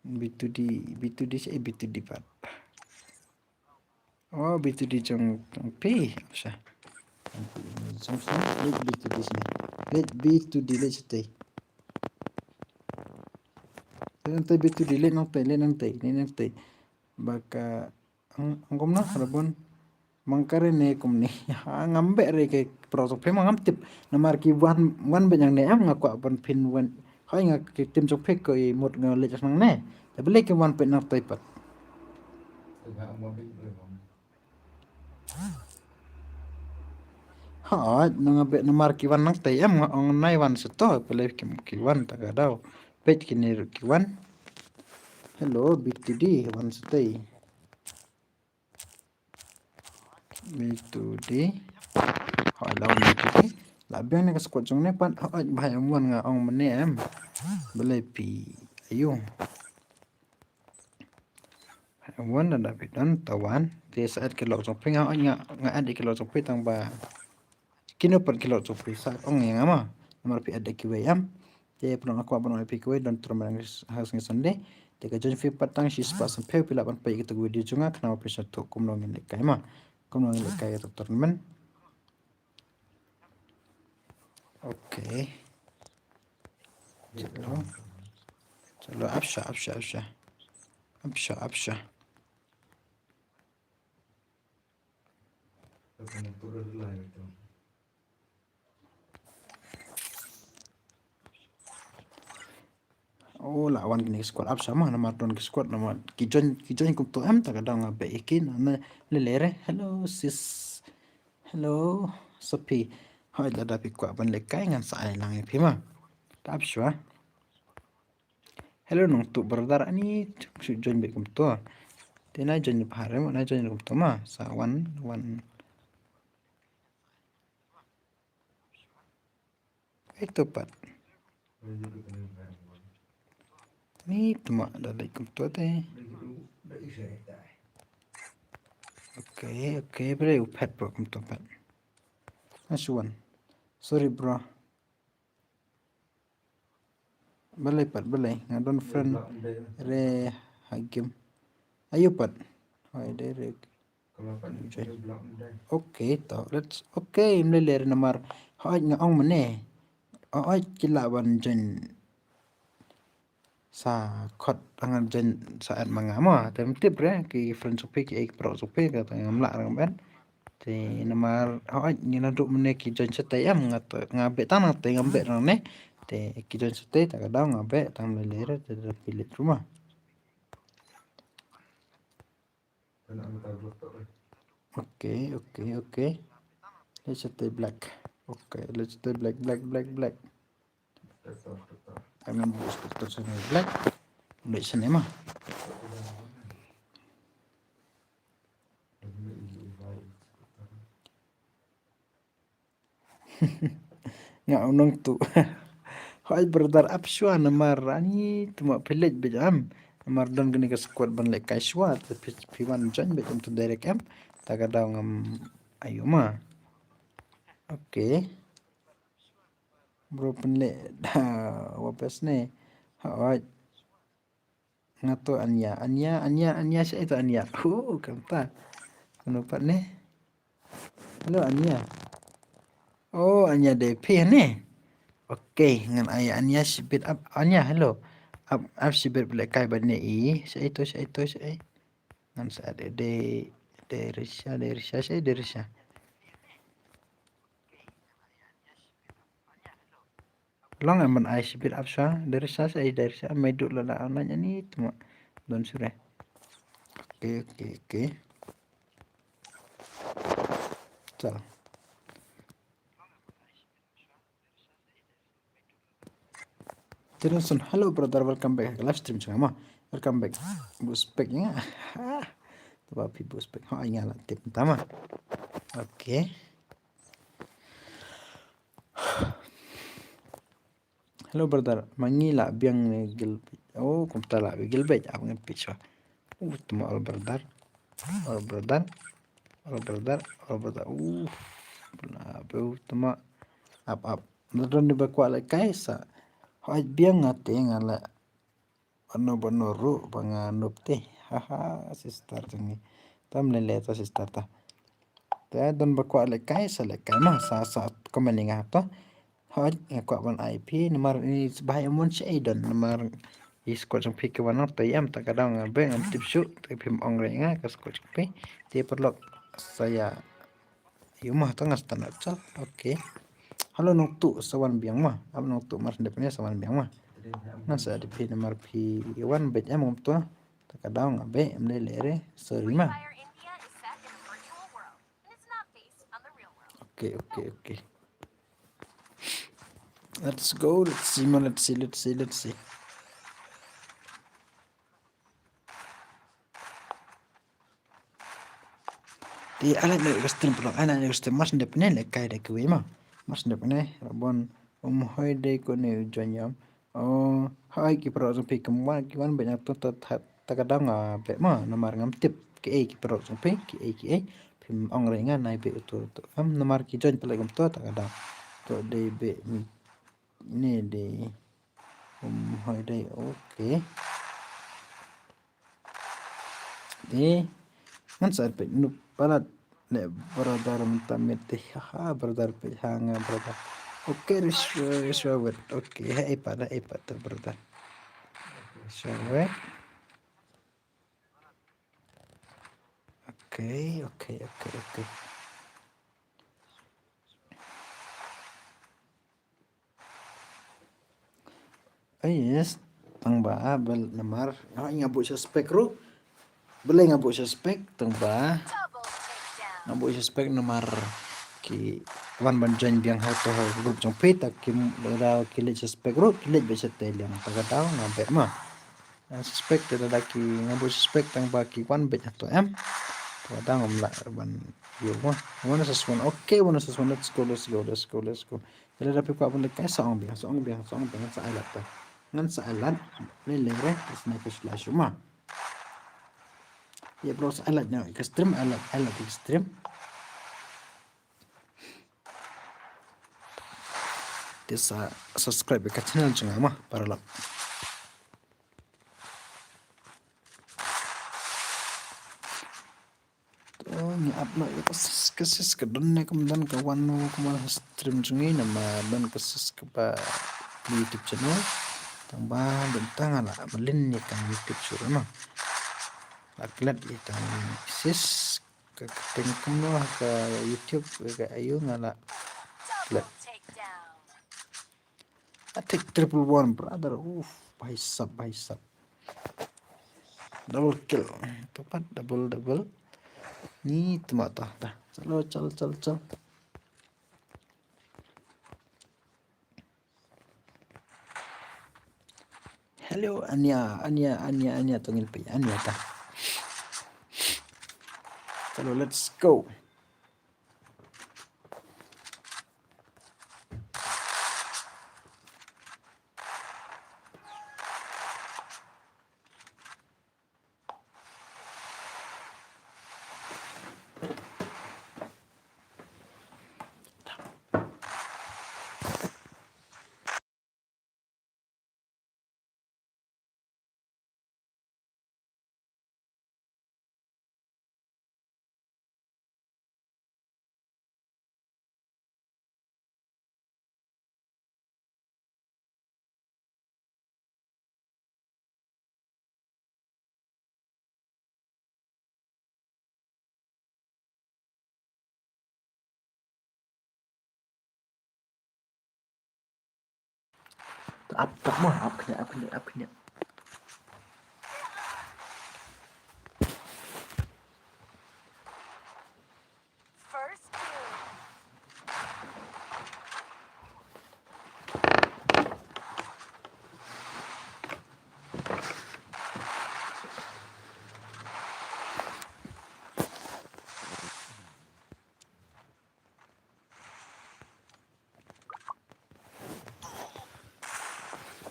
B two D, B two D, eh, B two D pat. Oh, B two D jong, jong phi, sha. Jong phi, leit B two D sini. Leit B two D, leit shatei. Leit nangtei B two D, leit nangtei, leit nangtei, leit nangtei. Baka Ang, ang kumno, Rabon. Mangkare ne kumne. Ha, ngam beh re ke pro to phe ma ngam tip. Namar ki wan, wan beh yang ne em nga kwah ban phin wan. Hai nga ki tim chok phe ko i mut nga leh chas nang ne. Te bele ki wan peh nangtei pat. Ha, nang beh namar ki wan nangtei em nga ong nai wan seto bele ki, ki wan ta ka daw. Peh ki ne ki wan. Hello, B two D, wan shatei. B two D. Hoi, la wan B two D. La biang ne ka squad jong ne pat, hoi, bha ïa wan nga ong mane em. Balei phi, ayu. Wan da da phi don, ta wan. Te sa add ki lok jong phi nga, hoi, nga, nga add ki lok jong phi tang ba. Kino pat ki lok jong phi sa ong ïa nga ma. Namar phi add kiwei em. Te pynlong nga kwah ban ong ïa phi kiwei don tournament ha ka sngi Sunday. Te ka join fee pat tang shi spah sanphew, phi lah ban peit ïa kata ka video jong nga khnang ba phin sngewthuh kumno ngin lehkai ma. Kumno ngin lehkai ïa kata ka tournament. Okay. Chalo. Chalo, ap sha, ap sha, ap sha. Ap sha, ap sha. Oh, la wan kine ki squad ap sha ma, namar don ki squad namar ki join, ki join kumto em, ta ka daw nga beh ïa ki na, na lele re. Hello sis. Hello Sophie. Hoi, lada phi kwah ban lehkai ngan sa ai lang ïa phi ma. Ta ap shuwa. Hello Nongtuh brother, ani shu join beit kumto. Te na join bha re ma, na join kumto ma. Sa wan, wan. Ito pat. Ni tuma da leit kumto te. Okay, okay, bre u phet bro kumto pat. Na shu wan. Sorry bro. Balei pat, balei? Nga don friend re ha game. Ayu pat. Hoi, direct. Okay, to. Let's, okay, mlei lei re namar. Hoi, nga ong mane. Hoi, ki lah ban join. Sa khot ngan join sa add ma nga mo. Te ym tip re ki friend jong phi ki ei ki paralok jong phi kata ngam lah re ngam add. Te namar hooid ngi naduh mynne ki join shatei em nga te nga beh tang nangtei ngam beh nangne. Te ki join shatei ta ka daw nga beh tang lei lei re te da phi leit ruh mo. Okay, okay, okay. Let's stay black. Okay, let's stay black, black, black, black. Amen, boost protection black. Black sene ma. Nga u Nongtuh. Hoi brother, ap shuwa namar ani tuma phi leit beit em. Namar don kane ka squad ban lehkai shuwa te phi, phi wan join beit em to direct em. Ta ka daw ngam ayu ma. Okay. Bro pynleh da wapas ne. Hoi. Nga to Anya, Anya, Anya, Anya, sha ito Anya. Hu, kamta. Kuno pat ne? Hello Anya. Oh, Anya de phi ne? Okay, ngan ai Anya shibit ap Anya, hello. Ap ap shibit pynleh kai bad ne i. Sha ito, sha ito, sha i. Ngan sa de de de risha, de risha, sha i de risha. Long em ban ai shibit ap sha, de risha sha, de risha, me duk la la online ani tuma. Don sure. Okay, okay, okay. So. Hello brother, welcome back. Live stream chunga ma. Welcome back. Buspek nga. Taba pi buspek. Ha, nga la tip tama. Okay. Hello brother, mangi la biang ne gil. Oh, kumta la biang gil bej, ap ngan pich wa. Uh, tuma all brother. All brother. All brother, all brother. Uh, la biang tuma. Ap ap. Nadon di ba kwah lehkai sa. Hoi biang nga te nga la. Bano bano ruh ba nga nup te. Haha, sister jong ngi. Tam lele ta sister ta. Te don ba kwah lehkai sa lehkai ma sa sa comment ïa nga to. Hoi nga kwah ban ai phi namar i sbah ïa mon shi ai don namar i squad jong phi ki wan to ïam ta ka daw nga beh ngam tip shuh te phim ong re nga ka squad jong phi. Te paralok sa ïa Yu ma, to nga stan na chal. Okay. Hello Nongtuh, sa wan biang ma. Ap Nongtuh mar sendep ne sa wan biang ma. Ngan sa di phi namar phi wan bej em ngam to. Ta ka daw nga beh em le le re. Sorry ma. Okay, okay, okay. Let's go. Let's see ma. Let's see, let's see, let's see. Eh, ai lait noh ïa ka stream paralok, ai lait noh ïa ka stream, mar shu dep ne leh kai da kiwei ma. Mar shu dep ne, Rabon, um hoi dei kane u join ïa. Oh, hai ki paralok jong phi, kum wan, ki wan beit na to, to, ta, ta ka daw nga beh ma, namar ngam tip kiei ki paralok jong phi, kiei kiei. Phim ong re nga nai beh uto, to, em, namar ki join phi leh kumto ta ka daw. To dei beh ni, ne dei. Um hoi dei, okay. Te ngan sa peit nup palat ne brother mynta miet te, haha, brother peit ha nga brother. Okay, Rishwa, Rishwa wet. Okay, ha ei pat, ha ei pat te brother. Rishwa wet. Okay, okay, okay, okay. Oh yes, tang ba bel namar, ah, nga buh suspek ruh. Bel nga buh suspek tang ba. Nga buh suspek namar ki wan ban join biang ha to ha group jong phi, ta ki da ki leit suspek ruh, ki leit beit sha te liang, ta ka daw nga beh ma. Nga suspek te da ki, nga buh suspek tang ba ki wan beit ha to em. Ta ka daw ngam lah ban ïoh ma. One versus one. Okay, one versus one. Let's go, let's go, let's go, let's go. Te lada phi kwah ban leit kai, sa ong biang, sa ong biang, sa ong biang, sa ai lad ta. Ngan sa ai lad, lei lei re, ka sniper slash ma. Ïa bro, sa ai lad na ka stream, ai lad, ai lad ka stream. Te sa subscribe ïa ka channel jong nga ma, paralok. To, ngi ap noh ïa ka sis, ka sis ka don ne kam don ka wan mo kumba ha stream jong ngi namar don ka sis kaba YouTube channel. Tang ba don tang ala ba lin ïa ka YouTube channel ma. La klet ïa ka sis ka keten kumno ha ka YouTube ka ayu nga la klet. I take triple one, brother. Uff, bhai sab, bhai sab. Double kill. Tepat double, double. Ni temat tah, tah. Chalo, chal, chal, chal. Hello, Anya, Anya, Anya, Anya, tong ilpi, Anya tah. Chalo, let's go. Ap, ap mo, ap khyndiat, ap khyndiat, ap khyndiat. First kill.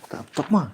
Tap tap ma.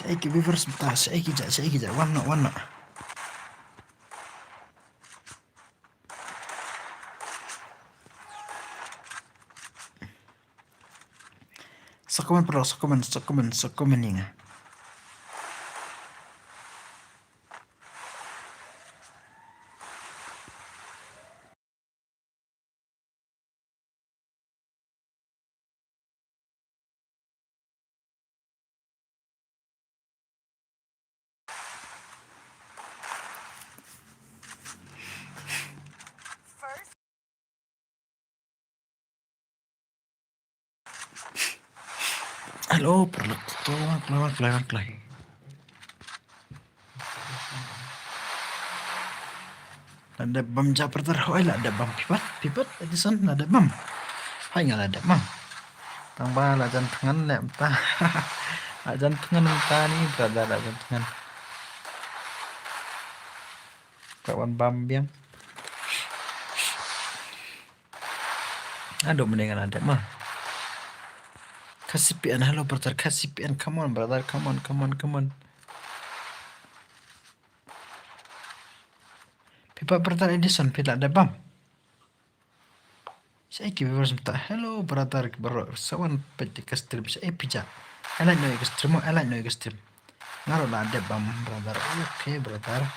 Shaei ki viewers mynta, shaei ki jait, shaei ki jait, wan noh, wan noh. Sa comment bro, sa comment, sa comment, sa comment ïa nga. Hello, paralok. To, kloi, kloi, kloi. Na dep bam ja brother, hoi la dep bam, phi pat, phi pat, Edison, la dep bam. Hoi nga la dep bam. Tang ba la jan thngan leh mynta. La jan thngan mynta ni brother, la jan thngan. Ka wan bam biang. Aduh, mending la dep ma. Khasi P N, hello brother, Khasi P N, come on brother, come on, come on, come on. Phi pat brother Edison, phi la dep bam. Shaei ki viewers mynta, hello brother, bro, sa wan peit ïa ka stream, shaei phi ja. Ai lait noh ïa ka stream, ai lait noh ïa ka stream. Nga ruh la dep bam brother, okay brother.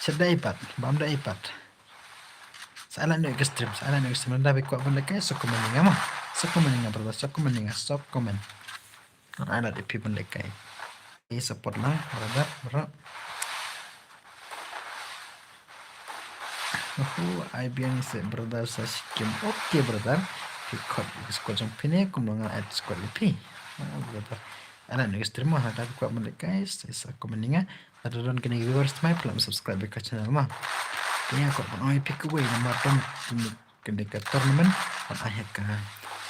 Shet da ei pat, bam da ei pat. Sa ai lait noh ïa ka stream, sa ai lait noh ïa ka stream, lada phi kwah ban lehkai, sa comment ïa nga ma. Sa comment ïa nga brother, sa comment ïa nga, sa comment. Ai lad ïa phi ban lehkai. Ïa support lang brother, bro. Uhu, ai biang seh brother sa shikim. Okay brother. Phi khot squad jong phi ne, kumno ngan add squad ïa phi. Ha, brother. Ai lad ïa ka stream ma, lada phi kwah ban lehkai, sa comment ïa nga. Lada don kine ki viewers thymmai phi lah ban subscribe ïa ka channel ma. Te nga kwah ban ong ïa phi kawei namar don kine ki tournament ban ai ha ka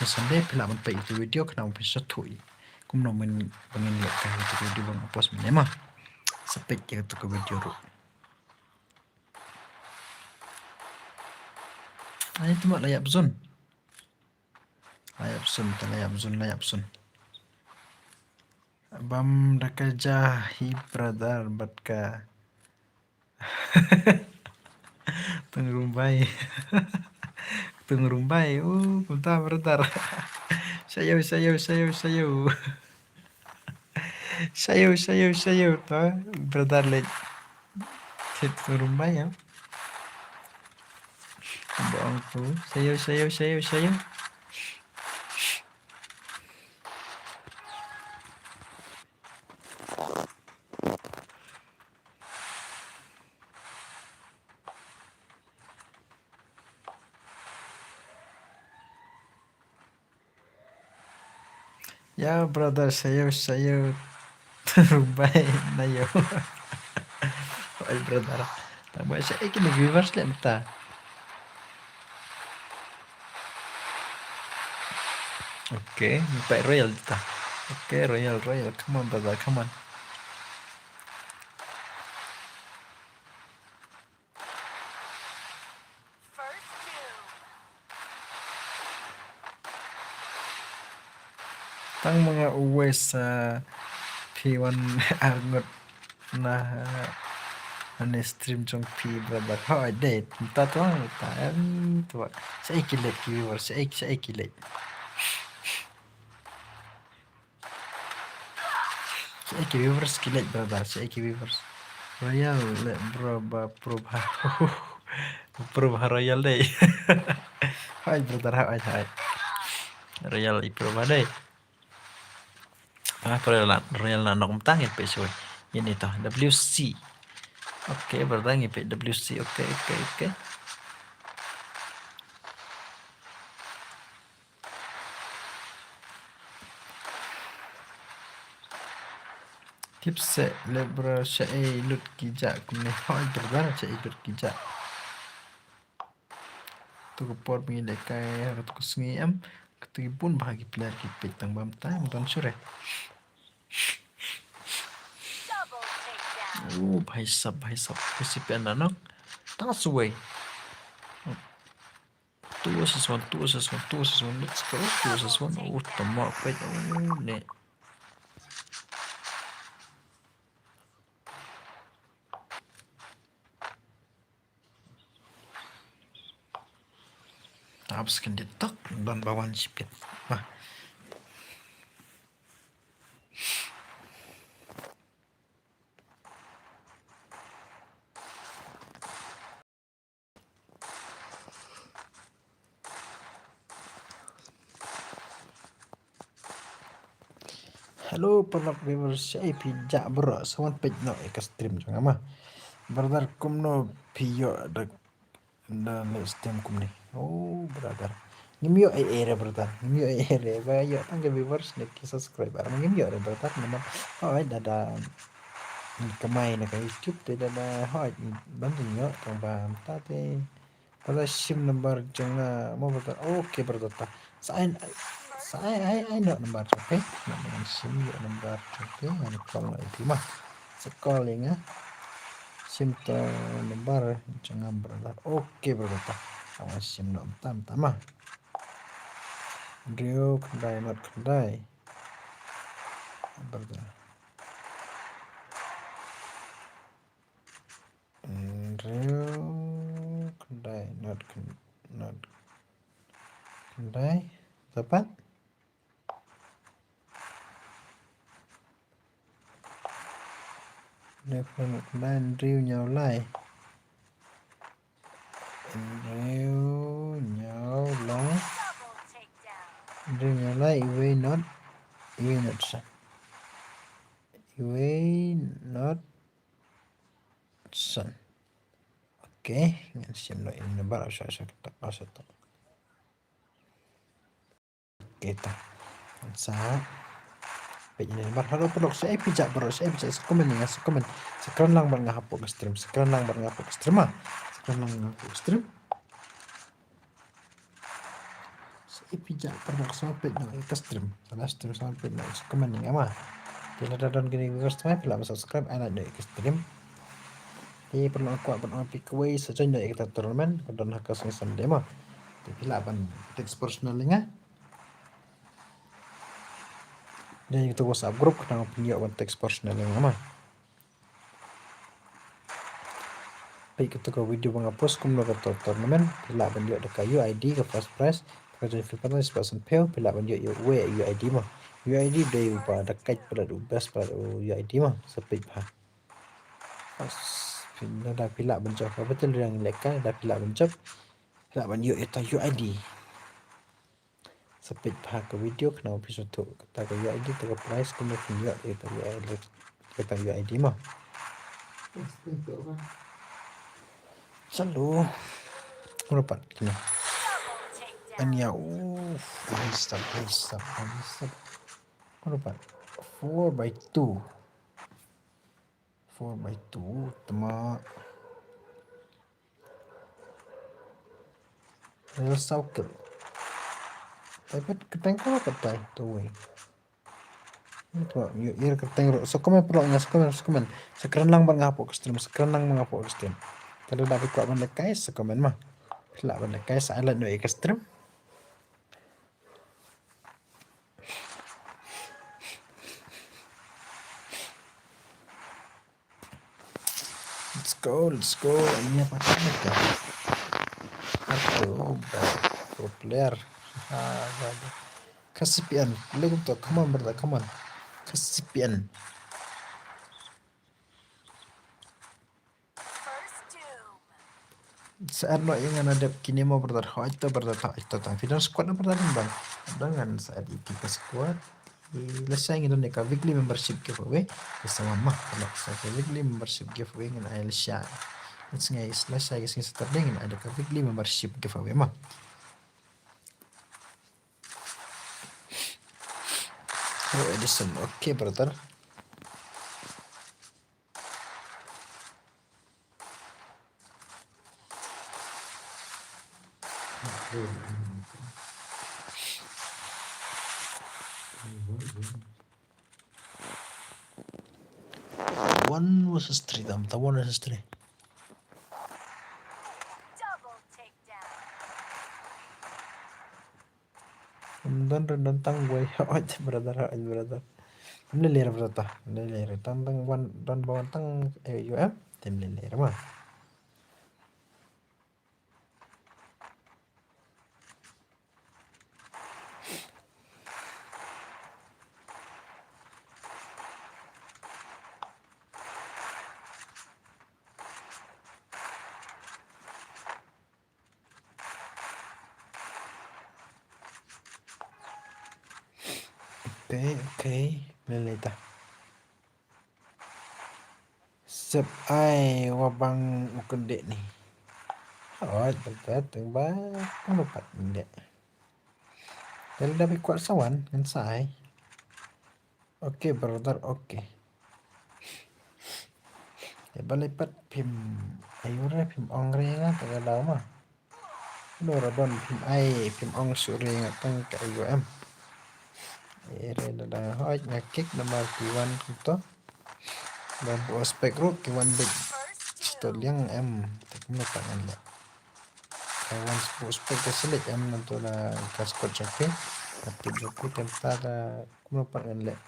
Sunday, phi lah ban peit ïa ka video khnang ba phin sngewthuh kumno ban ngin lehkai ïa ka video ba nga post mynne ma. Sa peit ïa ka video ruh. Ai tu ma la ïap zone. La ïap zone, la ïap zone, la ïap zone. Bam da ka ja hi brother bad ka Tung Rumbai. Tung Rumbai. Uh, kumta brother. Shaïew, shaïew, shaïew, shaïew. Shaïew, shaïew, shaïew. To, brother leh. Tung Rumbai ïa. Bong tu. Shaïew, shaïew, shaïew, shaïew. Ïa brother, shaïew, shaïew. Bai na ïew. Oi brother. Tang ba shaïew kine viewers leh mynta. Okay, mynta Royal ta. Okay, Royal, Royal. Come on brother, come on. Tang ma nga uwei sa phi wan arngut na, na stream jong phi brother. Hoi dei, ta tuang ta em tu. Shaïew ki leh ki viewers, shaïew, shaïew ki leh. Shaïew ki viewers ki leh brother, shaïew ki viewers. Royal leh bro ba pro ba. Pro ba Royal dei. Hai brother, hai, hai. Royal i pro ba dei. Ah, Royal la, Royal la nok mynta ngin peit shuwa. Ini to W C. Okay, brother ngin peit W C. Okay, okay, okay. Tip seh leh bro, shaei lut ki jah kumne. Hoi brother, shaei lut ki jah. Tu ka por ba ngi lehkai ha katu ka sngi em. Katu ki bun bha ki player ki peit tang ba mynta em don shuh re. Oh, bhai sab, bhai sab. Ka C P N la nok. Tang shuwei. Two versus one, two versus one, two versus one. Let's go. Two versus one. Oh, tama peit. Oh, ne. Taps kan ditok don ba wan shipit. Wah. Hello paralok viewers, shaei phi jah bro, sa wan peit noh ïa ka stream jong nga ma. Brother kumno phi ïoh da, da leh stream kumne. Oh brother. Ngim ïoh ei ei re brother. Ngim ïoh ei ei re. Ba ïoh tang ki viewers ne ki subscriber. Ngim ïoh re brother. Namar hooid da da kamai na ka YouTube te da da hooid ban ïoh tang ba mynta te. Brother shim number jong nga mo brother. Okay brother ta. Sa ai sa ai ai ai noh number jong phi. Ngan shim ïoh number jong phi. Ngan call ïa phi ma. Sa call ïa nga. Shim to number jong nga brother. Okay brother ta. Ngan shim noh mynta mynta ma. Hynriew khyndai not khyndai. Brother. Hynriew khyndai not khyn- not khyndai. Dapat? Hynriew khyndai not khyndai, hynriew hynñiew lai. Hynriew hynñiew lai. Hynriew hynñiew lai, iwei not, iwei not san. Iwei not san. Okay, ngan shim noh ïa number, asha asha tak asha tak. Okay ta. Sa peit ïa number. Hello paralok, sa ai phi jah paralok, sa ai phi jah, sa comment ïa nga, sa comment. Sa kren lang bad nga hapoh ka stream, sa kren lang bad nga hapoh ka stream ma. Sa kren lang bad nga hapoh ka stream. Sa ai phi jah paralok, sa peit noh ïa ka stream. Sa live stream sa peit noh, sa comment ïa nga ma. Te lada don kine viewers thymmai phi lah ban subscribe, ai like noh ïa ka stream. Te paralok nga kwah ban ong ïa phi kawei, sa join noh ïa kata tournament ka don ha ka sngi Sunday ma. Te phi lah ban text personal ïa nga. Ïa kata WhatsApp group khnang phin ïoh ban text personal ïa nga ma. Peit kata ka video ba nga post kumno kata tournament, phi lah ban ïoh da ka U I D ka first prize, ka join fee ka na spah sanphew, phi lah ban ïoh ïa uwei U I D ma. U I D dei uba da kait palat u best palat u U I D ma, sa peit bha. Pas phi lada phi lah ban jop ka battle royale lehkai, lada phi lah ban jop, phi lah ban ïoh ïa ta U I D. Sa peit bha ka video khnang phi sngewthuh kata ka U I D, kata ka prize kumno phin ïoh ïa kata U I D, kata U I D ma. Salu. Ngano pat kine? Ania, uff, nice stuff, nice stuff, nice stuff. Ngano pat? Four by two. Four by two, tama. Real circle. Tai pat kyrteng ko pat tai, tu wei. Ni tu, ïoh, ïoh kyrteng ruh. Sa comment paralok nga, sa comment, sa comment. Sa kren lang bad nga hapoh ka stream, sa kren lang bad nga hapoh ka stream. Te lada phi kwah ban lehkai, sa comment ma. Phi lah ban lehkai, sa ai like noh ïa ka stream. Let's go, let's go. Ini apa kata? Aduh, udah. Pro player. Ah, udah, udah. Kasih pian. Lagi betul. Come on, brother. Come on. Kasih pian. Sa add noh ïa nga na dep kine mo, brother. Hooid to, brother, hooid to. Tang phi don squad na, brother, bang. Don ngan sa add ïa ki ka squad. Lashai ngi don ïa ka weekly membership giveaway. Ka sa wan ma, ka sa ka weekly membership giveaway ngan ai lashai. Ngan sngi lashai ka sngi Saturday ngan ai da ka weekly membership giveaway ma. Pro Edition. Okay, brother. One versus three, tam, tam one versus three. Double takedown. Don, don, don tang wei. Hooid, brother, hooid, brother. Lele, brother, lele, tang, tang wan, don ba wan tang, eh, U M, tem lele, ma. Okay, okay. Lele ta. Sep ai wa bang u kyndit ni. Hooid, bad teng ba. Ano pat kyndit. Lada phi kwah sa wan ngan sa ai. Okay brother, okay. Te balei pat phim ai re, phim ong re nga, te ka daw ma. Lo ra ban phim ai, phim ong shuh re nga tang ka ai em. E re da da hoi nga kick namar ki wan kumto. Ban bu spek ruh ki wan big. Sto liang em. Te kumno pat ngan leh. Ka wan bu spek ka selik em, nangto la ka squad jong phi. Ka tip jong phi, te mynta da kumno pat ngan leh.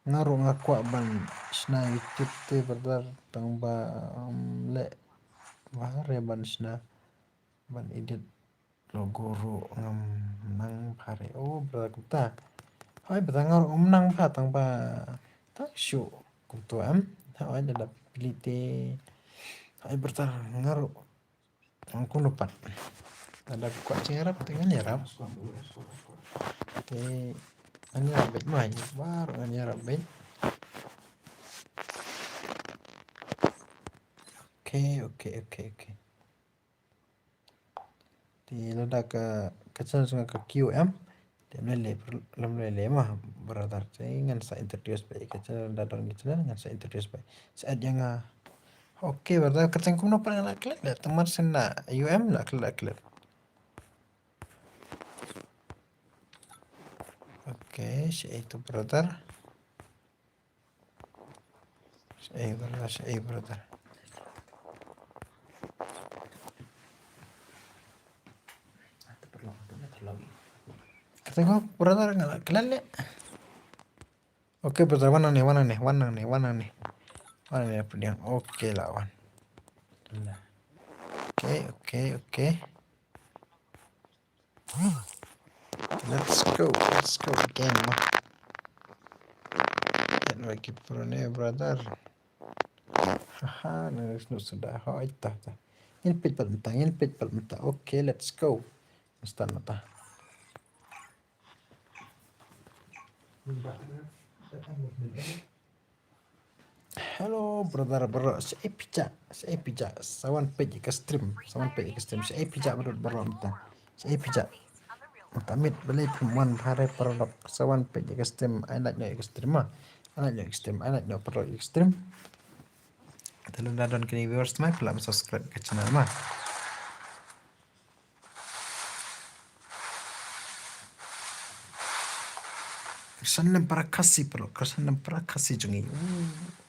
Nga ruh nga kwah ban shna YouTube te brother, tang ba, um, leh bha re ban shna, ban edit logo ruh ngam nang bha re. Oh brother, kumta. Hoi brother, nga ruh ngam nang bha, tang ba tang shu kumto em. Hoi da da pili te. Hoi brother, nga ruh Ang kumno pat. Lada kwah jingïarap te ngan ïarap. Te ngan ïarap beit, ma baroh ngan ïarap beit. Okay, okay, okay, okay. Te lada ka, ka channel jong nga ka Q M. Te ym lei lei, ym lei lei ma brother. Te ngan sa introduce beit ïa ka channel, da don ka channel ngan sa introduce beit. Sa add ïa nga. Okay brother, ka channel kumno pat nga la klet leh, tang mar shen na U M la klet, la klet. Okay, shaei tu brother. Shaei brother, shaei brother. Kata ko brother nga la klet leh. Okay brother, wan nangne, wan nangne, wan nangne, wan nangne. Wan nangne pdiang. Okay la wan. Okay, okay, okay. Let's go, let's go again, ma. Yan wa ki pro ne, brother. Haha, na snu suda. Hoi ta ta. Ngin peit pat mynta, ngin peit pat mynta. Okay, let's go. Start mynta. Hello brother baroh, shaei phi jah, shaei phi jah, sa wan peit ïa ka stream, sa wan peit ïa ka stream, shaei phi jah baroh baroh mynta, shaei phi jah. Mynta miet balei phim wan bha re paralok, sa wan peit ïa ka stream, ai like noh ïa ka stream ma, ai like noh ïa ka stream, ai like noh paralok ïa ka stream. Te lada don kine viewers ma, phi lah ban subscribe ka channel ma. Kyrsan lem para Khasi, paralok, kyrsan lem para Khasi jong ngi. Uh.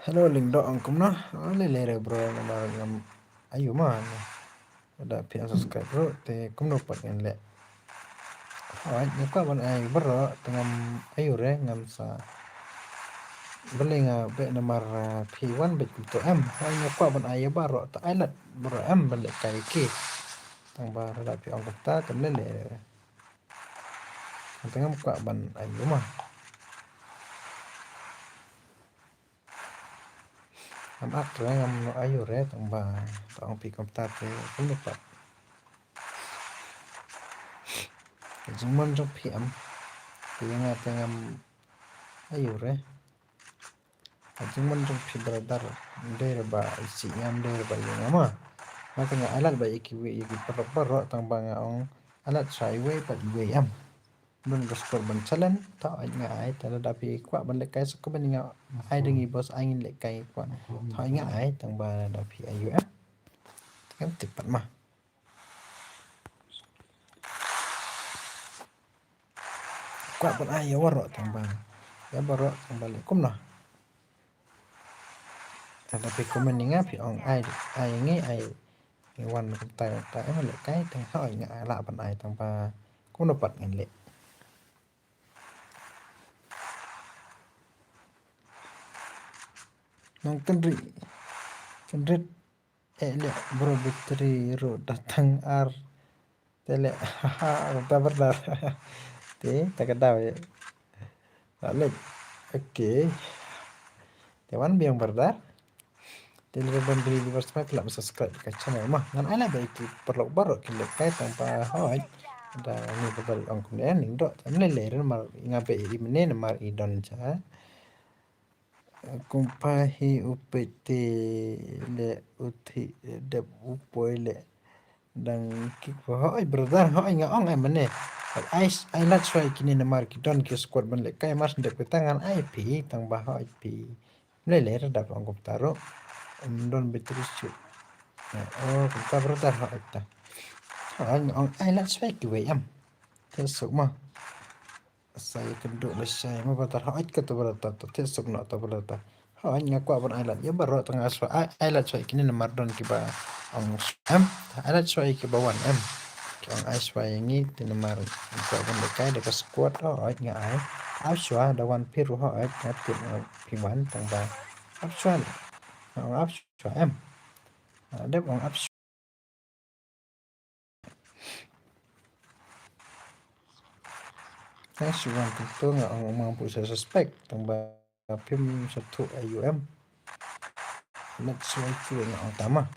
Hello Lyngdoh, ong kumno? Oh, lei lei re bro, namar ngam aiu ma. Da phi unsubscribe bro, te kumno pat ngan leh. Hooid, nga kwah ban ai baroh, te ngam aiu re, ngam sa. Balei nga beh namar, ah, phi wan beit kumto em. Hooid, nga kwah ban ai baroh, te ai lad baroh em ban lehkai ki. Tang ba lada phi ong kumta, te ym lei lei re. Te ngam kwah ban aiu ma. Ngam ak re, ngam aiu re, tang ba, tang ong phi kumta te kumno pat. Ka jingmon jong phi em, te ïa nga te ngam aiu re. Ka jingmon jong phi brother, ym dei re ba isih nga, ym dei re ba ïa nga ma. Nga te nga ai lad ba ïa kiwei, ïa ki paralok baroh, tang ba nga ong ai lad sha iwei pat iwei em. Don ka score ban challenge, te hooid nga ai, te lada phi kwah ban lehkai sa comment ïa nga, ai da ngi boss, ai ngin lehkai kwah. Te hooid nga ai, tang ba lada phi aiu em. Te ngam tip pat ma. Kwah ban ai ïa baroh tang ba. Ïa baroh tang ba leh kumno. Lada phi comment ïa nga phi ong ai, ai ngi ai. Ngi wan kumta kumta, eh, lehkai tang hooid nga lah ban ai tang ba kumno pat ngan leh. Nongkynriah, kynriah, eh, leh bro battery ruh da tang ar. Te leh, haha, da brother. Te, ta ka daw ïa. Leh, okay. Te wan biang brother. Te lada don ki viewers ma ki la subscribe ka channel ma. Ngan ai la ba ki paralok baroh kin lehkai tang ba hoi. Da ni ba bal ong kumne ning doh. Tam lei lei ren mar nga ba i mene namar i don cha. Kumpa hi u peit te le u thi dep u poi le dang kik ba hoi brother hoi nga ong ai mane. Ai ai lat shwa kine namar ki don ki squad ban lehkai mar sdep kita ngan ai phi tang ba hoi phi. Mlei lei ra dap ong kumta ruh. Em don battery shu. Oh kumta brother hoi ta. Hoi nga ong ai lat shwa kiwei em. Te suk ma. Sa ïa kynduh lashai ma ba tar hooid ka to ba ta to thied suk noh to ba ta. Hooid nga kwah ban ai lad ïa baroh tang nga shu ai ai lad shuwa ïa kine namar don kiba ong shu em. Ai lad shuwa ïa kiba wan em. Ki ong ai shuwa ïa ngi te namar nga kwah ban lehkai da ka squad hooid nga ai. Ap shuwa da wan phi ruh hooid nga tip nga phi wan tang ba. Ap shuwa. Nga ong ap shuwa em. Dep ong ap shuwa. Thanks, Shubham. Kumto nga ong mang pu sa suspect tang ba phim sa thu I U M. Net suai tu nga ong tama.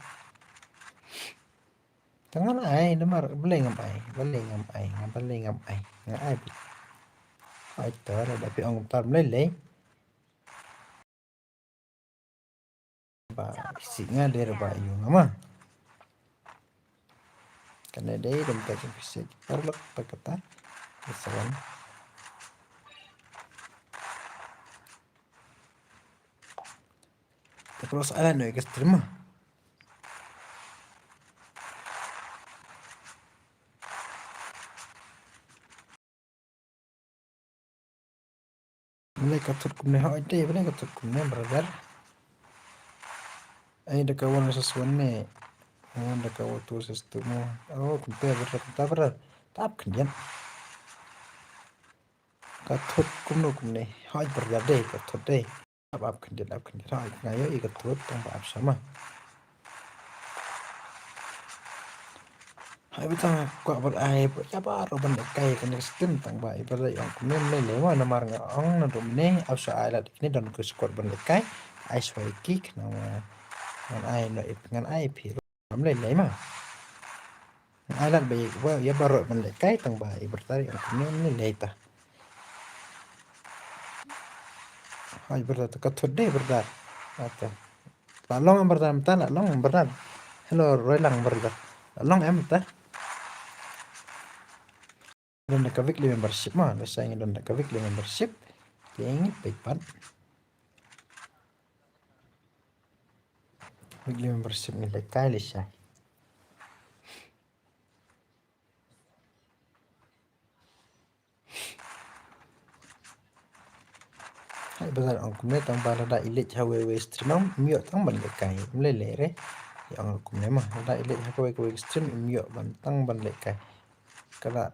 Tangan ai namar balei ngam ai, balei ngam ai, nga balei ngam ai, nga ai. Ai ta la da phi ong tar balei lei. Ba si nga der ba yu nga ma. Kane dei dam ta ki pise ki parlok ta kata. Ki sawan. Ta cross ala no ki stream ma. Balei ka thut kumne hooid te, balei ka thut kumne brother. Ai da ka one versus one ne. Ai da ka two versus two mo. Oh kumte brother kumta brother. Tap khyndiat. Ka thut kumno kumne hooid brother de ka thut de. Ap ap khyndiat ap khyndiat hooid nga ïohi ka thut tang ba ap shama. Hai ba tang kwah ban ai ba ïa baroh ban lehkai kane ka stream tang ba i ba leh ong kumne mlei lei ma namar nga ong naduh mynne ap sha ai lad kine don ka squad ban lehkai. Ai shuwa ïa ki khnang ngan ai noh ïa ngan ai phi ruh mlei lei ma. Ngan ai lad ba ïa baroh ban lehkai tang ba i brother ong kumne mlei lei ta. Hai brother ta ka thut de brother. Ata. La long em brother mynta la long em brother. Hello Roilang brother. La long em mynta. Don da ka weekly membership ma, da sa ngi don da ka weekly membership. Te ngi peit pat. Weekly membership ngi lehkai lehshai. Hai ba ong kumne tang ba lada i leit ha wei wei stream im ïoh tang ban lehkai im lei lei re. I ong kumne ma lada i leit ha kawei kawei stream im ïoh ban tang ban lehkai. Ka la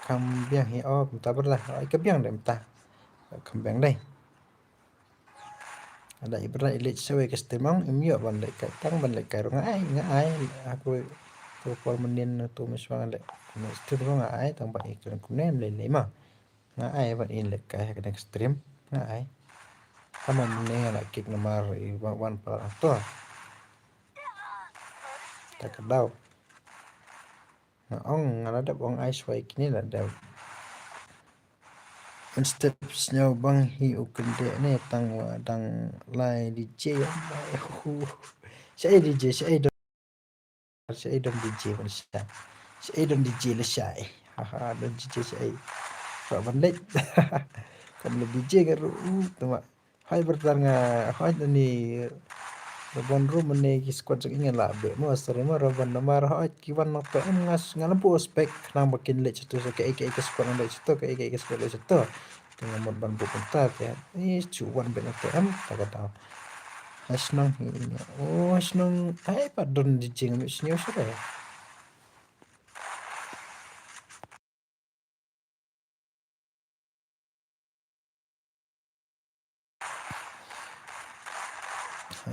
kham biang hi o kumta ba la ai ka biang de mynta. Kham biang dei. Lada i brother i leit sha wei ka stream im ïoh ban lehkai tang ban lehkai ruh nga ai nga ai ha kawei. Tu por mynnin tu mynshuwa nga leh stream ruh nga ai tang ba i kren kumne im lei lei ma. Nga ai ban in lehkai ha kane ka stream nga ai. Tang ba mynne nga la kick namar i wan wan para to. Ta ka daw. Nga ong nga la dep ong ai shuwa ïa kine la dep. Mynstep sñiaw bang hi u kyndit ne tang wa dang lai D J. Shaei D J shaei don. Shaei don D J ban sha. Shaei don D J la shaei. Haha don D J shaei. Kwah ban leit. Kam leit D J ka ruh tuma. Hai brother nga hoi ani. Rabon room ani ki squad jong i nga la be mo sorry mo rabon namar hoi ki wan nang to em nga nga lampu ospek nang ba kin leh chuto so ke ke ke squad nang leh chuto ke ke ke squad leh chuto. Te nga mut ban bu kumta te i chu wan be nang to em ta ka daw. Hai shnong hi o shnong hai pat don di jing mi shnong sure.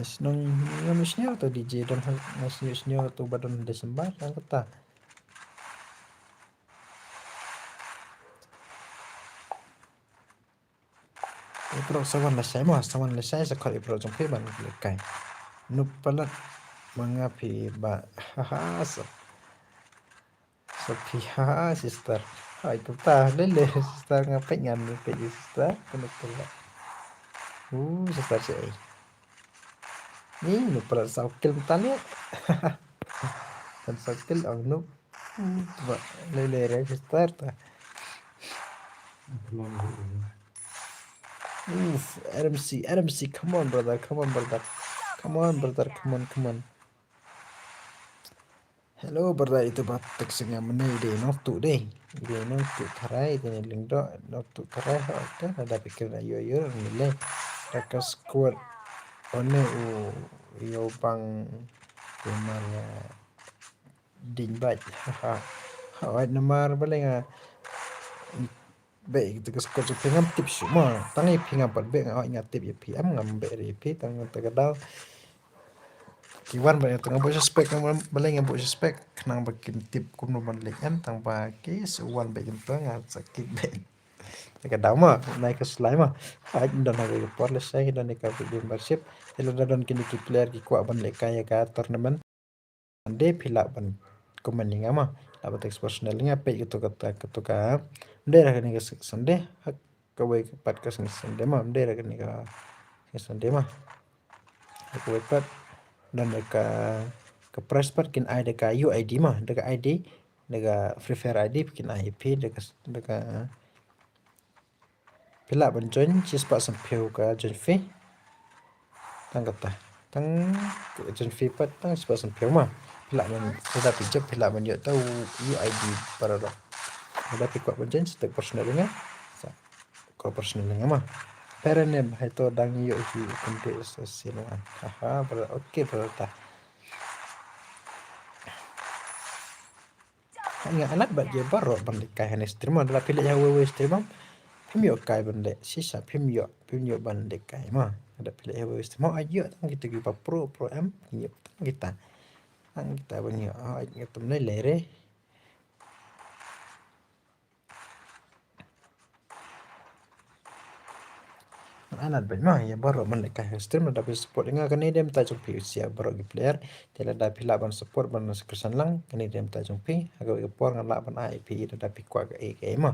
Shnong ngam sñiaw to D J don ha sñiaw sñiaw to ba don December ang kata. Ipro sawan la sai mo sawan la sai sa khot ipro jong phi ban lehkai. Nup palat ma nga phi ba. Haha, so. So phi, haha, sister. Hai, kumta, lele, sister, nga peit ngan, peit, sister, kena palat. Uh, sister, si. Ni, nup palat saw kill mynta ni. Kan saw kill, ong nup. Hmm, ba, lele, re, sister, ta. Uf, R M C, R M C, come on, brother, come on, brother. Come on, brother, come on, come on. Hello, brother, ito ba tek singa mene ide noktu de. Ide noktu tharai, ide lyngdoh, noktu tharai, ha, te, lada pikir na yo, yo, mile. Raka squad, one u, yo bang, kumar ya, ding bait. Ha, ha, namar bale nga, Beh, kita ka squad jong phi ngam tip shuh mo. Tang ïa phi ngam pat beh, nga oi nga tip ïa phi, em ngam beh ïa phi, tang kata ka daw. Ki wan ba ïa tang ba suspect, ngam balei ngam ba suspect, khnang ba kin tip kumno ban leh em, tang ba ki sa wan beh kin tang nga sa kit beh. Kata ka daw mo, nai ka slai mo. Ai don ha ka por lehse don ka membership. Te lada don kine ki player ki kwah ban lehkai ïa ka tournament. Sunday phi lah ban comment ïa nga ma, lah ban text personal ïa nga, peit kato kata, kato ka, ym dei ra kane ka Sunday, ha kawei pat ka Sunday ma, ym dei ra kane ka Sunday ma. Ha kawei pat, don da ka, ka prize pat kin ai da ka U I D ma, da ka I D, da ka Free Fire I D kin ai ïa phi, da ka, da ka Phi lah ban join shispah sanphew ka join fee. Tang kata. Tang join fee pat tang shispah sanphew ma. Phi lah ban, lada phi jop phi lah ban ïoh ta U I D para dok. Lada phi kwah ban join sa text personal ïa nga. Sa ko personal ïa nga ma. Peren ne hai to dang ïoh hi kumte sa sien wan. Haha, para, okay, para ta. Nga anat bad ïa baroh ban lehkai ha kane stream, lada phi leh ha wei wei stream, phim ïoh kai ban leh, shisha phim ïoh, phim ïoh ban lehkai ma. Lada phi leh ha wei wei stream, ai ïoh tang kita kiba pro, pro em, ïoh tang kita. Tang kita ban ïoh, ai ïoh tam ne lere. Anat bad ma ïa baroh ban lehkai ha stream, lada phi support ïa nga kane dei mynta jong phi, ïa baroh ki player. Te lada phi lah ban support ban subscription lang, kane dei mynta jong phi. Ha kawei ka por nga lah ban ai ïa phi lada phi kwah kaei kaei ma.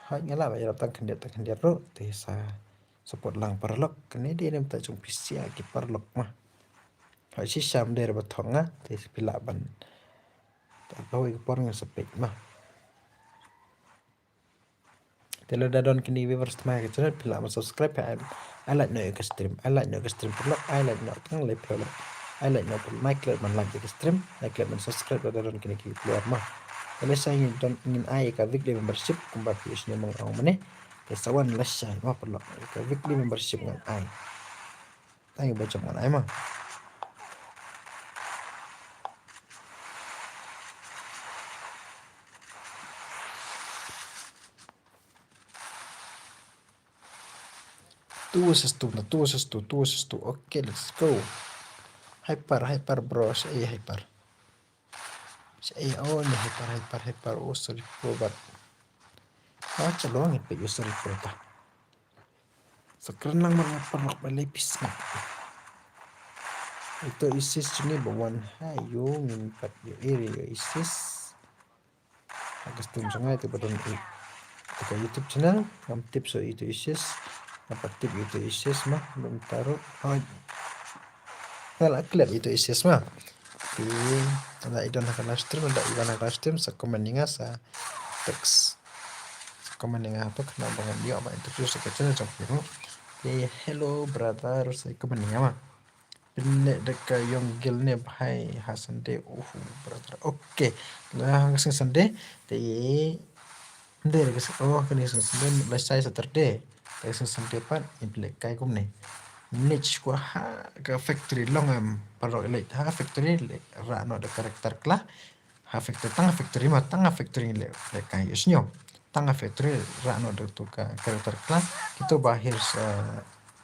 Hooid nga lah ban ïarap tang khyndiat tang khyndiat ruh, te sa support lang paralok, kane dei mynta jong phi ïa ki paralok ma. Hooid shisha ym dei ra ba thok nga, te phi lah ban. Te ha kawei ka por nga sa peit ma. Te lada don kine viewers thymmai ka channel, phi lah ban subscribe, ai, ai like noh ïa ka stream, ai like noh ïa ka stream paralok, ai like noh tang lai phi lok. Ai like noh phi, ai klet ban like ïa ka stream, ai klet ban subscribe lada don kine ki player ma. Te lehse ngin don, ngin ai ïa ka weekly membership kumba phi ïohsngew ma nga ong mynne. Te sa wan lehse ma paralok, ïa ka weekly membership ngan ai. Tang ïa ba jop ngan ai ma. Two versus two, na two versus two, two versus two. Okay, let's go. Hyper, hyper, bro. Sa ïa hyper. Sa ïa, oh, ni hyper, hyper, hyper. Oh, sorry, bro, but. Ah, chalo, ngin peit, oh, sorry, bro, ta. Sa kren lang bad nga paralok balei phi sngap. Ito isis jong ngi ba wan ha ïew ngin pat ïoh area ïa isis. Ha ka stream jong nga ito ba don i. Ito ka YouTube channel ngam tip so ito isis. Ngam pat tip ito isis ma, ngam taruh. Hooid. Nga la klet ito isis ma. Te lada i don ha ka live stream, lada i wan ha ka live stream sa comment ïa nga, sa text. Sa comment ïa nga hapoh khnang ba ngan ïoh ban introduce ïa ka channel jong phi. Te hello brother, sa comment ïa nga ma. Phin leh da ka Young Girl ne bhai ha Sunday? Uhu brother. Okay. Lada ha ka sngi Sunday te Ym dei da ka sngi, oh, kane ka sngi Sunday, lashai Saturday. Da ka sngi Sunday pat ngin lehkai kumne. Ngin leit sha kwah ha ka factory, long em, paralok, leit ha factory, leit rah noh da ka character kla. Ha factory, tang ha factory ma, tang ha factory ngin leh, lehkai, ïohsngew. Tang ha factory rah noh da tu ka character kla. Kito ba hiar, eh,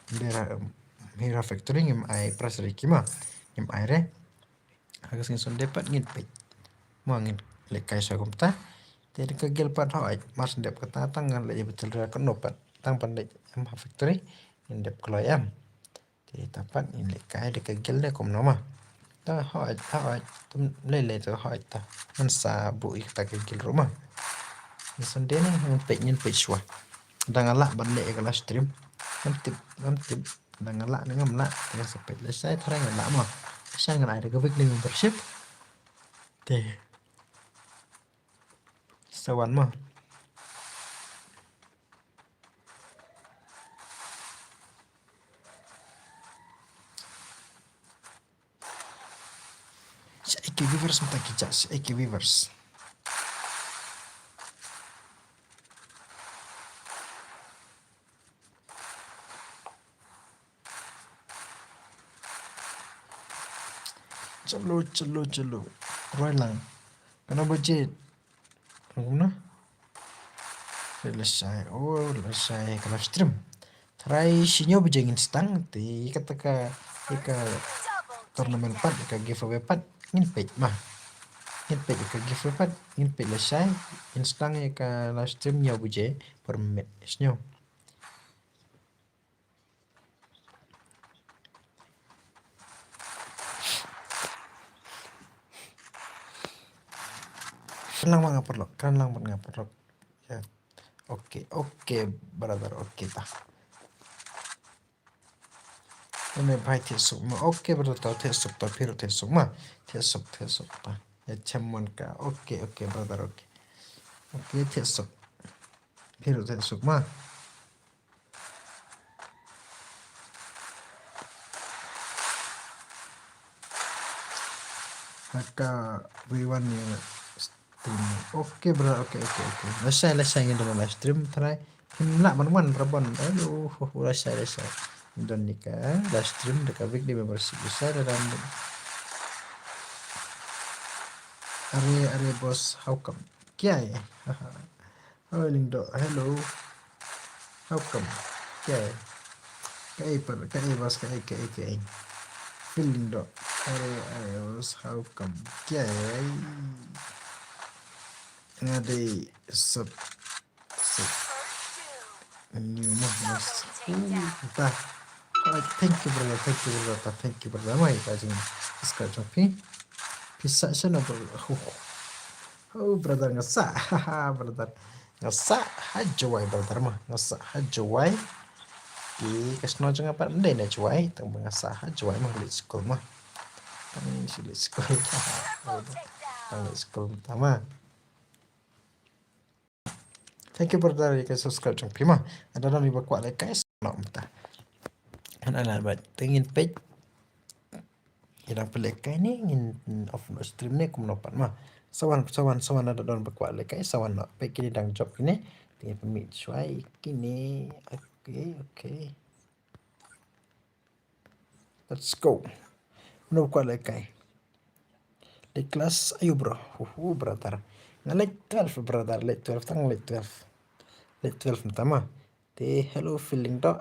ym dei ra, em, hiar ha factory ngim ai prize re ki ma. Ngim ai re. Ha ka sngi Sunday pat ngin peit. Mo ngin lehkai sha kumta. Te da ka Girl pat hooid, mar shu dep kata tang ngan leh ïa battle royale kano pat. Tang ban leit em ha factory ngin dep kloi em. Te Te ta pat ngin leh kai da ka guild ne kumno ma. Ta hoi, ta hoi, tum lele ta hoi ta. Ngan sa buh ïa kata ka guild ruh ma. Ngan sa dei ne, ngam peit, ngam peit shuwa. Da nga lah ban leh ïa ka live stream. Ngam tip, ngam tip. Da nga lah ne ngam lah. Te ngan sa peit lashai tharai ngan lah ma. Lashai ngan ai da ka weekly membership. Te. Sa wan ma. Sha ïa ki viewers mynta ki jah, sha ïa ki viewers. Chalo, chalo, chalo. Roi lang. Katno baje? Kumno? Lashai, oh, lashai ka live stream. Tharai shi hynñiew baje ngin sdang, te kata ka, ïa ka tournament pat, ïa ka giveaway pat, ngin peit ma. Ngin peit ïa ka giveaway pat, ngin peit lashai, ngin sdang ïa ka live stream hynñiew baje por minit, shi hynñiew. Kren lang bad nga paralok, kren lang bad nga paralok. Ya. Okay, okay, brother, okay ta. Ine bhai thiah suk ma. Okay, brother, ta thiah suk ta, phi ruh thiah suk ma. Thiah suk, thiah suk ta. Ya, chem mon ka. Okay, okay, brother, okay. Okay, thiah suk. Phi ruh thiah suk ma. Haka everyone ïa stream. Okay, bro. Okay, okay, okay. Lashai, lashai ngin don live stream tharai. Phim lah ban wan, Rabon. Aduh, lashai, lashai. Ngin don ïa ka live stream da ka weekly membership. Lashai da don. Are, are, boss, how come? Kiai. Hoi Lyngdoh, hello. How come? Kiai. Kaei pat, kaei bas, kaei, kaei, kaei. Phil Lyngdoh. Hello, I was, how come? Kiai. Nga dei sub, sub. New mah, mas. Uh, ta. Alright, thank you, brother. Thank you, brother. Ta, thank you, brother. Mai ka jing. Subscribe jong phi. Phi sa sa na, brother. Huh. Oh, brother, nga sah. Haha, brother. Nga sah ha Jowai, brother, ma. Nga sah ha Jowai. Ki ka shnong jong nga pat ym dei na Jowai. Tang ba nga sah ha Jowai ma, leit skul ma. Tang shi leit skul. Tang leit skul ta ma. Thank you, brother, ïa ka subscribe jong phi ma. Lada don kiba kwah lehkai sa noh mynta. Hana lah ba te ngin peit. Ïa dang phi lehkai ne ngin off noh stream ne kumno pat ma. Sa wan, sa wan, sa wan, lada don ba kwah lehkai sa wan noh. Peit kine dang jop kine. Te ngin pynmih shuwa ïa kine. Okay, okay. Let's go. Uno ba kwah lehkai. Leh klas aiu, bro? Huhu, brother. Nga leh twelve, brother. Leh twelve, tang leh twelve. Leh twelve mynta ma. Te hello, Phil Lyngdoh.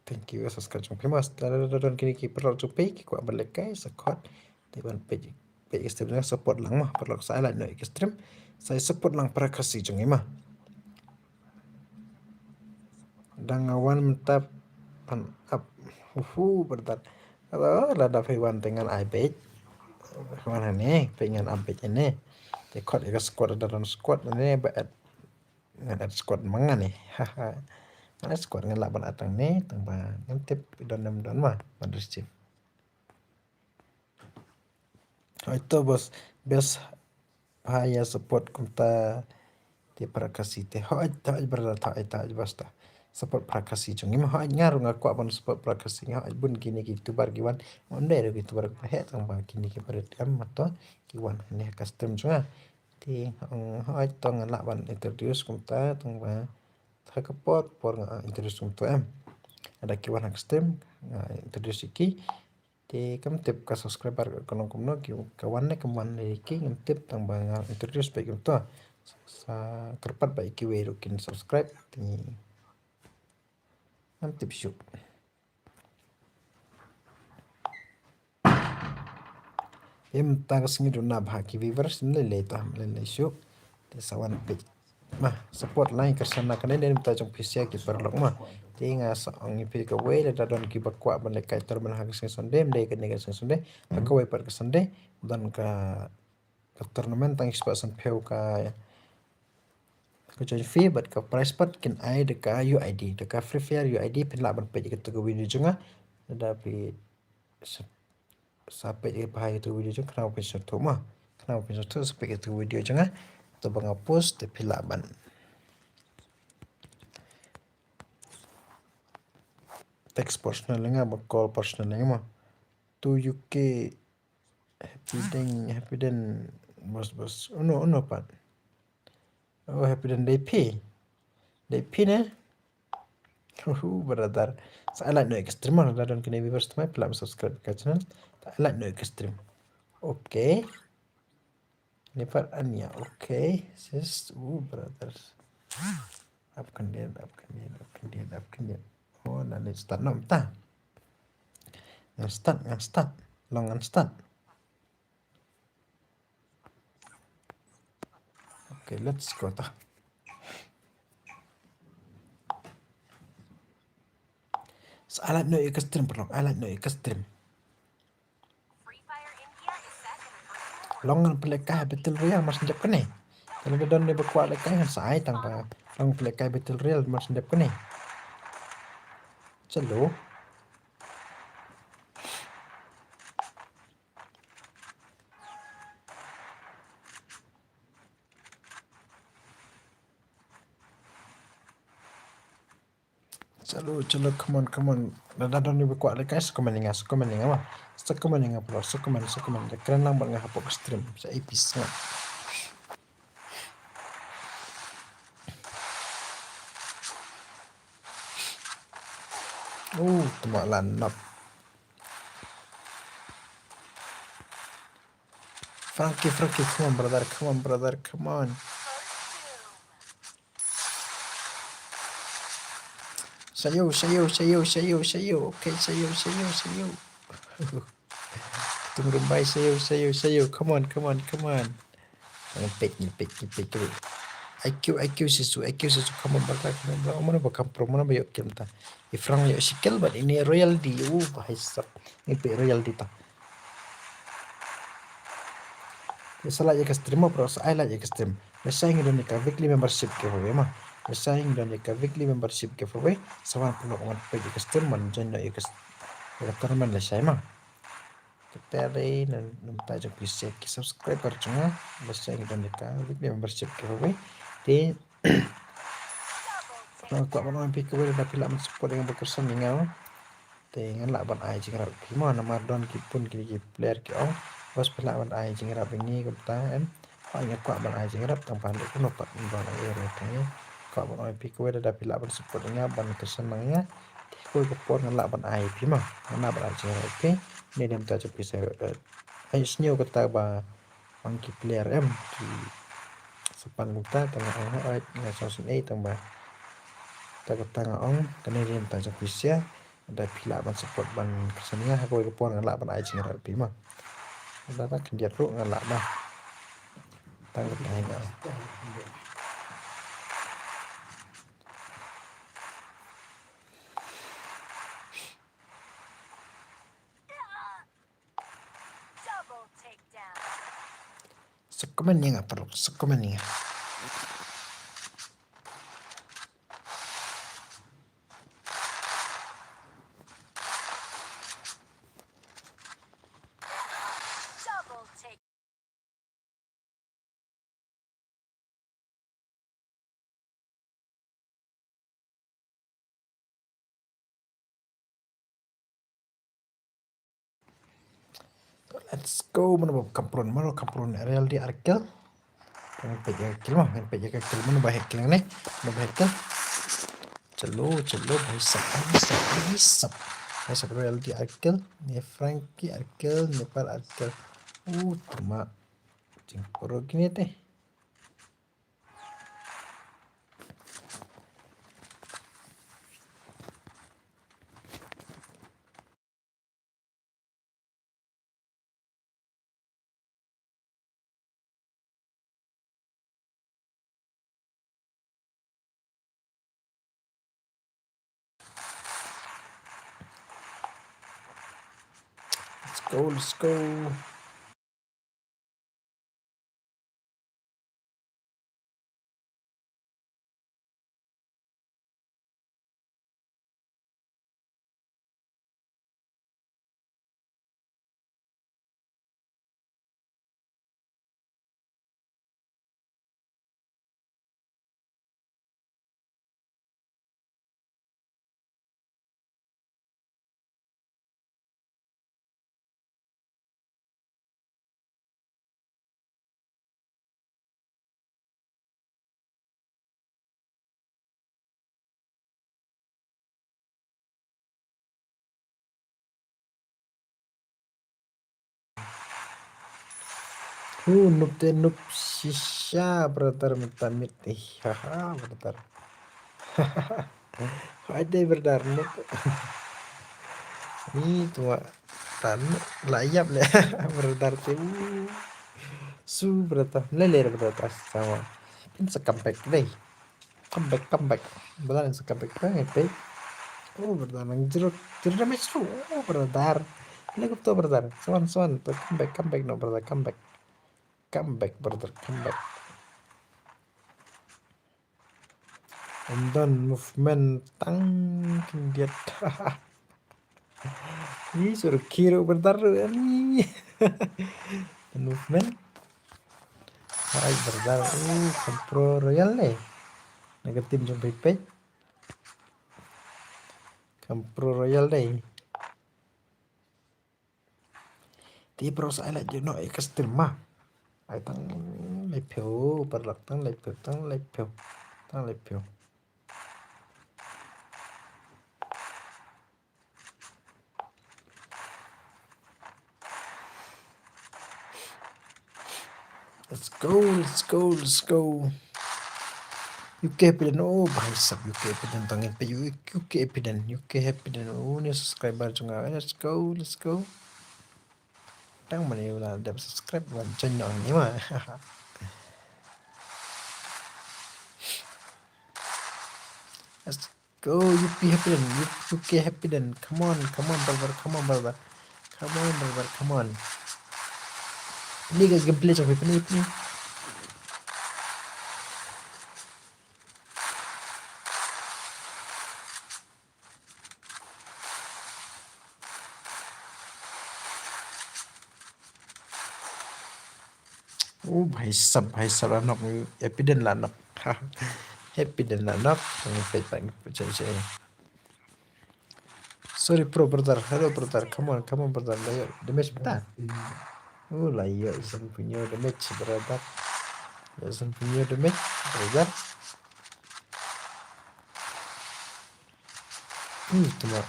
Thank you, subscribe jong phi ma. Te don kine ki paralok jong phi ki kwah ban lehkai sa khot. Te ban peit, peit ka stream jong nga, support lang ma. Paralok sa ai like noh ïa ka stream. Sa support lang para Khasi jong ngi ma. Dang wan mynta pan ap. Huhu, brother. Lada phi wan te ngan ai beit. Wan hangne, peit ngan ap beit hangne. Te khot ïa ka squad, lada don squad hangne ba add. Ngan add squad ma nga ne. Haha. Ngan add squad, ngan lah ban add tang ne, tang ba ngam tip don ne ym don ma ban receive. Hooid to boss, best bha ïa support kumta te para Khasi te. Hooid, hooid brother, hooid, hooid boss ta. Support para Khasi jong ngi ma, hooid nga ruh nga kwah ban support para Khasi, nga hooid bun kine ki YouTuber ki wan. Ym dei ruh ki YouTuber ba heh, tang ba kine ki barit em ma to ki wan hangne ha ka stream jong nga. Te, mm, hooid to nga lah ban introduce kumta, tang ba ha ka por por nga introduce kumta em. Lada ki wan ha ka stream nga introduce ïa ki. Te kam tip ka subscriber ka long kumno, ki ka wan ne kam wan ne ki, ngam tip, tang ba nga introduce beit kumta. Sa kyrpad ba ïa kiwei ruh kin subscribe. Te ngam tip shuh. Em, mynta ka sngi duna bha ki viewers, ym lei lei ta, ym lei lei shuh. Te sa wan peit. Ma, support line ka sana kane ne mynta jong phi sha ki paralok ma. Te nga sa ong ïa phi kawei lada don kiba kwah ban lehkai tournament ha ka sngi Sunday, ym dei kane ka sngi Sunday, ha kawei pat ka Sunday, don ka, ka tournament tang spah san phew ka, ka join fee, bad ka prize pat kin ai da ka U I D, da ka Free Fire U I D phin lah ban peit ïa kata ka video jong nga. Lada phi sa, sa peit ïa ka video jong nga, khnang phin sngewthuh ma. Khnang phin sngewthuh, sa peit ïa ka video jong nga. To ba nga post, te phi lah ban text personal ïa nga, ba call personal ïa nga ma. To U K, happy den, happy den, bos, bos. Uno, uno pat. Oh, happy den dei phi. Dei phi ne? Uhu, brother. Sa ai like noh ïa ka stream ma, lada don kine viewers thymmai, phi lah ban subscribe ka channel. Sa ai like noh ïa ka stream. Okay. Ni pat Ania. Okay. Sis, uh, brother. Up kan dia, up kan dia, up kan dia, up kan dia. Oh, na ni start nom ta. Ngan start, ngan start. Long ngan start. Okay, let's go ta. Sa ai like noh ïa ka stream, paralok, ai like noh ïa ka stream. Long ngan pynlehkai Battle Royale, mar shen jop kane. Te lada don ne ba kwah lehkai ngan sa ai tang ba long pynlehkai Battle Royale, mar shen jop kane. Chalo. Chalo, chalo, come on, come on. Lada don ne ba kwah lehkai, sa comment ïa nga, sa comment ïa nga ma. Sa comment ïa nga, bro, sa comment, sa comment. Da kren lang bad nga hapoh ka stream. Sa epis nga. Oh, tama la knock. Frankie, Frankie, come on, brother, come on, brother, come on. Shayo, shayo, shayo, shayo, shayo. Okay, shayo, shayo, shayo. Tung Rumbai, shayo, shayo, shayo. Come on, come on, come on. Ngan peit, ngan peit, ngan peit. I Q, I Q Sisu, I Q Sisu. Come on, brother, come on, brother. Mano ba kam pro, mano ba ïoh kill ta. I Frank ïoh shi kill bad ine Royal D. Uh, bahai sap. Ngan peit Royal D ta. Sa like ïa ka stream ma, bro, sa ai like ïa ka stream. Lashai ngi don ïa ka weekly membership giveaway ma. Lashai ngi don ïa ka weekly membership giveaway. Sa wan paralok wan peit ïa ka stream, wan join noh ïa ka, ïa ka tournament lashai ma. Kata dei na, na bynta jong phi sha ki subscriber jong nga. Lashai ngi don ïa ka weekly membership giveaway. Te nga kwah ban ong ïa phi kawei, lada phi lah ban support ïa nga, ba kyrsan ïa nga. Te ngan lah ban ai jingïarap ïa phi mo, namar don ki bun ki, ki player ki ong, bos phi lah ban ai jingïarap ïa ngi kumta em. Hooid nga kwah ban ai jingïarap tang ba haduh kumno pat ngan ban ai ïa phi. Kwah ban ong ïa phi kawei, lada phi lah ban support ïa nga, ban kyrshan ïa nga. Te ha kawei ka por ngan lah ban ai ïa phi mo. Ngan lah ban ai jingïarap ïa phi. Kane dei mynta jong phi sa, eh, ai sniew kata ba ong ki player em, ki sa pan kumta, te nga ong hooid nga sngewsynei tang ba kata, kata nga ong, kane dei mynta jong phi sha. Lada phi lah ban support ban kyrshan ïa nga, ha kawei ka por ngan lah ban ai jingïarap ïa phi mo. Lada khyndiat ruh ngan lah ban. Tang kata hi nga. Sa comment ïa nga paralok, sa comment ïa nga. Let's go, mano ba kam pro, mano kam pro, Real di arkel. Ngan peit ïa ka kill mo, ngan peit ïa ka kill, mano ba heh kill ne, mano ba heh kill. Chalo, chalo, bhai sab, bhai sab, bhai sab. Bhai sab, Real di arkel, ne Frankie arkel, ne Nepal arkel. Uh, tuma. Jingpro kine te. go, let's go. Hu, noob te noob shisha, brother, mynta miet. Ih, haha, brother. Hai dei, brother, noob. Ni tu wa tan la ïap le, brother te. Su, brother, le le, brother, sama. Pynsa comeback dei. Comeback, comeback. Brother, sa comeback prank, eh, pei. Oh, brother, nang zero, zero damage tu. Oh, brother. Ini gua tu, brother. Someone, someone. Tu comeback, comeback, no, brother, comeback. Comeback, brother, comeback. And then movement tang kindiat. Ni suruh kiro, brother, ni. Movement. Hai, brother. Uh, Kampro Royal ni. Naga tim jong pipet. Kampro Royal dei. Ti pros ai la jeno e kastir ma. Ai tang lai pyo, parlok tang lai pyo, tang lai pyo, tang lai pyo. Let's go, let's go, let's go. U K Happy Den, oh, bhai sab, U K Happy Den, tang in pe U K Happy Den, U K Happy Den, oh, new subscriber jong nga, let's go, let's go. Tang mane u la dep subscribe, u la join noh ni ma. Let's go, U P Happy Den, U K Happy Den. Come on, come on, brother, come on, brother. Come on, brother, come on. Ni ka gameplay jong phi, pini, pini. Oh, bhai sab, bhai sab, la nok, Happy Den la nok. Happy Den la nok. Sorry, pro, brother. Hello, brother. Come on, come on, brother. Layo damage bta. Oh, layo san punyo damage, brother. Layo san punyo damage, brother. Hmm, tama.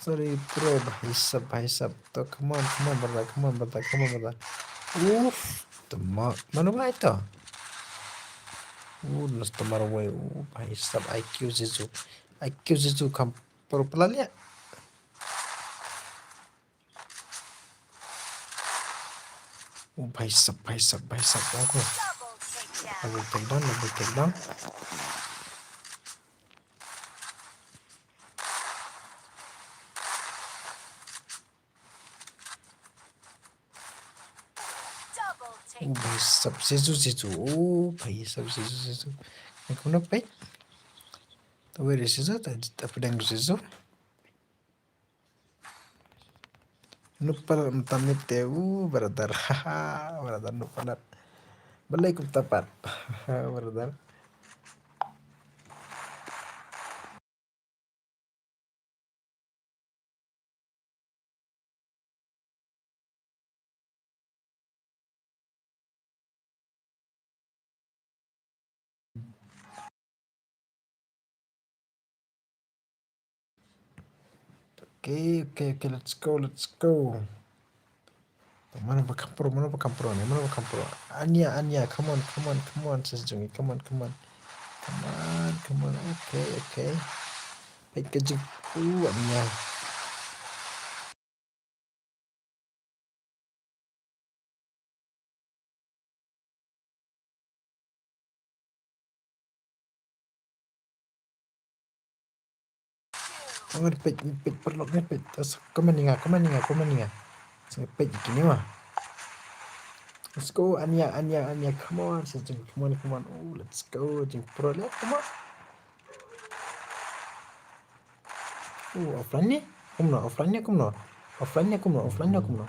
Sorry, pro, bhai sab, bhai sab. To, come on, come on, brother, come on, brother, come on, brother. Uff, tama. Mano ba ito? Uh, nas tama rawai. Uh, bhai sab, I Q Zizou. I Q Zizou kam pro pelalia. Oh, bhai sab, bhai sab, bhai sab. Aku. Double takedown, double takedown. Oh, bhai sab, Zizou, Zizou. Oh, bhai sab, Zizou, Zizou. Aku nak peit. Tahu ada Zizou, tak, tak pedang Zizou. Nupalat mynta miet te, uh, brother. Haha, brother, nupalat. Balei kumta pat? Brother. Okay, okay, okay, let's go, let's go. Mano ba kam pro, mano ba kam pro ni, mano ba kam pro. Anya, Anya, come on, come on, come on, sis jong ngi, come on, come on. Come on, come on, okay, okay. Peit ka jingpynku Anya. Ngan peit, peit, paralok ngan peit. Come on, ninga, come on, ninga, come on, ninga. Sa peit kine ma. Let's go, Anya, Anya, Anya, come on, sa jing, come on, come on. Oh, let's go, jing pro le, come on. Oh, offline ne? Kumno, offline ne kumno? Offline ne kumno? Offline ne kumno?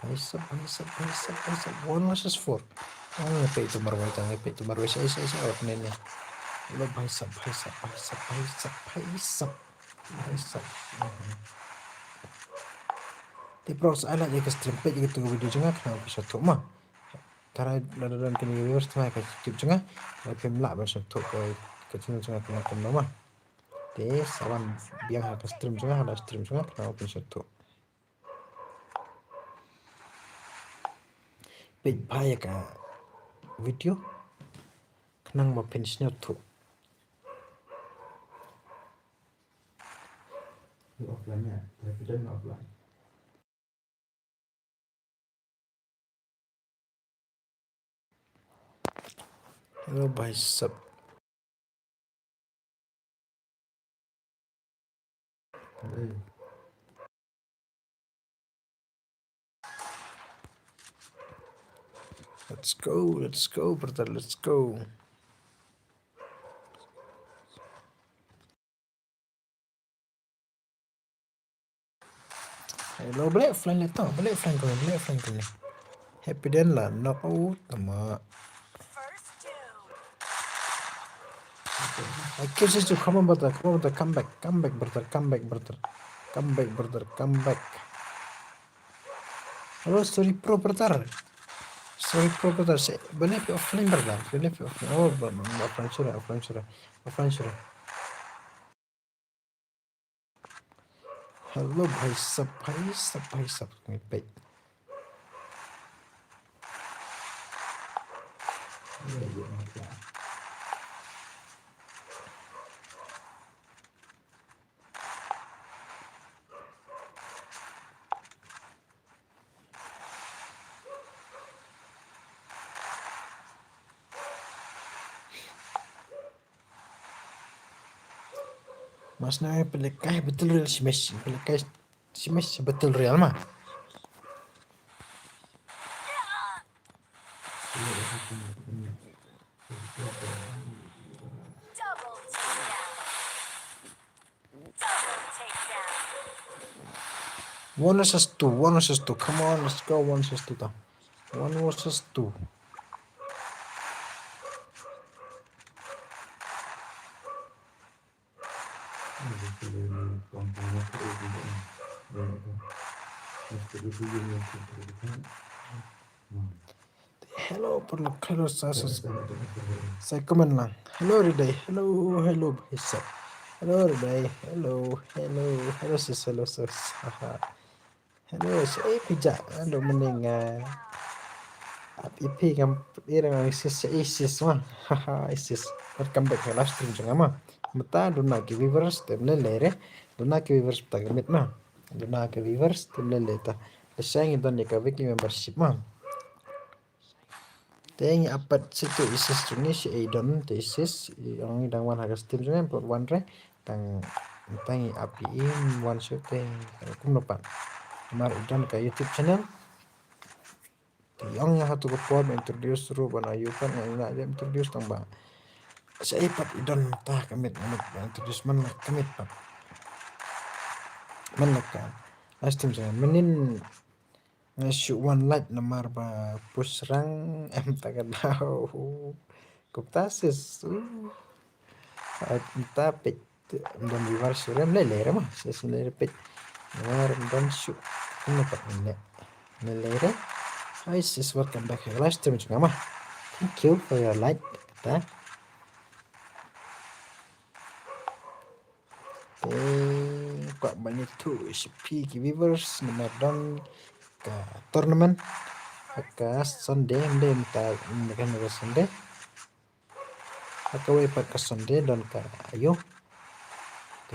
Bhai sab, bhai sab, bhai sab, bhai sab. One versus four. Oh, peit tu marwei, tang peit tu marwei, sa, sa, sa, offline ne. Lo bhai sab, bhai sab, bhai sab, bhai sab, bhai sab. Bhai sab. Te pyrshah la ïa ka stream, peit ïa ka tu video jong nga, khnang phin sngewthuh ma. Tharai lada don kine ki viewers tharai ka YouTube jong nga, tharai phim lah ban sngewthuh ka, ka channel jong nga ka long kumno ma. Te sa wan biang ha ka stream jong nga, ha live stream jong nga, khnang phin sngewthuh. Peit bha ïa ka video, khnang ba phin sngewthuh. Offline ïa, offline. Hello, bhai sab. Let's go, let's go, brother, let's go. Hello, balik offline le to, balik offline kane, balik offline kane. Happy den la knock out tama. I kiss you, come on, brother, come on, brother, come back, come back, brother, come back, brother. Come back, brother, come back. Hello, sorry, pro, brother. Sorry, pro, brother. Say, balik offline, brother. Balik offline. Oh, offline, sorry, offline, sorry. Offline, sorry. Hello, bhai sab, bhai sab, bhai sab. Ngi peit. Mas na pelekai betul real simes, pelekai simes betul real ma. One versus two, one versus two. Come on, let's go, one versus two. One versus two. Hello, paralok, hello, sa, sa, sa comment lang. Hello, Riday. Hello, hello, bhai sab. Hello, Riday. Hello, hello, hello, sis, hello, sis. Haha. Hello, sa, eh, pija. Hello, mening, ah. Ap ipi ngam, irang, ah, sis, sa, eh, sis, ma. Haha, eh, sis. Welcome back to live stream jong nga ma. Mynta duna ki viewers te mlele re. Duna ki viewers mynta ka miet ma. Duna ki viewers te mlele ta. Te sa ngi don ïa ka weekly membership ma. Te ngi ap pat sha tu isis jong ngi sha i don te isis i ong i dang wan ha ka stream jong ngi pat wan re. Tang tang i ap i im wan sha te kumno pat. Namar i don ka YouTube channel. Te i ong nga ha tu ka por ba introduce ruh ba na ïoh pat nga ïa introduce tang ba. Sa i pat i don mynta ka miet nga miet ba introduce man la ka miet pat. Man la ka live stream jong nga mynnin. Nga shu wan lait namar ba push rang em ta ka daw. Kumta sis. Uh. Ai mynta peit don viewers shu rem lei lei re ma. Sis lei re peit. Namar don shu. Kumno pat mynne. Lei lei re. Hi sis, welcome back. Live stream jong nga ma. Thank you for your like. Ta. Te kwah ban ïathuh sha phi ki viewers namar don ka tournament ha ka Sunday, ym dei mynta, mynta ka Sunday. Ha kawei pat ka Sunday don ka aïu. Te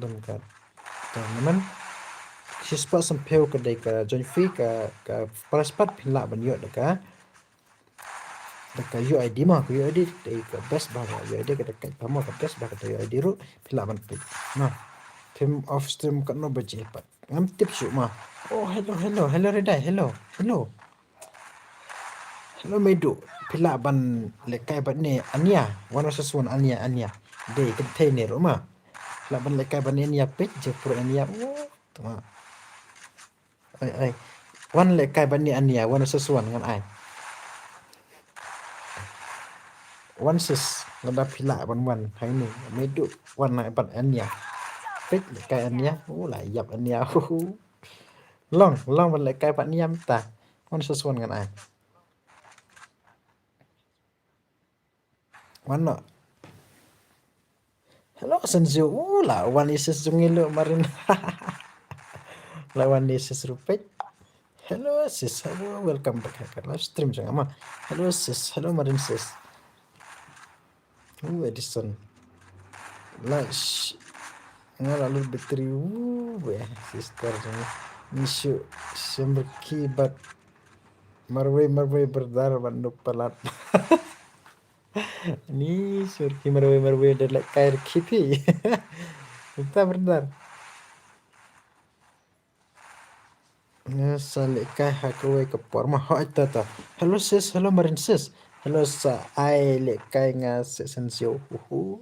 don ka tournament. Shispah sanphew ka dei ka join fee, ka, ka prize pat phin lah ban ïoh da ka Da ka U I D ma, ka U I D, eh, ka best ba ka U I D, ka da ka pamo ka best ba ka U I D ruh, phi lah ban peit. Na, phim off stream katno baje pat. Ngam tip shuh ma. Oh, hello, hello, hello, Redai, hello, hello. Hello, Medu. Phi lah ban lehkai bad ine Ania. One versus one, Ania, Ania. Dei, kynthei ne ruh ma. Phi lah ban lehkai bad ine Ania peit, jingpyrkhat Ania. Oh, tama. Ai, ai. Wan lehkai bad ine Ania, one versus one ngan ai. Wan sis, lada phi lah ban wan ha ine, Medu, wan na bad Ania. Peit lehkai Ania, oh la ïap Ania. Long, long ban lehkai bad Ania mynta. One versus one ngan ai. Wan noh. Hello, Sensio. Oh, la wan ïa sis jong ngi Marin. La wan ïa sis ruh peit. Hello, sis. Hello, welcome back ha ka live stream jong nga ma. Hello, sis. Hello, Marin, sis. Oh, Edison. La sh-, nga la lut battery. Uh, weh, sister jong nga. Ni shu, shem rki bad marwei, marwei, brother, ban dup palat. Ni shu rki marwei, marwei, da lehkai rki phi. Ita, brother. Nga sa lehkai ha kawei ka por ma, hooid ta ta. Hello sis, hello Marin sis. Hello, sa ai lehkai nga, sis Sensio. Uhu.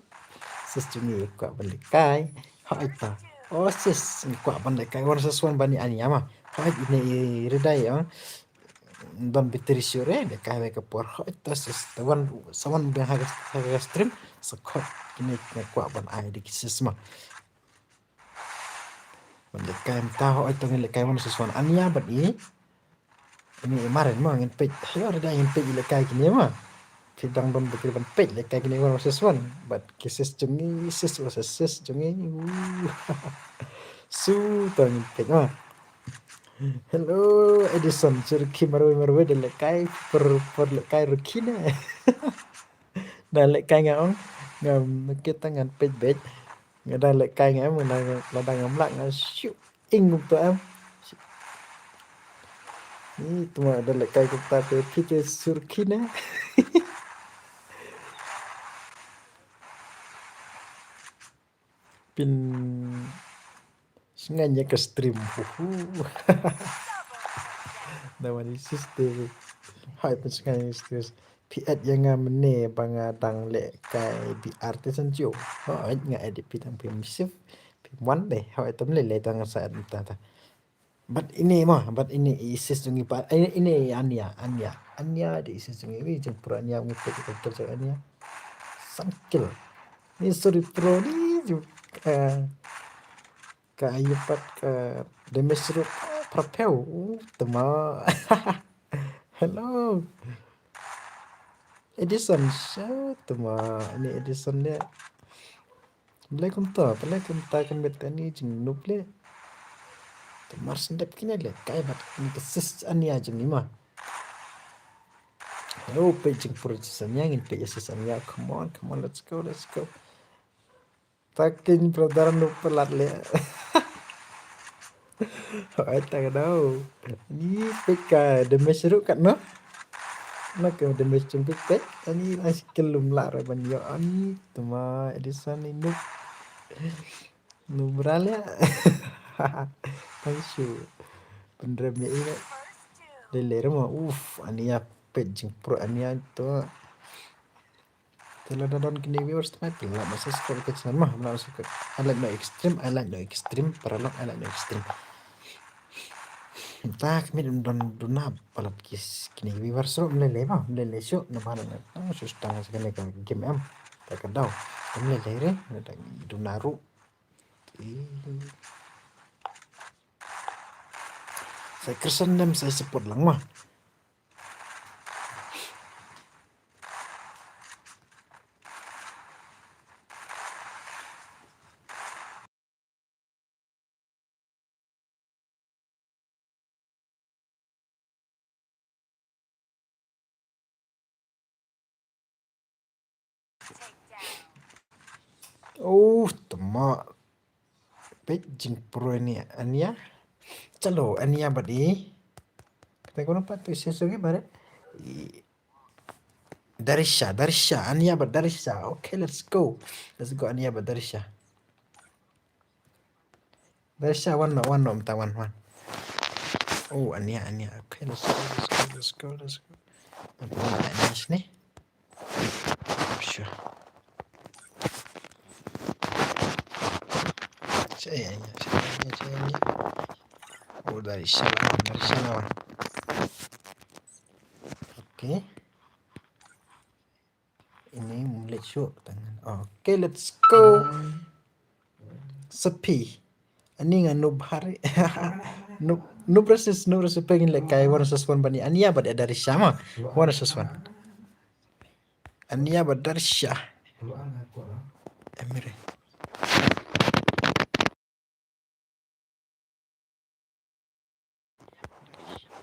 Sis jong ngi kwah ban lehkai. Hooid ta. Oh sis, ngi kwah ban lehkai one versus one bad ine Ania ma. Hooid, ine i Redai, ah. Don battery shuh re, lehkai ha kawei ka por. Hooid ta sis, ta wan, sa wan biang ha ka, ha ka stream, sa khot kine nga kwah ban ai da ki sis ma. Ban lehkai mynta, hooid to ngin lehkai one versus one. Ania bad i, ine i Marin mo ngin peit. Hello, Redai, ngin peit i lehkai kine mo. Phi dang don battery ban peit lehkai kine one versus one. Bad ki sis jong ngi, sis versus sis jong ngi. Woo. Shu to ngin peit mo. Hello, Edison, shu rki marwei, marwei da lehkai, por, por lehkai rki ne. Da lehkai nga ong, ngam, kita ngan peit beit. Nga da lehkai nga em, nga da, lada ngam lah nga shu ing kumto em. Ni tuma da lehkai kumta te phi te shu rki ne. Phin sngew ïa ka stream. Huhu. Da wan ïa sis te. Hai, phin sngew ïa ka stream. Phi add ïa nga mynne ba nga dang lehkai B R te Sensio. Hooid, nga add ïa phi tang phim receive. Phim wan de. Hooid, tam lei lei tang nga sa add mynta ta. Bad ine mo, bad ine i sis jong ngi pat, ine, ine i Ania, Ania, Ania dei i sis jong ngi, wi jingpyrkhat Ania, ngi peit ka kill jong Ania. San kill. Ni sorry pro ni ju, eh, ka ayu pat ka damage ruh, ah, pyrphew. Uh, tama. Hello. Edison, sha tama, ine Edison ne. Balei kumta, balei kumta ka met kane jong ngi, balei. Te mar shen dep kine lehkai bad kine ki sis Ania jong ngi ma. Hello, peit jingpyrkhat sis Ania, ngin peit ïa sis Ania. Come on, come on, let's go, let's go. Ta king brother, no palat leh. Ai ta ka dau. Ni peit ka damage ruh katno. Na ka damage jong peit peit. Ani la skill lum lah re ban ïoh. Ani tama Edison ni noob. Noob bra leh. Thank you. Pynrem ïa i leh. Leh leh re mo. Uf, ani ïa peit jingpyrkhat ani ïa to. Te lada don kine viewers tonight, te lada subscribe ka channel ma, lada subscribe. I like no extreme, I like no extreme, paralok, I like no extreme. Ta kmit don duna palat kis kine viewers ro mlele ma, mlele shu na bana na. Ah, shu stang sa kane ka game em. Ta ka dau. Mlele re, na duna ru. Sa Christian dem sa support lang ma. Oh, tama. Peit jingpyrkhat ni Ania. Chalo, Ania bad i. Kata ko nampak tu session ke barat. Darisha, Darisha, Ania bad Darisha. Okay, let's go. Let's go, Ania bad Darisha. Darsha, wan noh, wan noh mynta, wan, wan. Oh, Ania, Ania. Okay, let's go, let's go, let's go, let's go. Wan, wan, Ania sini. Sure. Sha Ania, sha Ania, sha Ania. Oh, Darsha, Darsha. Okay. Ini mulai syuk tangan. Okay, let's go. Sepi. Ani nga Noob hari. Noob, Noob versus, Noob versus pengin lek kai one versus one bani. Ania bad Darsha ma. One versus one. Ania bad Darsha. Emre.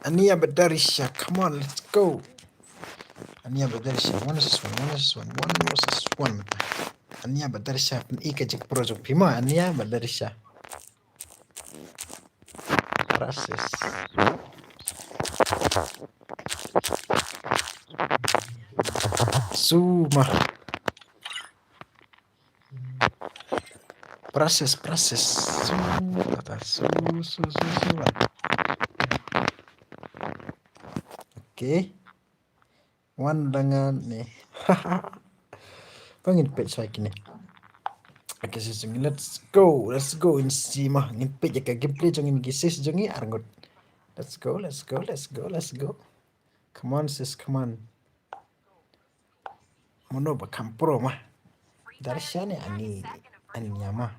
Ania bad Darsha, come on, let's go. Ania bad Darsha, one versus one, one versus one, one versus one. Ania bad Darsha, pyn-i ka jingkyrpad jong phi ma, Ania bad Darsha. Rasis. Suma. Proses, proses. Su, tata, su, su, su, su. Okay. Wan dangan ni. Pangin pet sa kini. Okay, so, so, let's go. Let's go in sima. Ngin pet ya ka gameplay jong ngin ki sis jong ngi arngut. Let's go, let's go, let's go, let's go. Come on, sis, come on. Mano ba kham pro ma. Darsha ne ani, ani ama.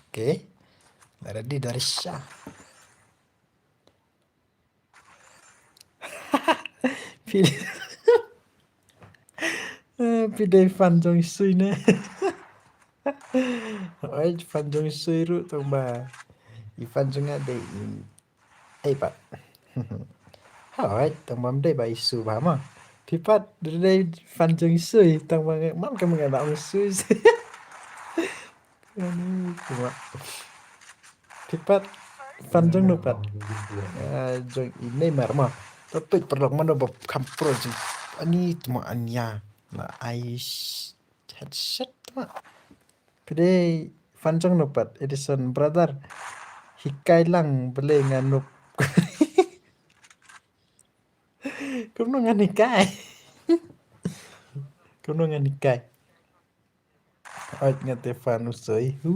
Okay. Ready Darsha. Phi, phi dei fan jong Isui ne. Oi, fan jong Isui ruh tang ba. I fan jong nga dei i. Ei pat. Hoi, tang ba mdei ba Isu ba ma. Phi pat dei fan jong Isui tang ba man ka mnga da Isui. Ani kuma. Phi pat fan jong no pat. Ah, jong i Neymar ma. Tapi perlok mano ba kham pro jong. Ani tuma Ania. La ai headset ma. Phi dei fan jong no pat, Edison brother. Hikai lang bele nga Noob. Kumno ngan hikai. Kumno ngan hikai. Oi, nga te fan u Sui. Hu,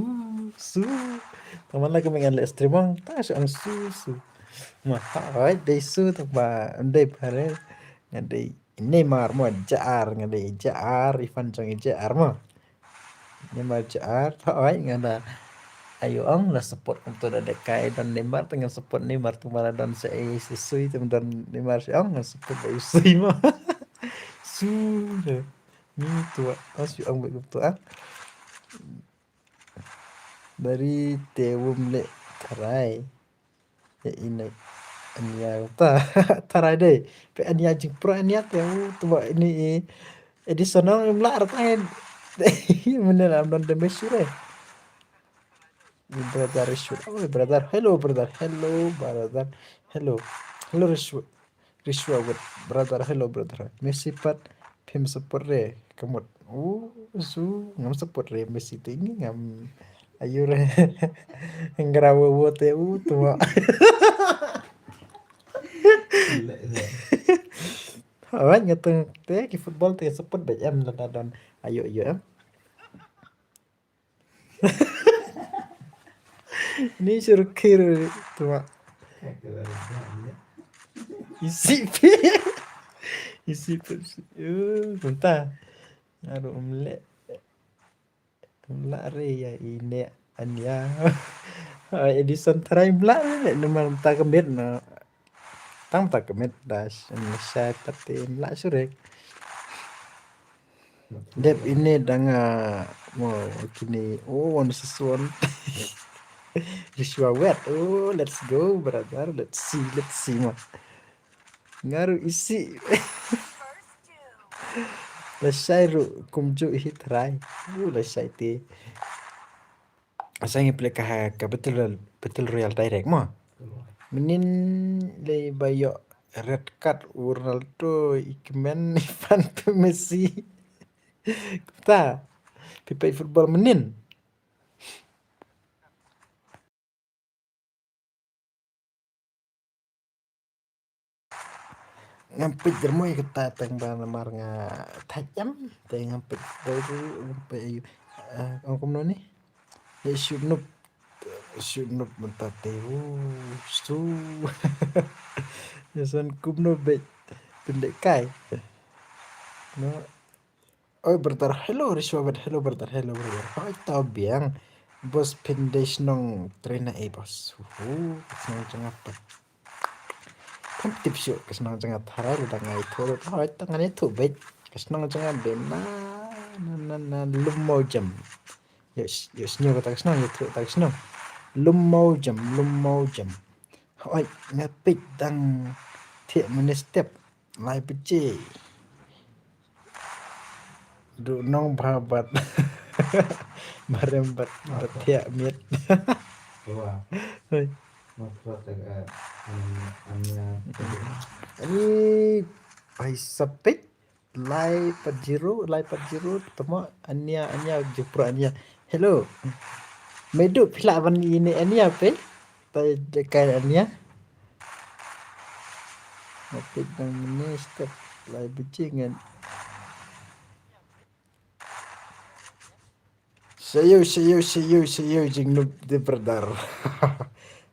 su. Tang man la ka me ngan leh stream ong. Ta shu ong su, su. Ma, oi, dei su tang ba, dei pare. Nga dei Neymar mo, J R, nga dei J R, i fan jong i J R mo. Neymar J R, oi, nga da. Ayo ong, la support kumto da dei kai don Neymar, tang nga support Neymar, tang ba la don sa e si Sui, tang don Neymar sa ong, nga support da i Sui mo. Su, da. Ni tu, ah, shu ong bad kumto, ah. Dari te wum leh tharai. Ya ini Ania ta tharai dei. Pe Ania jingpro Ania te u tu ba ini i Edison ong im lah ratai. Mene la am don damage sure. Brother Rishwa. Oh, brother. Hello, brother. Hello, brother. Hello. Hello, Rishwa. Rishwa, brother. Hello, brother. Messi pat phim support re. Kamut. Uh, su ngam support re Messi te ngi ngam. Ayu re. Ngra wo wo te u tu. Alright, nga teng te ki football te support ba em la da don. Ayu, ayu em. Ni shu rkhir tu ma. Isi pi. Isi pi. Uh, mynta. Aduh, um leh. Um lah re ya ine Ania. Edison tharai um lah re, namar mynta ka miet na. Tang mynta ka miet da, shai pat te um lah shuh re. Dep ine dang, ah, mo kini, oh, one versus one. Joshua Wet. Oh, let's go, brother. Let's see, let's see mo. Nga ruh isi. Lashai ruh kumjuh hi tharai. Uh, lashai te. Asa ngi play ka, ka Battle Royale, Battle Royale direct mo. Mynnin lei ba ïoh red card u Ronaldo, i kmen i fan Messi. Kumta. Phi peit football mynnin. Ngam peit dermoi kata tang ba namar nga thait em te ngam peit. Ngam peit ayu. Ong kumno ni. Ïa shu nup, shu nup mynta te u stu. Ïa san kumno beit pyndekai. No. Oi brother, hello Rishwabet, hello brother, hello brother. Hoi tau biang. Bos pynde shnong trena e bos. Uhu, shnong jngat. Kam tip shu ka shnong jngat harai lu dang ai thu. Hoi tang ani thu beit. Ka shnong jngat be na na na na Lummo jam. Yo yo snyo kata ka shnong yo thu kata ka shnong. Lummo jam, Lummo jam. Hoi nga peit dang thiah ministep. Lai pece. Du nong ba bat. Barem bat bat thiah miet. Hoi. Ani ai sapit. Lai pat zero, lai pat zero. Tama ania ania jupra ania. Hello. Medu pila ban ini ania pe. Tai dekai ania. Mapit nang mene step lai biji ngan. Sayu sayu sayu sayu jingnup de brother.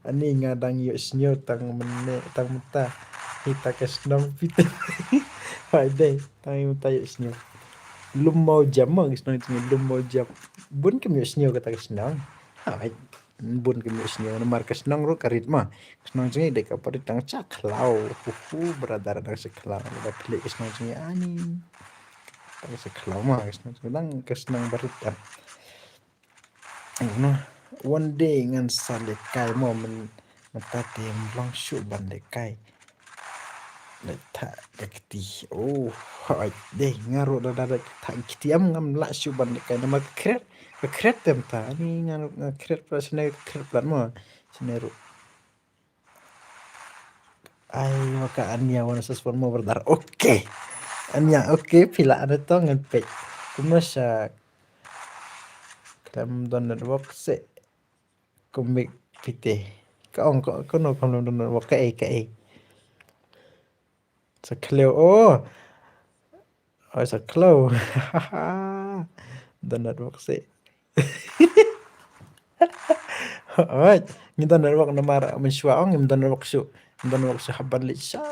Ani nga dang yu snyo tang mene tang mata. Hita ka shnong pita. Hai dei tang mata yu snyo. Lum mau jam ma ka shnong jingin lum mau jam. Bun kam yu snyo kata ka shnong. Hai. Bun ka miuh sniew namar ka shnong ruh ka rit ma. Ka shnong jngi dei ka parit dang cha khlaw. Hu hu brother dang cha khlaw. Ba plik ka shnong jngi ani. Dang cha khlaw ma ka shnong jngi dang ka shnong barit dang. Ino one day ngan sa lekai mo men mata te mlong shu ban lekai. Leit thah ka kti. Oh, hoi dei nga ruh da da thah ka kti am ngam lah shu ban leit kai namar ka kret ka kret tem ta ni nga nga kret pla sene ka kret pla mo sene ruh. Ai maka ania wana sas pon mo berdar. Okay. Ania okay pila ada to ngan pek. Kuma sha klem don network se. Kumik pite. Ka ong ko kono kam lum don wa kaei kaei. Sa khleo oh. Oh sa khleo. Don network se. Alright. Ngi don network namar mynshwa ong ngi don network shu. Ngi don network shu haban li sha.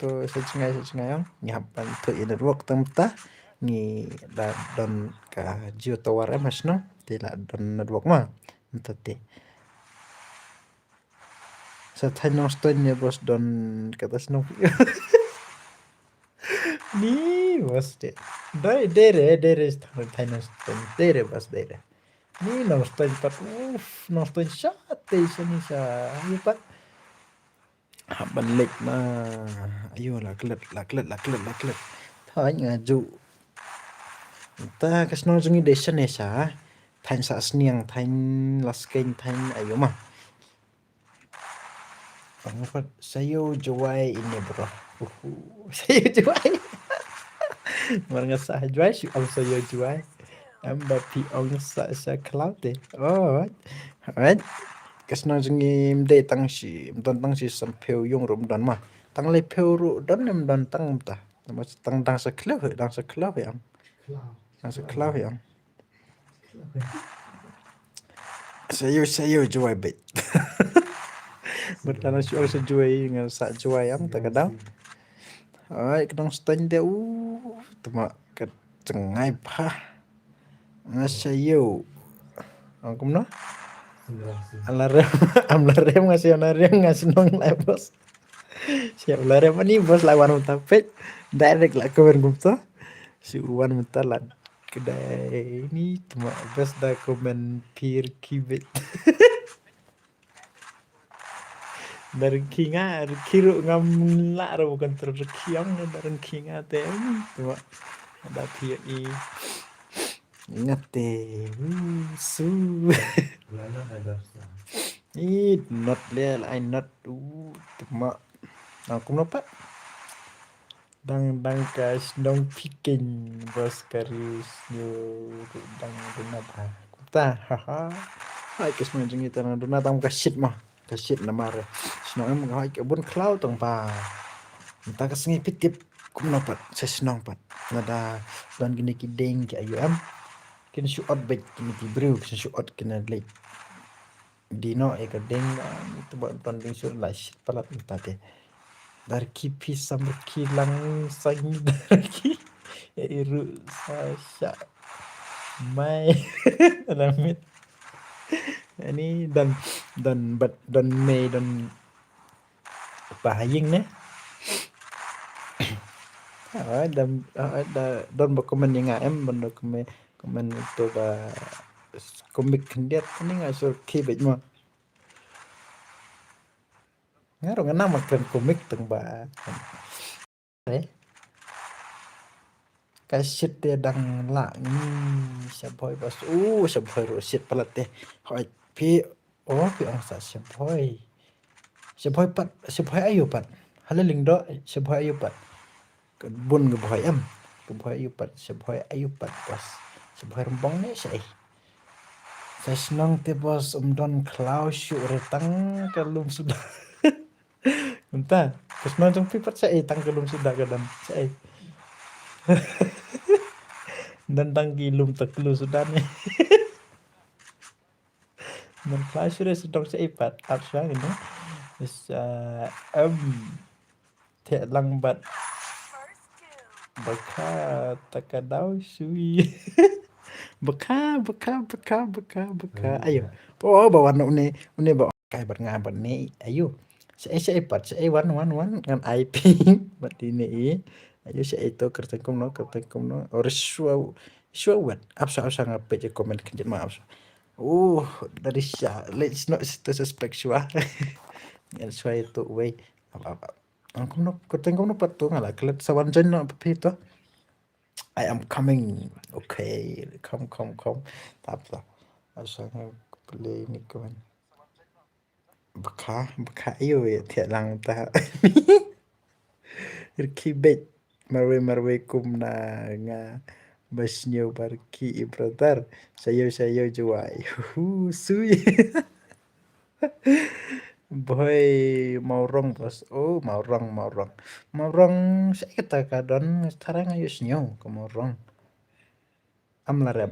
To sa jngai sa jngai ong ngi hap ban to in network tang mta ngi da don ka Jio tower em hasno te la don network ma mta te. Sa thai nong stoin ne bos don kata snong. Ni bos de. Dai dere dere thai nong stoin dere bos dere. Ni nong stoin pat uf nong stoin sha te sha ni sha ni pat. Hap ban lek na ayo la klet la klet la klet la klet. Thaiñ nga ju. Ta ka shnong jong ngi de shane sha. Thaiñ sa sniang thaiñ la skeng thaiñ ayo ma. Ang pat sayo jwai ini bro. Uhu. Sayo jwai. Mar nga sa jwai shu ang sayo jwai. Em ba phi ong sa sa khlaw te. Oh, right. Right. Ka shnong jong ngi mdei tang shi mdon tang shi sam pheu yung ruh mdon ma. Tang lei pheu ruh don mdon tang mta. Nama tang dang sa khlaw he dang sa khlaw he am. Dang sa khlaw he am. Sayo sayo jwai bit. Mta na shu sa jwai ngan sa jwai am ta ka dang. Ai ka dang stand de u. Tama ka Tngai pha. Nga sha yu. Ang kumno? Alarem, am larem nga sha alarem nga shnong lai bos. Sha alarem ani bos lai wan mata pek. Direct la kumno kumta. Si wan mata la kedai ni tuma bos da komen pir kibit. Dar ki nga ki ru ngam la ru kan ter ki ang dar ki nga te tuma da phi i ngate su i not le ai not u tuma na kum no pa Dang, dang ka shnong phi keiñ, boss, ka riew sniew ruh dang duna bha. Kumta, haha. Hai ka shnong jong ngi tang duna tang ka shit ma. Ka shit namar shnong em, hai ka bun khlaw tang ba. Mynta ka sngi phi tip kumno pat, sa shnong pat. Lada don kine ki dieng ki ayu em, kin shu ot beit kine ki briew, kin shu ot kine leit. Dino e ka dieng, ah, to ba don dieng shu la shit palat mynta te. Dar ki phi sam ki lang sang dar ki. Ya iru sa sha. Mai. Lamit. Ani don, don bat, don me, don pa ha ïing ne. Ah, don, ah, da, don ba comment ïa nga em, don ba comment, comment to ba comic khyndiat ni nga sur ki beit mo. Nga ruh nga nang ma kren comic tang ba. Eh. Ka shit te dang la ngi sha bhoi bas. U sha bhoi ruh shit palat te. Hoi phi, oh phi ong sa sha bhoi. Sha bhoi pat, sha bhoi ayu pat. Hala lyngdoh, sha bhoi ayu pat. Ka bun ka bhoi em. Ka bhoi ayu pat, sha bhoi ayu pat bas. Sha bhoi Rymbong ne sha ei. Sa shnong te bos um don khlaw shuh re tang ka lum suda. Mynta, ka shnong jong phi pat sha ei tang ka lum suda ka don sha ei. Don tang ki lum ta klu suda ne. Don khlaw shuh re sdong sha ei pat ap sha ne. Sa em. Te lang bat. Bakha ta ka daw shui. Bakha, bakha, bakha, bakha, bakha. Ayo. Oh, ba wan une, une ba kai bat nga bat ne. Ayo. Sa ei, sa ei pat, sa ei wan, wan, wan. Ngan ai ping. Bat ne i. Ayo, sa ei to kerteng kumno, kerteng kumno. Or shwa, shwa wat. Ap sa, ap sa nga peit comment kynjit ma ap sa. Oh, dari sha. Let's not to suspect shwa. Ngan shwa itu wei. Ap, ap, ap. Ang kumno, kuteng kumno pat tu nga la klet sa wan join no phi to. I am coming. Okay, come, come, come. Tap, tap. Asa nga play ni comment. Bakha, bakha ayo ya tiak lang ta. Rki beit. Marwei, marwei kum na nga. Ba sniew ba rki i brother. Sayo, sayo jawai. Hu, sui. Bhoi Mawrong bos. Oh, Mawrong, Mawrong. Mawrong, sa kata ka don, tharai nga ïohsngew ka Mawrong. Amlarem.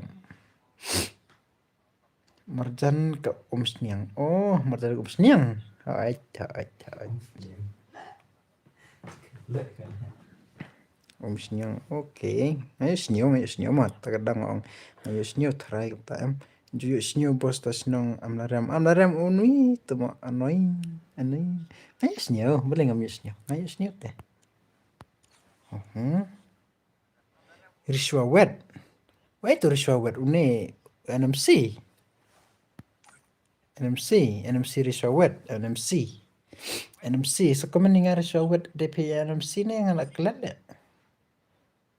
Marjan ka Umsniang. Oh, Marjan ka Umsniang. Hai, hai, hai. Umsniang, okay. Nga ïohsngew, nga ïohsngew ma, ta ka dang ong. Nga ïohsngew tharai kata em. Ju ïohsngew bos ta shnong Amlarem. Amlarem unui, temo anoi, anoi. Nga ïohsngew, balei ngam ïohsngew. Nga ïohsngew te. Mhm. Rishwa wet. Wei tu Rishwa wet, une N M C. N M C, N M C Rishwa wet, N M C. N M C, sa comment nga Rishwa wet, de phi N M C ne nga la klet de.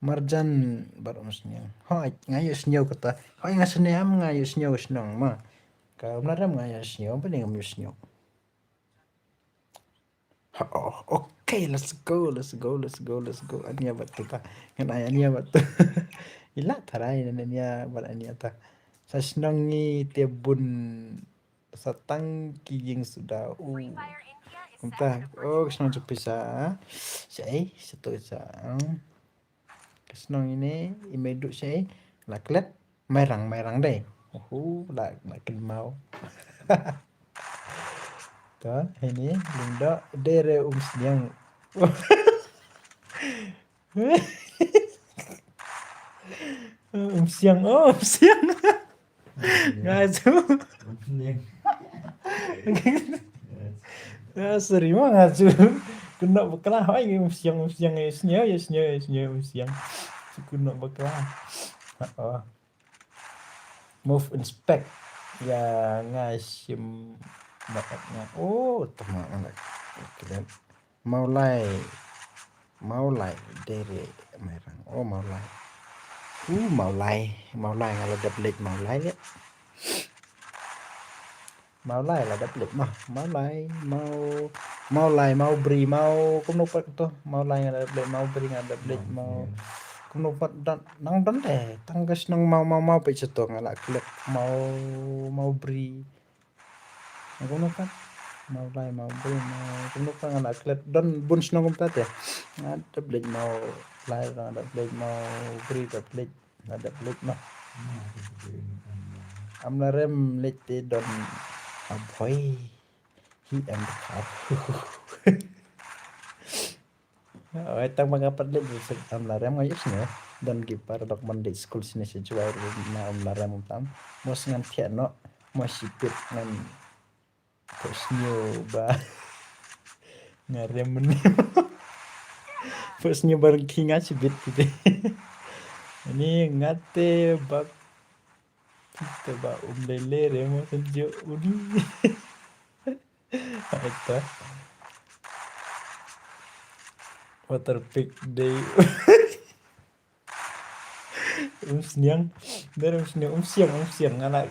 Marjan bad Umsniang. Hoi, nga ïohsngew kata. Hoi, nga sniam, nga ïohsngew shnong ma. Ka Amlarem nga ïohsngew, balei ngam ïohsngew. Oh, okay, let's go, let's go, let's go, let's go. Ania bad tu ta. Ngan ai ania bad tu. Ila tharai ania bad ania ta. Sa shnong ngi te bun sa tang ki ïing suda. Uh. Kumta. Oh, shnong jong phi sa. Sa ei, sa tu sa. Hmm. Ka shnong ine, i mei duh sha ei, la klet, Mairang, Mairang dei. Uhu, la, la kynmaw. To, ine, Lyngdoh, dei re Umsniang. Umsiang, oh, Umsiang. Nga ju. Ah, sorry ma nga ju. Kynnoh bakla, hoi, Umsiang, Umsiang, ïohsngew, ïohsngew, ïohsngew, Umsiang. Kynnoh bakla. Oh. Move inspect. Ya nga shim ba nga. Oh, tama nga. Mawlai. Mawlai, dei re Mairang. Oh, Mawlai. Uh, Mawlai. Mawlai, nga la dep leit Mawlai le. Mawlai la dep leit ma. Mawlai, Maw, Mawlai, Mawbri, Maw, kumno pat to. Mawlai nga dep leit, Mawbri nga dep leit, Maw. Kumno pat don, nang don te. Tang ka shnong Maw, Maw, Maw peit sha to nga la klet Maw, Mawbri. Kumno pat. Mawlai, Mawbri, Maw. Kumno pat nga la klet. Don bun shnong kumta te. Nga dep leit Mawlai, nga dep leit Mawbri, dep leit. Nga dep leit ma. Am la rem leit te don a boy. He and the car. Oi, tang ba nga pat leit, am la rem nga ïohsngew. Don ki paralok ban leit skul shane sha Jowai ruh ma am la rem tam. Mo sngan thiah noh, mo shipit ngan phohsniew ba nga rem mynne. Phohsniew ba rkhie nga shibit kite. Ani nga te ba, te ba um lei lei re mo shen jo uni. Ata. Water pick dei. Um sniang. Dei um sniang, um siang, um siang. Nga la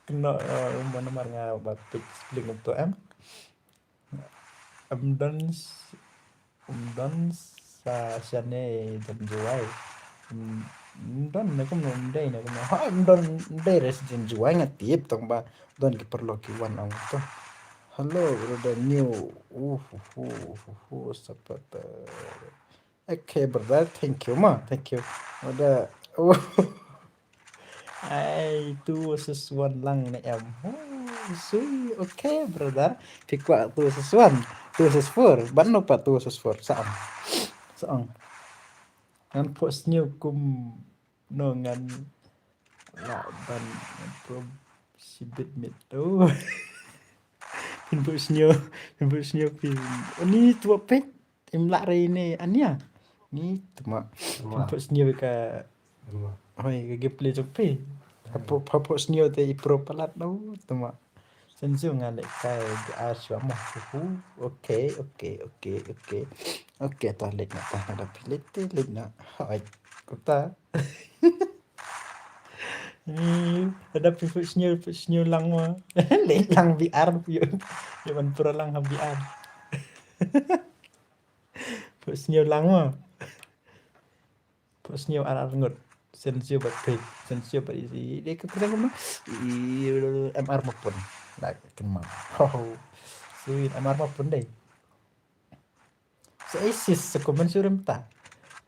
kynnoh, eh, um namar nga ba pick link to em. Em don s-, em don sa shane don Jowai. Em, em don ne kumno em dei ne kumno. Ha, em don em dei resident Jowai nga tip tang ba don ki paralok ki wan ong to. Hello, brother new. Uh, uh, uh, uh, uh, sapata. Okay, brother, thank you ma, thank you. Wada, ai, two versus one lang ne em. Oh, sui, okay, brother. Phi kwah two versus one, two versus four. Ban no pa two versus four. Sa ong. Sa ong. Ngan phohsniew kum no ngan la ban pro shibit mit. Oh. Phin phohsniew, phin phohsniew phi. Oni tuwa peit. Im lah rei ne ania. Ni tuma. Tuma. Phohsniew ka. Tuma. Hoi, ka gameplay jong phi. Phohsniew te i pro palat no tuma. Sensio nga leh kai ga ar shwa mo. Uhu. Okay, okay, okay, okay. Okay, ta leh na ta na da phi leh te leh na. Hoi. Kuta. Ni, ta da phi phohsniew, phohsniew lang mo. Leh lang V R phi. Yo ban pro lang ha V R. Phohsniew lang mo. Phohsniew ar ar ngut. Sensio bat phi. Sensio bat isi. Dei ka kren kumno. I M R mapun. Like kemam. Oh. Sweet M R mapun dei. Sa isis sa comment surim ta.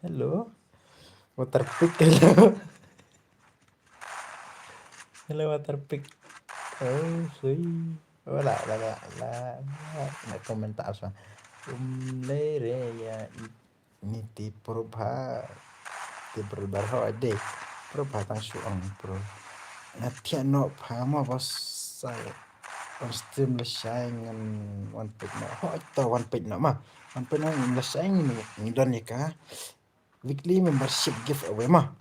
Hello. Water pick hello. Hello water pick. Oh, sweet. Wala la la la. Na comment ta asma. Um lei re ya. Ni ti Probha. Ti Probha ho ade. Probha tang shu ong pro. Na thiah noh pha ma bos sai. On stream lashai ngan one page noh. Ho to one page noh ma. One page noh ngan lashai ngan don ïa ka. Weekly membership giveaway ma.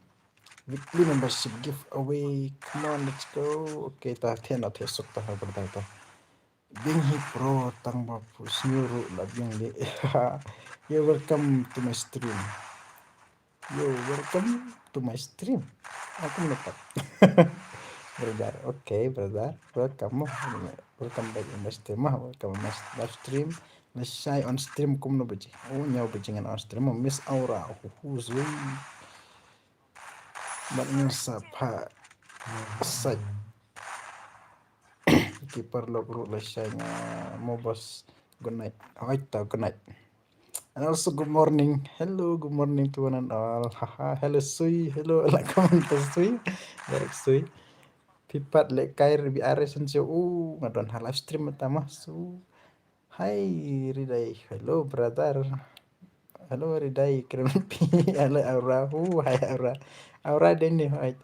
Weekly membership giveaway. Come on, let's go. Okay, ta thiah noh thiah suk ta ha berdai ta. Biang hi pro tang ba phohsniew ruh la biang de. You're welcome to my stream. You're welcome to my stream. Aku melekat. Brother, okay brother. Welcome mo. Welcome back in my stream ma. Welcome my live stream. Lashai on stream kumno baje. Oh, hynñiew baje ngan on stream mo. Miss Aura. Uhu zui. Bad ngan sa pha. Sa. Ki paralok ruh lashai nga mo bos. Good night. Hoi ta, good night. And also good morning. Hello, good morning to one and all. Haha, hello Sui. Hello, la comment to Sui. Derek Sui. Phi pat leh kai re bi are san sio. U nga don ha live stream ta ma. Su. Hi Ridai. Hello brother. Hello Ridai. Krem pi. Hello Aura. Hu, hi Aura. Aura deni, hi.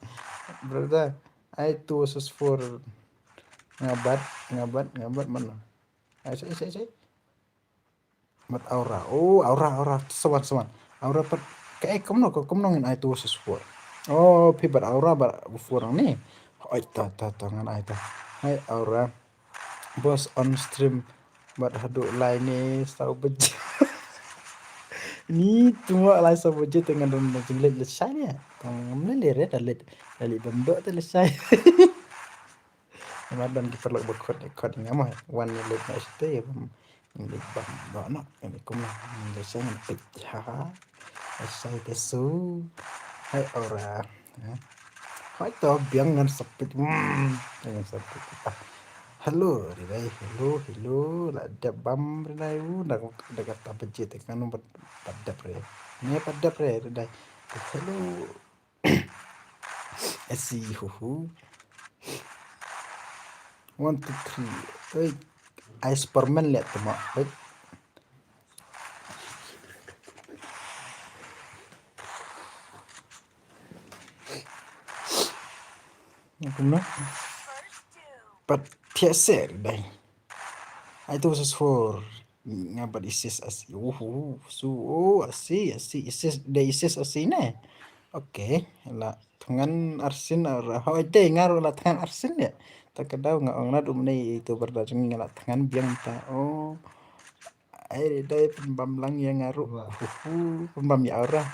Brother. Ai two versus four. Nga bat, nga bat, nga bat mano. Ai sai sai sai. Mat Aura. Oh, Aura, Aura. Sawan, sawan. Aura pat. Kaei kumno, kumno ngin ai two versus four. Oh, phi bat Aura bat four ni. Oi ta ta ta ngan ai ta. Hai Aura. Bos on stream. Bat haduh lai ni saw baje. Ni tuma lai saw baje te ngan don jinglet lashai ni. Tang mle le re da let. Da let bam do te lashai. Namar don ki paralok ba khot, khot nga ma wan ïa leit na site ïa bam. Ngi bam doh noh, ngi kumno, ngi leit sha ngi peit. Ha ha. Ai sai te su. Hai ora. Ha. Hai to biang ngan sa peit. Hmm. Ngan sa peit. Ah. Hello, ri dai. Hello, hello. La dep bam ri dai. U, da, da kata baje te kan um pat, pat dep re. Ne pat dep re, ri dai. Hello. Asi, hu hu. One, two, three. Oi, ai Superman leh te ma. Oi. Kumno? Pat thiah seh dai. Ai tu sus for. Nga bad isis asi. Uhu. Su, oh, asi, asi, isis, da isis asi ne. Okay, la thngan arsien ar, hoi te nga ruh la thngan arsien ïa. Ta ka daw nga ong naduh mynne ïa itu barda jong ngi nga la thngan biang ta. Oh. Ai dei pynbam lang ïa nga ruh. Uhu, pynbam ïa Aura.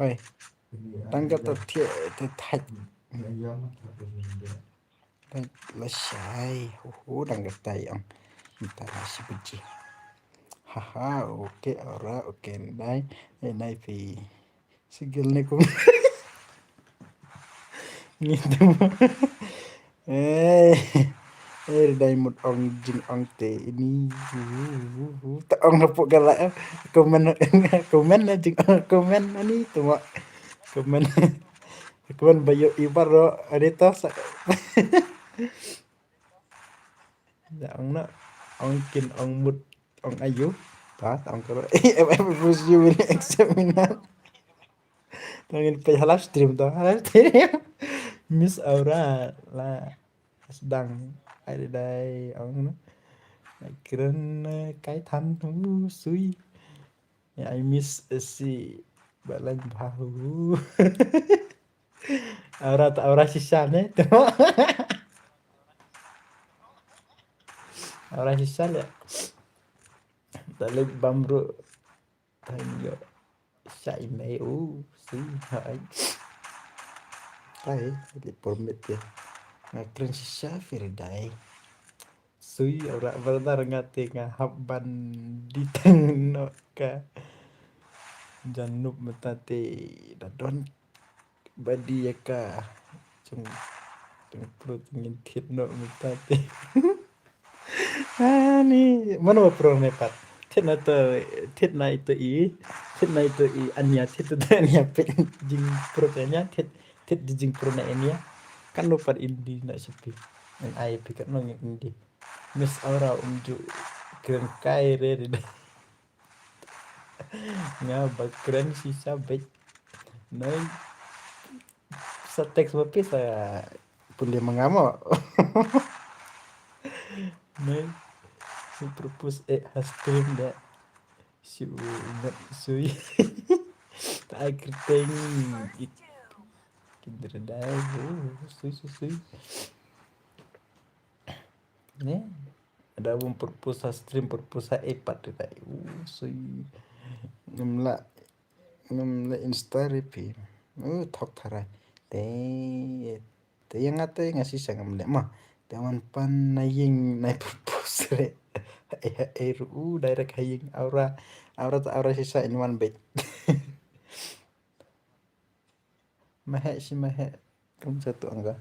Hoi. Tang kata thiah te thait. Thait lashai. Uhu, dang kata ïa ong. Mynta la shi baje. Haha, okay, Aura, okay, nai. Eh, nai phi. Sigil ne kum. Ngi tu. Eh. Eh, dai mut ong jingong te ini. Ta ong hapoh ka la, eh. Komen, komen na jingong, komen ani tu ma. Komen. Komen ba ïoh ibar ro, ani ta sa. Da ong na, ong kin ong mut, ong ayu. Ta, ta ong karo. Em, em, push you will accept me now. Ta ngin peit ha live stream ta, ha live stream. Miss Aura la sdang. Ai dai ong na. Kren, eh, kai than, uh, sui. Ya, I miss, eh, si Balang Bahu. Aura ta, Aura shisha ne. Aura shisha le. Ta le bam ruh. Tang ïoh. Sha i mei u. Si hai. Hai, di permit ya. Nga kren shisha Fridai. Sui Aura brother nga te nga hap ban di tang noh ka. Janup mynta te da don ba di ïa ka. Jong, jong pro te ngin thied noh mynta te. Ani, mano ba pro ne pat. Thied na to, thied na ito i, thied na ito i Ania, thied to Ania peit jingpro te Ania, thied, thied jingpro na Ania. Kan lo pat indi na sipi. An ai pi kat nong indi. Miss Aura um ju kren kai re re. Nga ba kren shisha beit. Nai. Sa text ba pisa pule mangamo. Nai. Si propose eh ha stream da. Shu met sui. Ta ai kriteng it. Kindra dai. Oh, sui, sui, sui. Ne? Ada bun propose ha stream, propose ha iPad tu tai. Uh, sui. Ngam la, ngam la Insta repeat. Uh, thok tharai. Te, te ïa nga te nga shisha ngam leh ma. Te wan pan na ïing na propose re. Eh, eh, ru, uh, direct ha ïing Aura. Aura ta Aura shisha in one bed. Mahek shi mahek. Kum satu angga.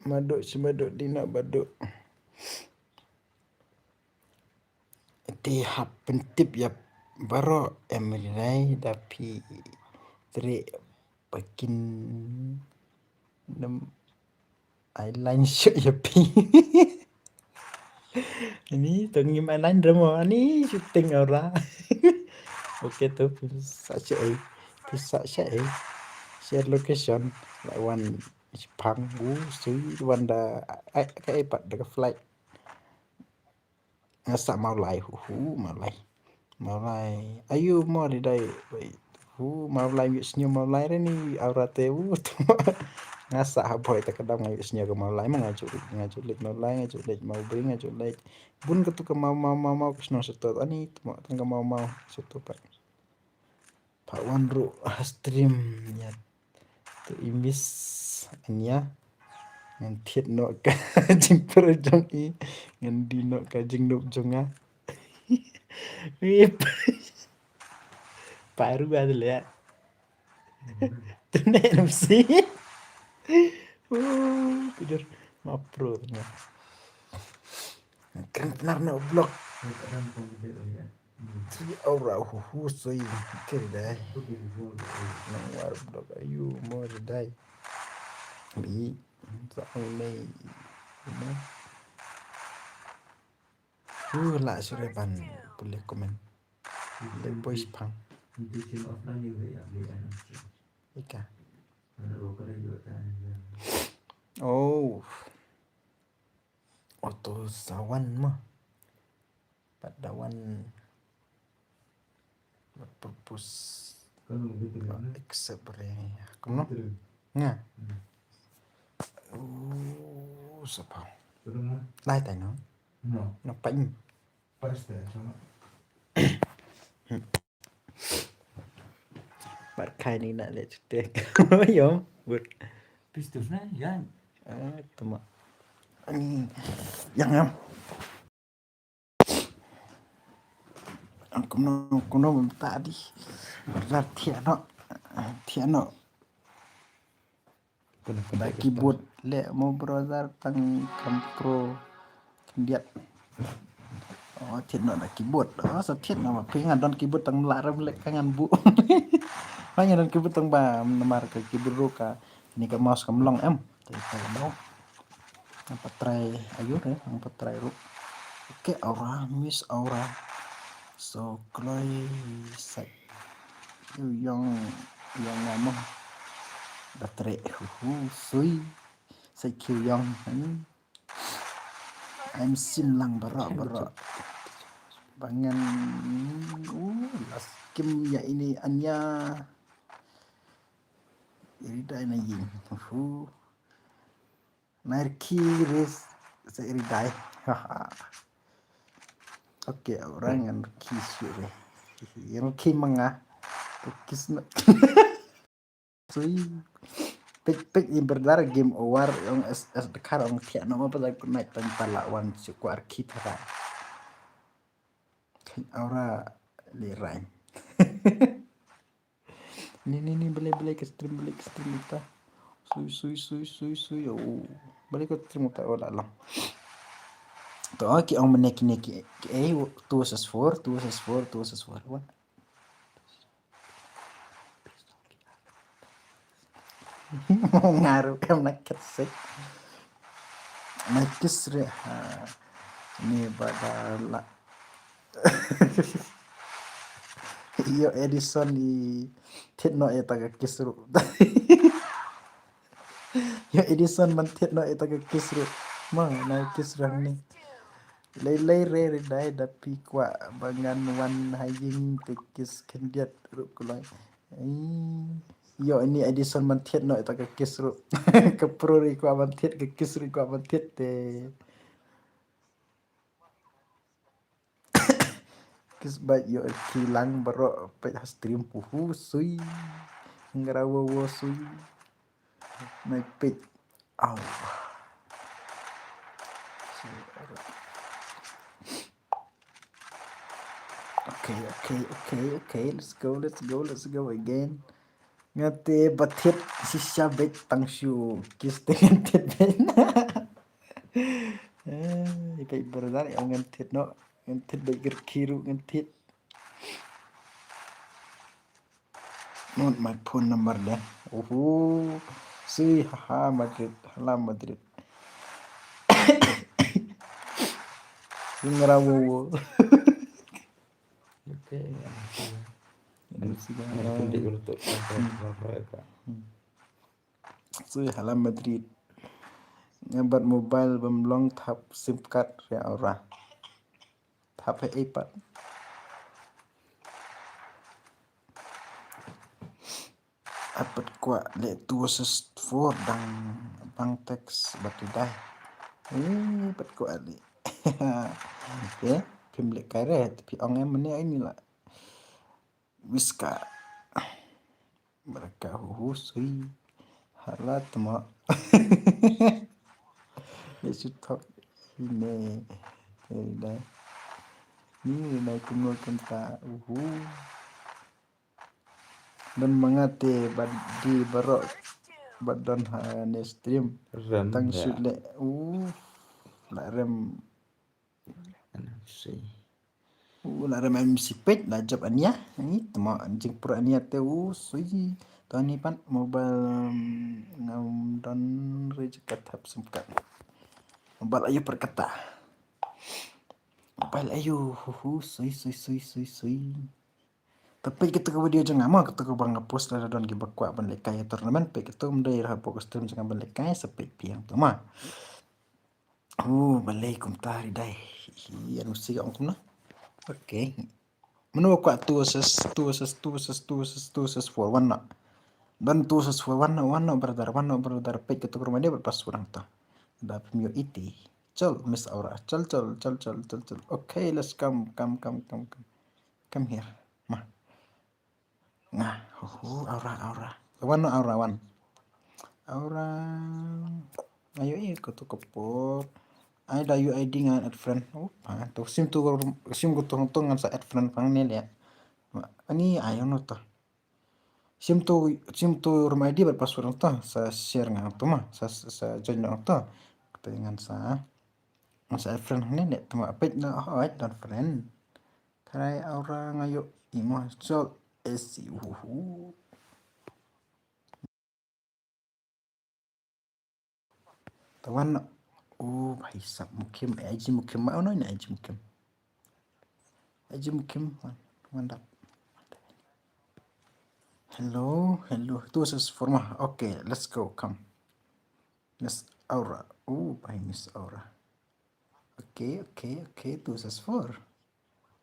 Maduk shi maduk dina baduk. Te hap pyntip ïa baroh em ri nai da phi treh pakin nam. Ai line shoot ïa phi. Ani to ngim ai line drama ani shooting ora. Okay to pisa sha ei. Pisa sha ei. Share location. Lai wan shipang gu sui wan da ai ka ei pat da ka flight. Nga sa Mawlai hu hu Mawlai. Mawlai ayu mo ri dai. Hu Mawlai yu snyo Mawlai re ni aura te u. Nga sa ha boy ta kadam nga yu snyo ka Mawlai ma nga ju nga ju lek Mawlai nga ju lek Mawbri nga ju lek. Bun ka tu ka maw maw maw maw ka sno setot ani tu ma tang ka maw maw setot pa. Pa wan ru ha stream ya. To i Miss Anya. Ngan thied noh ka jingpyrshah jong i. Ngan die noh ka jingdup jong nga. Ip. Paru ada le. Tene M C. Uh, tidur. Ma pro tene. Kan pernah nak blog. Three hour hu hu soi kiri dai. Nang war blog ayu mo dai. Bi sa nei. Hu la sure ban pule komen. Le boys pang. Ika. Oh. Auto sawan mah. Pat dawan. Purpose. Accept re. Kumno? Nga. Oh, sapa. Lai tai no. No. No pa in. Pat kai ni nak le cutek. Yom. But. Pistus na yan. Ah, tama. Ani yang am. Ang kumno kumno bym ta di. Rar thiah noh. Thiah noh. Da keyboard leh mo brother tang kam pro khyndiat. Oh, thied noh da keyboard. Oh, sa thied noh ma phi nga don keyboard tang la ram leh ka ngan buh. Ma nga don keyboard tang ba namar ka keyboard ruh ka ni ka mouse kam long em. Te ka no. Ngan pat try ayu re, ngan pat try ruh. Okay, aura, Miss Aura. So, kloi sa Yu yong yong nga mo. Da treh hu hu sui. Sa kyu yong. Hmm. I'm sim lang baroh baroh. Ba ngan uh, las kim ya ini anya. Iri dai na ying. Hu. Nair ki res sa iri dai. Okay, orang ngan ki sure. Yang ki manga. Kis na. Sui. Pik pik i berdar game over yang es es dekar orang tiak nama pasal ku naik tang pala wan si ku arki tara. Kan aura lirai. Ni ni ni beli beli ke stream beli ke stream kita. Sui sui sui sui sui. Oh. Beli ke stream kita oh la long. To ki ong mene ki ne ki eh two versus four, two versus four, two versus four. Wah. Ngaru kam na ketsek. Na kisre ha. Ni badala. Yo Edison i thied noh ïa ta ka kisru. Yo Edison man thied noh ïa ta ka kisru. Ma na kisru ni. Lei lei re re dai da phi kwah ba ngan wan ha ïing te kis khyndiat ruh kulai. Ai. Yo ini Edison man thied noh ïa ta ka kis ruh. Ka pro ri kwah man thied ka kis ri kwah man thied te. Kis bait yo ki lang baroh peit ha stream puhu sui. Ngra wo wo sui. Nai peit. Au. Okay, okay, okay, okay. Let's go, let's go, let's go again. Nga te ba thied shisha beit tang shu kis te ngan thied beit. Eh, i peit brother, ïa ngan thied noh. Ngan thied beit gyrki ruh ngan thied. Not my phone number deh. Uhu. Si haha Madrid, hala Madrid. Ngra wo wo. Okay. Ini sih kan. Sui hala Madrid. Nga bat mobile bym long thap sim card re aura. Thap he iPad. Apat kwah le two versus four dang bang text bat dai. Eh, pat kwah le. Okay, phim le kai re, phi ong em mane ini la. Wiska. Mereka huhu sui. Hala tma. Let's talk. Ine. Ine. Ni nai kumno kumta. Uhu. Don manga te bad di barok bad don ha ne stream. Rem tang ya. Shoot le. Uh, la rem. N F C. Uh, la rem M C page la jop ania. Ni tma jingpura ania te u sui. Tani pan mobile, um, ngam don re jakat hap sumkat. Mobile ayu perkata. Mobile ayu, hu, hu, sui, sui, sui, sui, sui. Te peit kito ka video jong nga mo, kito ka ba nga post lada don ki ba kwah ban lehkai tournament, peit kito, ym dei ra ha pok ka stream jong nga ban lehkai, sa peit biang to mo. Uh, balei kumta ri dai. Hi, anu si ong kumno. Okay. Mano ba kwah two versus, two versus, two versus, two versus, two versus four, wan noh. Don two versus four, wan noh, wan noh, brother, wan noh, brother, peit kito ka rumah dia, berpas orang to. Da pemio iti. Chol, Miss Aura. Chol, chol, chol, chol, chol, chol. Okay, let's come, come, come, come, come. Come here. Ma. Nga. Hu, hu, Aura, Aura. Wan noh, Aura, wan. Aura. Ayo, eh, ko to ko por. Ai da U I D ngan add friend. Oh, pa. To sim to, sim ko to, to ngan sa add friend pang ne le. Ma, ani ayo no to. Sim to, sim to room I D bad password ngan to, sa share ngan to ma, sa, sa, sa join ngan to. Kata ngan sa, ngan sa add friend ne, ne to ma, peit na, oh, add don friend. Tharai Aura nga ïoh imo, so, S C, uhu. Tawan, oh, bhai sab Mukim, eh, I G Mukim, ma, oh no, ini I G Mukim. I G Mukim, wan, wan dap. Hello, hello, tu sis forma. Okay, let's go, come. Miss Aura, oh, bhai Miss Aura. Okay, okay, okay, tu sis four.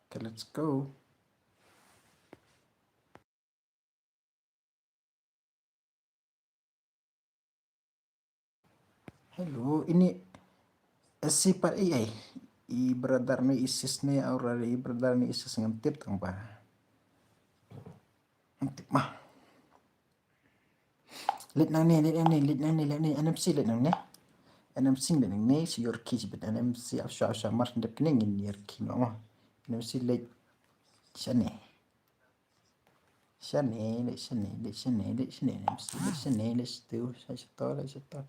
Okay, let's go. Hello, ini S C pat ai ai. I brother ne i sis ne Aura, i brother ne i sis ngam tip tang ba. Ngam tip ma. Leit nangne, leit nangne, leit nangne, leit nangne. N M C leit nangne. N M C leit nangne, si ïoh ki jibit N M C ap sha ap sha mar dep kine ngin ïoh ki no ma. N M C leit shane. Shane, leit shane, leit shane, leit shane, leit shane, leit shane, leit shatu, leit shatu, leit shatu.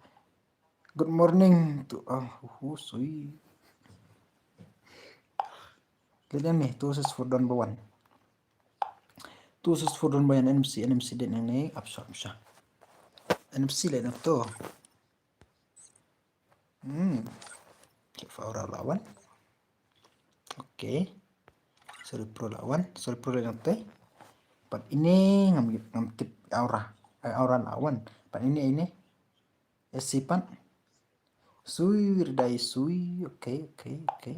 Good morning to, ah, hu, sui. Leit nangne, tu sis four don ba wan. Tu sis four don ba wan, N M C, N M C leit nangne, ap sha, ap sha. N M C leit nangto. Hmm. Cik Faura lawan. Okay. Sorry Pro lawan. Sorry Pro lawan tei. Pat ini ngam, ngam tip Aura. Eh, Aura lawan. Pat ini, ini. S C pat. Sui, ridai sui. Okay, okay, okay.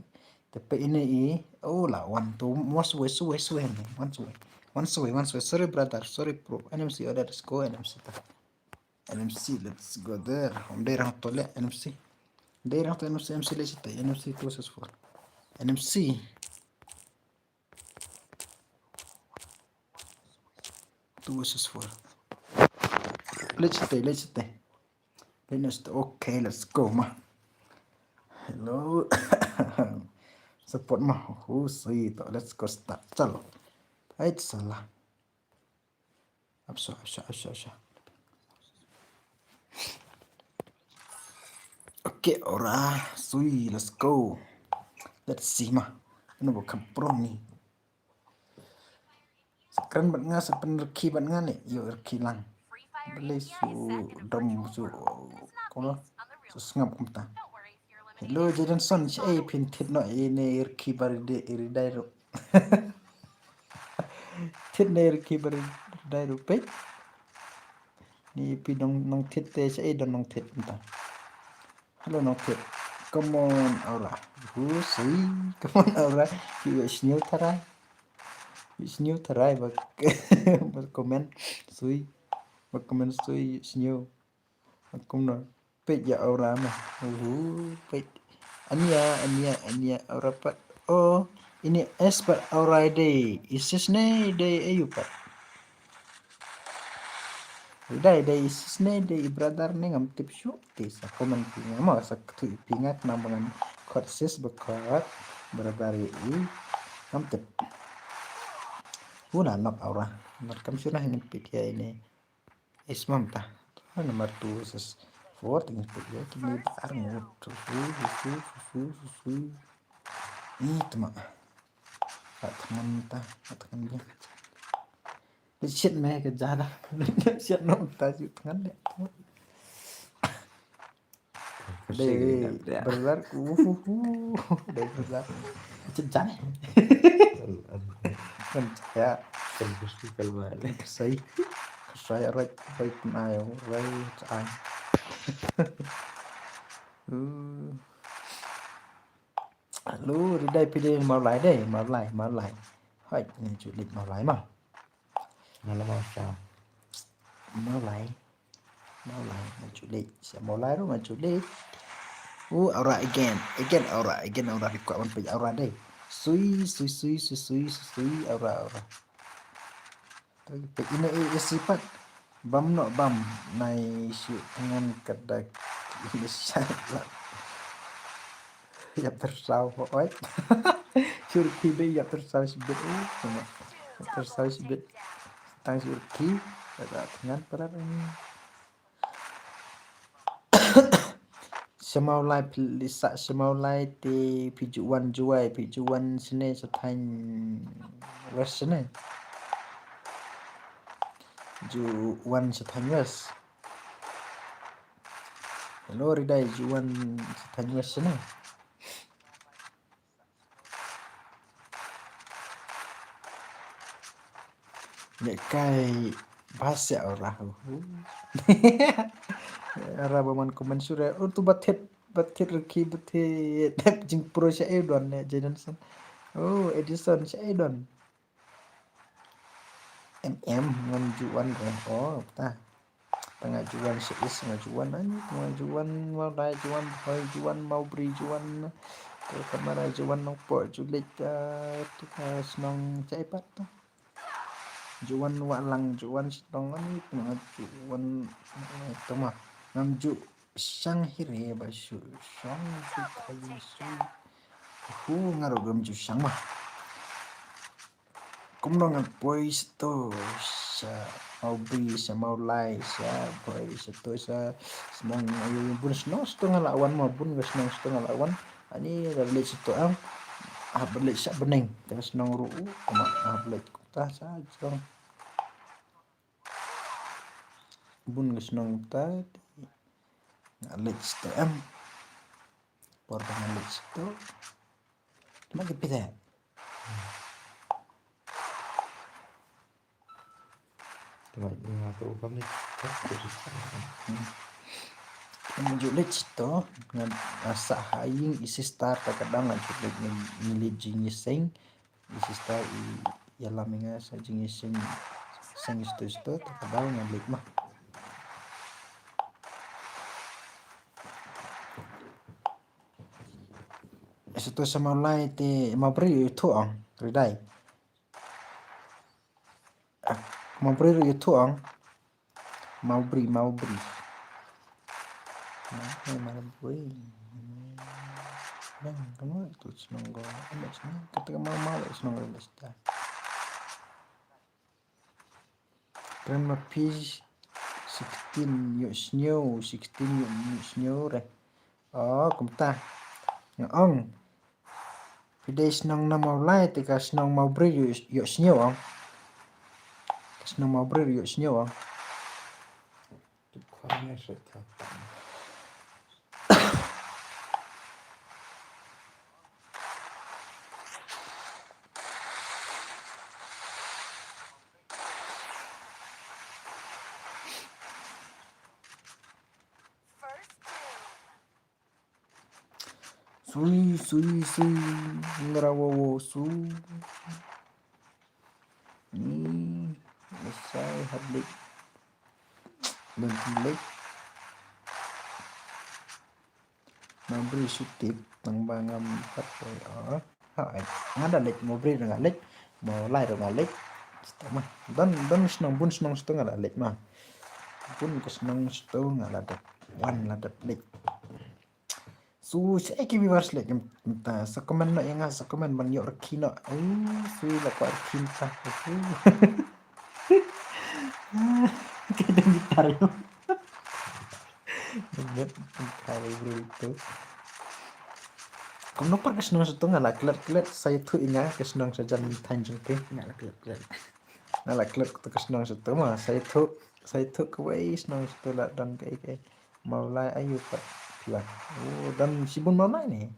Tapi ini i. Oh, lawan tu. Wan sui, sui, sui ni. Wan sui. Wan sui, wan sui. Sorry brother. Sorry Pro. N M C order. Let's go N M C ta. N M C, let's go there. Ym dei rang to le, N M C. Ym dei rang to N M C, N M C leit shata, N M C two versus four. N M C. Two versus four. Leit shata, leit shata. Leit shata. Okay, let's go ma. Hello. Support ma. Who see to? Let's go start. Chalo. Hai salah. Ap sha, ap sha, ap sha, ap sha. Okay, Aura sui, let's go. Let's see ma. Ano ba kam pro ni. Sa kren bad nga, sa pynrkhie bad nga ne, ïoh rkhie lang. Balei su dom su, kumno? Su sngap kumta. Hello, Jadenson, shaei phin thied noh ïa ine i rkhie ba ridai, i ridai ruh. Thied noh ïa i rkhie ba ridai ruh peit. Ni phi nong, nongthied te shaei don nongthied mynta. Hello nongthied. Come on, Aura. Hu, sui. Come on, Aura. Ki ïoh sniew tharai. Ïoh sniew tharai ba, ba comment sui. Ba comment sui ïoh sniew. Kumno? Peit ïa Aura ma. Uhu, peit. Ania, ania, ania Aura pat. Oh, ini S pat Aura dei. I sis ne dei aïu pat. Dei, dei sis ne, dei brother ne, ngam tip shuh. Te sa comment phi nga mo, sa ktu phi nga, khnang ba ngan khot sis ba khot brother ïa i. Ngam tip. Hu na nok aura. Mar kam shuh na ngin pit ïa ine. Is mam ta. Number two sis four, te ngin pit ïa kine ba ar ngut. Su, su, su, su, su, su. Ni tma. Ka thngan ta, ka thngan ïa. Ni shit me ka jada. Shit no ta ju thngan de. Dei brother ku. Dei brother. Shit jane. Kan ya. Kan gusti kalma. Sai. Sai right, right na yo, right ai. Hmm. Lu ri dei phi dei Mawlai dei, Mawlai, Mawlai. Hai, ni ju leit Mawlai ma. Ngala ma sha. Mawlai. Mawlai, ma ju leit. Sha Mawlai ru, ma ju leit. Uh, aura again. Again, aura. Again, aura. Ri kwah ban peit aura dei. Sui, sui, sui, sui, sui, sui, sui, aura, aura. Peit ine i, i sipat. Bam noh bam. Nai shu thngan ka dak. Ine sha la. Ïap tyrsaw ho oi. Shu rkhie dei ïap tyrsaw shibit. Uh, tama. Ïap tyrsaw shibit. Tang shu rkhie. Ka dak thngan palat ini. Sha Mawlai phi leit sah sha Mawlai te phi ju wan Jowai, phi ju wan shane sha thaiñ West shane. Ju wan sha thaiñ West. Hello, ri dei ju wan sha thaiñ West shane. Ngi kai bas ïa aura. Aura ba man comment sure. Oh, tu ba thied, ba thied rkhie, ba thied. Jingpro sha Edon ne, Jadenson. Oh, Edison sha Edon. Em em ngam ju wan re. Oh, ta. Tang nga ju wan sha East, nga ju wan ani, tang nga ju wan Mawlai, ju wan Bhoi, ju wan Mawbri, ju wan, te kamara ju wan Nongpoh, ju leit, ah, tu ka shnong jai pat tu. Ju wan Wahlang, ju wan Shillong ani, tang nga ju wan, eh, tu ma. Ngam ju shang hi re ba shu shong shu kai shu. Hu nga ruh ngam ju shang ma. Kumno ngan poi shato sha Mawbri, sha Mawlai, sha Bhoi, shato sha shnong, ayu, bun shnong shato nga la wan ma, bun ka shnong shato nga la wan. Ani la leit shato am. Ah, ba leit sha bneng. Te shnong ruh u, kuma ah, ba leit kumta sha jrong. Bun ka shnong ta. Nga leit shato am. Por ba nga leit shato. Tama ki pide. Tama nga tu kami. Nga ju leit shato, nga, ah, sah ha ïing i sister ta ka dang nga ju leit ngi, ngi leit jingïaseng. I sister i ïalam ïa nga sa jingïaseng, seng shato shato ta ka dang nga leit ma. Shato sha Mawlai te Mawbri ïathuh ong, ri dei. Ah, Mawbri ruh ïathuh ong. Mawbri, Mawbri. Mawbri, Mawbri. Nang, kamu tu shnong ko. Ambil shnong. Kata ka mau mau shnong ko basta. Kren ma phi sixteen ïoh sniew, sixteen ïoh, ïoh sniew re. Oh, kumta. Nga ong. Phi dei shnong na Mawlai te ka shnong Mawbri ïoh, ïoh sniew ong. Ka shnong Mawbri ïoh sniew ong. Sui, sui, sui. Ngra wo wo su. Ni, esai hablik. Don hablik. Mawbri shu tip tang ba ngam pat poi, oh. Ha, ai. Nga da leit Mawbri da nga leit. Mawlai da nga leit. Sto ma. Don, don shnong bun shnong sto nga da leit ma. Bun ka shnong sha to nga la dep wan, la dep leit. Su, sa ki viewers leh mynta, sa comment noh ïa nga, sa comment ban ïoh rkhie noh. Ai, su la kwah rkhie mynta. Ka dang guitar ïa. Ingat guitar ïa bro to. Kumno pat ka shnong sha to, nga la klet klet, sa ïathuh ïa nga ka shnong sha jan thaiñ jong ki. Nga la klet klet. Nga la klet ka shnong sha to ma, sa ïathuh, sa ïathuh kawei shnong sha to la don kaei kaei. Mawlai aiu pat phi wan? Oh, don shibun Mawlai ne?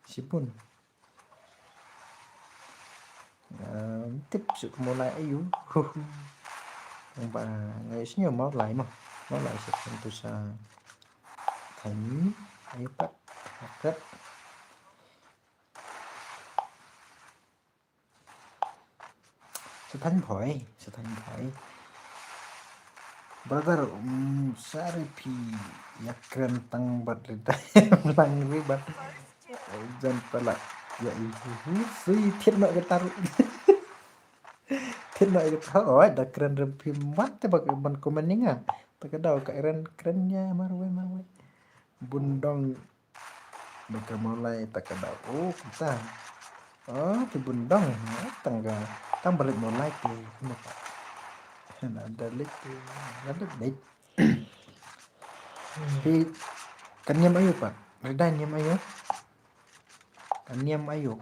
Shibun. Ngam tip shuh ka Mawlai aiu. Ba nga ïohsngew Mawlai ma. Mawlai sha to sha thaiñ aiu pat. Klet. Sa thaiñ Bhoi, sa thaiñ Bhoi. Brother, um, sari phi ïa kren tang bad ri dai lang ri bad jan pala ïa i hu hu sui thied noh guitar. Thied noh guitar, oi, da kren rim phi mat te bad ban comment ïa nga. Ta ka daw ka kren, kren ïa marwei, marwei. Bun dong. Ba ka Mawlai ta ka daw. Oh, kumta. Oh, ki bun dong. Oh, tang ka, tang ba leit Mawlai ki. Kumta. Na da leit ki. Na da leit. Phi, ka niam aiu pat? Ri dai niam aiu? Ka niam aiu?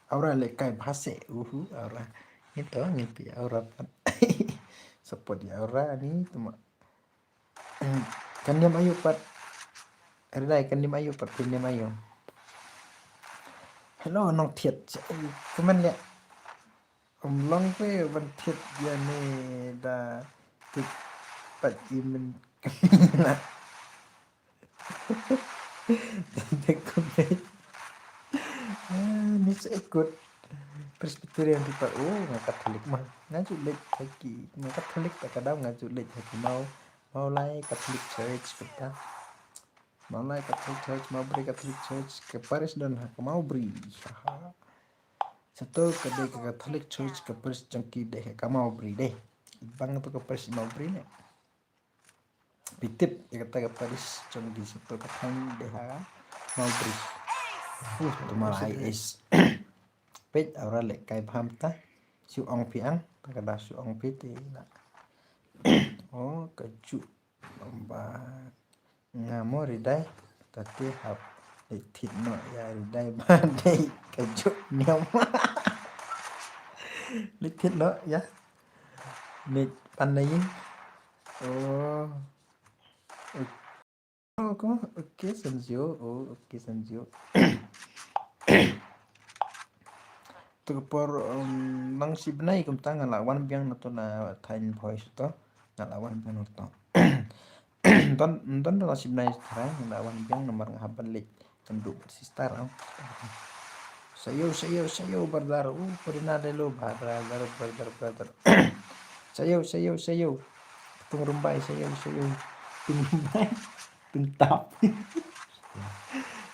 Aura leh kai bha se, uhu, Aura. Ngin to, ngin phi Aura pat. Support ïa Aura ni, tuma. Ka niam aiu pat? Ri dai ka niam aiu pat, phi niam aiu? Hello, nong thied. Comment leh. Ym long re ban thied ïa ne da thied pat i men. Te kumne. Ah, ni se ekut. Presbyterian people. Oh, nga Catholic ma. Nga ju leit ha ki. Nga Catholic ta ka daw nga ju leit ha ki Mau. Mawlai Catholic Church kita. Mawlai Catholic Church, Mawbri Catholic Church, ka parish don ha ka Mawbri. Haha. Sa to ka dei ka Catholic Church, ka parish jong ki dei ha ka Mawbri dei. Bang to ka parish Mawbri ne. Phi tip ïa kata ka parish jong ki, sa to ka thaiñ dei ha Mawbri. Uh, tuma I S. Peit Aura leh kai bha mynta. Shu ong phi ang, ta ka da shu ong phi te na. Oh, ka ju. Ba nga mo ri dai, ta te hap leit thied noh ïa ri dai ba dei ka ju niam. Leit thied noh ïa. Leit pan na ïing. Oh. Oh, ko, okay, Sanjio. Oh, okay, Sanjio. To ka por, um, nang shi bnai kumta nga la wan biang na to na thaiñ Bhoi sha to. Nga la wan biang na to. Don, don da la shi bnai tharai nga la wan biang namar nga hap ban leit kynduh bad sister, ah. Shayo, shayo, shayo, brother. Uh, purina de lo, brother, brother, brother. Shayo, shayo, shayo. Tung rumbai, shayo, shayo. Tung rumbai. Tung tap.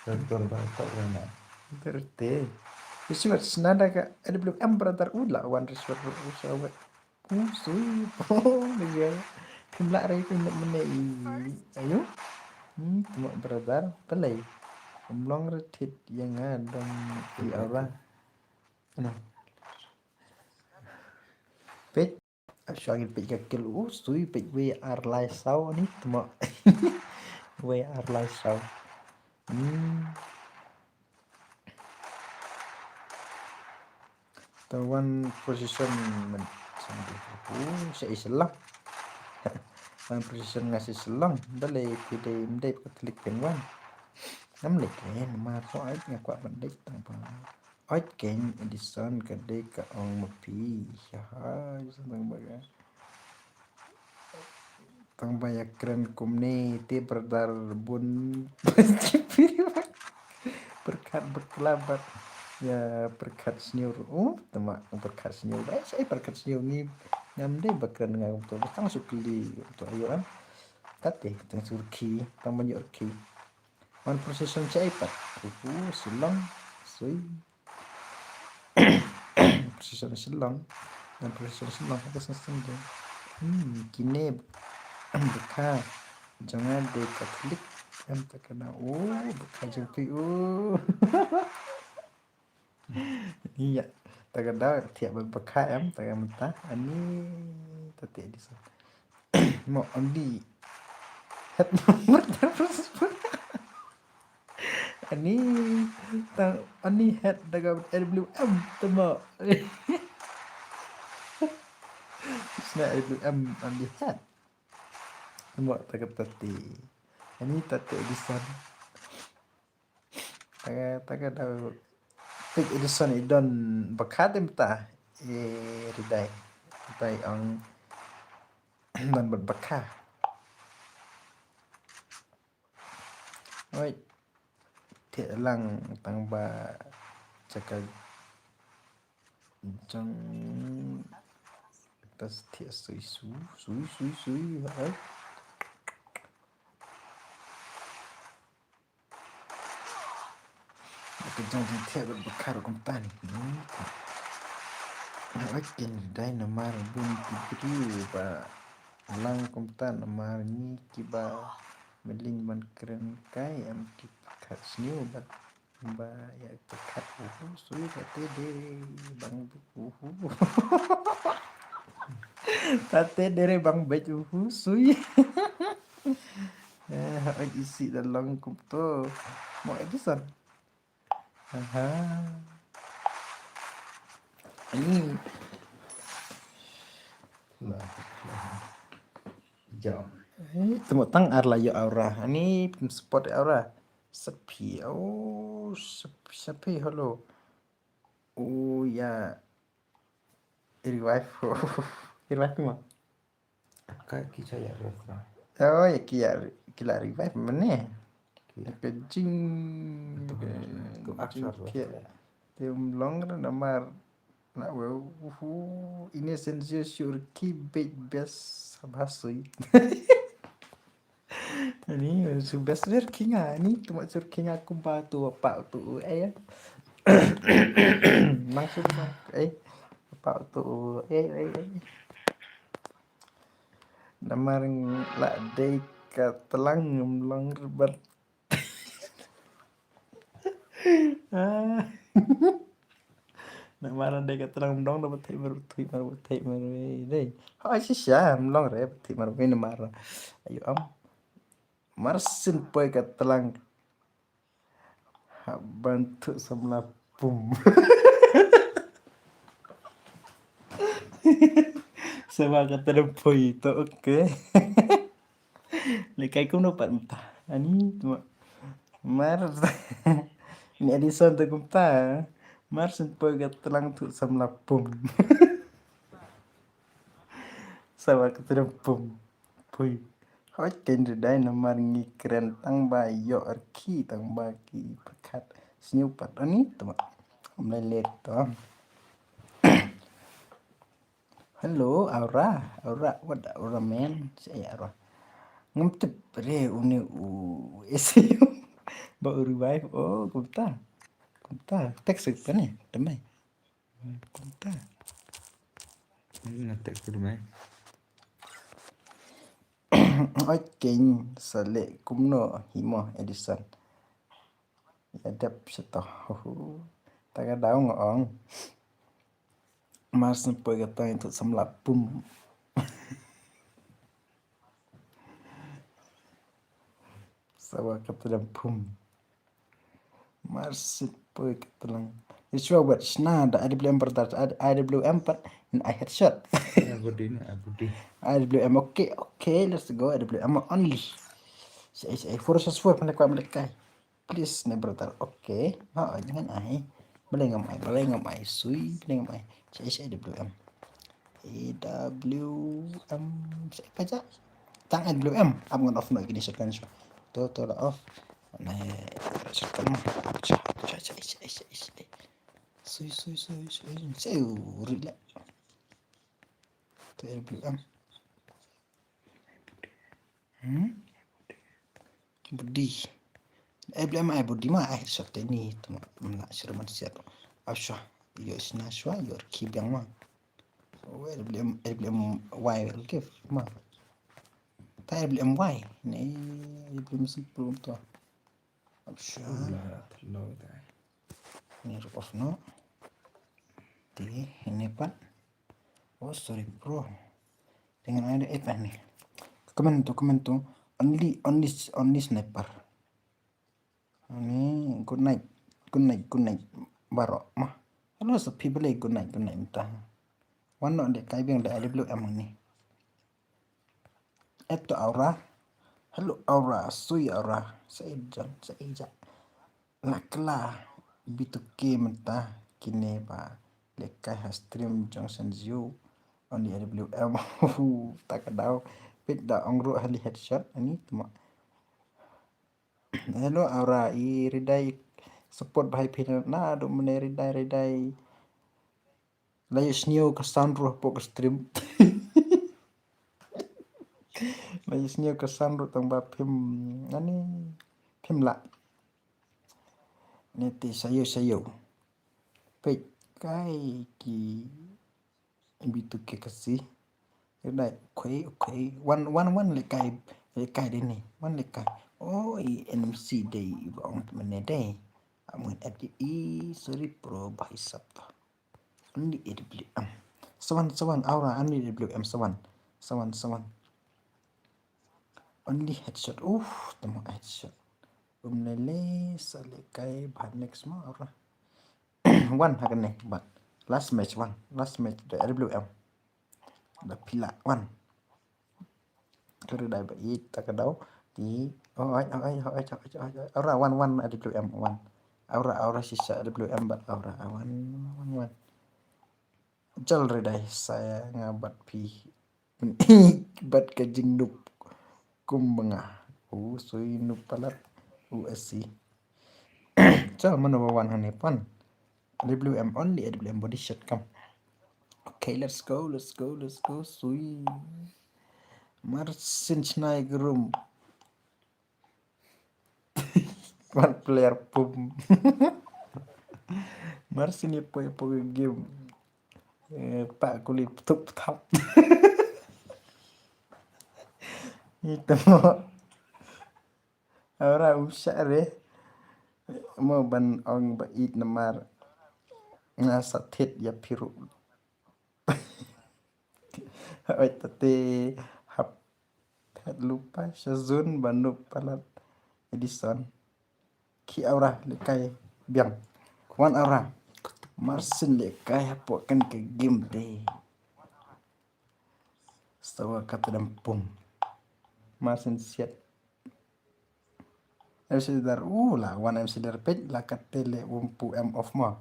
Tung rumbai, tak mana. Berte. Rishwat, snada ka L W M brother, u la wan Rishwat, u sawat. U sui, u sui. Phim lah re, phim lah mane i. Ayo. Hmm, tuma brother, pelai. Ym long re thied ïa nga dong i Aura. Ano. Peit. Shu ngin peit ka kill, u sui, peit wei ar lai saw ni tuma. Wei ar lai saw. Hmm. To wan position men. U sha i sha long. Wan position nga sha i sha long. Balei phi dei, ym dei Catholic phin wan. Ngam leit kren ma to ai nga kwah ban leit tang ba. Oi keiñ Edison ka dei ka ong ma phi. Ïa ha, tang ba ka. Tang ba ïa kren kumne te brother bun. Pyrkhat bakla bad ïa pyrkhat sniew. Oh, tama pyrkhat sniew. Ba sa pyrkhat sniew ngi ngam dei ba kren nga kumto. Ba tang shu kylli kumto ayo an. Tate tang shu rkhie, tang ban ïoh rkhie. Wan procession sa pat. Uhu, Shillong, sui. Shisha na Shillong. Dan Protestant Shillong ka shisha shisha. Hmm, kine bakha jong nga dei Catholic. Em ta ka na. Oh, bakha jong phi. Oh. Iya. Ta ka da thiah ba bakha em ta ka mynta. Ani ta te di sa. Mo andi. Het nomor terus. Ani tang ani het da ka A W M tama. Sna A W M ani het. Tama ta ka tati. Ani tati Edison. Ta ka ta ka da. Tik Edison i don bakha te mynta. E ridai. Ridai ong don bad bakha. Oi. Thiah lang tang ba jaka jong tas thiah sui su sui sui sui. Oi. Ka jong jong thiah bad bakha ruh kumta ni. Oi kin dai namar bun ki briew ba lang kumta namar ngi kiba mling ban kren kai em ki khat sniew bad ba ïa ki khat uhu sui ba te de bang bit uhu. Ta te de re bang bit uhu sui. Eh, oi isi da long kumto. Mo Edison. Aha. Ani. Nah. Jam. Eh, temu tang ar la yo Aura. Ani pun support Aura. Sepi. Oh, sepi, sepi. Hello. Oh, ya. Revive. Revive mo. Ka ki cha ya ref na. Oh, ya ki ya ki la revive mane. Ki ya. Ka jing. Tu ka tu jing aksar ki ya. Te um long ra namar. Na we uhu ine sen sio sio ki big best sabasui. Ani su best ver kinga ani tu ma sur kinga kumpa tu apa tu eh. Maksud eh apa tu eh eh eh. Namar la dei ka telang ngemlong rebat. Ah. Namar dei ka telang mdong da batai mar batai mar batai mar dei. Ha shisha mdong re batai mar batai namar. Ayo am. Mar sin poi ka telang. Ha ban tu samla pum. Sama ka telang poi to okay. Lekai kum no pat mta. Ani tu mar ni Edison tu kumta. Mar sin poi ka telang tu samla pum. Sama ka telang pum. Pui. Hoi ken dai namar ngi kren tang ba yo arki tang ba ki pakat. Sniu pat ani tu ma. Mlai let tu. Hello, Aura. Aura, what Aura man? Say Aura. Ngam tip re uni u S U. Ba u revive. Oh, kumta. Kumta. Text ka ne. Tamai. Kumta. Ini na text tu mai. Oi ken sale kumno himo Edison. Ya dep sito. Taga daung ong. Mar sin poi ka tang itu samla pum. Sawa ka tadam pum. Mar sin poi ka tadam. Yeshua wet shna da I W M brother I W M pat in I headshot. Abudi ni abudi. I W M okay okay let's go I W M only. Say say for us for pande kwa melekai. Please ne brother. Okay. Ha jangan ai. Boleh ngam ai, boleh ngam ai sui, boleh ngam ai. Cai cai A W M. A W M. Cai paja. Tang A W M. Am ngan off no gini shotgun shu. To to la off. Na shotgun ma. Cha cha cha cha cha. Sui sui sui sui. Cai uri la. To A W M. Hmm? Budi. Eh, beli ama ai budi ma ai sot ni tu ma na sir man siat. Asha. Ïoh shna shuwa, ïoh rkhie biang ma. Oh, A W M, A W M Y will give ma. Ta A W M Y ne, A W M simple to. Absha. Ni ruk off no. Te, ini pat. Oh, sorry bro. Dengan ada eh ni. Comment to, comment to. Only, only, only sniper. Ani, good night. Good night, good night. Baroh ma. Hello, sa people, good night, good night mynta. Wan noh lehkai biang da A W M ni. Eto Aura. Hello Aura, sui Aura. Sa jan, sa jan. La kla. Bitu ke mynta kine ba lehkai ha stream jong Senzio. Only A W M. Ta ka daw. Pit da ong ruh hali headshot. Ani tuma. Hello Aura, i Ridai support bha ïa phi na, na du mane Ridai, Ridai. La ïohsngew ka sound ruh hapoh ka stream. La ïohsngew ka sound ruh tang ba phim, ani, phim lah. Ni te shayo shayo. Peit kai ki B two K Khasi. Dai, okay, okay. Wan, wan, wan lehkai, lehkai dei ni. Wan lehkai. Oh, i N M C dei, i ba ong mane dei. Amun F J E, sorry bro, bha sap ta. Only A W M. Sa wan, sa wan, Aura, only A W M, sa wan. Sa wan, sa wan. Only headshot. Uff, tama headshot. Um lele, sa lehkai, bha next mo, Aura. Wan ha kane, but last match, wan. Last match, da A W M. Da pila, wan. Kare dai ba i ta ka daw. Ti, oh, ai, oh, ai, oh, ai, oh, ai, oh, ai. Aura, wan, wan, A W M, wan. Aura, Aura, shisha, A W M, but Aura, wan, wan, wan. Jal re dai, saya nga bat phi. Bat ka jing nup. Kum ba nga. U sui nup palat. U asi. Jal mano ba wan hane pan. A W M only, A W M body shot kam. Okay, let's go, let's go, let's go. Sui. Marsin chnai grum. One player pum. Marsin ïa poi poi game. Eh, pa kuli ptup ptap. Itu. Ora usah re. Mo ban ong ba it namar. Nga sa thied ïa phi ruh. Oi tate hap phet lupa shazun ba nup palat Edison. Ki Aura lehkai biang. Kwan Aura. Marsin lehkai hapoh kane ka game te. Stawa kata dam pum. Marsin siat. M C Leader, uh, la wan M C Leader peit, la kate le wumpu M off mo.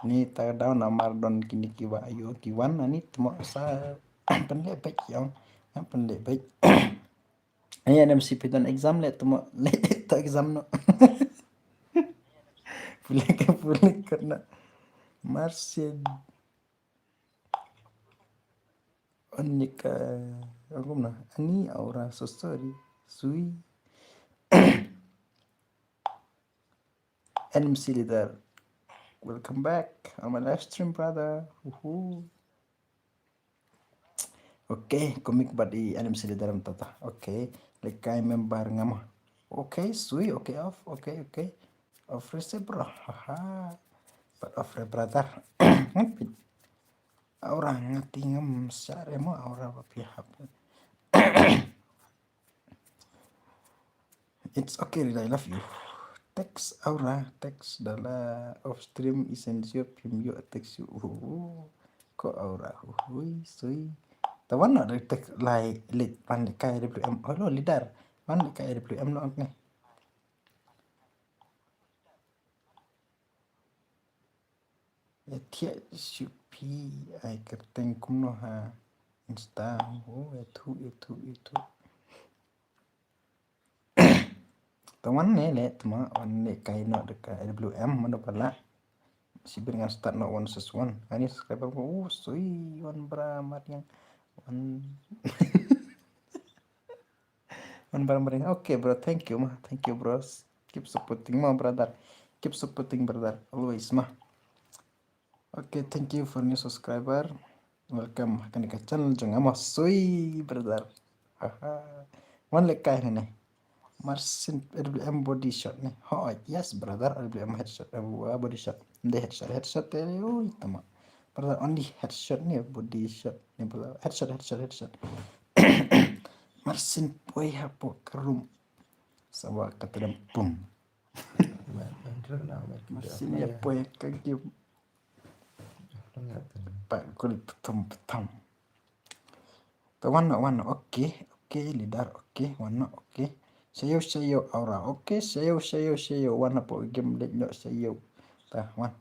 Ni ta daw namar don kine ki ba ayu ki wan, ani tmo sa pynleh peit yong, pynleh peit. Ani M C peit don exam le tmo, le ta exam no. Pule ka pule kena. Marsin. Anika, aku mana? Ani Aura, so sorry. Sui. N M C Leader. Welcome back on my live stream, brother. Uhu. Okay, komik bad i N M C Leader am tata. Okay, lehkai member ngam. Okay, sui, okay, off, okay, okay. Off rese bro. Haha. But off re brother. Ngapit. Aura ngati ngam sare mo Aura ba phi hap. It's okay, I love you. Text Aura, text dala off stream Essential phim ïoh text you. Uh, ko Aura, hui, sui. Ta wan no text lai lit pan lehkai W M. Hello, leader. Wan lehkai W M no ne. Ïa thiah shuh phi ai kyrteng kumno ha Insta. Oh, ïathuh, ïathuh, ïathuh. Tang wan ne le tma wan ne kai no de ka W M mano pala. Sibir ngan start no one versus one. Ani subscriber ko, oh, sui wan bra mariang. Wan Wan bareng-bareng. Okay, bro. Thank you, ma. Thank you, bro. Keep supporting, ma, brother. Keep supporting, brother. Always, ma. Okay, thank you for new subscriber. Welcome ha kane ka channel jong nga, ma. Sui, brother. Haha. Wan leh kai ne. Marsin R W M body shot ne. Ho, yes, brother. R W M headshot. Uh, body shot. Ym dei headshot. Headshot te, ui, tama. Brother, only headshot ne, body shot ne, brother. Headshot, headshot, headshot. Marsin poi hapoh ka room. Sawa ka tedam pum. Marsin ïa poi ka game. Pa kul petum petum. Ta wan, wan, okay, okay, leader, okay, wan, okay. Shayo, shayo, aura, okay, shayo, shayo, shayo, wan hapoh game leit noh shayo. Ta wan.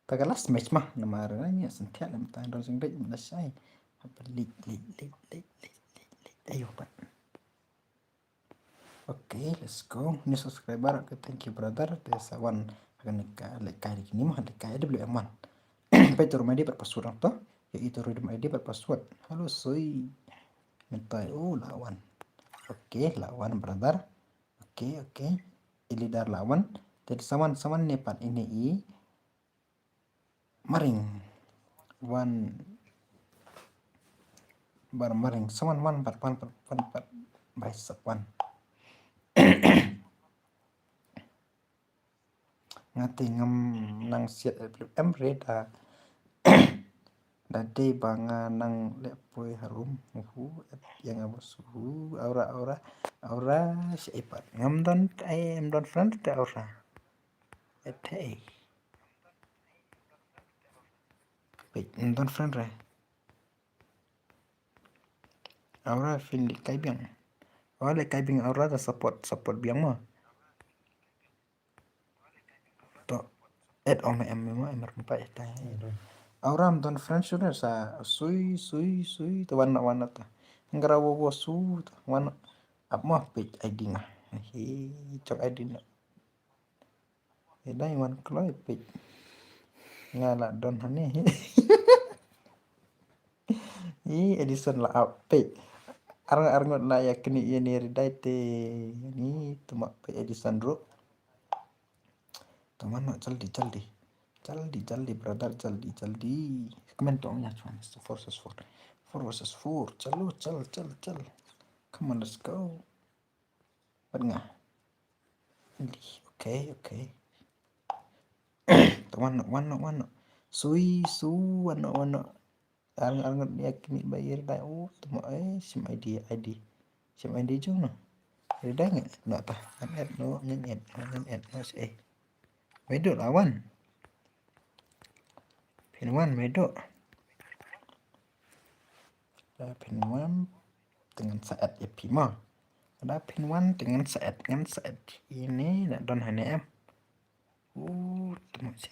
Ta ka last match ma, namar ngi ïa sngewthuh lem ta don sing leit ma da shai. Haba leit, leit, leit. Ayo pat. Okay, let's go. New subscriber, okay, thank you, brother. Te sa wan ha kane ka lehkai ri kine ma, lehkai R W M wan. Peit to room I D bad password to. Ïa ito room I D bad password. Hello, sui. Mynta, oh, la wan. Okay, la wan, brother. Okay, okay. I leader la wan. Te sa wan, sa wan ne pat ine i Maring. Wan. Bar Maring. Sa wan, wan, bar, wan, bar, wan, bar. Bai sep wan. Nga te ngam nang siat R W M re da. Da dei ba nga nang leh poi harum. Uhu, ïa nga bos, uhu, aura, aura, aura, shaei pat. Ngam don, ai, ngam don friend te aura. Ete. Wait, ngam don friend re. Aura phin lehkai biang. Aura lehkai biang, aura da support, support biang mo. To, add ong em mo, em rum pa ete. Aura ngam don friend shuh re sa sui, sui, sui, to wan na, wan na ta. Ngra wo wo su, to wan na. Ap mo peit I D nga. Hi, chok I D na. Ïa dai wan kloi peit. Nga la don hangne. Ih, Edison la ap peit. Arngut arngut la ïa knieh ïa ne ri dai te. Ni tuma peit Edison ruh. Tuma no, jaldi jaldi. Jaldi jaldi brother, jaldi jaldi. Kmen to ong ïa chuan. Four versus four. Four versus four. Chalo, chal, chal, chal. Come on, let's go. Bad nga. Indi. Okay, okay. Wan no, wan no, wan no. Sui, su, wan no, wan no. Arngut arngut ïa knieh ba ïa ri dai. Oh, tuma, eh, shim I D, I D. Shim I D jong no. Ri dai nga. No ta. Ngan add no, ngan add no, ngan add no, eh. Mei duh la wan. Phin wan, mei duh. La phin wan. Te ngan sa add ïa phi mo. La phin wan, te ngan sa add, ngan sa add. Ine, la don hangne em. Uh, tuma shi.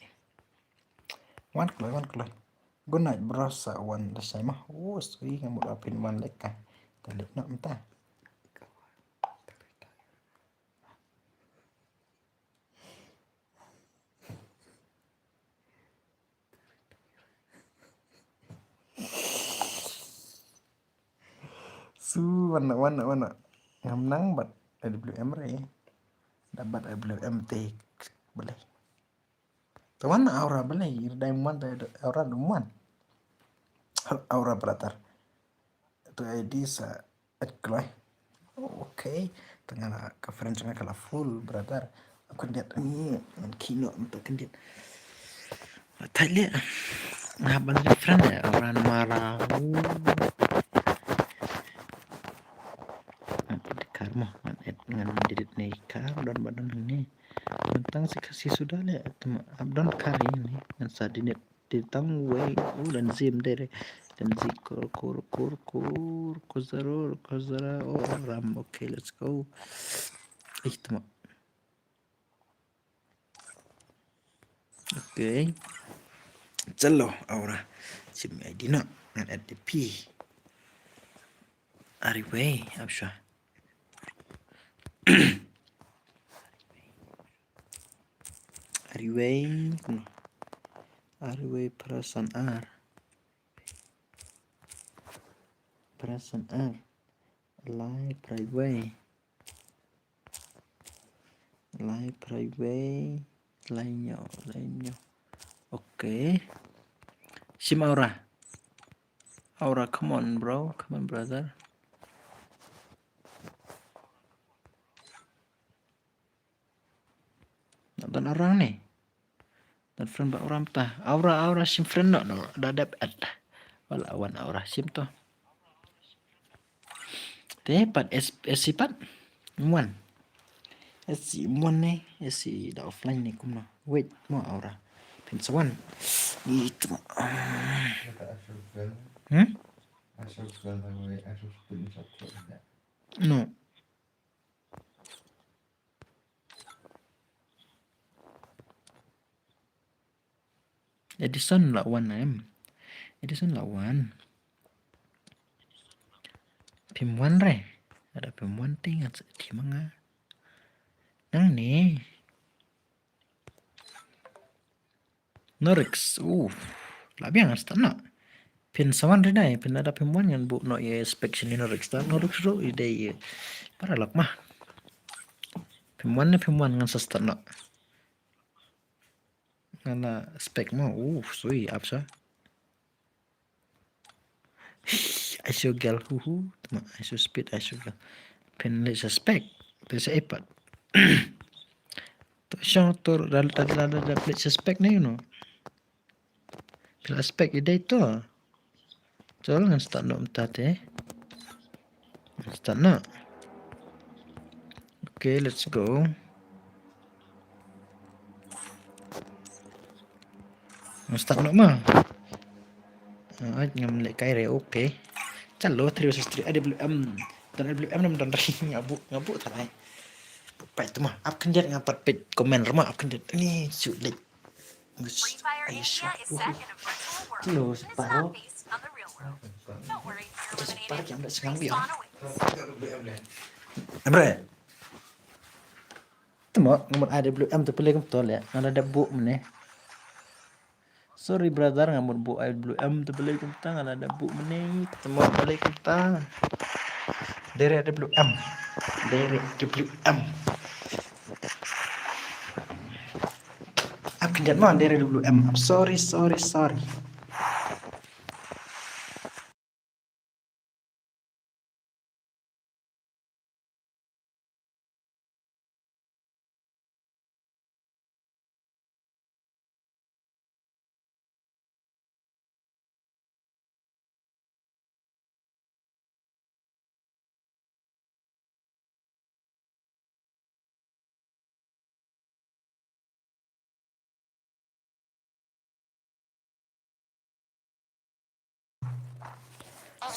Wan kloi, wan kloi. Good night, bro, sa wan da shai mo. Uh, sui nga mut la phin wan lehkai. Te leit noh mynta. Su wan na, wan na, wan na. Ngam nang bad R W M re. Da bad R W M te balei. Te wan na aura balei, ri dai mon te aura du mon. Aura brother. Tu I D sa add kloi. Okay. Te nga la ka friend jong nga ka la full brother. Khyndiat, mm, ngan khie noh mynta khyndiat. Thait leh. Nga ban leh friend leh, aura namar. Ngan add kar mo, ngan add, ngan delete ne kar, don ba don hangne. Ngan tang shi Khasi suda leh, te ma, ap don kar ïa ne, ngan sa delete. Te tang wei, oh, dan zim dere. Dan zi kor, kor, kor, kor, kozaro, kozara, oh, ram, okay, let's go. Ih, tama. Okay. Chalo, aura. Shim I D noh, ngan add ïa phi. Ari wei, ap sha. Ari wei, ari wei phra san ar. Phra san ar. Lai phra wei. Lai private. Lai nyo, lai nyo. Okay. Sim Aura. Aura, come on, bro. Come on, brother. Don Aura ni. Don friend ba Aura mynta. Aura, Aura sim friend noh, noh. Da dep add. Wala wan Aura sim to. Te pat S, S C pat. Wan. S C wan ni, S C da offline ni kumno. Wait, mo Aura. Pynsawan. Itu mo. Hmm? No. Edison la wan em. Edison la wan. Phim wan re. Ada phim wan te ngan sa team nga. Nang ni. Norix. Uh. La biang asta na. Pynsawan re dai. Pynlada phim wan ngan buh noh ïa spec sha Norix ta. Norix ruh i dei. Para lak mah. Phim wan ne phim wan ngan sa start noh. Ngan la spec mo. Uh, sui ap sa. Ice Girl, hu hu. Tama Ice Speed, Ice Girl. Pynleit sa spec. Te sa ipat. To shong tur dal dal dal dal pynleit sa spec ne, you know. Pynleit spec i dei to. Chol ngan start noh mynta te. Ngan start noh. Okay, let's go. Ngan start noh ma. Ai ngam leh kai re, okay. Chalo three versus three, A W M. Don A W M nam don ring, nga buh, nga buh tharai. Pai tu ma, ap khyndiat nga pat peit comment ma, ap khyndiat. Ni su leh. Mus, ai sha. Uhu. Kilo separo. Ada separo ki am da sengang biang. Emre. Temo, nga mut A W M te pele kumto le. Nga la dep buh mene. Sorry brother, nga mut buh A W M te pele kumta, nga la dep buh mene. Temo pele kumta. Dere A W M. Dere A W M. Ap khyndiat mo, dere A W M. I'm sorry, sorry, sorry.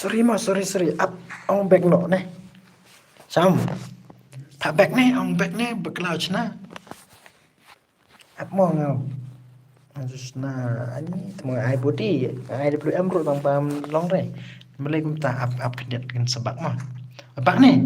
Sorry ma, sorry, sorry. Ap, ong back noh ne. Sam. Ap back ne, ong back ne, bakla chna. Ap mo nga. Just na ani temo ai body, ai W M ruh tang pam long re. Malai kumta ap, ap khyndiat kan sebak mo. Ap back ne.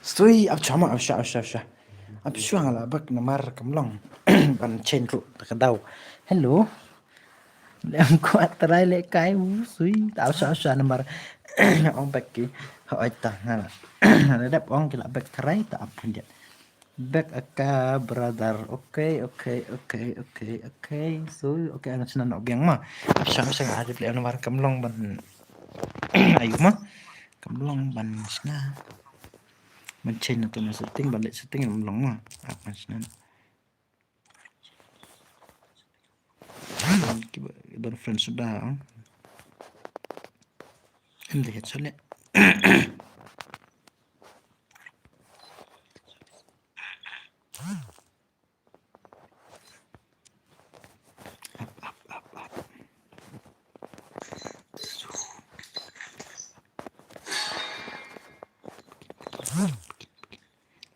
Stui, ap chama, ap sha, ap sha, ap sha. Ap shuang la bak namar kam long. Ban chen ru ta ka daw. Hello. Lem ko trai le kai u sui. Ap sha, ap sha namar. Ong bak ki. Ha oi ta ngala. Dep ong ki la bak trai ta ap khyndiat. Back aka brother. Okay, okay, okay, okay, okay. So, okay, ngan shna noh biang ma. Shang shang aja beli anu mar kam long ban. Ayu ma. Kam long ban shna. Ban change na tu na setting, ban leh setting kam long ma. Ak ngan shna. Kiba don friend suda. Em deh, sorry. Up, up, up, up.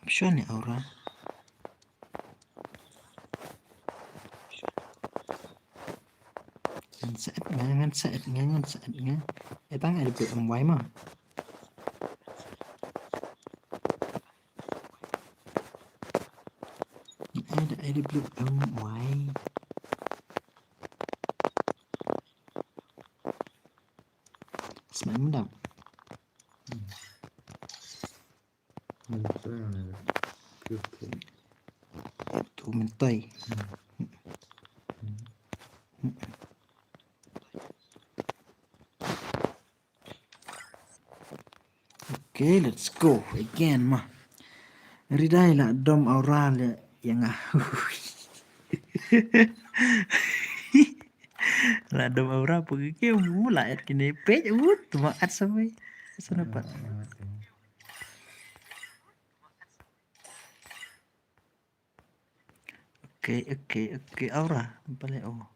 Option ni aura. Ngan set, ngan, ngan set, ngan, ngan set, ngan. Etang ada B M Y ma. Ada, ada B M Y. Smai mendap. Mentoi. Tu mentoi. Okay, let's go again ma. Ridai la dom aura le yang ah. La dom aura pergi ke mu la et kini pej ut ma at sampai sana pat. Okay, okay, okay, aura balik oh.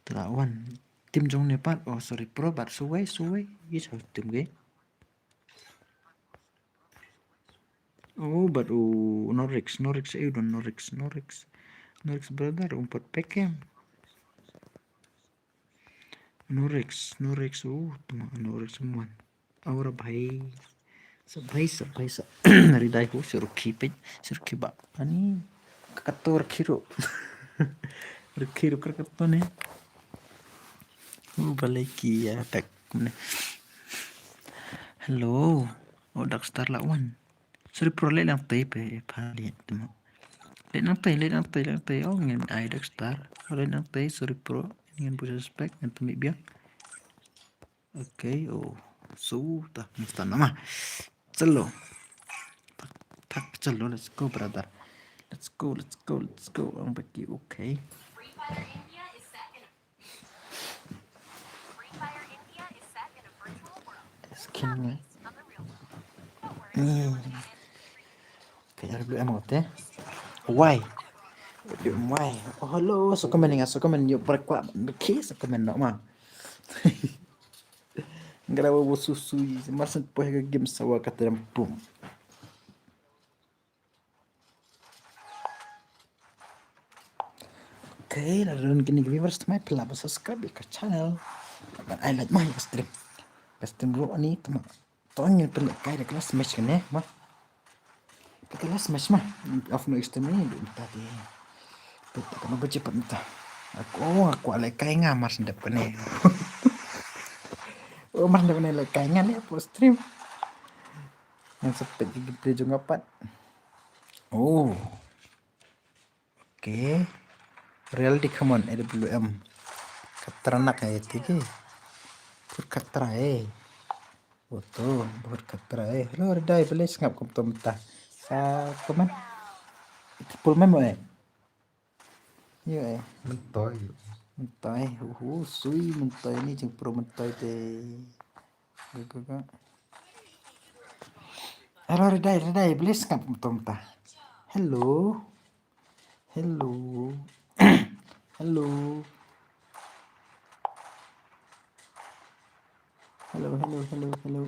Telah wan. Tim jong ne pat. Oh, sorry, pro bat suwei, suwei. Yes, oh, tim ke. Oh, but oh, Norix, Norix, eh, don Norix, Norix. Norix brother, umpat pekem. Norix, Norix, oh, tuma Norix semua. Aura bhai. Sa bhai, sa bhai, sa. Ridai ho, si rukhi pej, si rukhi ba. Ani, kakato rukhi ru. Rukhi ru kakato ne. Oh, balai ki ya tak ne. Hello. Oh, Dark Star la wan. Sorry, pro leh lang tei pe, eh, pali, tuma. Leh lang tei, leh lang tei, lang tei. Oh, ngin ai Dark Star. Leh lang tei, sorry, pro. Ngin bu suspect, ngin tumi biang. Okay, oh. So, ta, mustana ma. Chalo. Tak, tak, chalo, let's go, brother. Let's go, let's go, let's go. Ang baki, okay. Skin ni. Hmm. Kaya W M ote. Why? W M Y. Oh, hello. So komen nga, so komen yo berkwa. Beki so komen no ma. Ngara wo susui. Mar sen poh ga game sawa ka terem pum. Okay, la don kini viewers tmai pela ba subscribe ka channel. Ban ai like ma ka stream. Ka stream ro ani tma. Tong ngin pynlehkai da ka last match kane ma. Ka last match ma. Of no extreme ni dum ta ti. Pet ka no baje pat ta. Aku aku lehkai nga mar sendap kane. Oh mar sendap kane lehkai nga ni apa stream. Yang sepet gameplay jong nga pat. Oh. Okay. Reality, come on, A W M. Khatra nak eh, tiki. Pur khatra eh. Oto, pur khatra eh. Hello, Ridai, boleh sngap kum tom ta. Sa, comment. Triple mem eh. Yo eh. Mentoi. Mentoi. Uhu, sui mentoi ni jeng pro mentoi te. Go, go, go. Hello, Ridai, Ridai, boleh sngap kum tom ta. Hello. Hello. Hello. Hello, hello, hello, hello.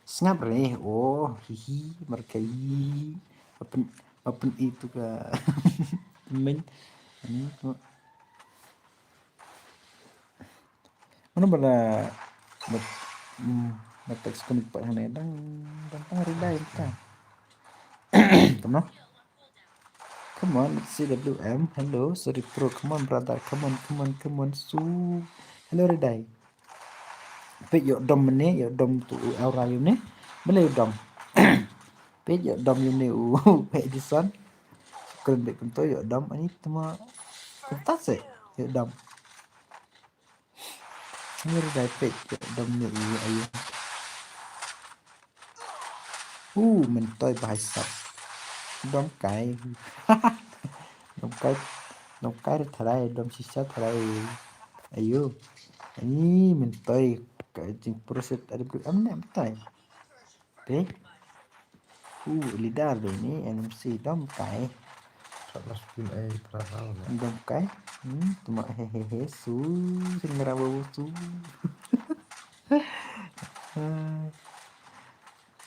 Sngap re, oh, hihi, marka hihi. Open, open itu ka. Main. Ini tu. Mana bala, bala, hmm, bala text kuni pat hane dang, dang tang Ridai ta. Tama. Come on, C W M. Hello, sorry bro. Come on, brother. Come on, come on, come on. Su. Hello, Redai. Peit ïoh dom mane, ïoh dom tu u Aura ïoh ne. Bele ïoh dom. Peit ïoh dom ïoh ne u Edison. Kren beit kumto ïoh dom ani tuma. Kumta se ïoh dom. Ngir dai peit ïoh dom ne u ayu. U mentoi bahai sap. Dom kai. Dom kai. Dom kai tharai, dom shisha tharai. Ayu. Ani mentoi ka jing proses ada bru am ne mentoi. Te. U leader de ni N M C dom kai. Sat las pin ai prahal ne. Dom kai. Hmm, tuma he he he su singra babu su.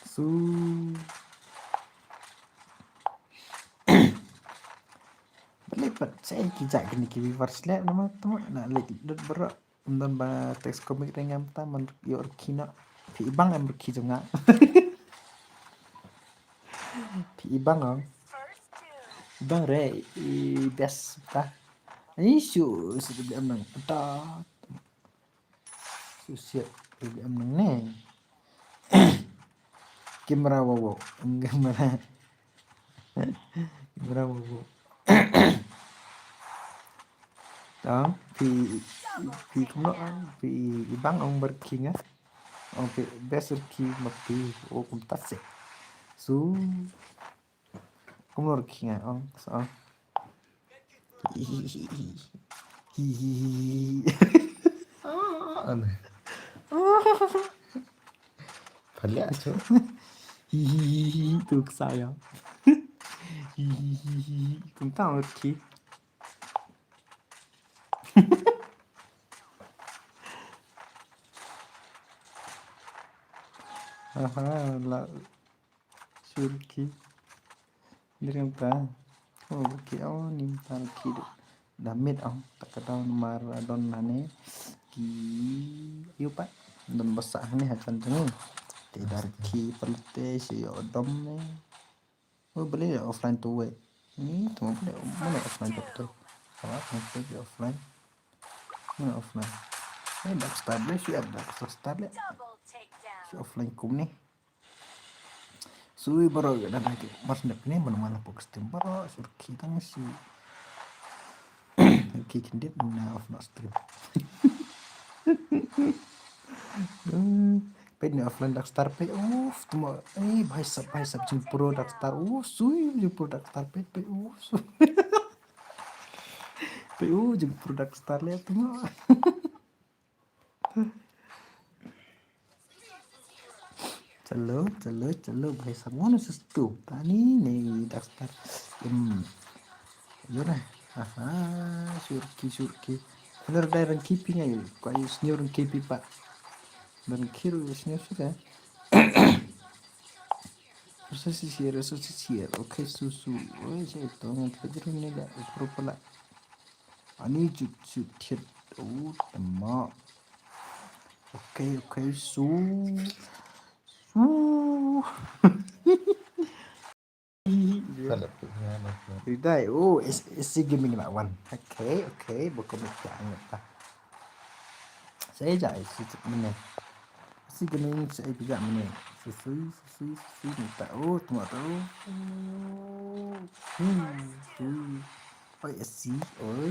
Su. Bale pat sai ki jait kine ki viewers leh nama tuma na leh dot bro. Ym don ba text comic ring am ta man ïoh rkhi noh. Phi i bang em rkhi jong nga. Phi i bang ong. I bang re i best ta. Ani shu shu em nang ta. Shu shu em nang ne. Camera wow wow. Camera. Camera wow wow. Tang phi phi kumno ang phi i bang ong bar king ah. Ong phi best king ma phi o kum tat se. Su kumno king ah ong so. Hi hi hi hi. Ane. Phalia chu. Hi hi hi hi tu ksa ya. Hi hi hi hi. Kum ta ot ki. Aha la. Surki. Nirim ta. Oh, ki oh nim ta ki. Da mit oh ta ka daw mar adon nane. Ki yu pa. Don basa ne hachan jeng. Te dar ki pelte si yo dom ne. Oh, beli offline tu we. Ni tu mana mana offline tu tu. Apa tu offline? Mana offline? Eh, Dark Star le si Dark Star le. Si offline kum ni. Sui baroh ïa dang ki mas nep ni mana mana pok stream baroh sur ki tang si. Ki kendit na off na stream. Peit ni offline Dark Star peit uff tuma eh bhai sab bhai sab jing pro Dark Star uff sui jing pro Dark Star peit peit uff sui. Peit uff jing pro Dark Star le tuma. Chalo, chalo, chalo, bhai sab. One versus two. Tani ne Dark Star. Hmm. Yora. Aha, surki, surki. Bener dai rang kipi ngai. Ko ayu senior rang kipi pa. Rang kiru senior suka. Resources here, resources here. Okay, su su. Oi, saya tahu ngai kita jerung ni dah. Pro pala. Ani jut jut thiet u tama. Okay, okay, su. Su. Ridai. Oh, is is gaming that one. Okay, okay, bukan macam apa. Saya aja isi mana. Si gaming sa ai bijak mane. Susui, susui, susui minta. Oh, tengok tu. Hmm, hmm. Oi, si, oi.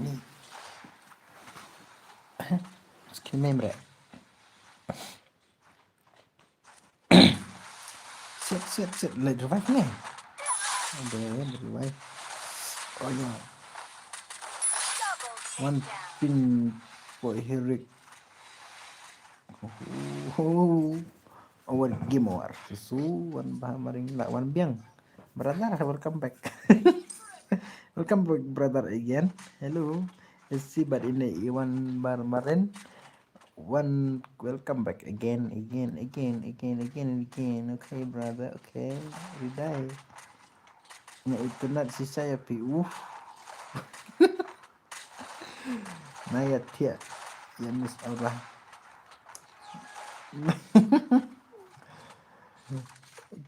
Ni. Skill memory. Shit, shit, shit. Late revive ni. Ada revive. Oh ya. One pin for Heroic. Oh, oh, oh. One game over. Susu, one bah maring la, one biang. Brother, welcome back. Welcome back, brother, again. Hello. Let's see, but in a one bar marin. One, welcome back again, again, again, again, again, and again. Okay, brother, okay. Ridai. Na internet sisa ya pi. Uh. Na ya tiak. Ya miss Allah.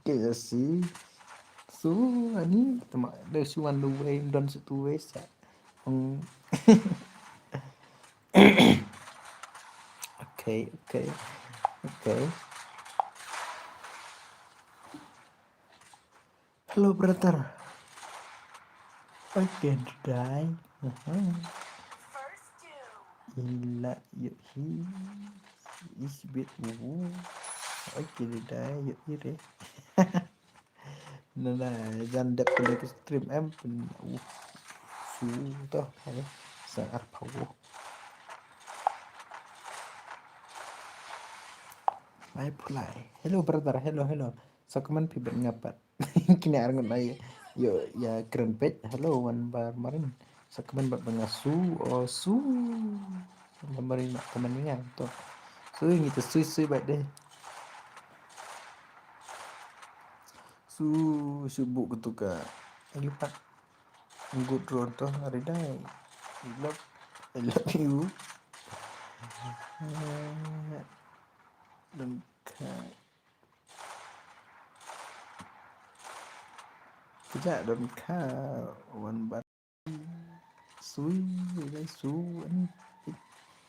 Okay, ya si. So, ani tama da su wan the way, don su two way sa. Hmm. Okay, okay, okay. Hello, brother. I can die. Aha. Ila, yo, hi. Is bit, uh. I can die, yo, ire. Na, na, jan dep pynlong ka stream em, pyn, uh, su to, eh, sa arphew. Ai pulai. Hello, brother, hello, hello. Sa kmen phi bad nga pat. Kine ar ngut na ïa, ïa, ïa kren peit. Hello, wan bar marin. Sa kmen bad nga su, oh, su. Wan bar marin na kmen nga to. Su ngi te sui sui bad deh. Su, su bu ketuka. Ayu pat. Good road to, Ridai. I love, I love you. Eh, don't care. Kejap, don't care. Wan bar. Sui, Ridai, su, ani.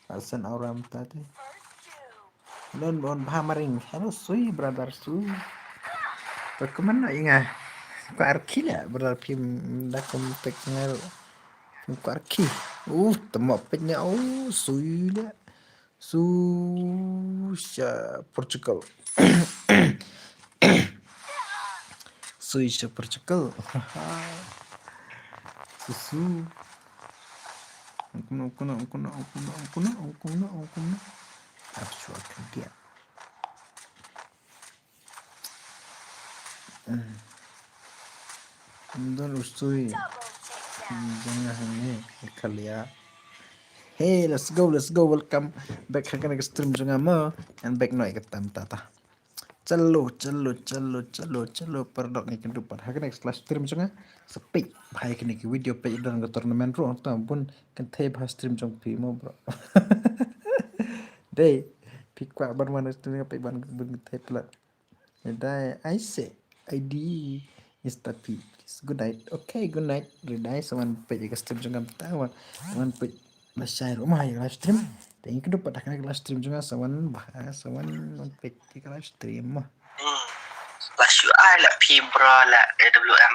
Asan auram tadi. Lon bon bha maring. Hello, sui, brother, sui. To kmen na inga. Ko arki la, brother, phim da kom tek ngal. Phim ko arki. Uh, temo pet ne, oh, sui la. Su sha Portugal. Su sha Portugal. Su su. Ongkuna, ongkuna, ongkuna. Ap chua kan dia. Hmm. Ndon u sui. Hmm, jong nga hangne, i khalia. Hey, let's go, let's go. Welcome back ha kane ka stream jong nga mo. And back noi ka tam ta ta. Chalo, chalo, chalo, chalo, chalo. Pardok ni kendu pat ha kane ka live stream jong nga. Sa peit ha kane ka video peit don ka tournament ro ta bun kan thei ha stream jong phi mo, bro. Dei, phi kwah ban wan stream peit ban bun thei plat. Dai, I say, I D is tapi. Good night. Okay, good night. Ridai, sa wan peit ïa ka stream jong nga mynta, wan, wan peit ba shai ruh ma ïa ka live stream. Te ngi kyndup pat ha kane ka live stream jong nga, sa wan ba, sa wan, wan peit ïa ka live stream ma. Hmm. Ba shu ai la phi bro la A W M.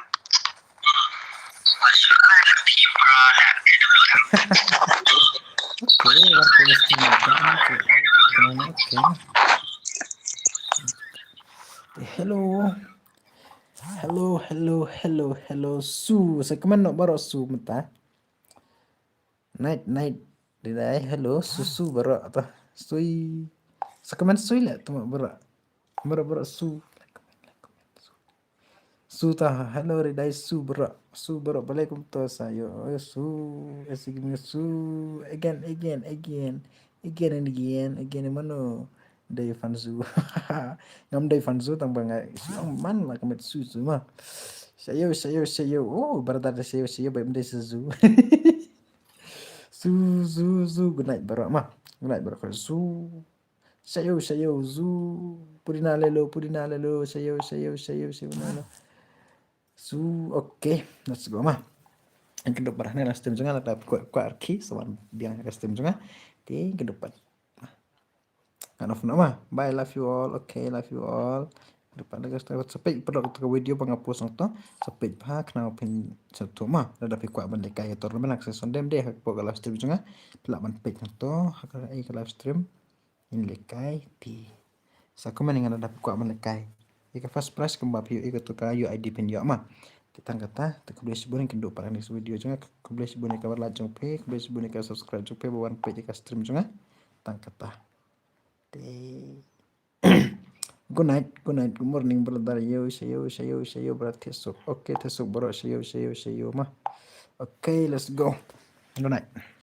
Ba shu ai la phi bro la A W M. Okay, wan peit ïa ka stream jong nga. Okay. Hello. Hello, hello, hello, hello. Su, sa kmen noh baroh su mynta. Night, night. Dei, dei, hello, su, su baroh ta. Sui. Sa kmen sui la, tama baroh. Baroh, baroh su. Su ta, hello, dei, dei, su baroh. Su baroh, balei kumta sa ïoh. Oh, su, esi gimi su. Again, again, again. Again and again, again and mano. Dei fan su. Ngam dei fan su tang ba nga ïoh man la ka met su su ma. Shayo, shayo, shayo. Oh, brother da shayo, shayo, ba em dei su su. Su, su, su. Good night, baroh ma. Good night, baroh su. Shayo, shayo, su. Pudina lelo, pudina lelo. Shayo, shayo, shayo, shayo, nalo. Su, okay. Let's go ma. Ngi kyndup pat ha kane ka live stream jong nga, lada phi kwah, kwah arki, sa wan biang ha ka stream jong nga. Te ngi kyndup pat. Ngan off noh ma. Bye, love you all. Okay, love you all. Kyndup pat ha ka stream, sa peit pat ïa ka video ba nga post hangto. Sa peit pat khnang phin sngewthuh ma. Lada phi kwah ban lehkai ïa ka tournament ha ka session dem de hapoh ka live stream jong nga. Phi lah ban peit hangto ha ka, ïa ka live stream. Ngin lehkai te. Sa comment ngan da phi kwah ban lehkai. Ïa ka first prize kumba phi ïoh ïa kato ka U I D phin ïoh ma. Te tang kata, te khublei shibun, ngi kyndup pat ha ka next video jong nga. Khublei shibun ïa ka bar like jong phi, khublei shibun ïa ka subscribe jong phi, ba wan peit ïa ka stream jong nga. Tang kata. Te. Good night, good night, good morning, brother. Yo, shayo, shayo, shayo, brother Thesuk. Okay, Thesuk baroh, shayo, shayo, shayo ma. Okay, let's go. Good night.